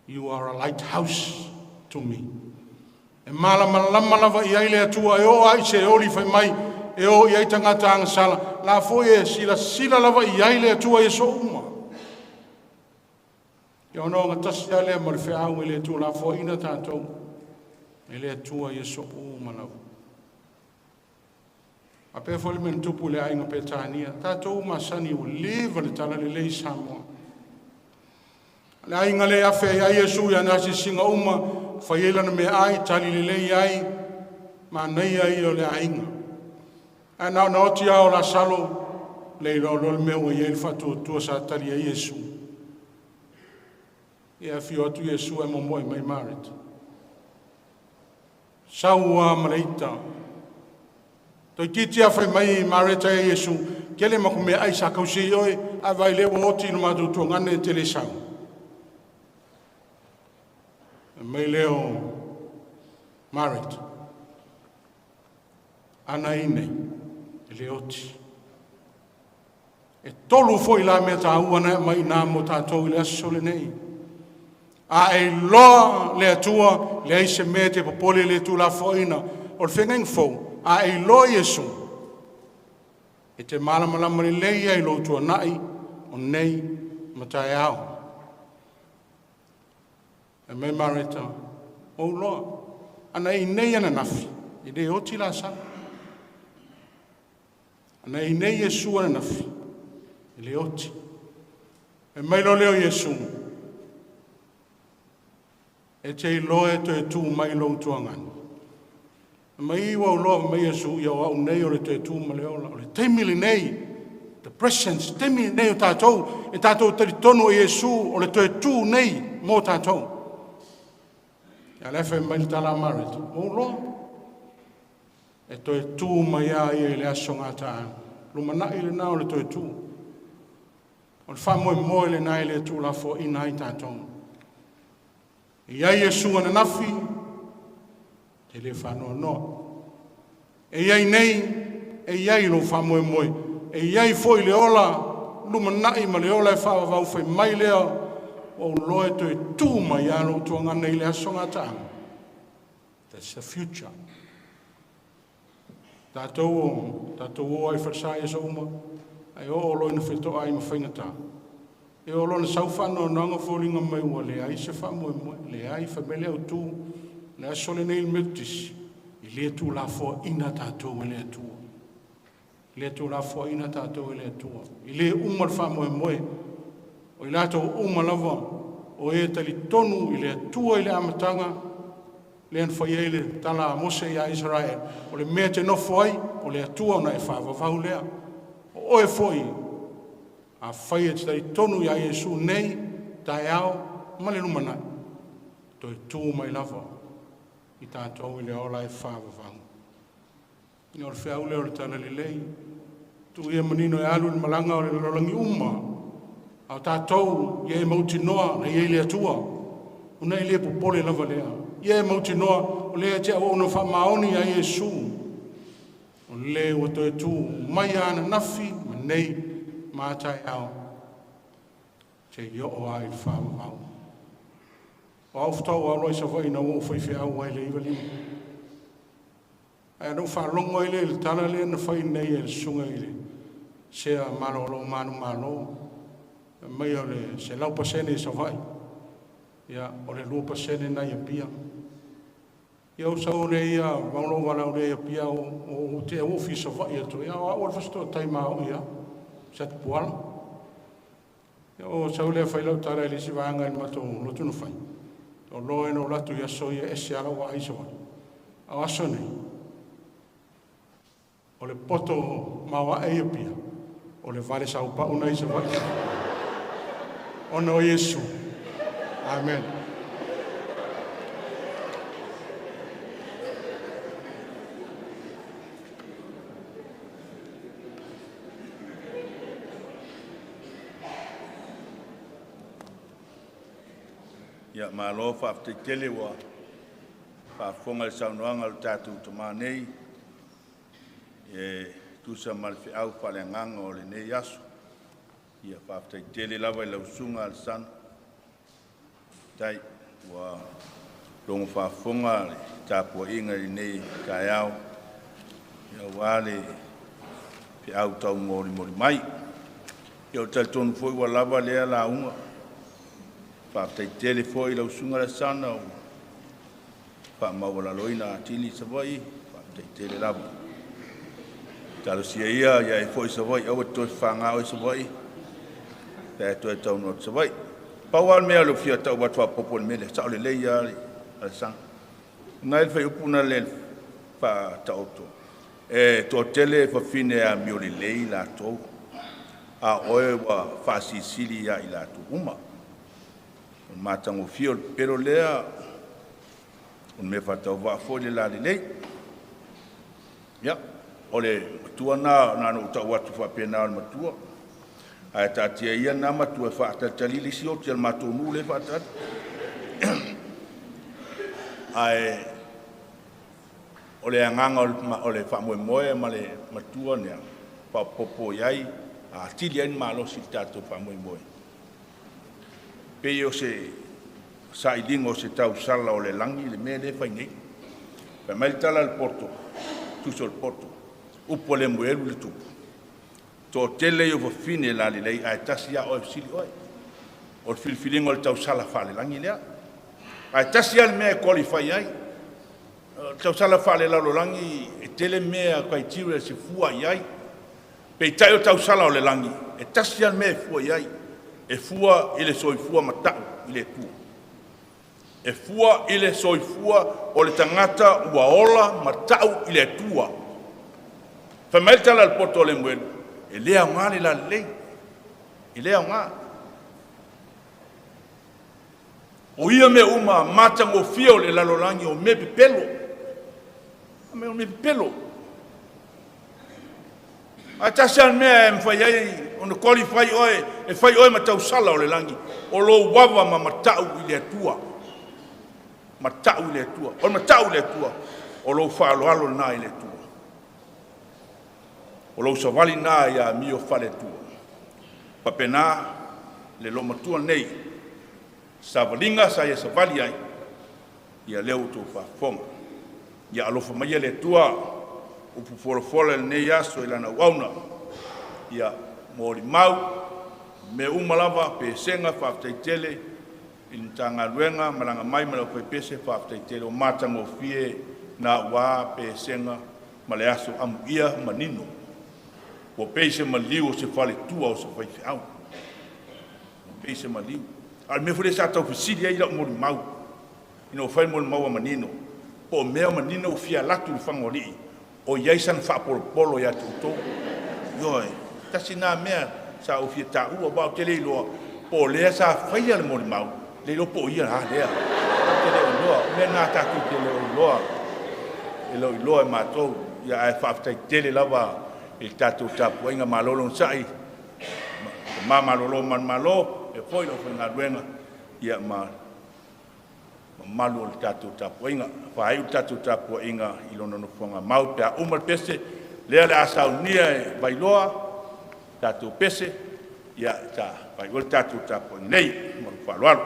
You are a lighthouse to me. E malamalama lava i ai le Atua e oo lava i Seoli fai mai e o i ai tagata agasala, la foi e silasila lava i ai le Atua i aso uma. Ia ona ogatasi lava lea ma le feau e le tuulafoaiina tatou e le Atua i aso uma lava. Faapea foi le mea na tupu i le aiga Petania, tatou masani ua leva le talalelei i Samoa. Le aiga lea e afe ai ai Iesu i ana asiasiga uma, fai ai lana meaai, tali lelei ai, manaia ia o le aiga. Ae na ona oti lava o Lasalo, le iloa loa le mea ua i ai le faatuatua sa tali ai Iesu. Ia afio atu Iesu ae momoe mai Mareta. Sau lava ma le ita. Toeitiiti lava fai mai Mareta ia Iesu, tele matou meaai sa tausi ai oe, ae vaai lea ua oti le matou tuagane e te le sau. Fai mai lea o Mareta, ana i nei, e le oti. E tolu foi la mea taua na aumai i nā mo tātou i le aso lenei. A e iloa le Atua, leai se mea e te popole i le tuulafoaiina. O le feagaiga fou, a e iloa Iesu, e te malamalama lelei ai i lou tuanai, o nei ma taeao. Fai mai Mareta, ua ou iloa, ana e i inei ananafi, e le oti Lasalo. Ana e i inei Iesu ananafi, e le oti. Fai mai loa lea o Iesu, e te iloa e toe tu mai lou tuagane. Fai mai ua ou iloa, fai mai Iesu, ia o au nei o le toe tu ma le ola. O le taimi lenei, the present, taimi lenei o tatou, e tatou talitonu o Iesu o le toe tu nei mo tatou. Ia le fai mai le tala a Mareta, ua ou iloa, e toe tu mai a ia i le aso gataaga. Lumanai lena o le toe tu. O le faamoemoe lena e le tuulafoaiina ai tatou. E i ai Iesu ananafi, e le faanoanoa. E i ai nei, e i ai lou faamoemoe, e i ai foi le ola lumanai ma le ola e faavavau fai mai lea, ua ou iloa e toe tu mai lava lou tuagana i le aso gataaga. That's the future. Tatou o tatou o ai i falesa i aso uma, ae oo loa ina fetoai ma faigata, e oo loa ina sau faanoanoaga foliga mai ua leai se faamoemoe, leai, fai mai le autu, le aso lenei i le Metotisi, e le tuulafoaiina tatou e le Atua. E le tuulafoaiina tatou e le Atua. E le uma le faamoemoe. O i latou uma lava o e talitonu i le Atua i le amataga, lea na fai ai le tala a Mose ia Isaraelu, o le mea e te nofo ai, o le Atua ona e faavavau lea. O oe foi, afai e te talitonu ia Iesu nei, taeao ma le lumanai, toe tu mai lava i tatou i le ola e faavavau. Ia o le feau lea o le talalelei, tuu ia manino e alu le malaga o le lalolagi uma, a o tatou ia e mautinoa na i ai le Atua, ona e le popole lava lea. Ia e mautinoa o lea e te auauna faamaoni ia Iesu, o le ua toe tu mai ananafi ma nei ma a taeao, seia oo lava i le faavavau. O au faatoa ou alu lava i Savaii ina ua ou faifeau ai i le 95. Ae na ou faalogo ai lea i le tala lea na fai nei e le susuga i le sea malolo manumalo, fai mai o le 100% i Savaii, ia, o le 2% lena i Apia. Ia ou sau lea ia, vau lou valaau lea i Apia, ou te ua ou fia Savaii atu ai, a o au o le Fasitooutai maoi lava, Satupuala. Ia ou sau lea fai lau tala i le isi vaega i le matou lotu na fai. O loa ina ou alu atu i aso ia, e ese lava lau vaai i Savaii. A o aso nei, o le poto maoae i Apia, o le vale saupau na i Savaii. Ona o Iesu. Amen. Ia, malo faafetai tele ua faafofoga i le saunoaga a le tatou tama nei e tusa ma le feau faaleagaga o lenei aso. Ia faafetai tele lava i lau susuga Alesana. Faafetai ua logo faafofoga le tapuaiga i lenei taeao aua le feau taumolimoli mai. Ia, ou te talitonu foi ua lava lea lauga. Faafetai tele foi i lau susuga Alesana ua faamaualaloina atili Savaii. Faafetai tele lava. Talosia ia ia e foi i Savaii, aua e te toe fafaga oe i Savaii, pe a e toe taunuu atu i Savaii. Pau lava le mea o le fia tau atu faaopoopo i le mea lea, sao lelei lava le Alesana. Na i le fuaiupu na le faataoto, e toatele fafine e amio lelei latou, a o oe ua faasilisili ia i latou uma. O le matagofie o le pepelo lea, o le mea faatauvaa foi le lalelei. Ia, o le matua lena, na ona ou tau atu faapena o le matua. Ae taatia ia lena matua e faatalitali le isi oti a le matou nuu lea e faatali. Ae o le agaga o le faamoemoe ma le matua lea, faaopoopo i ai, atili ai le malosi i le tatou faamoemoe. Pei o se sailiga o se tausala o le lagi le mea lea e fai nei. Fai mai le tala a le poto, tusi o le poto, upu a Lemuelu le tupu, toatele ia o fafine lalelei ae tasi lava oe e fesili oe. O le filifiliga o le tausala faalelagi lea. Ae tasi lava le mea e qualify ai. O le tausala faalelalolagi e tele mea criteria e se fua i ai. Peitai o le tausala o le lagi, e tasi lava le mea e fua i ai. E fua i le soifua matau i le Atua. E fua i le soifua o le tagata ua ola ma tau i le Atua. Fai mai le tala a le poto a Lemuelu, e le aoga le lalelei, e le aoga. O ia mea uma matagofie o le lalolagi o mea pepelo. O mea pepelo. Ae tasi lava le mea e mafai ai ona qualify oe, e fai oe ma tausala o le lagi, o lou ava ma matau i le Atua. Matau i le Atua. O le matau i le Atua, o lou faaaloalo lena i le Atua. O lou savali lena ia amio faale-Atua. Faapena le loomatua nei, savaliga sa ia savali ai, ia lea ua outou faafofoga. Ia alofa maia le Atua, upu folafola i lenei aso i lana auauna. Ia molimau, mea uma lava, pesega, faafetai tele i le Matagaluega, malaga mai ma le aufaipese, faafetai tele o matagofie na ua pesega ma le aso amuia manino. Ua pei se maliu o se faletua o se faifeau. Ua pei se maliu. A o le mea foi lea sa tau fesili ai lau molimau, ina ua fai le molimau a manino, po o mea o manino ua fia alu atu i le Fagoalii, o i ai sana faapolopolo ia te outou. Ioe, tasi lena mea sa ou fia taua, aua ou te le iloa po o lea sa faia le molimau, le iloa po o ia a lea. Ou te le o iloa, o mea na tatou te le o iloa, e le o iloa e matou. Ia ae faafetai tele lava i le tatou tapuaiga, malo le onosai, tama malolo manumalo, faapea foi le aufaigaluega, ia ma mamalu o le tatou tapuaiga. Faaiu le tatou tapuaiga i lona nofoaga mau pe a uma le pese, lea o le a saunia e Vailoa tatou pese, ia ta faaiu ai le tatou tapuaiga nei. Ma lou faaaloalo.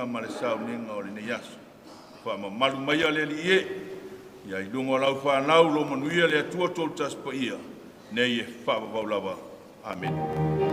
filifiliga ma le sauniga o lenei aso. Faamamalu maia le Alii e, ia i luga o lau fanau lo manuia le Atua Tolutasi Paia, nei e faavavau lava. Amene.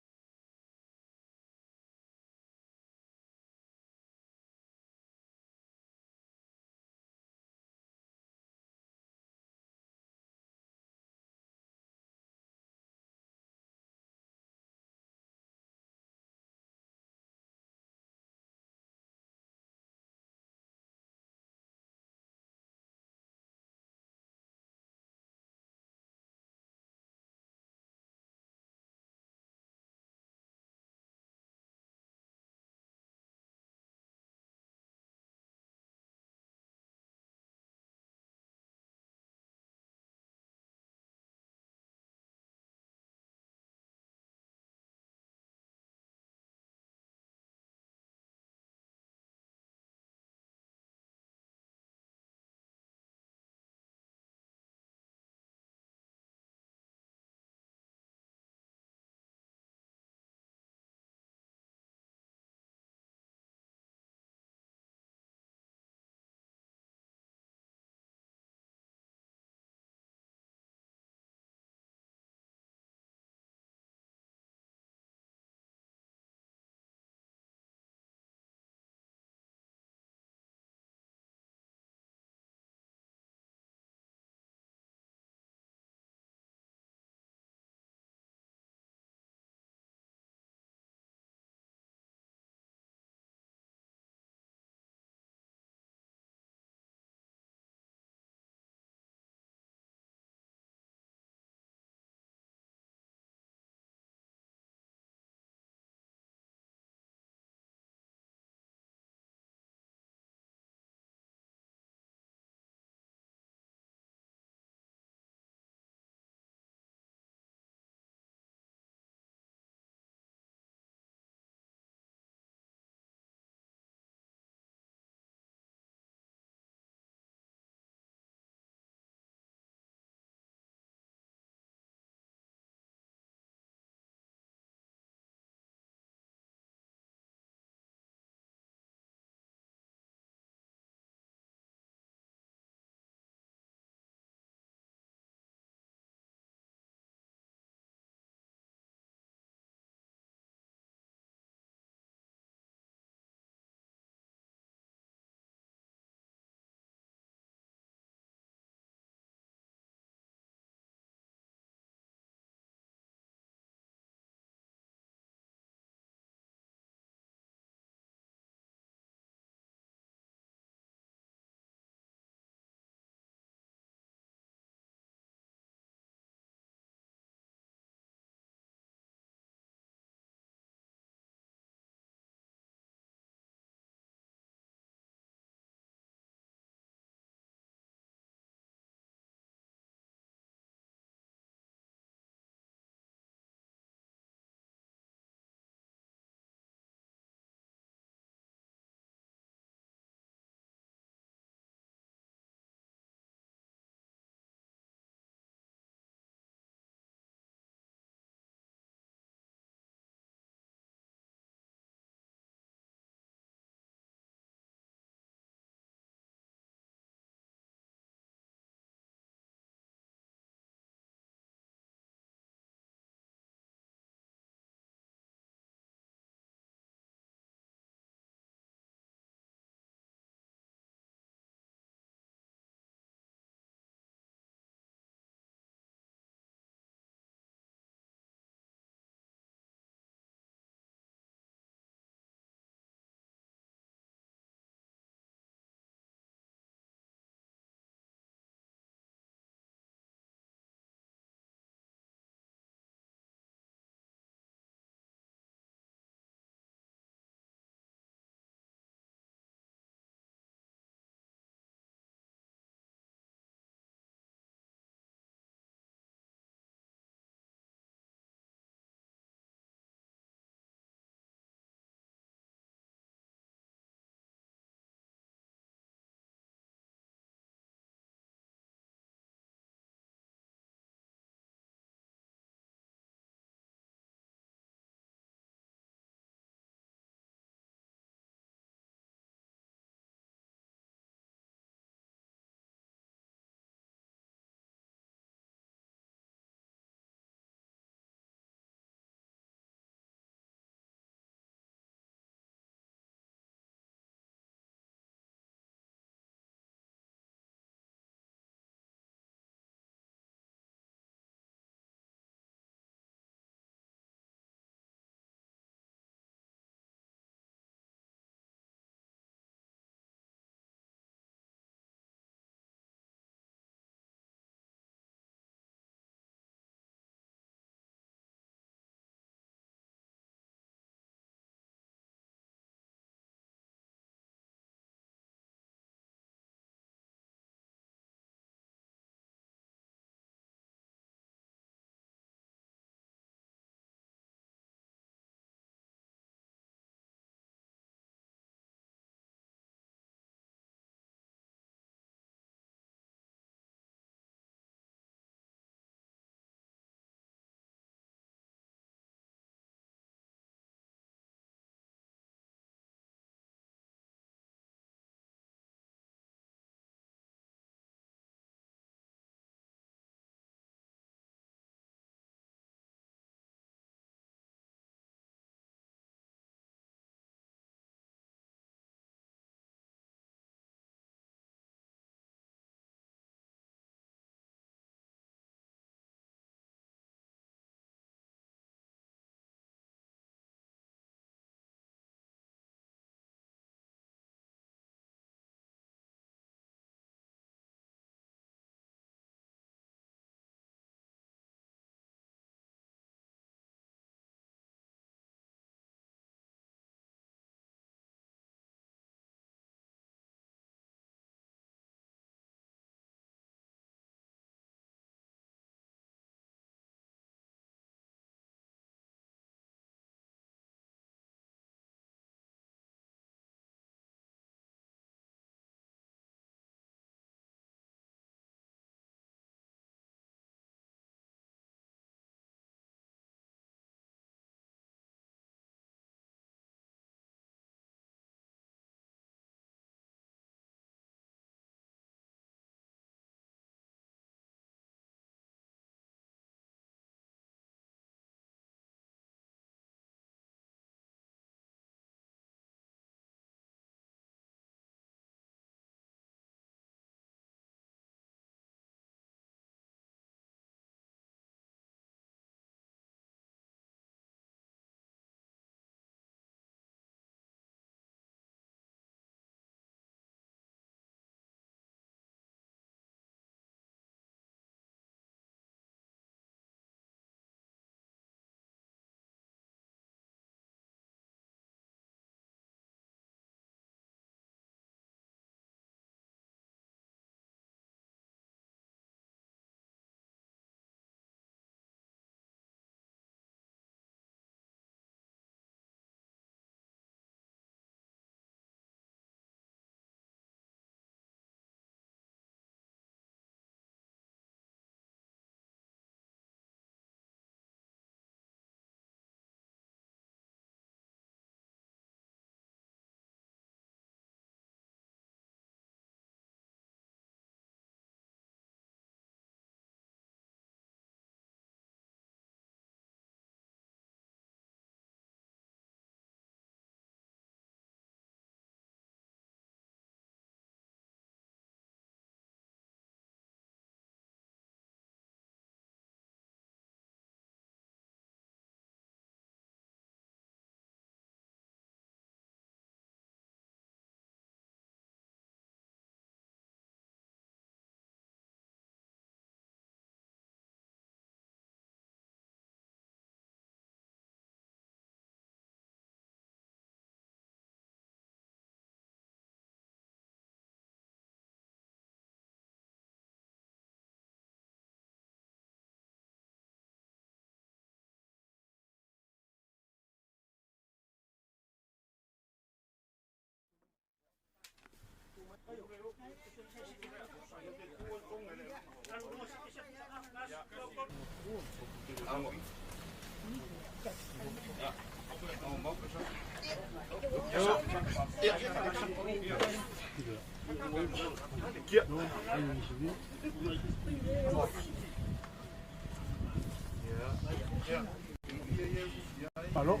Malo.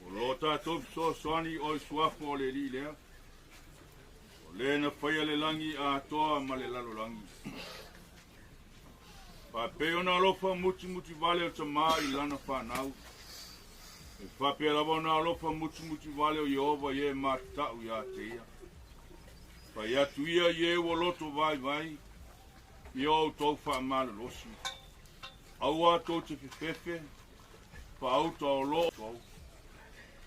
O lo tātou fesoasoani o i suafa o le alii lea. O lē na faia le lagi atoa ma le lalolagi. Faapei ona alofa mutimuti vale o tamā i lana whanau. E faapea lava ona alofa mutimuti vale o Ieova i e matatau iā te ia. Fai atu ia i e ua loto vaivai, i o outou faamalolosi. Aua tou te fefefe, faauta o loo tou.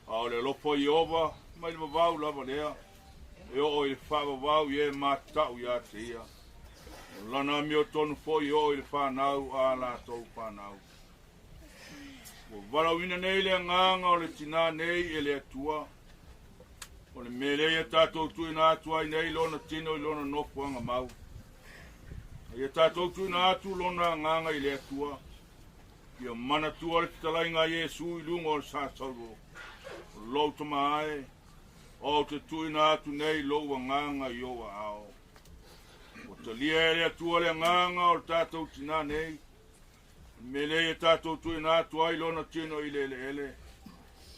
A o le alofa o Ieova mai le vavau lava lea, e oo i le faavavau i e matatau iā te ia. O lana amiotonu foi e oo i le whanau a latou whanau. Ua valaauina nei le agaga o le tinā nei e le Atua. O le mea lea ia tātou tuuina atu ai nei lona tino i lona nofoaga mau. A ia tātou tuuina atu lona agaga i le Atua. Ia manatua le fetalaiga a Iesu i luga o le sasaulo. O lou tama ae, o te tuuina atu nei lou agaga i ou aao. Ua talia e le Atua le agaga o le tātou tinā nei. O le mea lea ia tātou tuuina atu ai lona tino i le eleele.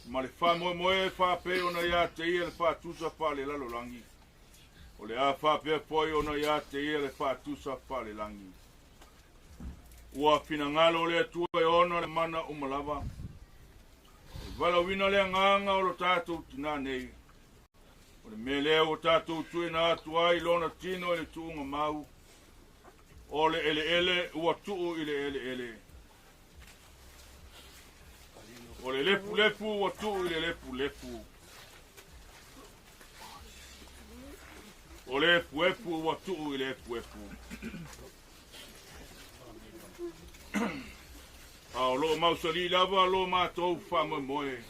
Ma le faamoemoe e faapei ona iā te ia le faatusa faalelalolagi. O le a faapea foi ona iā te ia le faatusa faalelagi. Ua finagalo o le Atua e ona le mana uma lava. E valaauina le agaga o lo tātou tinā nei. O le mea lea ua tātou tuuina atu ai lona tino i le tuuga mau. O le eleele ua tuu i le eleele. O le lefulefu ua tuu i le lefulefu. O le efuefu ua tuu i le efuefu. A o loo mausali lava lo mātou faamoemoe.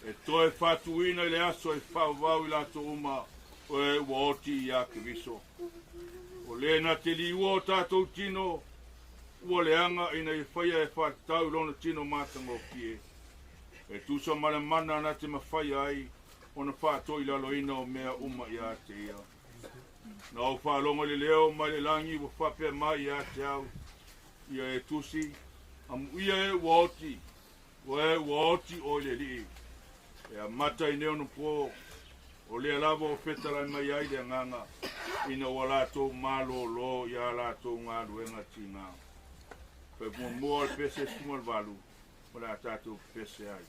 E toe faatuina i le aso e faavavau i latou uma o e ua oti iā Keriso. O lē na te liua o tātou tino ua leaga ina ia faia e faatatau i lona tino matagofie. E tusa ma le mana na te mafai ai ona faatoilaloina o mea uma iā te ia. Na ou faalogo i le leo mai le lagi ua faapea mai iā te au. Ia e tusi, amuia e ua oti, o e ua oti o i le alii. E amata i nei ona pō, o lea lava o fetalai mai ai le agaga, ina ua latou malōlō iā latou galuega tigā. Fai muamua o le pese 18. O le a tatou pepese ai.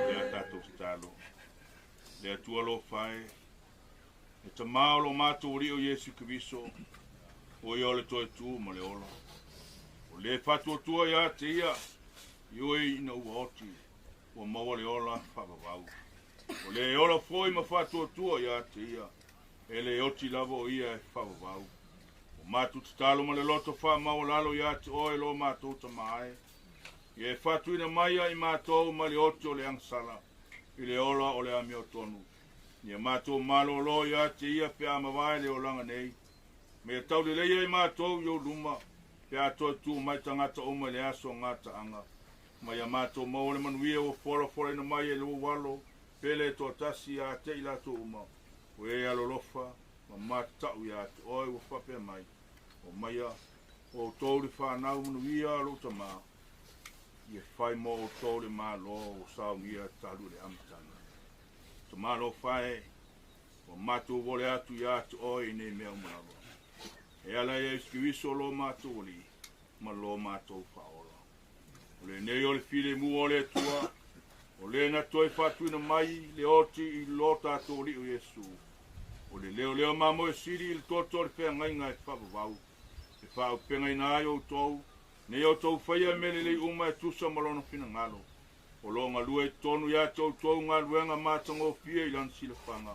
Ia tatou tatalo. Le Atua alofa e, e tamā o lo matou Alii o Iesu Keriso, o ia o le toe tu ma le ola. O le faatuatua ia te ia, i oe ina ua oti, ua maua le ola faavavau. O le ola foi ma faatuatua ia te ia, e le oti lava o ia e faavavau. O matou tatalo ma le loto faamaualalo ia te oe lo matou Tama e, ia e faatuina mai ia i matou ma le oti o le agasala, i le ola o le amiotonu. Ia matou malōlō ia te ia pe a mavae le olaga nei. Ma ia tauleleia i matou i ou luma, pe a toe tu mai tagata uma i le aso o gataaga. Ma ia matou maua le manuia ua folafolaina mai e lou Alo, pele e toatasi ia te i latou uma, o e alolofa ma matatau ia te oe ua faapea mai. Omaia, o outou le fanau manuia a lou Tamā, ia fai mo outou le Malo ua saunia talu i le amataga. Tamā alofa e, ua matou vole atu ia te oe i nei mea uma lava. E ala ia Iesu Keriso lo matou Alii ma lo matou Faaola. O lenei o le filemu o le Atua, o le na toe faatuina mai le oti i lo tatou Alii o Iesu. O le leoleo mamoe sili i le toto o le feagaiga e faavavau, e faaaupegaina ai outou, nei outou faia mea lelei uma e tusa ma lona finagalo. O lo o galue i totonu ia te outou galuega matagofie i lana silafaga,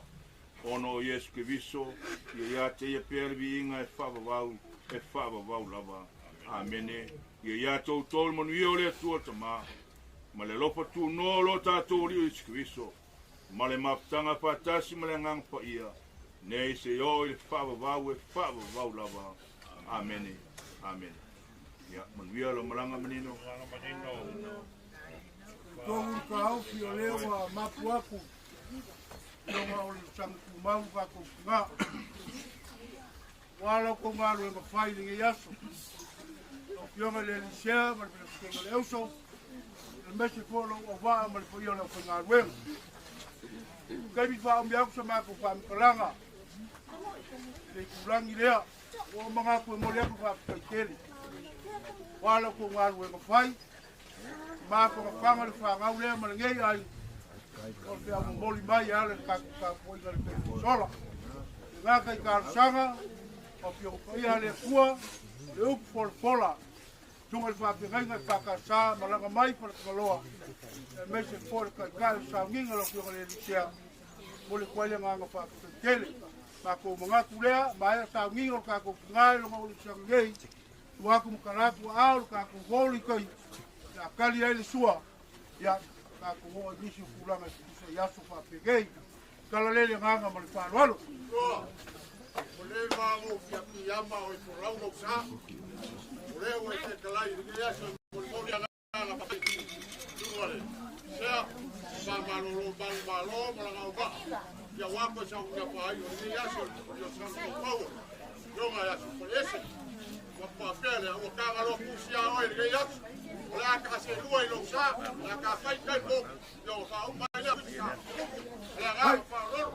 ona o Iesu Keriso, ia ia te ia pea le viiga e faavavau, e faavavau lava. Amene. Ia ia te outou le manuia o le Atua Tamā, ma le alofa tunoa o lo tatou Alii o Iesu Keriso, ma le mafutaga faatasi ma le Agaga Paia, nei seia oo i le faavavau e faavavau lava. Amene. Amene. Ia, manuia lau malaga manino. Tolu taofi o lea ua mapu aku loga o le losagi tumau tatou tina. Ua la outou galuega fai i lenei aso. Lau Afioga i le Elisea ma le Peresetene o le Auso, aemaise foi o lou auvaa ma le paia o le aufaigaluega. Taimi faaumi atu sa matou faamatalaga i le itulagi lea, ua ou manatu e momoli atu le faafetai tele. Ua la outou galuega fai, mafagafaga le fanau lea ma lenei aiga, o le feau momoli mai e ala i le tatou tapuaiga i le taimi ua sola. E gata i talosaga, o Afioga Paia a le Atua, le upu folafola, susuga i le faafeagaiga i EFKS, malaga mai Faletagaloa, aemaise foi le taitai o le sauniga lau Afioga i le Elisea, momoli atu ai le agaga faafetai tele. Matou manatu lea, maea sauniga o le tatou tina i luga o le siagi nei, tua atu ma tala atu aao le tatou hall i tai, le a tali ai le sua, ia, tatou oo i nisi o tulaga e tutusa i aso faapenei. Tala le le agaga ma le faaaloalo. O le va o fia piama o i folau lou sa. O lea ua e fetalai i lenei aso e molimoli agaga faafetai i luga le sea, sa malolo malu malo ma lana auvaa. Ia ua koe saunia faaiu o lenei aso i le osana maua. Yoga ia Faleese. Ua faapea lea, ua tagaloa pusi a oe i lenei aso. O le a taaselua i lou sa, o le a taafai tai po, ia ua faauma ai lea sa. O le agaga faaaloalo.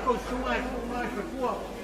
outou suga e fuga e fefua.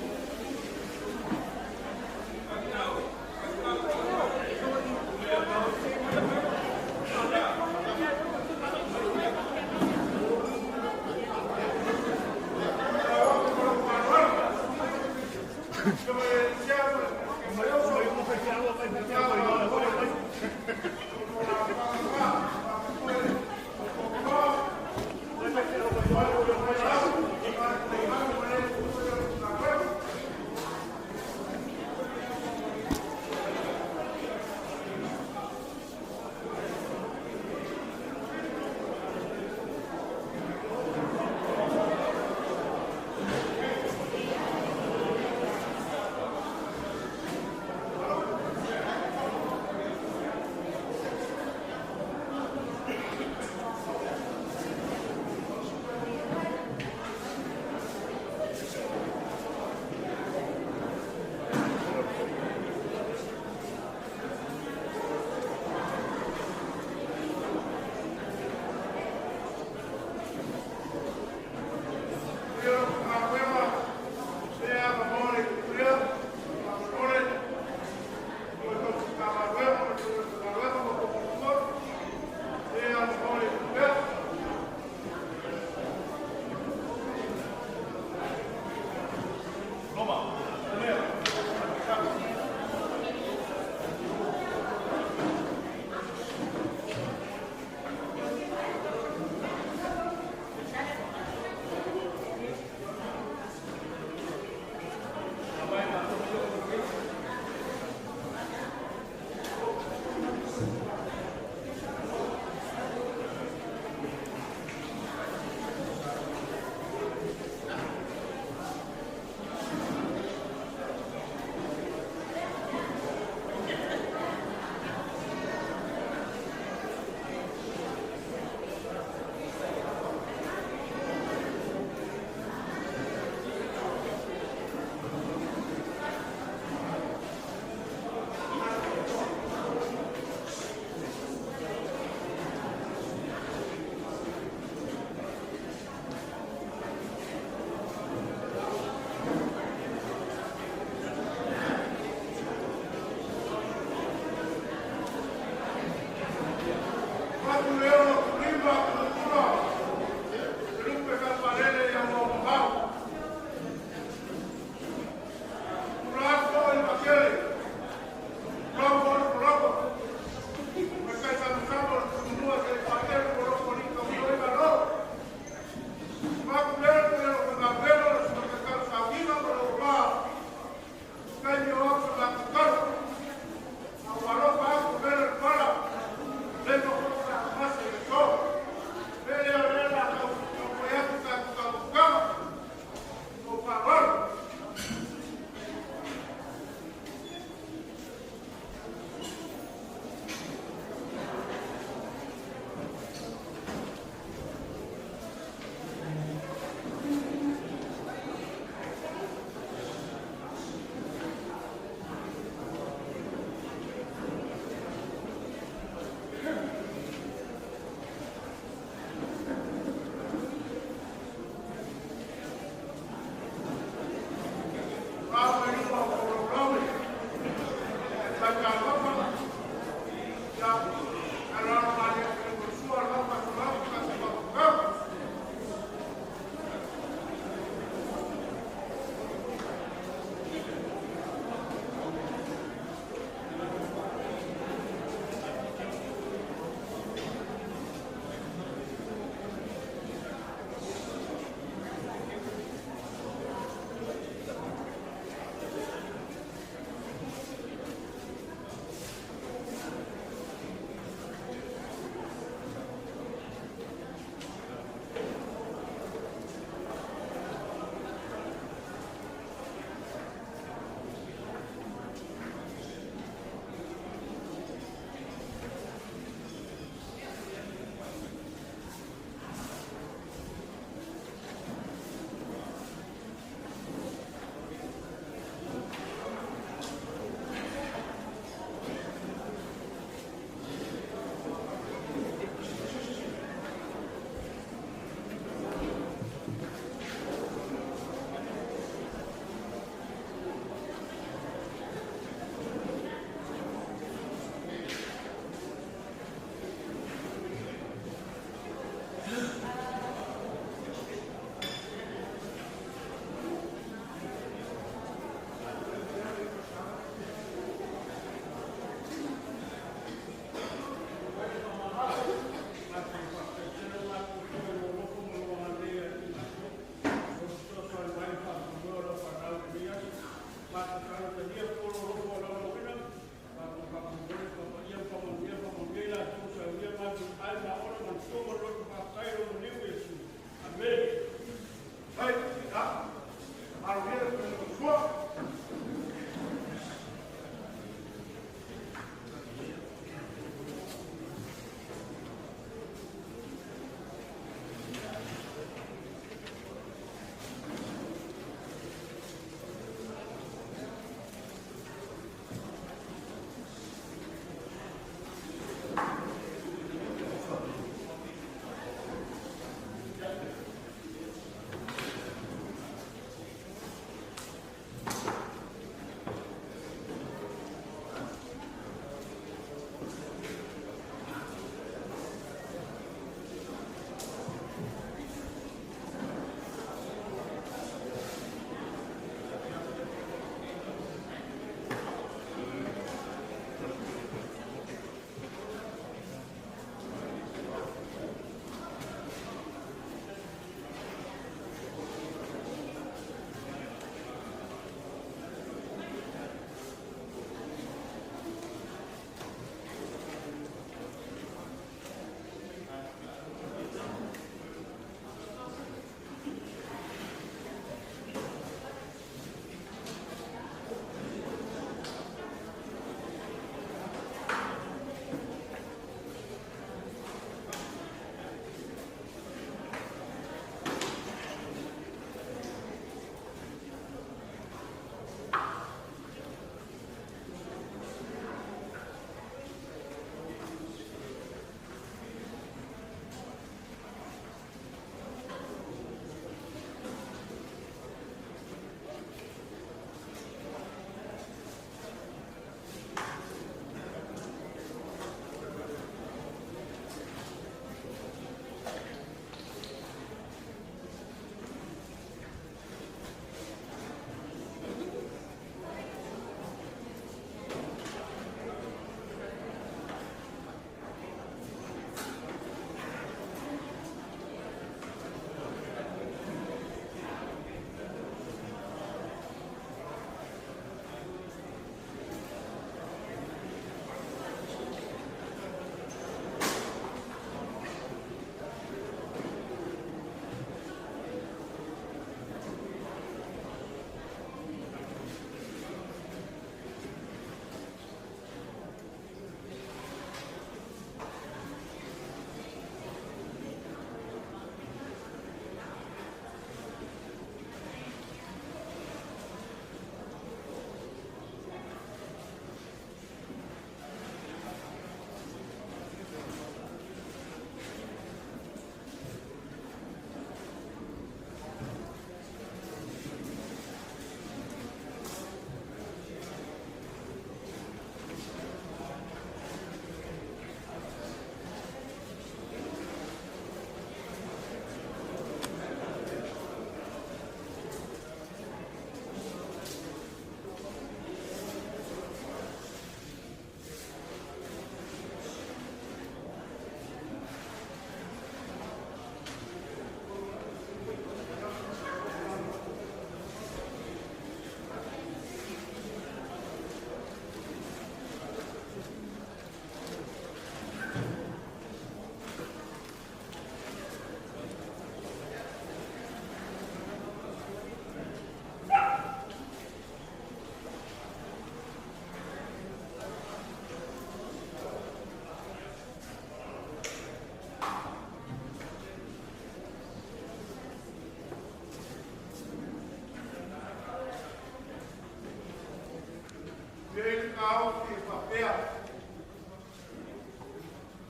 Taofi e faapea,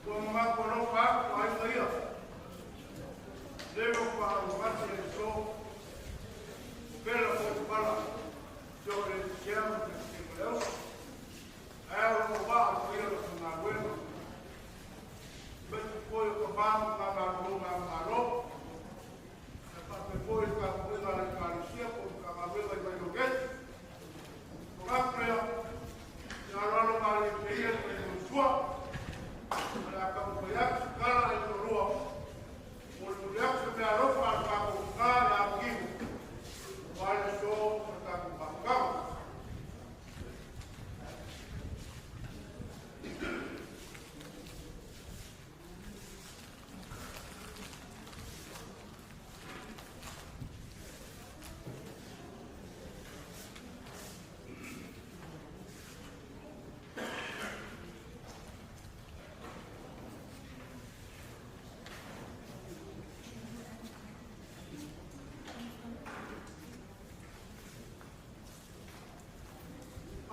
ua mamaku alofa atu aiga ia, leva faaugati le so, pela foi pala, te o le tia ma te te leo, ae o lo waa o ia lo ngā wena. Me te foi o ka mamu ngā malo ngā malo, e whape foi ka kuinga le kalisia po ka ngā wena i mai loke. O ngā prea, te alo ngā le te ia te sua, ma le aka mo ia kala i te rua, o le muli atu se mea alofa a le kākou ka le amugimu, o ale so ma tākou makukama.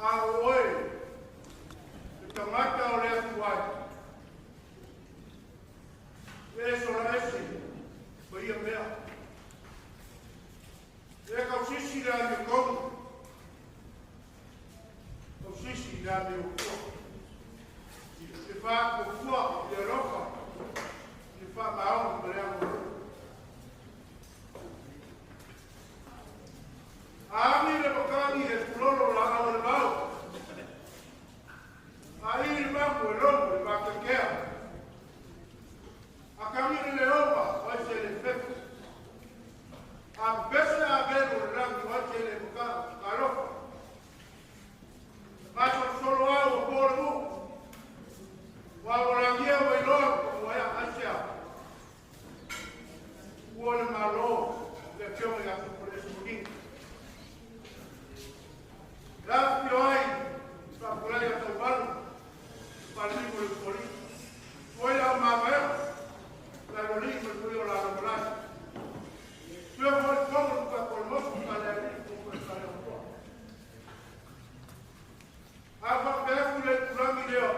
A oe, te tagata o le atu ai. E sola ese, ko ia mea. E kau sisi le ame kongu. Kau sisi le ame o kua. Te whākofua i le alofa, i le whaamaonga ma le agolua. A agi le makagi e pulolo la au le mau. A i le mamu e logo le makakea. A kami le leoma o se le fefu. A pese a velo le rangi o se le maka alofa. Ma solo au o polo mu. Wa o langia o iloa o ea asia. Ua le malo le fionga ia ku le suni. La fio ai pa pulai a tauvalu pa limu le poli. Ua ila o mamaea la loli ma tui o la lomolai. Tui o le kongo pa kolmosu pa le ali ku pa le otoa. A pa peaku le tulangi leo.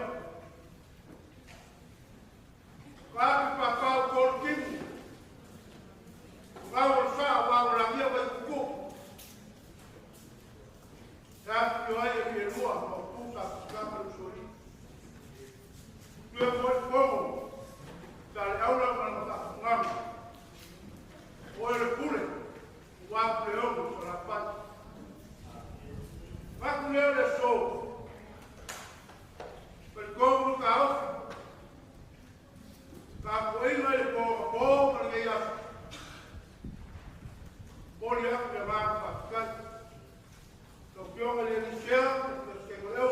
Ka pa pau kolu kimu. Ngau o sa wa o langia wa kuku. La fio ai e ke lua ma puta kama le sori. Tui o le kongo ta le aula ma le ngami. O le pule wa pe o so la pat. Va ku le le so. Per kongo ka o. Ka ko inga le po po ma le ia. Poli atu le maa whakakai. Tau fionga le Elisea, le skengo leo.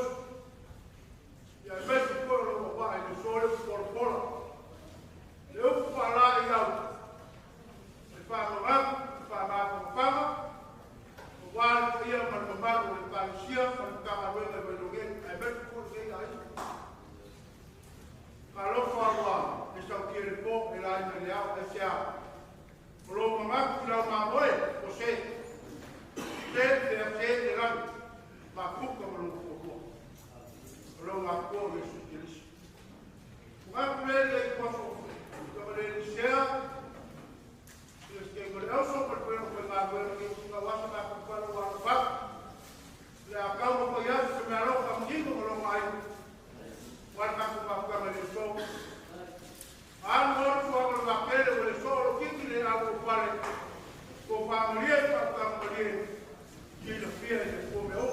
Ia mesi koe o lo wā i le so le pora pora. Le upu wha i au. Le whangawangu, le whamāwhanga. O wā le paia ma le mamalu o le Palisia, ma le Kamaruenga i Wailogeni. Ai mesi koe le ai. Ka alofa ua le sautia le pō e la ina le au e se au. O lo mamaku lau mamoe o se. Se te a se le rangi. Ma puka ma lo fuafua. O lo ngā kua o Yesu Kirisi. Ngā kule le i kwaso. Ka le Elisea. Le skengo le auso pa le pweno koe ngā wena ki usunga wasa ngā kupalo wa alo. Le a kau ma koe atu se mea alofa mnino ma lo ngai. Wale kaku mafuka ma le so. Anu olu fua ma le wakele o le so o lo kiki le au o pale. Ko whangalie pa whangalie. Ki le fia i le kome o.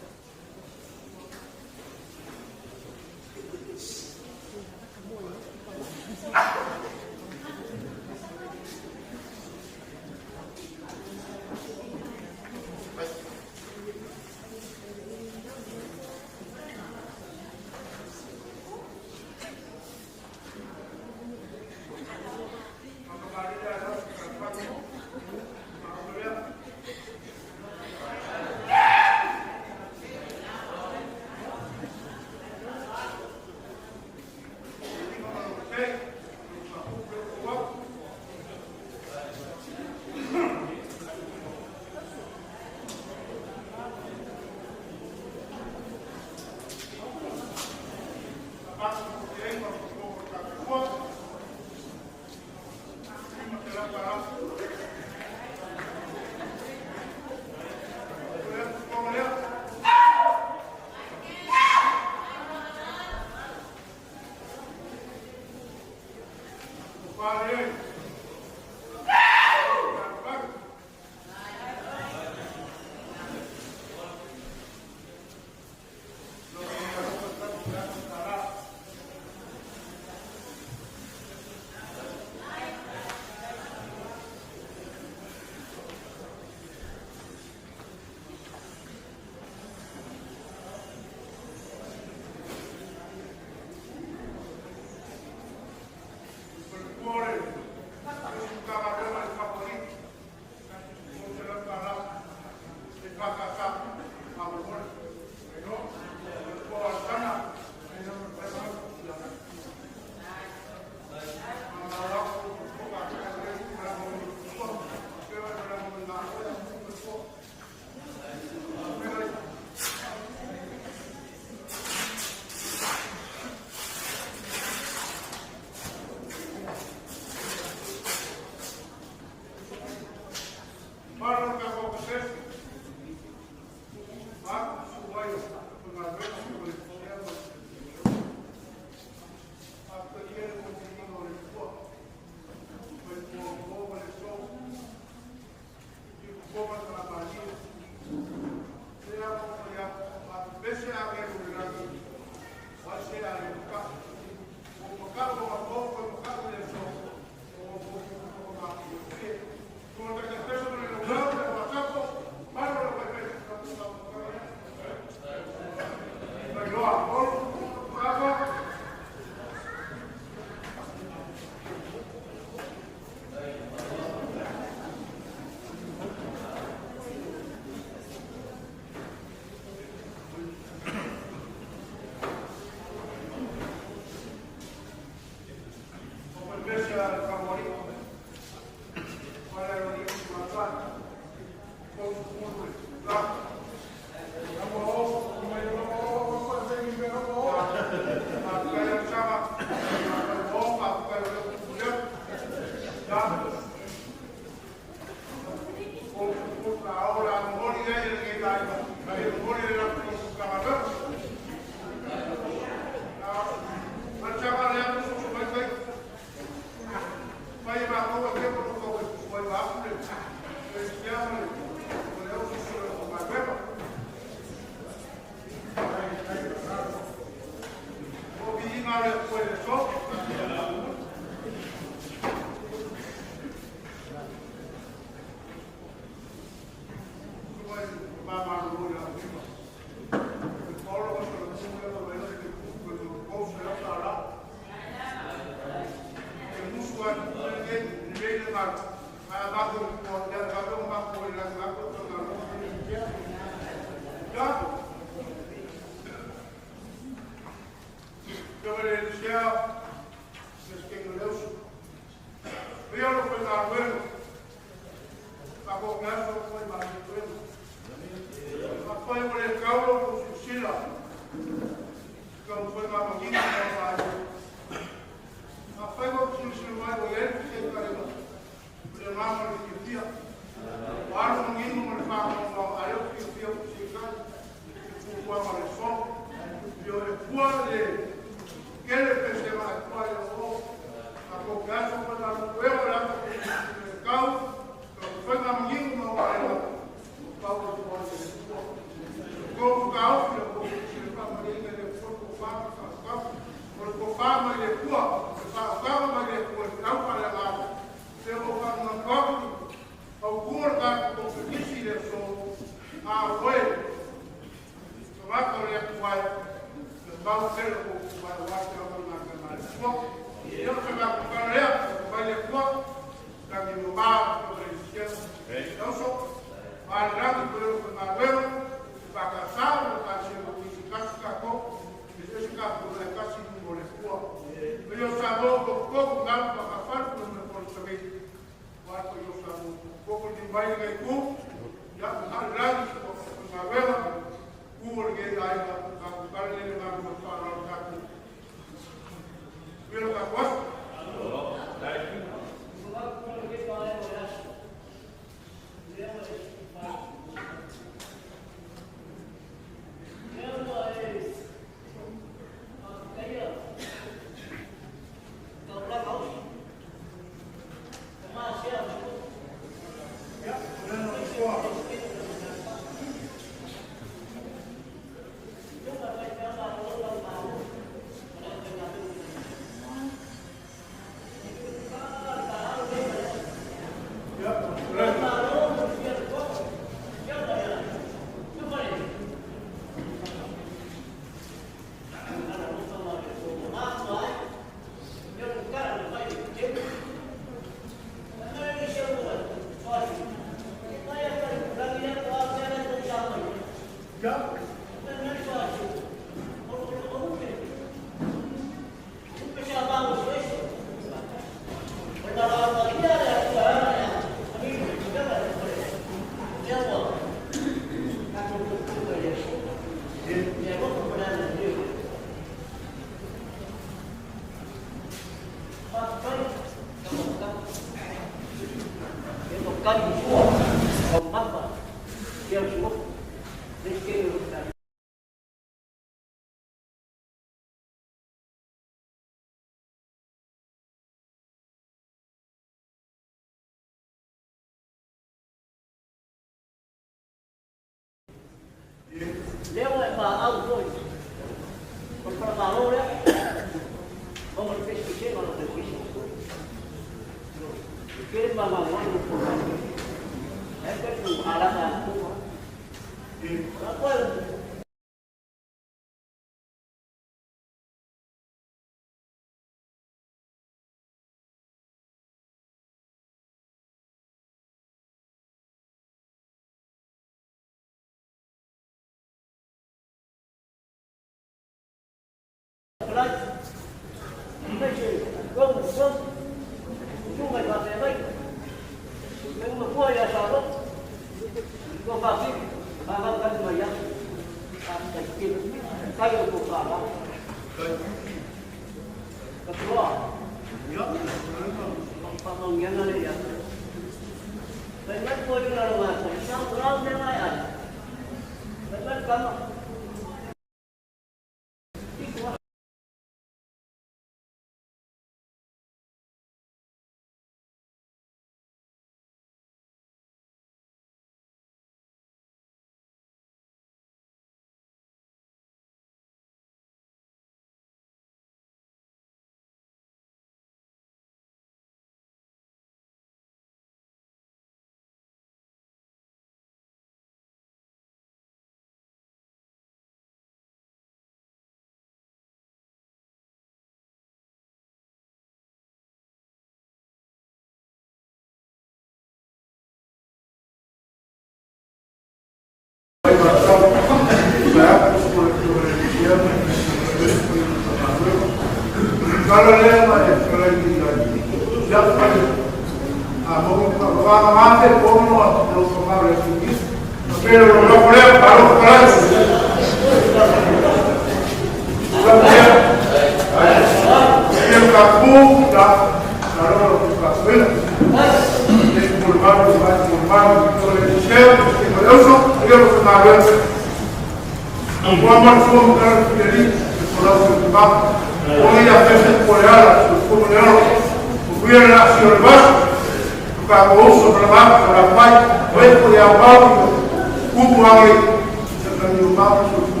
Tupu aole, sa tani o mau so tu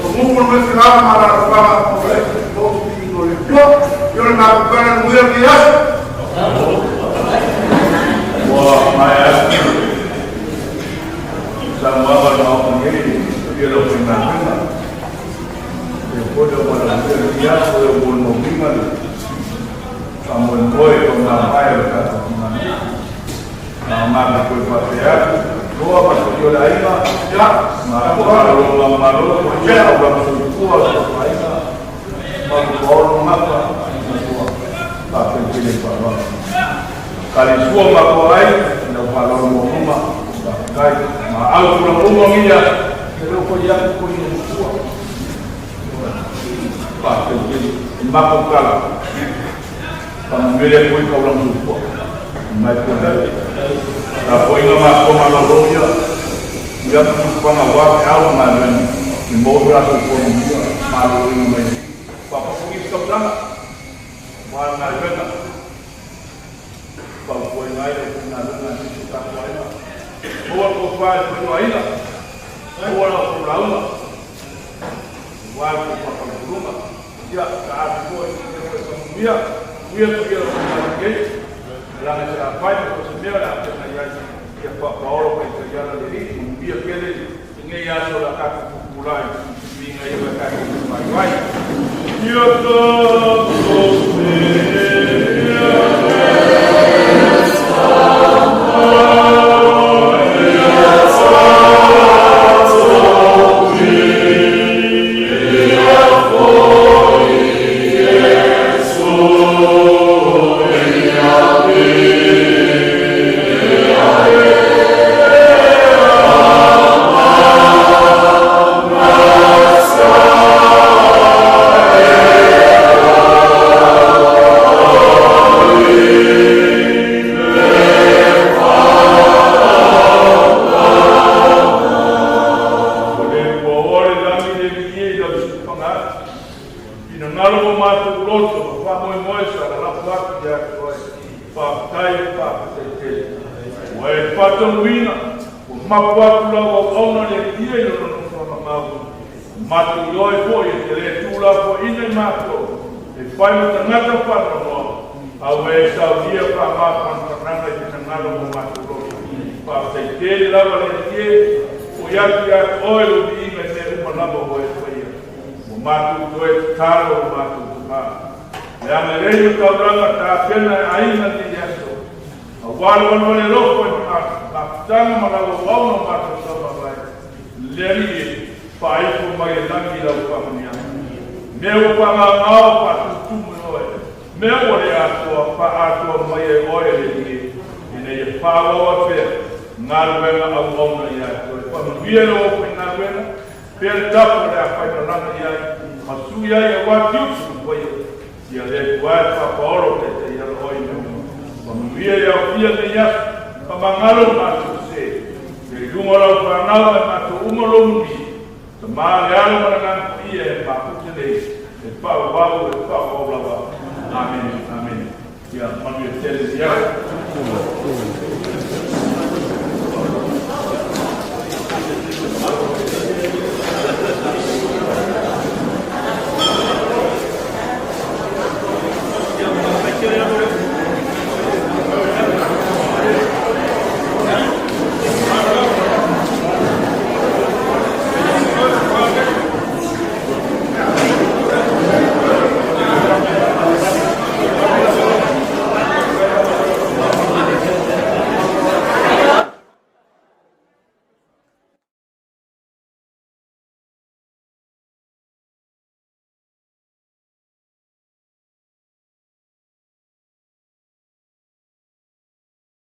o mu mo me fila ma la fa o le o ti no le plo, yo le ma pa na mu ya ya. Ua mai atu sa maua le maota nei ia lau faigaluega e foi le aualagia lenei aso e molimauina le faamoemoe o mamae o le tatou atunuu. Na o matou toe faapea atu, loa ma le paia o le aiga, matou malologa malo, paia aulaga soifua o le tatou aiga, matou paolo gafa, matua faafetai tele i le faaaloalo. Tali sua matou ai, lau faaaloalo maualuga, faafetai. Ma au tulaga uma ia, e le o fai atu foi i matua. Faafetai tele. E matou tala, faamanuia le Atua i taulaga soifua. Mai pua. Tapuaiga matua malolo ia, ia tutupaga ua te au ma galuega, i maua so latou soifua manuia, maloloina mai. Faafofogi se tausaga, ua le galuega, fautuaina ai le aufaigaluega aemaise o tatou aiga. Maua le tofa i le faioaina, maua lau faulauga, ua le tofa faufuluga. Ia, taafi foi, ia foi faamanuia, uia paia o le nei, laga se afai ma so se mea o le a feagai ai, ia faapaolo taitaiala le Alii, manuia tele lenei aso o le a tatou pupulai, viiga ia ma tatou vaivai. Ia tatou O le ua o le lagi le vie i lau siufaga atu. Finagalo o matou loto ma faamoemoe sa lalafo atu ia te oe. Faafetai, faafetai tele. Ua e faatonuina, ua mapu atu lau auauna le Alii i lona nofoaga mau. Matou ioe foi e te le tuulafoaiina i matou, e fai ma tagata faanoanoa, a ua e saunia faamafanafanaga i finagalo mo matou loto. Faafetai tele lava le Alii e, foi atu ia te oe lou viiga i mea uma lava ua e faia. Ua matou toe tatalo o matou tama. Le agalelei o taulaga tapena e aiga lenei aso. Aua le valevale alofa i mafutaga ma lau auauna o matou taumavae. Le Alii e, faaifo mai le lagi i lau faamanuiaga. Mea ua faagaogao faatutumu e oe. Mea ua le atoa faaatoa mai e oe le Alii e. Ina ia faaauau pea galuega auauna ia te oe. Faamanuia i lau aufaigaluega, pea le tapu o le a faimalaga i ai, ma sui ai aua tiute ma faia. Ia le Atua e faapaolo taitaiala oe i mea uma. Faamanuia i aofia lenei aso, faamagalo matou sese. Ia i luga o lau fanau ma e matou uma lou manuia. Tama le Alo ma le Agaga Paia e mafute nei, e faaauau, e faaauau lava. Amene, amene. Ia manuia tele lenei aso.